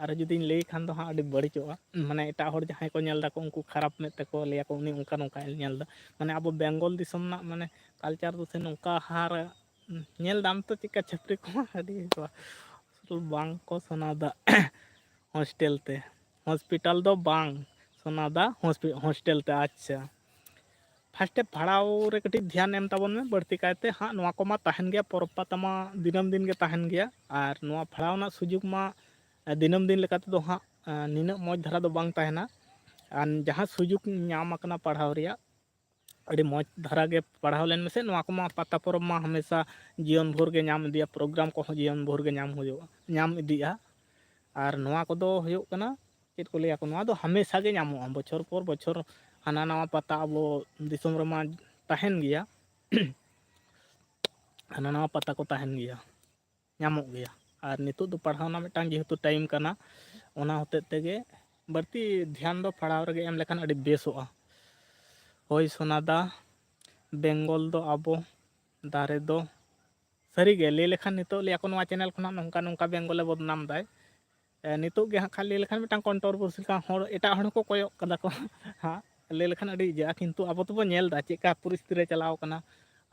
ᱟᱨ ᱡᱩᱫᱤᱧ ᱞᱟᱹᱭ ᱠᱷᱟᱱ ᱫᱚ ᱦᱟᱸᱜ ᱟᱹᱰᱤ ᱵᱟᱹᱲᱤᱡᱚᱜᱼᱟ᱾ ᱢᱟᱱᱮ ᱮᱴᱟᱜ ᱦᱚᱲ ᱡᱟᱦᱟᱸᱭ ᱠᱚ ᱧᱮᱞ ᱫᱟᱠᱚ ᱩᱱᱠᱩ ᱠᱷᱟᱨᱟᱯ ᱢᱮᱫ ᱛᱮᱠᱚ ᱞᱟᱹᱭᱟᱠᱚ ᱩᱱᱤ ᱚᱱᱠᱟ ᱱᱚᱝᱠᱟᱭ ᱧᱮᱞ ᱫᱟ᱾ ᱢᱟᱱᱮ ᱟᱵᱚ ᱵᱮᱝᱜᱚᱞ ᱫᱤᱥᱚᱢ ᱨᱮᱱᱟᱜ ᱢᱟᱱᱮ culture ᱫᱚ ᱥᱮ ᱱᱚᱝᱠᱟ ᱦᱟᱨ ᱧᱮᱞ ᱫᱟᱢ ᱛᱚ ᱪᱮᱫᱠᱟ ᱪᱷᱟᱹᱯᱨᱤ ᱠᱚᱢᱟ ᱟᱹᱰᱤ ᱵᱟᱝ ᱠᱚ ᱥᱚᱱᱟᱣᱫᱟ᱾ Hostel ᱛᱮ, hospital ᱫᱚ ᱵᱟᱝ ᱥᱚᱱᱟᱣᱫᱟ, hospi- hostel ᱛᱮ᱾ ᱟᱪᱪᱷᱟ, first ᱮ ᱯᱷᱟᱲᱟᱣ ᱨᱮ ᱠᱟᱹᱴᱤᱡ ᱫᱷᱮᱭᱟᱱ ᱮᱢ ᱛᱟᱵᱚᱱ ᱢᱮ᱾ ᱵᱟᱹᱲᱛᱤ ᱠᱟᱭᱛᱮ ᱦᱟᱸᱜ ᱱᱚᱣᱟ ᱠᱚᱢᱟ ᱛᱟᱦᱮᱱ ᱜᱮᱭᱟ, ᱯᱚᱨᱚᱵᱽ ᱯᱟᱛᱟ ᱢᱟ ᱫᱤᱱᱟᱹᱢ ᱫᱤᱱ ᱜᱮ ᱛᱟᱦᱮᱱ ᱜᱮᱭᱟ᱾ ᱟᱨ ᱱᱚᱣᱟ ᱯᱷᱟᱲᱟᱣ ᱨᱮᱱᱟᱜ ᱥᱩᱡᱳᱜᱽ ᱢᱟ ᱫᱤᱱᱟᱹᱢ ᱫᱤᱱ ᱞᱮᱠᱟ ᱛᱮᱫᱚ ᱦᱟᱸᱜ ᱱᱤᱱᱟᱹᱜ ᱢᱚᱡᱽ ᱫᱷᱟᱨᱟ ᱫᱚ ᱵᱟᱝ ᱛᱟᱦᱮᱱᱟ᱾ ᱟᱨ ᱡᱟᱦᱟᱸ ᱥᱩᱡᱳᱜᱽ ᱧᱟᱢ ᱟᱠᱟᱱᱟ ᱯᱟᱲᱦᱟᱣ ᱨᱮᱭᱟᱜ, ᱟᱹᱰᱤ ᱢᱚᱡᱽ ᱫᱷᱟᱨᱟ ᱜᱮ ᱯᱟᱲᱦᱟᱣ ᱞᱮᱱ ᱢᱮᱥᱮ᱾ ᱱᱚᱣᱟ ᱠᱚᱢᱟ ᱯᱟᱛᱟ ᱯᱚᱨᱚᱵᱽ ᱢᱟ ᱦᱟᱢᱮᱥᱟ ᱡᱤᱭᱚᱱ ᱵᱷᱳᱨ ᱜᱮ ᱧᱟᱢ ᱤᱫᱤᱜᱼᱟ, program ᱠᱚᱦᱚᱸ ᱡᱤᱭᱚᱱ ᱵᱷᱳᱨ ᱜᱮ ᱧᱟᱢ ᱦᱩᱭᱩᱜᱼᱟ, ᱧᱟᱢ ᱤᱫᱤᱜᱼᱟ᱾ ᱟᱨ ᱱᱚᱣᱟ ᱠᱚᱫᱚ ᱦᱩᱭᱩᱜ ᱠᱟᱱᱟ, ᱪᱮᱫ ᱠᱚ ᱞᱟᱹᱭᱟ ᱠᱚ, ᱱᱚᱣᱟ ᱫᱚ ᱦᱟᱢᱮᱥᱟ ᱜᱮ ᱧᱟᱢᱚᱜᱼᱟ, ᱵᱚᱪᱷᱚᱨ ᱯᱚᱨ ᱵᱚᱪᱷᱚᱨ ᱦᱟᱱᱟ ᱱᱟᱣᱟ ᱯᱟᱛᱟ ᱟᱵᱚ ᱫᱤᱥᱚᱢ ᱨᱮᱢᱟ ᱛᱟᱦᱮᱱ ᱜᱮᱭᱟ᱾ ᱦᱟᱱᱟ ᱱᱟᱣᱟ ᱯᱟᱛᱟ ᱠᱚ ᱛᱟᱦᱮᱱ ᱜᱮᱭᱟ, ᱧᱟᱢᱚᱜ ᱜᱮᱭᱟ᱾ ᱟᱨ ᱱᱤᱛᱚᱜ ᱫᱚ ᱯᱟᱲᱦᱟᱣ ᱨᱮᱱᱟᱜ ᱢᱤᱫᱴᱟᱝ ᱡᱮᱦᱮᱛᱩ time ᱠᱟᱱᱟ, ᱚᱱᱟ ᱦᱚᱛᱮᱡ ᱛᱮᱜᱮ ᱵᱟᱹᱲᱛᱤ ᱫᱷᱮᱭᱟᱱ ᱫᱚ ᱯᱟᱲᱦᱟᱣ ᱨᱮᱜᱮ ᱮᱢ ᱞᱮᱠᱷᱟᱱ ᱟᱹᱰᱤ ᱵᱮᱥᱚᱜᱼᱟ᱾ ᱦᱳᱭ ᱥᱳᱱᱟᱫᱟ, ᱵᱮᱝᱜᱚᱞ ᱫᱚ ᱟᱵᱚ ᱫᱟᱨᱮ ᱫᱚ ᱥᱟᱹᱨᱤᱜᱮ ᱞᱟᱹᱭ ᱞᱮᱠᱷᱟᱱ ᱱᱤᱛᱚᱜ ᱞᱟᱹᱭ ᱟᱠᱚ ᱱᱚᱣᱟ channel ᱠᱷᱚᱱᱟᱜ ᱱᱚᱝᱠᱟ ᱱᱚᱝᱠᱟ ᱵᱮᱝᱜᱚᱞᱮ ᱵᱚᱫᱱᱟᱢ ᱫᱟᱭ᱾ ᱮ, ᱱᱤᱛᱚᱜ ᱜᱮ ᱦᱟᱸᱜ ᱠᱷᱟᱱ ᱞᱟᱹᱭ ᱞᱮᱠᱷᱟᱱ ᱢᱤᱫᱴᱟᱝ controversy ᱠᱟᱱᱟ, ᱦᱚᱲ, ᱮᱴᱟᱜ ᱦᱚᱲ ᱦᱚᱸᱠᱚ ᱠᱚᱭᱚᱜ ᱠᱟᱫᱟ ᱠᱚ ᱦᱟᱸᱜ, ᱞᱟᱹᱭ ᱞᱮᱠᱷᱟᱱ ᱟᱹᱰᱤ ᱤᱭᱟᱹᱜᱼᱟ, ᱠᱤᱱᱛᱩ ᱟᱵᱚ ᱫᱚᱵᱚ ᱧᱮᱞ ᱮᱫᱟ ᱪᱮᱫᱠᱟ ᱯᱚᱨᱤᱥᱛᱷᱤᱛᱤ ᱨᱮ ᱪᱟᱞᱟᱣ ᱠᱟᱱᱟ᱾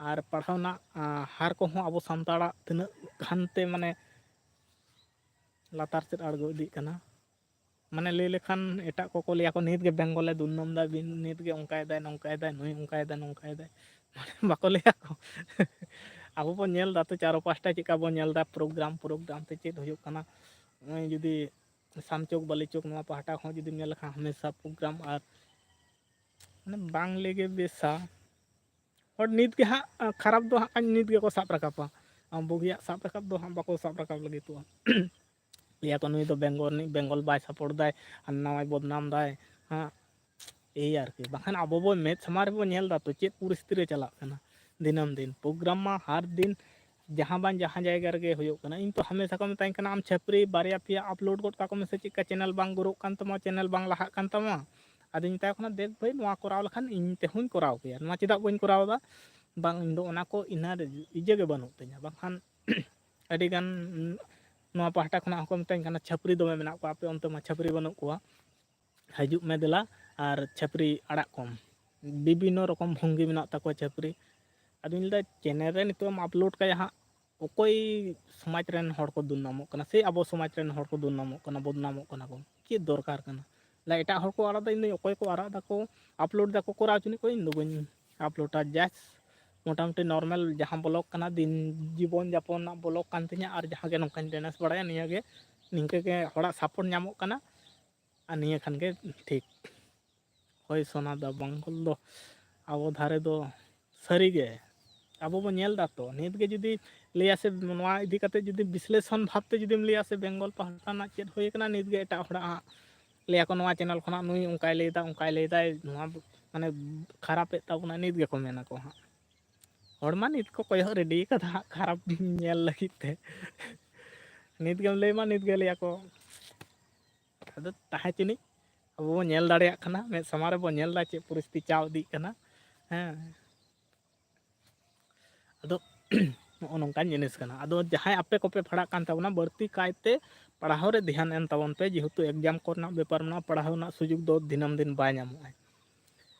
ᱟᱨ ᱯᱟᱲᱦᱟᱣ ᱨᱮᱱᱟᱜ, ᱟ, ᱦᱟᱨ ᱠᱚᱦᱚᱸ ᱟᱵᱚ ᱥᱟᱱᱛᱟᱲᱟᱜ ᱛᱤᱱᱟᱹᱜ ᱜᱟᱱᱛᱮ ᱢᱟᱱᱮ ᱞᱟᱛᱟᱨ ᱥᱮᱫ ᱟᱬᱜᱚ ᱤᱫᱤᱜ ᱠᱟᱱᱟ᱾ ᱢᱟᱱᱮ ᱞᱟᱹᱭ ᱞᱮᱠᱷᱟᱱ ᱮᱴᱟᱜ ᱠᱚᱠᱚ ᱞᱟᱹᱭᱟ ᱠᱚ, "ᱱᱤᱛ ᱜᱮ ᱵᱮᱝᱜᱚᱞᱮ ᱫᱩᱨᱱᱟᱢ ᱫᱟ, ᱵᱤᱱ-, ᱱᱤᱛ ᱜᱮ ᱚᱱᱠᱟᱭ ᱫᱟᱭ, ᱱᱚᱝᱠᱟᱭ ᱫᱟᱭ, ᱱᱩᱭ ᱚᱱᱠᱟᱭ ᱫᱟᱭ, ᱱᱚᱝᱠᱟᱭ ᱫᱟᱭ", ᱢᱟᱱᱮ ᱵᱟᱠᱚ ᱞᱟᱹᱭᱟ ᱠᱚ᱾ ᱟᱵᱚ ᱵᱚᱱ ᱧᱮᱞ ᱮᱫᱟ ᱛᱚ, ᱪᱟᱨᱚ ᱯᱟᱥᱴᱟ ᱪᱮᱫᱠᱟ ᱵᱚᱱ ᱧᱮᱞ ᱮᱫᱟ, ᱯᱨᱳᱜᱨᱟᱢ ᱯᱨᱳᱜᱨᱟᱢ ᱛᱮ ᱪᱮᱫ ᱦᱩᱭᱩᱜ ᱠᱟᱱᱟ᱾ ᱱᱚᱜᱼᱚᱭ ᱡᱩᱫᱤ ᱥᱟᱢ ᱪᱚᱠ ᱵᱟᱹᱞᱤ ᱪᱚᱠ ᱱᱚᱣᱟ ᱯᱟᱦᱴᱟ ᱦᱚᱸ ᱡᱩᱫᱤᱢ ᱧᱮᱞ ᱞᱮᱠᱷᱟᱱ ᱦᱟᱢᱮᱥᱟ ᱯᱨᱳᱜᱨᱟᱢ, ᱟᱨ ᱢᱟᱱᱮ ᱵᱟᱝ ᱞᱟᱹᱭ ᱜᱮ ᱵᱮᱥᱟ᱾ ᱦᱚᱲ ᱱᱤᱛ ᱜᱮ ᱦᱟᱸᱜ ᱠᱷᱟᱨᱟᱯ ᱫᱚ ᱦᱟᱸᱜ ᱱᱤᱛ ᱜᱮᱠᱚ ᱥᱟᱵ ᱨᱟᱠᱟᱵᱟ, ᱵᱩᱜᱤᱭᱟᱜ ᱥᱟᱵ ᱨᱟᱠᱟᱵ ᱫᱚ ᱦᱟᱸᱜ ᱵᱟᱠᱚ ᱥᱟᱵ ᱨᱟᱠᱟᱵ ᱞᱟᱹᱜᱤᱫᱚᱜᱼᱟ᱾ ᱞᱟᱹᱭᱟᱠᱚ ᱱᱩᱭ ᱫᱚ ᱵᱮᱝᱜᱚᱞ ᱨᱤᱱᱤᱡ, ᱵᱮᱝᱜᱚᱞ ᱵᱟᱭ ᱥᱟᱯᱳᱨᱴ ᱫᱟᱭ, ᱦᱟᱱᱟ ᱱᱟᱣᱟᱭ ᱵᱚᱫᱱᱟᱢ ᱫᱟᱭ, ᱦᱮᱸ, ᱮᱭ ᱟᱨᱠᱤ᱾ ᱵᱟᱠᱷᱟᱱ ᱟᱵᱚ ᱵᱚ ᱢᱮᱫ ᱥᱟᱢᱟᱝ ᱨᱮᱵᱚ ᱧᱮᱞ ᱫᱟ ᱛᱚ ᱪᱮᱫ ᱯᱚᱨᱤᱥᱛᱷᱤᱛᱤ ᱨᱮ ᱪᱟᱞᱟᱜ ᱠᱟᱱᱟ ᱫᱤᱱᱟᱹᱢ ᱫᱤᱱ᱾ ᱯᱨᱳᱜᱨᱟᱢ ᱢᱟ ᱦᱟᱨ ᱫᱤᱱ ᱡᱟᱦᱟᱸ ᱵᱟᱝ ᱡᱟᱦᱟᱸ ᱡᱟᱭᱜᱟ ᱨᱮᱜᱮ ᱦᱩᱭᱩᱜ ᱠᱟᱱᱟ᱾ ᱤᱧ ᱛᱚ ᱦᱟᱢᱮᱥᱟ ᱠᱚ ᱢᱮᱛᱟᱹᱧ ᱠᱟᱱᱟ, "ᱟᱢ ᱪᱷᱟᱹᱯᱨᱤ ᱵᱟᱨᱭᱟ ᱯᱮᱭᱟ ᱟᱯᱞᱳᱰ ᱜᱚᱫ ᱠᱟᱜ ᱠᱚ ᱢᱮᱥᱮ, ᱪᱮᱫᱠᱟ ᱪᱮᱱᱮᱞ ᱵᱟᱝ ᱜᱨᱳᱜ ᱠᱟᱱ ᱛᱟᱢᱟ, ᱪᱮᱱᱮᱞ ᱵᱟᱝ ᱞᱟᱦᱟᱜ ᱠᱟᱱ ᱛᱟᱢᱟ?" ᱟᱫᱚᱧ ᱢᱮᱛᱟᱭ ᱠᱟᱱᱟ, "ᱫᱮᱠ ᱵᱷᱟᱹᱭ, ᱱᱚᱣᱟ ᱠᱚᱨᱟᱣ ᱞᱮᱠᱷᱟᱱ ᱤᱧ ᱛᱮᱦᱚᱧ ᱠᱚᱨᱟᱣ ᱠᱮᱭᱟ, ᱱᱚᱣᱟ ᱪᱮᱫᱟᱜ ᱵᱟᱹᱧ ᱠᱚᱨᱟᱣ ᱮᱫᱟ?" ᱵᱟᱝ, ᱤᱧ ᱫᱚ ᱚᱱᱟ ᱠᱚ ᱤᱱᱟᱨ ᱤᱭᱟᱹ ᱜᱮ ᱵᱟᱹᱱᱩᱜ ᱛᱤᱧᱟ᱾ ᱵᱟᱝᱠᱷᱟᱱ ᱟᱹᱰᱤ ᱜᱟᱱ ᱱᱚᱣᱟ ᱯᱟᱦᱴᱟ ᱠᱷᱚᱱᱟᱜ ᱦᱚᱸᱠᱚ ᱢᱮᱛᱟᱹᱧ ᱠᱟᱱᱟ, "ᱪᱷᱟᱹᱯᱨᱤ ᱫᱚᱢᱮ ᱢᱮᱱᱟᱜ ᱠᱚᱣᱟ, ᱟᱯᱮ ᱚᱱᱛᱮ ᱢᱟ ᱪᱷᱟᱹᱯᱨᱤ ᱵᱟᱹᱱᱩᱜ ᱠᱚᱣᱟ, ᱦᱤᱡᱩᱜ ᱢᱮ ᱫᱮᱞᱟ ᱟᱨ ᱪᱷᱟᱹᱯᱨᱤ ᱟᱲᱟᱜ ᱠᱚᱢ, ᱵᱤᱵᱷᱤᱱᱱᱚ ᱨᱚᱠᱚᱢ ᱵᱷᱚᱝᱜᱤ ᱢᱮᱱᱟᱜ ᱛᱟᱠᱚᱣᱟ ᱪᱷᱟᱹᱯᱨᱤ᱾" ᱟᱫᱚᱧ ᱞᱟᱹᱭᱫᱟ, ᱪᱮᱱᱮᱞ ᱨᱮ ᱱᱤᱛᱚᱜ ᱮᱢ ᱟᱯᱞᱳᱰ ᱠᱟᱭᱟ ᱦᱟᱸᱜ, ᱚᱠᱚᱭ ᱥᱚᱢᱟᱡᱽ ᱨᱮᱱ ᱦᱚᱲ ᱠᱚ ᱫᱩᱨᱱᱟᱢᱚᱜ ᱠᱟᱱᱟ ᱥᱮ ᱟᱵᱚ ᱥᱚᱢᱟᱡᱽ ᱨᱮᱱ ᱦᱚᱲ ᱠᱚ ᱫᱩᱨᱱᱟᱢᱚᱜ ᱠᱟᱱᱟ, ᱵᱚᱫᱱᱟᱢᱚᱜ ᱠᱟᱱᱟ ᱠᱚ? ᱪᱮᱫ ᱫᱚᱨᱠᱟᱨ ᱠᱟᱱᱟ? ᱞᱟ ᱮᱴᱟᱜ ᱦᱚᱲ ᱠᱚ ᱟᱲᱟᱜ ᱫᱟ, ᱤᱧ ᱫᱚ ᱚᱠᱚᱭ ᱠᱚ ᱟᱲᱟᱜ ᱫᱟᱠᱚ, ᱟᱯᱞᱳᱰ ᱫᱟᱠᱚ, ᱠᱚᱨᱟᱣ ᱦᱚᱪᱚᱱᱤᱡ ᱠᱚ, ᱤᱧ ᱫᱚ ᱵᱟᱹᱧ ᱟᱯᱞᱳᱰᱟ᱾ ᱡᱟᱥᱴ ᱢᱚᱴᱟᱢᱩᱴᱤ ᱱᱚᱨᱢᱟᱞ ᱡᱟᱦᱟᱸ ᱵᱞᱚᱜ ᱠᱟᱱᱟ, ᱫᱤᱱ ᱡᱤᱵᱚᱱ ᱡᱟᱯᱚᱱ ᱨᱮᱱᱟᱜ ᱵᱞᱚᱜ ᱠᱟᱱ ᱛᱤᱧᱟᱹ, ᱟᱨ ᱡᱟᱦᱟᱸ ᱜᱮ ᱱᱚᱝᱠᱟᱧ ᱰᱮᱱᱥ ᱵᱟᱲᱟᱭᱟ, ᱱᱤᱭᱟᱹ ᱜᱮ, ᱱᱤᱝᱠᱟᱹ ᱜᱮ ᱦᱚᱲᱟᱜ ᱥᱟᱯᱳᱨᱴ ᱧᱟᱢᱚᱜ ᱠᱟᱱᱟ, ᱟᱨ ᱱᱤᱭᱟᱹ ᱠᱷᱟᱱ ᱜᱮ ᱴᱷᱤᱠ᱾ ᱦᱳᱭ ᱥᱳᱱᱟ ᱫᱟ, ᱵᱮᱝᱜᱚᱞ ᱫᱚ ᱟᱵᱚ ᱫᱷᱟᱨᱮ ᱫᱚ ᱥᱟᱹᱨᱤ ᱜᱮ ᱟᱵᱚ ᱵᱚᱱ ᱧᱮᱞ ᱫᱟ ᱛᱚ, ᱱᱤᱛ ᱜᱮ ᱡᱩᱫᱤ ᱞᱟᱹᱭᱟ ᱥᱮ, ᱱᱚᱣᱟ ᱤᱫᱤ ᱠᱟᱛᱮ ᱡᱩᱫᱤ ᱵᱤᱥᱞᱮᱥᱚᱱ ᱵᱷᱟᱵᱽ ᱛᱮ ᱡᱩᱫᱤᱢ ᱞᱟᱹᱭᱟ ᱥᱮ, ᱵᱮᱝᱜᱚᱞ ᱯᱟᱦᱴᱟ ᱨᱮᱱᱟᱜ ᱪᱮᱫ ᱦᱩᱭ ᱠᱟᱱᱟ, ᱱᱤᱛ ᱜᱮ ᱮᱴᱟᱜ ᱦᱚᱲᱟᱜ ᱦᱟᱸᱜ ᱞᱟᱹᱭᱟᱠᱚ, "ᱱᱚᱣᱟ ᱪᱮᱱᱮᱞ ᱠᱷᱚᱱᱟᱜ ᱱᱩᱭ ᱚᱱᱠᱟᱭ ᱞᱟᱹᱭᱫᱟ, ᱚᱱᱠᱟᱭ ᱞᱟᱹᱭᱫᱟᱭ, ᱱᱚᱣᱟ ᱢᱟᱱᱮ ᱠᱷᱟᱨᱟᱯᱮᱫ ᱛᱟᱵᱚᱱᱟ", ᱱᱤᱛ ᱜᱮᱠᱚ ᱢᱮᱱᱟᱠᱚ ᱦᱟᱸᱜ᱾ ᱦᱚᱲ ᱢᱟ ᱱᱤᱛ ᱠᱚ ᱠᱚᱭᱚᱜ ᱨᱮᱰᱤ ᱠᱟᱫᱟ ᱦᱟᱸᱜ ᱠᱷᱟᱨᱟᱯ ᱧᱮᱞ ᱞᱟᱹᱜᱤᱫ ᱛᱮ᱾ ᱱᱤᱛ ᱜᱮᱢ ᱞᱟᱹᱭ ᱢᱟ, ᱱᱤᱛ ᱜᱮ ᱞᱟᱹᱭᱟᱠᱚ᱾ ᱟᱫᱚ ᱛᱟᱦᱮᱸ ᱪᱚᱱᱤᱡ, ᱟᱵᱚ ᱵᱚᱱ ᱧᱮᱞ ᱫᱟᱲᱮᱭᱟᱜ ᱠᱟᱱᱟ, ᱢᱮᱫ ᱥᱟᱢᱟᱝ ᱨᱮᱵᱚᱱ ᱧᱮᱞ ᱫᱟ ᱪᱮᱫ ᱯᱚᱨᱤᱥᱛᱷᱤᱛᱤ ᱪᱟᱣ ᱤᱫᱤᱜ ᱠᱟᱱᱟ᱾ ᱦᱮᱸ, ᱟᱫᱚ ᱱᱚᱜᱼᱚ ᱱᱚᱝᱠᱟᱱ ᱡᱤᱱᱤᱥ ᱠᱟᱱᱟ᱾ ᱟᱫᱚ ᱡᱟᱦᱟᱸᱭ ᱟᱯᱮ ᱠᱚᱯᱮ ᱯᱟᱲᱦᱟᱜ ᱠᱟᱱ ᱛᱟᱵᱚᱱᱟ, ᱵᱟᱹᱲᱛᱤ ᱠᱟᱭᱛᱮ ᱯᱟᱲᱦᱟᱣ ᱨᱮ ᱫᱷᱮᱭᱟᱱ ᱮᱢ ᱛᱟᱵᱚᱱ ᱯᱮ, ᱡᱮᱦᱮᱛᱩ ᱮᱠᱡᱟᱢ ᱠᱚᱨᱮᱱᱟᱜ ᱵᱮᱯᱟᱨ ᱢᱮᱱᱟᱜᱼᱟ, ᱯᱟᱲᱦᱟᱣ ᱨᱮᱱᱟᱜ ᱥᱩᱡᱳᱜᱽ ᱫᱚ ᱫᱤᱱᱟᱹᱢ ᱫᱤᱱ ᱵᱟᱭ ᱧᱟᱢᱚᱜᱼᱟ᱾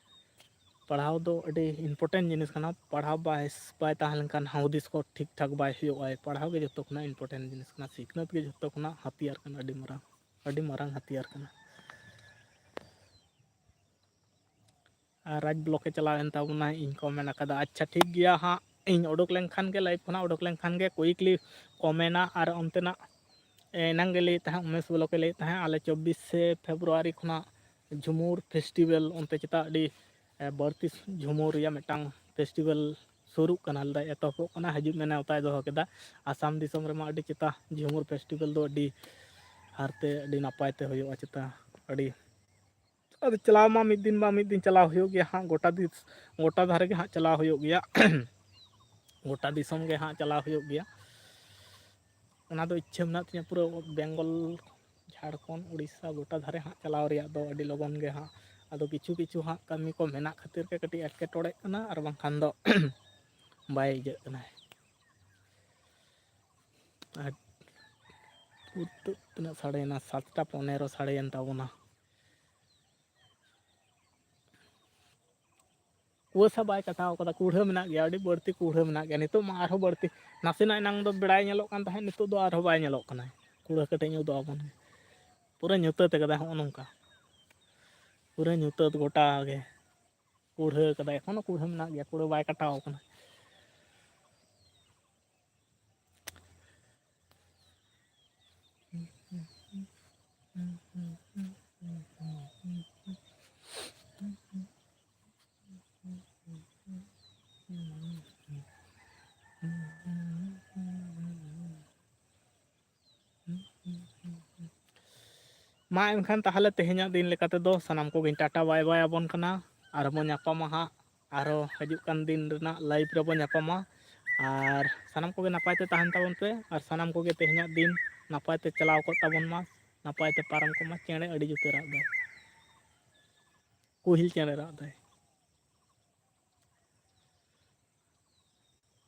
ᱯᱟᱲᱦᱟᱣ ᱫᱚ ᱟᱹᱰᱤ ᱤᱢᱯᱚᱨᱴᱮᱱᱴ ᱡᱤᱱᱤᱥ ᱠᱟᱱᱟ᱾ ᱯᱟᱲᱦᱟᱣ ᱵᱟᱭ, ᱵᱟᱭ ᱛᱟᱦᱮᱸ ᱞᱮᱱᱠᱷᱟᱱ ᱦᱩᱫᱤᱥ ᱠᱚ ᱴᱷᱤᱠ ᱴᱷᱟᱠ ᱵᱟᱭ ᱦᱩᱭᱩᱜᱼᱟ᱾ ᱯᱟᱲᱦᱟᱣ ᱜᱮ ᱡᱚᱛᱚ ᱠᱷᱚᱱᱟᱜ ᱤᱢᱯᱚᱨᱴᱮᱱᱴ ᱡᱤᱱᱤᱥ ᱠᱟᱱᱟ᱾ ᱥᱤᱠᱷᱱᱟᱹᱛ ᱜᱮ ᱡᱚᱛᱚ ᱠᱷᱚᱱᱟᱜ ᱦᱟᱛᱤᱭᱟᱨ ᱠᱟᱱᱟ, ᱟᱹᱰᱤ ᱢᱟᱨᱟᱝ, ᱟᱹᱰᱤ ᱢᱟᱨᱟᱝ ᱦᱟᱛᱤᱭᱟᱨ ᱠᱟᱱᱟ᱾ ᱟᱨ ᱨᱟᱡᱽ ᱵᱞᱚᱠ ᱮ ᱪᱟᱞᱟᱣ ᱮᱱ ᱛᱟᱵᱚᱱᱟ, ᱤᱧ ᱠᱚ ᱢᱮᱱ ᱟᱠᱟᱫᱟ᱾ ᱟᱪᱪᱷᱟ, ᱴᱷᱤᱠ ᱜᱮᱭᱟ ᱦᱟᱸᱜ, ᱤᱧ ᱚᱰᱚᱠ ᱞᱮᱱᱠᱷᱟᱱ ᱜᱮ, ᱞᱟᱭᱤᱵᱷ ᱠᱷᱚᱱᱟᱜ ᱚᱰᱚᱠ ᱞᱮᱱᱠᱷᱟᱱ ᱜᱮ quickly ᱠᱚ ᱢᱮᱱᱟ᱾ ᱟᱨ ᱚᱱᱛᱮᱱᱟᱜ ᱮᱱᱟᱝ ᱜᱮ ᱞᱟᱹᱭᱮᱫ ᱛᱟᱦᱮᱸᱫ, ᱩᱢᱮᱥ ᱵᱞᱚᱠᱮ ᱞᱟᱹᱭᱮᱫ ᱛᱟᱦᱮᱸᱫ, ᱟᱞᱮ ᱪᱚᱵᱵᱤᱥᱮ ᱯᱷᱮᱵᱽᱨᱩᱣᱟᱨᱤ ᱠᱷᱚᱱᱟᱜ ᱡᱷᱩᱢᱩᱨ ᱯᱷᱮᱥᱴᱤᱵᱮᱞ ᱚᱱᱛᱮ ᱪᱮᱛᱟ ᱟᱹᱰᱤ ᱵᱟᱹᱲᱛᱤ ᱡᱷᱩᱢᱩᱨ ᱨᱮᱭᱟᱜ ᱢᱤᱫᱴᱟᱝ ᱯᱷᱮᱥᱴᱤᱵᱮᱞ ᱥᱩᱨᱩᱜ ᱠᱟᱱᱟ, ᱞᱮᱫᱟ ᱮᱛᱚᱦᱚᱵᱚᱜ ᱠᱟᱱᱟ, ᱦᱤᱡᱩᱜ ᱢᱮ ᱱᱮᱣᱛᱟᱭ ᱫᱚᱦᱚ ᱠᱮᱫᱟ᱾ ᱟᱥᱟᱢ ᱫᱤᱥᱚᱢ ᱨᱮᱢᱟ ᱟᱹᱰᱤ ᱪᱮᱛᱟ ᱡᱷᱩᱢᱩᱨ ᱯᱷᱮᱥᱴᱤᱵᱮᱞ ᱫᱚ ᱟᱹᱰᱤ ᱦᱟᱨᱛᱮ, ᱟᱹᱰᱤ ᱱᱟᱯᱟᱭ ᱛᱮ ᱦᱩᱭᱩᱜᱼᱟ ᱪᱮᱛᱟ᱾ ᱟᱹᱰᱤ, ᱟᱫᱚ ᱪᱟᱞᱟᱣ ᱢᱟ ᱢᱤᱫ ᱫᱤᱱ ᱵᱟ ᱢᱤᱫ ᱫᱤᱱ ᱪᱟᱞᱟᱣ ᱦᱩᱭᱩᱜ ᱜᱮᱭᱟ ᱦᱟᱸᱜ, ᱜᱚᱴᱟ ᱫᱤᱥ-, ᱜᱚᱴᱟ ᱫᱷᱟᱨᱮ ᱜᱮ ᱦᱟᱸᱜ ᱪᱟᱞᱟᱣ ᱦᱩᱭᱩᱜ ᱜᱮᱭᱟ᱾ ᱜᱚᱴᱟ ᱫᱤᱥᱚᱢ ᱜᱮ ᱦᱟᱸᱜ ᱪᱟᱞᱟᱣ ᱦᱩᱭᱩᱜ ᱜᱮᱭᱟ᱾ ᱚᱱᱟ ᱫᱚ ᱤᱪᱪᱷᱟᱹ ᱢᱮᱱᱟᱜ ᱛᱤᱧᱟᱹ, ᱯᱩᱨᱟᱹ ᱵᱮᱝᱜᱚᱞ, ᱡᱷᱟᱲᱠᱷᱚᱸᱰ, ᱩᱲᱤᱥᱥᱟ, ᱜᱚᱴᱟ ᱫᱷᱟᱨᱮ ᱦᱟᱸᱜ ᱪᱟᱞᱟᱣ ᱨᱮᱭᱟᱜ ᱫᱚ ᱟᱹᱰᱤ ᱞᱚᱜᱚᱱ ᱜᱮ ᱦᱟᱸᱜ᱾ ᱟᱫᱚ ᱠᱤᱪᱷᱩ ᱠᱤᱪᱷᱩ ᱦᱟᱸᱜ ᱠᱟᱹᱢᱤ ᱠᱚ ᱢᱮᱱᱟᱜ ᱠᱷᱟᱹᱛᱤᱨ ᱜᱮ ᱠᱟᱹᱴᱤᱡ ᱮᱴᱠᱮᱴᱚᱬᱮᱜ ᱠᱟᱱᱟ, ᱟᱨ ᱵᱟᱝᱠᱷᱟᱱ ᱫᱚ ᱵᱟᱭ ᱤᱭᱟᱹᱜ ᱠᱟᱱᱟ᱾ ᱟᱨ ᱱᱤᱛᱚᱜ ᱛᱤᱱᱟᱹᱜ ᱥᱟᱰᱮᱭᱮᱱᱟ? ᱥᱟᱛᱴᱟ ᱯᱚᱱᱮᱨᱚ ᱥᱟᱰᱮᱭᱮᱱ ᱛᱟᱵᱚᱱᱟ᱾ ᱠᱩᱣᱟᱹᱥᱟ ᱵᱟᱭ ᱠᱟᱴᱟᱣ ᱠᱟᱫᱟ, ᱠᱩᱲᱦᱟᱹ ᱢᱮᱱᱟᱜ ᱜᱮᱭᱟ, ᱟᱹᱰᱤ ᱵᱟᱹᱲᱛᱤ ᱠᱩᱲᱦᱟᱹ ᱢᱮᱱᱟᱜ ᱜᱮᱭᱟ᱾ ᱱᱤᱛᱚᱜ ᱢᱟ ᱟᱨᱦᱚᱸ ᱵᱟᱹᱲᱛᱤ, ᱱᱟᱥᱮᱱᱟᱜ ᱮᱱᱟᱝ ᱫᱚ ᱵᱮᱲᱟᱭ ᱧᱮᱞᱚᱜ ᱠᱟᱱ ᱛᱟᱦᱮᱸᱫ, ᱱᱤᱛᱚᱜ ᱫᱚ ᱟᱨᱦᱚᱸ ᱵᱟᱭ ᱧᱮᱞᱚᱜ ᱠᱟᱱᱟ᱾ ᱠᱩᱲᱦᱟᱹ ᱠᱟᱹᱴᱤᱡ ᱧᱚᱜ ᱩᱫᱩᱜ ᱟᱵᱚᱱ ᱜᱮ᱾ ᱯᱩᱨᱟᱹ ᱧᱩᱛᱟᱹᱛ ᱠᱟᱫᱟᱭ, ᱦᱚᱸᱜᱼᱚ ᱱᱚᱝᱠᱟ ᱯᱩᱨᱟᱹ ᱧᱩᱛᱟᱹᱛ ᱜᱚᱴᱟ ᱜᱮ᱾ ᱠᱩᱲᱦᱟᱹ ᱠᱟᱫᱟᱭ, ᱮᱠᱷᱚᱱᱳ ᱠᱩᱲᱦᱟᱹ ᱢᱮᱱᱟᱜ ᱜᱮᱭᱟ, ᱠᱩᱲᱦᱟᱹ ᱵᱟᱭ ᱠᱟᱴᱟᱣ ᱠᱟᱱᱟ᱾ ᱢᱟ ᱮᱱᱠᱷᱟᱱ ᱛᱟᱦᱚᱞᱮ ᱛᱮᱦᱮᱧᱟᱜ ᱫᱤᱱ ᱞᱮᱠᱟ ᱛᱮᱫᱚ ᱥᱟᱱᱟᱢ ᱠᱚᱜᱮᱧ ᱴᱟᱴᱟ ᱵᱟᱭ ᱵᱟᱭ ᱟᱵᱚᱱ ᱠᱟᱱᱟ᱾ ᱟᱨᱦᱚᱸ ᱵᱚᱱ ᱧᱟᱯᱟᱢᱟ ᱦᱟᱸᱜ, ᱟᱨᱦᱚᱸ ᱦᱤᱡᱩᱜ ᱠᱟᱱ ᱫᱤᱱ ᱨᱮᱱᱟᱜ ᱞᱟᱭᱤᱵᱷ ᱨᱮᱵᱚᱱ ᱧᱟᱯᱟᱢᱟ᱾ ᱟᱨ ᱥᱟᱱᱟᱢ ᱠᱚᱜᱮ ᱱᱟᱯᱟᱭ ᱛᱮ ᱛᱟᱦᱮᱱ ᱛᱟᱵᱚᱱ ᱯᱮ, ᱟᱨ ᱥᱟᱱᱟᱢ ᱠᱚᱜᱮ ᱛᱮᱦᱮᱧᱟᱜ ᱫᱤᱱ ᱱᱟᱯᱟᱭ ᱛᱮ ᱪᱟᱞᱟᱣ ᱠᱚᱜ ᱛᱟᱵᱚᱱ ᱢᱟ, ᱱᱟᱯᱟᱭ ᱛᱮ ᱯᱟᱨᱚᱢ ᱠᱚᱜ ᱢᱟ᱾ ᱪᱮᱬᱮ ᱟᱹᱰᱤ ᱡᱩᱛᱮ ᱨᱟᱜ ᱫᱟᱭ, ᱠᱩᱦᱤᱞ ᱪᱮᱬᱮ ᱨᱟᱜ ᱫᱟᱭ᱾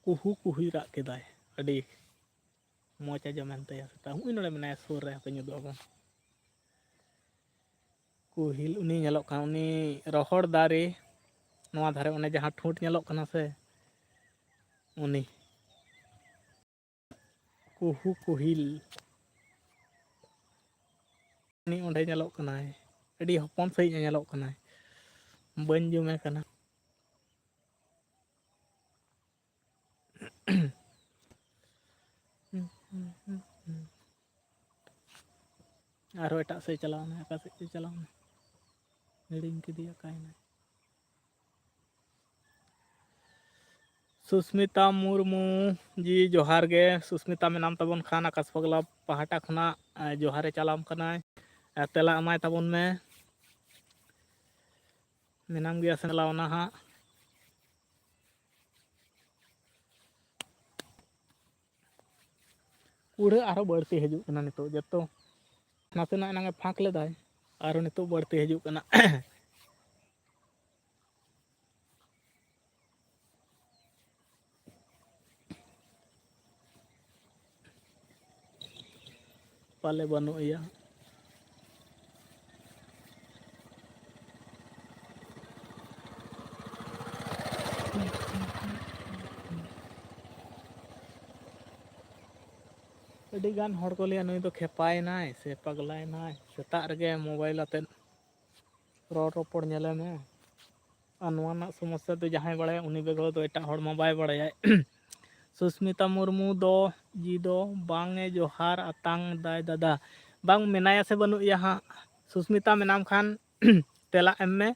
ᱠᱩᱦᱩ ᱠᱩᱦᱩᱭ ᱨᱟᱜ ᱠᱮᱫᱟᱭ, ᱟᱹᱰᱤ ᱢᱚᱡᱽ ᱟᱸᱡᱚᱢᱮᱱ ᱛᱟᱭᱟ ᱥᱮᱛᱟ᱾ ᱦᱩᱭ ᱱᱚᱰᱮ ᱢᱮᱱᱟᱭᱟ ᱥᱩᱨ ᱨᱮ, ᱦᱟᱯᱮᱧ ᱩᱫᱩᱜ ᱟᱵᱚᱱ᱾ ᱠᱩᱦᱤᱞ ᱩᱱᱤ ᱧᱮᱞᱚᱜ ᱠᱟᱱ, ᱩᱱᱤ ᱨᱚᱦᱚᱲ ᱫᱟᱨᱮ ᱱᱚᱣᱟ ᱫᱷᱟᱨᱮ, ᱚᱱᱮ ᱡᱟᱦᱟᱸ ᱴᱷᱩᱸᱴ ᱧᱮᱞᱚᱜ ᱠᱟᱱᱟ ᱥᱮ, ᱩᱱᱤ᱾ ᱠᱩᱦᱩ ᱠᱩᱦᱤᱞ᱾ ᱩᱱᱤ ᱚᱸᱰᱮ ᱧᱮᱞᱚᱜ ᱠᱟᱱᱟᱭ, ᱟᱹᱰᱤ ᱦᱚᱯᱚᱱ ᱥᱟᱺᱦᱤᱡ ᱮ ᱧᱮᱞᱚᱜ ᱠᱟᱱᱟᱭ, ᱵᱟᱹᱧ ᱡᱩᱢᱮ ᱠᱟᱱᱟ᱾ ᱟᱨᱦᱚᱸ ᱮᱴᱟᱜ ᱥᱮᱫ ᱪᱟᱞᱟᱣᱱᱟᱭ, ᱚᱠᱟ ᱥᱮᱫ ᱪᱚ ᱪᱟᱞᱟᱣᱱᱟᱭ, ᱦᱤᱲᱤᱧ ᱠᱮᱫᱮᱭᱟ, ᱚᱠᱟᱭᱮᱱᱟᱭ? ᱥᱩᱥᱢᱤᱛᱟ ᱢᱩᱨᱢᱩ ᱡᱤ, ᱡᱚᱦᱟᱨ ᱜᱮ᱾ ᱥᱩᱥᱢᱤᱛᱟ ᱢᱮᱱᱟᱢ ᱛᱟᱵᱚᱱ ᱠᱷᱟᱱ ᱟᱠᱟᱥ ᱯᱟᱜᱽᱞᱟ ᱯᱟᱦᱴᱟ ᱠᱷᱚᱱᱟᱜ, ᱮ, ᱡᱚᱦᱟᱨᱮ ᱪᱟᱞᱟᱢ ᱠᱟᱱᱟᱭ᱾ ᱮ, ᱛᱮᱞᱟ ᱮᱢᱟᱭ ᱛᱟᱵᱚᱱ ᱢᱮ᱾ ᱢᱮᱱᱟᱢ ᱜᱮᱭᱟ ᱥᱮ ᱪᱟᱞᱟᱣᱱᱟ ᱦᱟᱸᱜ᱾ ᱠᱩᱲᱟᱹ ᱟᱨᱦᱚᱸ ᱵᱟᱹᱲᱛᱤ ᱦᱤᱡᱩᱜ ᱠᱟᱱᱟ ᱱᱤᱛᱚᱜ, ᱡᱚᱛᱚ ᱱᱟᱥᱮᱱᱟᱜ ᱮᱱᱟᱝ ᱮ ᱯᱷᱟᱸᱠ ᱞᱮᱫᱟᱭ, ᱟᱨᱦᱚᱸ ᱱᱤᱛᱚᱜ ᱵᱟᱹᱲᱛᱤ ᱦᱤᱡᱩᱜ ᱠᱟᱱᱟ᱾ ᱯᱟᱞᱮ ᱵᱟᱹᱱᱩᱜ ᱮᱭᱟ᱾ ᱟᱹᱰᱤ ᱜᱟᱱ ᱦᱚᱲ ᱠᱚ ᱞᱟᱹᱭᱟ, "ᱱᱩᱭ ᱫᱚ ᱠᱷᱮᱯᱟᱭᱮᱱᱟᱭ ᱥᱮ ᱯᱟᱜᱽᱞᱟᱭᱮᱱᱟᱭ, ᱥᱮᱛᱟᱜ ᱨᱮᱜᱮ ᱢᱳᱵᱟᱭᱤᱞ ᱟᱛᱮᱫ ᱨᱚᱲ ᱨᱚᱯᱚᱲ ᱧᱮᱞᱮ ᱢᱮ᱾" ᱟᱨ ᱱᱚᱣᱟ ᱨᱮᱱᱟᱜ ᱥᱚᱢᱚᱥᱥᱟ ᱫᱚ ᱡᱟᱦᱟᱸᱭ ᱵᱟᱲᱟᱭᱟ, ᱩᱱᱤ ᱵᱮᱜᱚᱨ ᱫᱚ ᱮᱴᱟᱜ ᱦᱚᱲ ᱢᱟ ᱵᱟᱭ ᱵᱟᱲᱟᱭᱟ᱾ ᱥᱩᱥᱢᱤᱛᱟ ᱢᱩᱨᱢᱩ ᱫᱚ ᱡᱤ ᱫᱚ ᱵᱟᱝ ᱮ ᱡᱚᱦᱟᱨ ᱟᱛᱟᱝ ᱫᱟᱭ ᱫᱟᱫᱟ᱾ ᱵᱟᱝ ᱢᱮᱱᱟᱭᱟ ᱥᱮ ᱵᱟᱹᱱᱩᱜ ᱮᱭᱟ ᱦᱟᱸᱜ? ᱥᱩᱥᱢᱤᱛᱟ ᱢᱮᱱᱟᱢ ᱠᱷᱟᱱ ᱛᱮᱞᱟ ᱮᱢ ᱢᱮ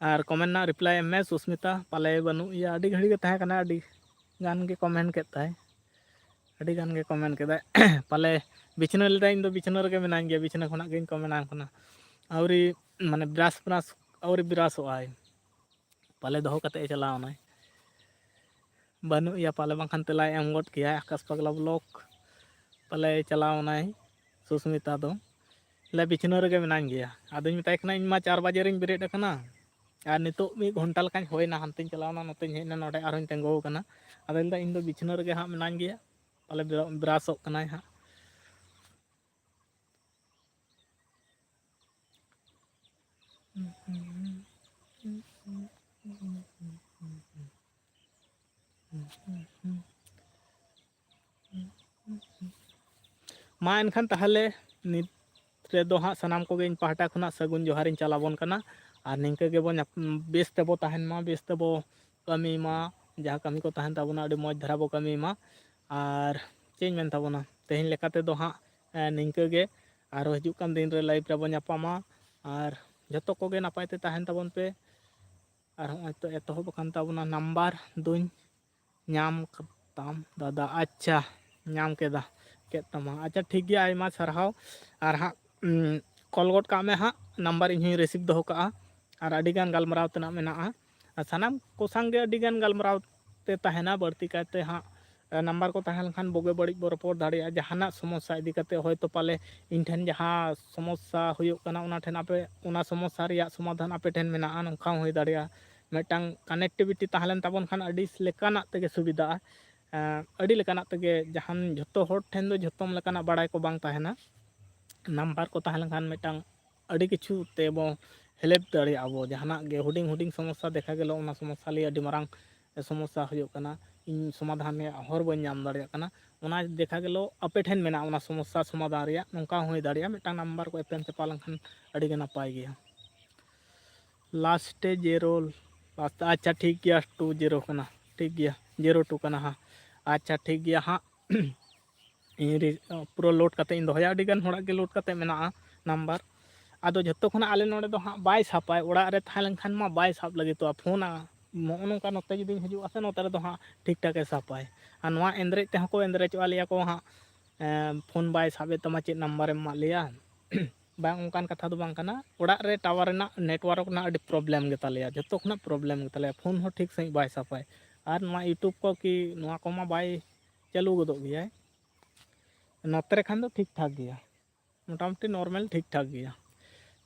ᱟᱨ comment ᱨᱮᱱᱟᱜ reply ᱮᱢ ᱢᱮ᱾ ᱥᱩᱥᱢᱤᱛᱟ ᱯᱟᱞᱮ ᱵᱟᱹᱱᱩᱜ ᱮᱭᱟ, ᱟᱹᱰᱤ ᱜᱷᱟᱹᱲᱤ ᱜᱮ ᱛᱟᱦᱮᱸ ᱠᱟᱱᱟ, ᱟᱹᱰᱤ ᱜᱟᱱ ᱜᱮ comment ᱠᱮᱫ ᱛᱟᱭ, ᱟᱹᱰᱤ ᱜᱟᱱ ᱜᱮ comment ᱠᱮᱫᱟᱭ᱾ ᱯᱟᱞᱮ ᱵᱤᱪᱷᱱᱟᱹ ᱞᱮᱫᱟᱭ, ᱤᱧ ᱫᱚ ᱵᱤᱪᱷᱱᱟᱹ ᱨᱮᱜᱮ ᱢᱮᱱᱟᱹᱧ ᱜᱮᱭᱟ, ᱵᱤᱪᱷᱱᱟᱹ ᱠᱷᱚᱱᱟᱜ ᱜᱤᱧ comment ᱟᱢ ᱠᱟᱱᱟ᱾ ᱟᱹᱣᱨᱤ ᱢᱟᱱᱮ brush brush ᱟᱹᱣᱨᱤ brushᱚᱜ ᱟᱭ, ᱯᱟᱞᱮ ᱫᱚᱦᱚ ᱠᱟᱛᱮ ᱮ ᱪᱟᱞᱟᱣ ᱮᱱᱟᱭ᱾ ᱵᱟᱹᱱᱩᱜ ᱮᱭᱟ ᱯᱟᱞᱮ, ᱵᱟᱝᱠᱷᱟᱱ ᱛᱮᱞᱟᱭ ᱮᱢ ᱜᱚᱫ ᱠᱮᱭᱟᱭ᱾ ᱟᱠᱟᱥ ᱯᱟᱜᱽᱞᱟ vlog ᱯᱟᱞᱮ ᱪᱟᱞᱟᱣ ᱮᱱᱟᱭ ᱥᱩᱥᱢᱤᱛᱟ ᱫᱚ᱾ ᱞᱟᱹᱭ, ᱵᱤᱪᱷᱱᱟᱹ ᱨᱮᱜᱮ ᱢᱮᱱᱟᱹᱧ ᱜᱮᱭᱟ᱾ ᱟᱫᱚᱧ ᱢᱮᱛᱟᱭ ᱠᱟᱱᱟ, "ᱤᱧ ᱢᱟ ᱪᱟᱨ ᱵᱟᱡᱮ ᱨᱤᱧ ᱵᱮᱨᱮᱫ ᱟᱠᱟᱱᱟ, ᱟᱨ ᱱᱤᱛᱚᱜ ᱢᱤᱫ ᱜᱷᱚᱱᱴᱟ ᱞᱮᱠᱟᱧ ᱦᱩᱭᱱᱟ, ᱦᱟᱱᱛᱮᱧ ᱪᱟᱞᱟᱣᱱᱟ, ᱱᱚᱛᱮᱧ ᱦᱮᱡ ᱮᱱᱟ, ᱱᱚᱰᱮ ᱟᱨᱦᱚᱸᱧ ᱛᱤᱸᱜᱩ ᱟᱠᱟᱱᱟ᱾" ᱟᱫᱚᱭ ᱞᱟᱹᱭᱫᱟ, "ᱤᱧ ᱫᱚ ᱵᱤᱪᱷᱱᱟᱹ ᱨᱮᱜᱮ ᱦᱟᱸᱜ ᱢᱮᱱᱟᱹᱧ ᱜᱮᱭᱟ, ᱯᱟᱞᱮ ᱵᱨᱟᱥᱚᱜ ᱠᱟᱱᱟᱭ ᱦᱟᱸᱜ᱾" ᱢᱟ ᱮᱱᱠᱷᱟᱱ ᱛᱟᱦᱚᱞᱮ ᱱᱤᱛ ᱨᱮᱫᱚ ᱦᱟᱸᱜ ᱥᱟᱱᱟᱢ ᱠᱚᱜᱮ ᱤᱧ ᱯᱟᱦᱴᱟ ᱠᱷᱚᱱᱟᱜ ᱥᱟᱹᱜᱩᱱ ᱡᱚᱦᱟᱨᱤᱧ ᱪᱟᱞ ᱟᱵᱚᱱ ᱠᱟᱱᱟ᱾ ᱟᱨ ᱱᱤᱝᱠᱟᱹ ᱜᱮᱵᱚ ᱧᱟᱯ-, ᱵᱮᱥ ᱛᱮᱵᱚ ᱛᱟᱦᱮᱱ ᱢᱟ, ᱵᱮᱥ ᱛᱮᱵᱚ ᱠᱟᱹᱢᱤ ᱢᱟ, ᱡᱟᱦᱟᱸ ᱠᱟᱹᱢᱤ ᱠᱚ ᱛᱟᱦᱮᱱ ᱛᱟᱵᱚᱱᱟ, ᱟᱹᱰᱤ ᱢᱚᱡᱽ ᱫᱷᱟᱨᱟ ᱵᱚ ᱠᱟᱹᱢᱤ ᱢᱟ᱾ ᱟᱨ ᱪᱮᱫ ᱤᱧ ᱢᱮᱱ ᱛᱟᱵᱚᱱᱟ, ᱛᱮᱦᱮᱧ ᱞᱮᱠᱟ ᱛᱮᱫᱚ ᱦᱟᱸᱜ, ᱮ, ᱱᱤᱝᱠᱟᱹ ᱜᱮ᱾ ᱟᱨᱚ ᱦᱤᱡᱩᱜ ᱠᱟᱱ ᱫᱤᱱ ᱨᱮ live ᱨᱮᱵᱚ ᱧᱟᱯᱟᱢᱟ᱾ ᱟᱨ ᱡᱚᱛᱚ ᱠᱚᱜᱮ ᱱᱟᱯᱟᱭ ᱛᱮ ᱛᱟᱦᱮᱱ ᱛᱟᱵᱚᱱ ᱯᱮ᱾ ᱟᱨ ᱦᱚᱸᱜᱼᱚᱭ ᱛᱚ ᱮᱛᱚᱦᱚᱵ ᱟᱠᱟᱱ ᱛᱟᱵᱚᱱᱟ, ᱱᱟᱢᱵᱟᱨ ᱫᱩᱧ ᱧᱟᱢ ᱛᱟᱢ ᱫᱟᱫᱟ᱾ ᱟᱪᱪᱷᱟ, ᱧᱟᱢ ᱠᱮᱫᱟ, ᱠᱮᱫ ᱛᱟᱢᱟ᱾ ᱟᱪᱪᱷᱟ, ᱴᱷᱤᱠ ᱜᱮᱭᱟ, ᱟᱭᱢᱟ ᱥᱟᱨᱦᱟᱣ᱾ ᱟᱨ ᱦᱟᱸᱜ, ᱩᱢ, call ᱜᱚᱫ ᱠᱟᱜ ᱢᱮ ᱦᱟᱸᱜ, ᱱᱟᱢᱵᱟᱨ ᱤᱧ ᱦᱚᱸᱧ receive ᱫᱚᱦᱚ ᱠᱟᱜᱼᱟ᱾ ᱟᱨ ᱟᱹᱰᱤ ᱜᱟᱱ ᱜᱟᱞᱢᱟᱨᱟᱣ ᱛᱮᱱᱟᱜ ᱢᱮᱱᱟᱜᱼᱟ᱾ ᱟᱨ ᱥᱟᱱᱟᱢ ᱠᱚ ᱥᱟᱝ ᱜᱮ ᱟᱹᱰᱤ ᱜᱟᱱ ᱜᱟᱞᱢᱟᱨᱟᱣ ᱛᱮ ᱛᱟᱦᱮᱱᱟ, ᱵᱟᱹᱲᱛᱤ ᱠᱟᱭᱛᱮ ᱦᱟᱸᱜ, ᱮ, ᱱᱟᱢᱵᱟᱨ ᱠᱚ ᱛᱟᱦᱮᱸ ᱞᱮᱱᱠᱷᱟᱱ ᱵᱩᱜᱤ ᱵᱟᱹᱲᱤᱡ ᱵᱚ ᱨᱚᱯᱚᱲ ᱫᱟᱲᱮᱭᱟᱜᱼᱟ᱾ ᱡᱟᱦᱟᱱᱟᱜ ᱥᱚᱢᱚᱥᱥᱟ ᱤᱫᱤ ᱠᱟᱛᱮ, ᱦᱚᱭᱛᱳ ᱯᱟᱞᱮ ᱤᱧ ᱴᱷᱮᱱ ᱡᱟᱦᱟᱸ ᱥᱚᱢᱚᱥᱥᱟ ᱦᱩᱭᱩᱜ ᱠᱟᱱᱟ, ᱚᱱᱟ ᱴᱷᱮᱱ ᱟᱯᱮ, ᱚᱱᱟ ᱥᱚᱢᱚᱥᱥᱟ ᱨᱮᱭᱟᱜ ᱥᱚᱢᱟᱫᱷᱟᱱ ᱟᱯᱮ ᱴᱷᱮᱱ ᱢᱮᱱᱟᱜᱼᱟ, ᱱᱚᱝᱠᱟ ᱦᱚᱸ ᱦᱩᱭ ᱫᱟᱲᱮᱭᱟᱜᱼᱟ᱾ ᱢᱤᱫᱴᱟᱝ connectivity ᱛᱟᱦᱮᱸ ᱞᱮᱱ ᱛᱟᱵᱚᱱ ᱠᱷᱟᱱ ᱟᱹᱰᱤ ᱞᱮᱠᱟᱱᱟᱜ ᱛᱮᱜᱮ ᱥᱩᱵᱤᱫᱷᱟᱜᱼᱟ᱾ ᱮᱸ, ᱟᱹᱰᱤ ᱞᱮᱠᱟᱱᱟᱜ ᱛᱮᱜᱮ, ᱡᱟᱦᱟᱱ, ᱡᱷᱚᱛᱚ ᱦᱚᱲ ᱴᱷᱮᱱ ᱫᱚ ᱡᱷᱚᱛᱚ ᱞᱮᱠᱟᱱᱟᱜ ᱵᱟᱲᱟᱭ ᱠᱚ ᱵᱟᱝ ᱛᱟᱦᱮᱱᱟ᱾ ᱱᱟᱢᱵᱟᱨ ᱠᱚ ᱛᱟᱦᱮᱸ ᱞᱮᱱᱠᱷᱟᱱ ᱢᱤᱫᱴᱟᱝ ᱟᱹᱰᱤ ᱠᱤᱪᱷᱩ ᱛᱮᱵᱚ help ᱫᱟᱲᱮᱭᱟᱜᱼᱟ ᱵᱚ᱾ ᱡᱟᱦᱟᱱᱟᱜ ᱜᱮ ᱦᱩᱰᱤᱧ ᱦᱩᱰᱤᱧ ᱥᱚᱢᱚᱥᱥᱟ ᱫᱮᱠᱷᱟ ᱜᱮᱞᱚ, ᱚᱱᱟ ᱥᱚᱢᱚᱥᱥᱟ ᱞᱟᱹᱭ ᱟᱹᱰᱤ ᱢᱟᱨᱟᱝ ᱥᱚᱢᱚᱥᱥᱟ ᱦᱩᱭᱩᱜ ᱠᱟᱱᱟ, ᱤᱧ ᱥᱚᱢᱟᱫᱷᱟᱱ ᱨᱮᱭᱟᱜ ᱦᱚᱨ ᱵᱟᱹᱧ ᱧᱟᱢ ᱫᱟᱲᱮᱭᱟᱜ ᱠᱟᱱᱟ, ᱚᱱᱟ ᱫᱮᱠᱷᱟ ᱜᱮᱞᱚ ᱟᱯᱮ ᱴᱷᱮᱱ ᱢᱮᱱᱟᱜᱼᱟ ᱚᱱᱟ ᱥᱚᱢᱚᱥᱥᱟ ᱥᱚᱢᱟᱫᱷᱟᱱ ᱨᱮᱭᱟᱜ᱾ ᱱᱚᱝᱠᱟ ᱦᱚᱸ ᱦᱩᱭ ᱫᱟᱲᱮᱭᱟᱜᱼᱟ, ᱢᱤᱫᱴᱟᱝ ᱱᱟᱢᱵᱟᱨ ᱠᱚ ᱮᱯᱮᱢ ᱪᱟᱯᱟᱞ ᱞᱮᱱᱠᱷᱟᱱ ᱟᱹᱰᱤ ᱜᱮ ᱱᱟᱯᱟᱭ ᱜᱮᱭᱟ᱾ ᱞᱟᱥᱴᱮ ᱡᱤᱨᱳ, ᱞᱟᱥᱴ, ᱟᱪᱪᱷᱟ, ᱴᱷᱤᱠ ᱜᱮᱭᱟ, ᱴᱩ ᱡᱤᱨᱳ ᱠᱟᱱᱟ, ᱴᱷᱤᱠ ᱜᱮᱭᱟ, ᱡᱤᱨᱳ ᱴᱩ ᱠᱟᱱᱟ ᱦᱟᱸᱜ᱾ ᱟᱪᱪᱷᱟ, ᱴᱷᱤᱠ ᱜᱮᱭᱟ ᱦᱟᱸᱜ, ᱤᱧ ᱨᱤ-, ᱯᱩᱨᱟᱹ load ᱠᱟᱛᱮ ᱤᱧ ᱫᱚᱦᱚᱭᱟ᱾ ᱟᱹᱰᱤ ᱜᱟᱱ ᱦᱚᱲᱟᱜ ᱜᱮ load ᱠᱟᱛᱮ ᱢᱮᱱᱟᱜᱼᱟ ᱱᱟᱢᱵᱟᱨ᱾ ᱟᱫᱚ ᱡᱷᱚᱛᱚ ᱠᱷᱚᱱᱟᱜ ᱟᱞᱮ ᱱᱚᱰᱮ ᱫᱚ ᱦᱟᱸᱜ ᱵᱟᱭ ᱥᱟᱵᱟᱭ, ᱚᱲᱟᱜ ᱨᱮ ᱛᱟᱦᱮᱸ ᱞᱮᱱᱠᱷᱟᱱ ᱢᱟ ᱵᱟᱭ ᱥᱟᱵ ᱞᱟᱹᱜᱤᱫᱚᱜᱼᱟ ᱯᱷᱳᱱᱟ᱾ ᱱᱚᱜᱼᱚ ᱱᱚᱝᱠᱟ ᱱᱚᱛᱮ ᱡᱩᱫᱤᱧ ᱦᱤᱡᱩᱜᱼᱟ ᱥᱮ, ᱱᱚᱛᱮ ᱨᱮᱫᱚ ᱦᱟᱸᱜ ᱴᱷᱤᱠ ᱴᱷᱟᱠᱮ ᱥᱟᱵᱟᱭ᱾ ᱟᱨ ᱱᱚᱣᱟ ᱮᱸᱫᱽᱨᱮᱡ ᱛᱮᱦᱚᱸ ᱠᱚ ᱮᱸᱫᱽᱨᱮᱡᱚᱜᱼᱟ, ᱞᱟᱹᱭᱟ ᱠᱚ ᱦᱟᱸᱜ, ᱮᱸ, ᱯᱷᱳᱱ ᱵᱟᱭ ᱥᱟᱵᱮᱫ ᱛᱟᱢᱟ, ᱪᱮᱫ ᱱᱟᱢᱵᱟᱨᱮᱢ ᱮᱢᱟᱜ ᱞᱮᱭᱟ? ᱵᱟᱝ, ᱚᱱᱠᱟᱱ ᱠᱟᱛᱷᱟ ᱫᱚ ᱵᱟᱝ ᱠᱟᱱᱟ᱾ ᱚᱲᱟᱜ ᱨᱮ tower ᱨᱮᱱᱟᱜ, network ᱨᱮᱱᱟᱜ ᱟᱹᱰᱤ problem ᱜᱮᱛᱟᱞᱮᱭᱟ, ᱡᱷᱚᱛᱚ ᱠᱷᱚᱱᱟᱜ problem ᱜᱮᱛᱟᱞᱮᱭᱟ᱾ ᱯᱷᱳᱱ ᱦᱚᱸ ᱴᱷᱤᱠ ᱥᱟᱺᱦᱤᱡ ᱵᱟᱭ ᱥᱟᱵᱟᱭ᱾ ᱟᱨ ᱱᱚᱣᱟ YouTube ᱠᱚ ᱠᱤ ᱱᱚᱣᱟ ᱠᱚᱢᱟ ᱵᱟᱭ ᱪᱟᱹᱞᱩ ᱜᱚᱫᱚᱜ ᱜᱮᱭᱟᱭ᱾ ᱱᱚᱛᱮ ᱨᱮ ᱠᱷᱟᱱ ᱫᱚ ᱴᱷᱤᱠ ᱴᱷᱟᱠ ᱜᱮᱭᱟ, ᱢᱚᱴᱟᱢᱩᱴᱤ normal ᱴᱷᱤᱠ ᱴᱷᱟᱠ ᱜᱮᱭᱟ᱾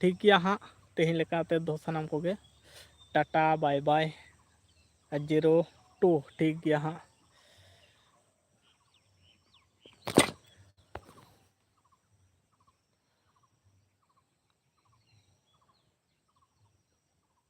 ᱴᱷᱤᱠ ᱜᱮᱭᱟ ᱦᱟᱸᱜ, ᱛᱮᱦᱮᱧ ᱞᱮᱠᱟ ᱛᱮ ᱫᱚ ᱥᱟᱱᱟᱢ ᱠᱚᱜᱮ ᱴᱟᱴᱟ, bye bye᱾ ᱟᱨ ᱡᱤᱨᱳ ᱴᱩ, ᱴᱷᱤᱠ ᱜᱮᱭᱟ ᱦᱟᱸᱜ,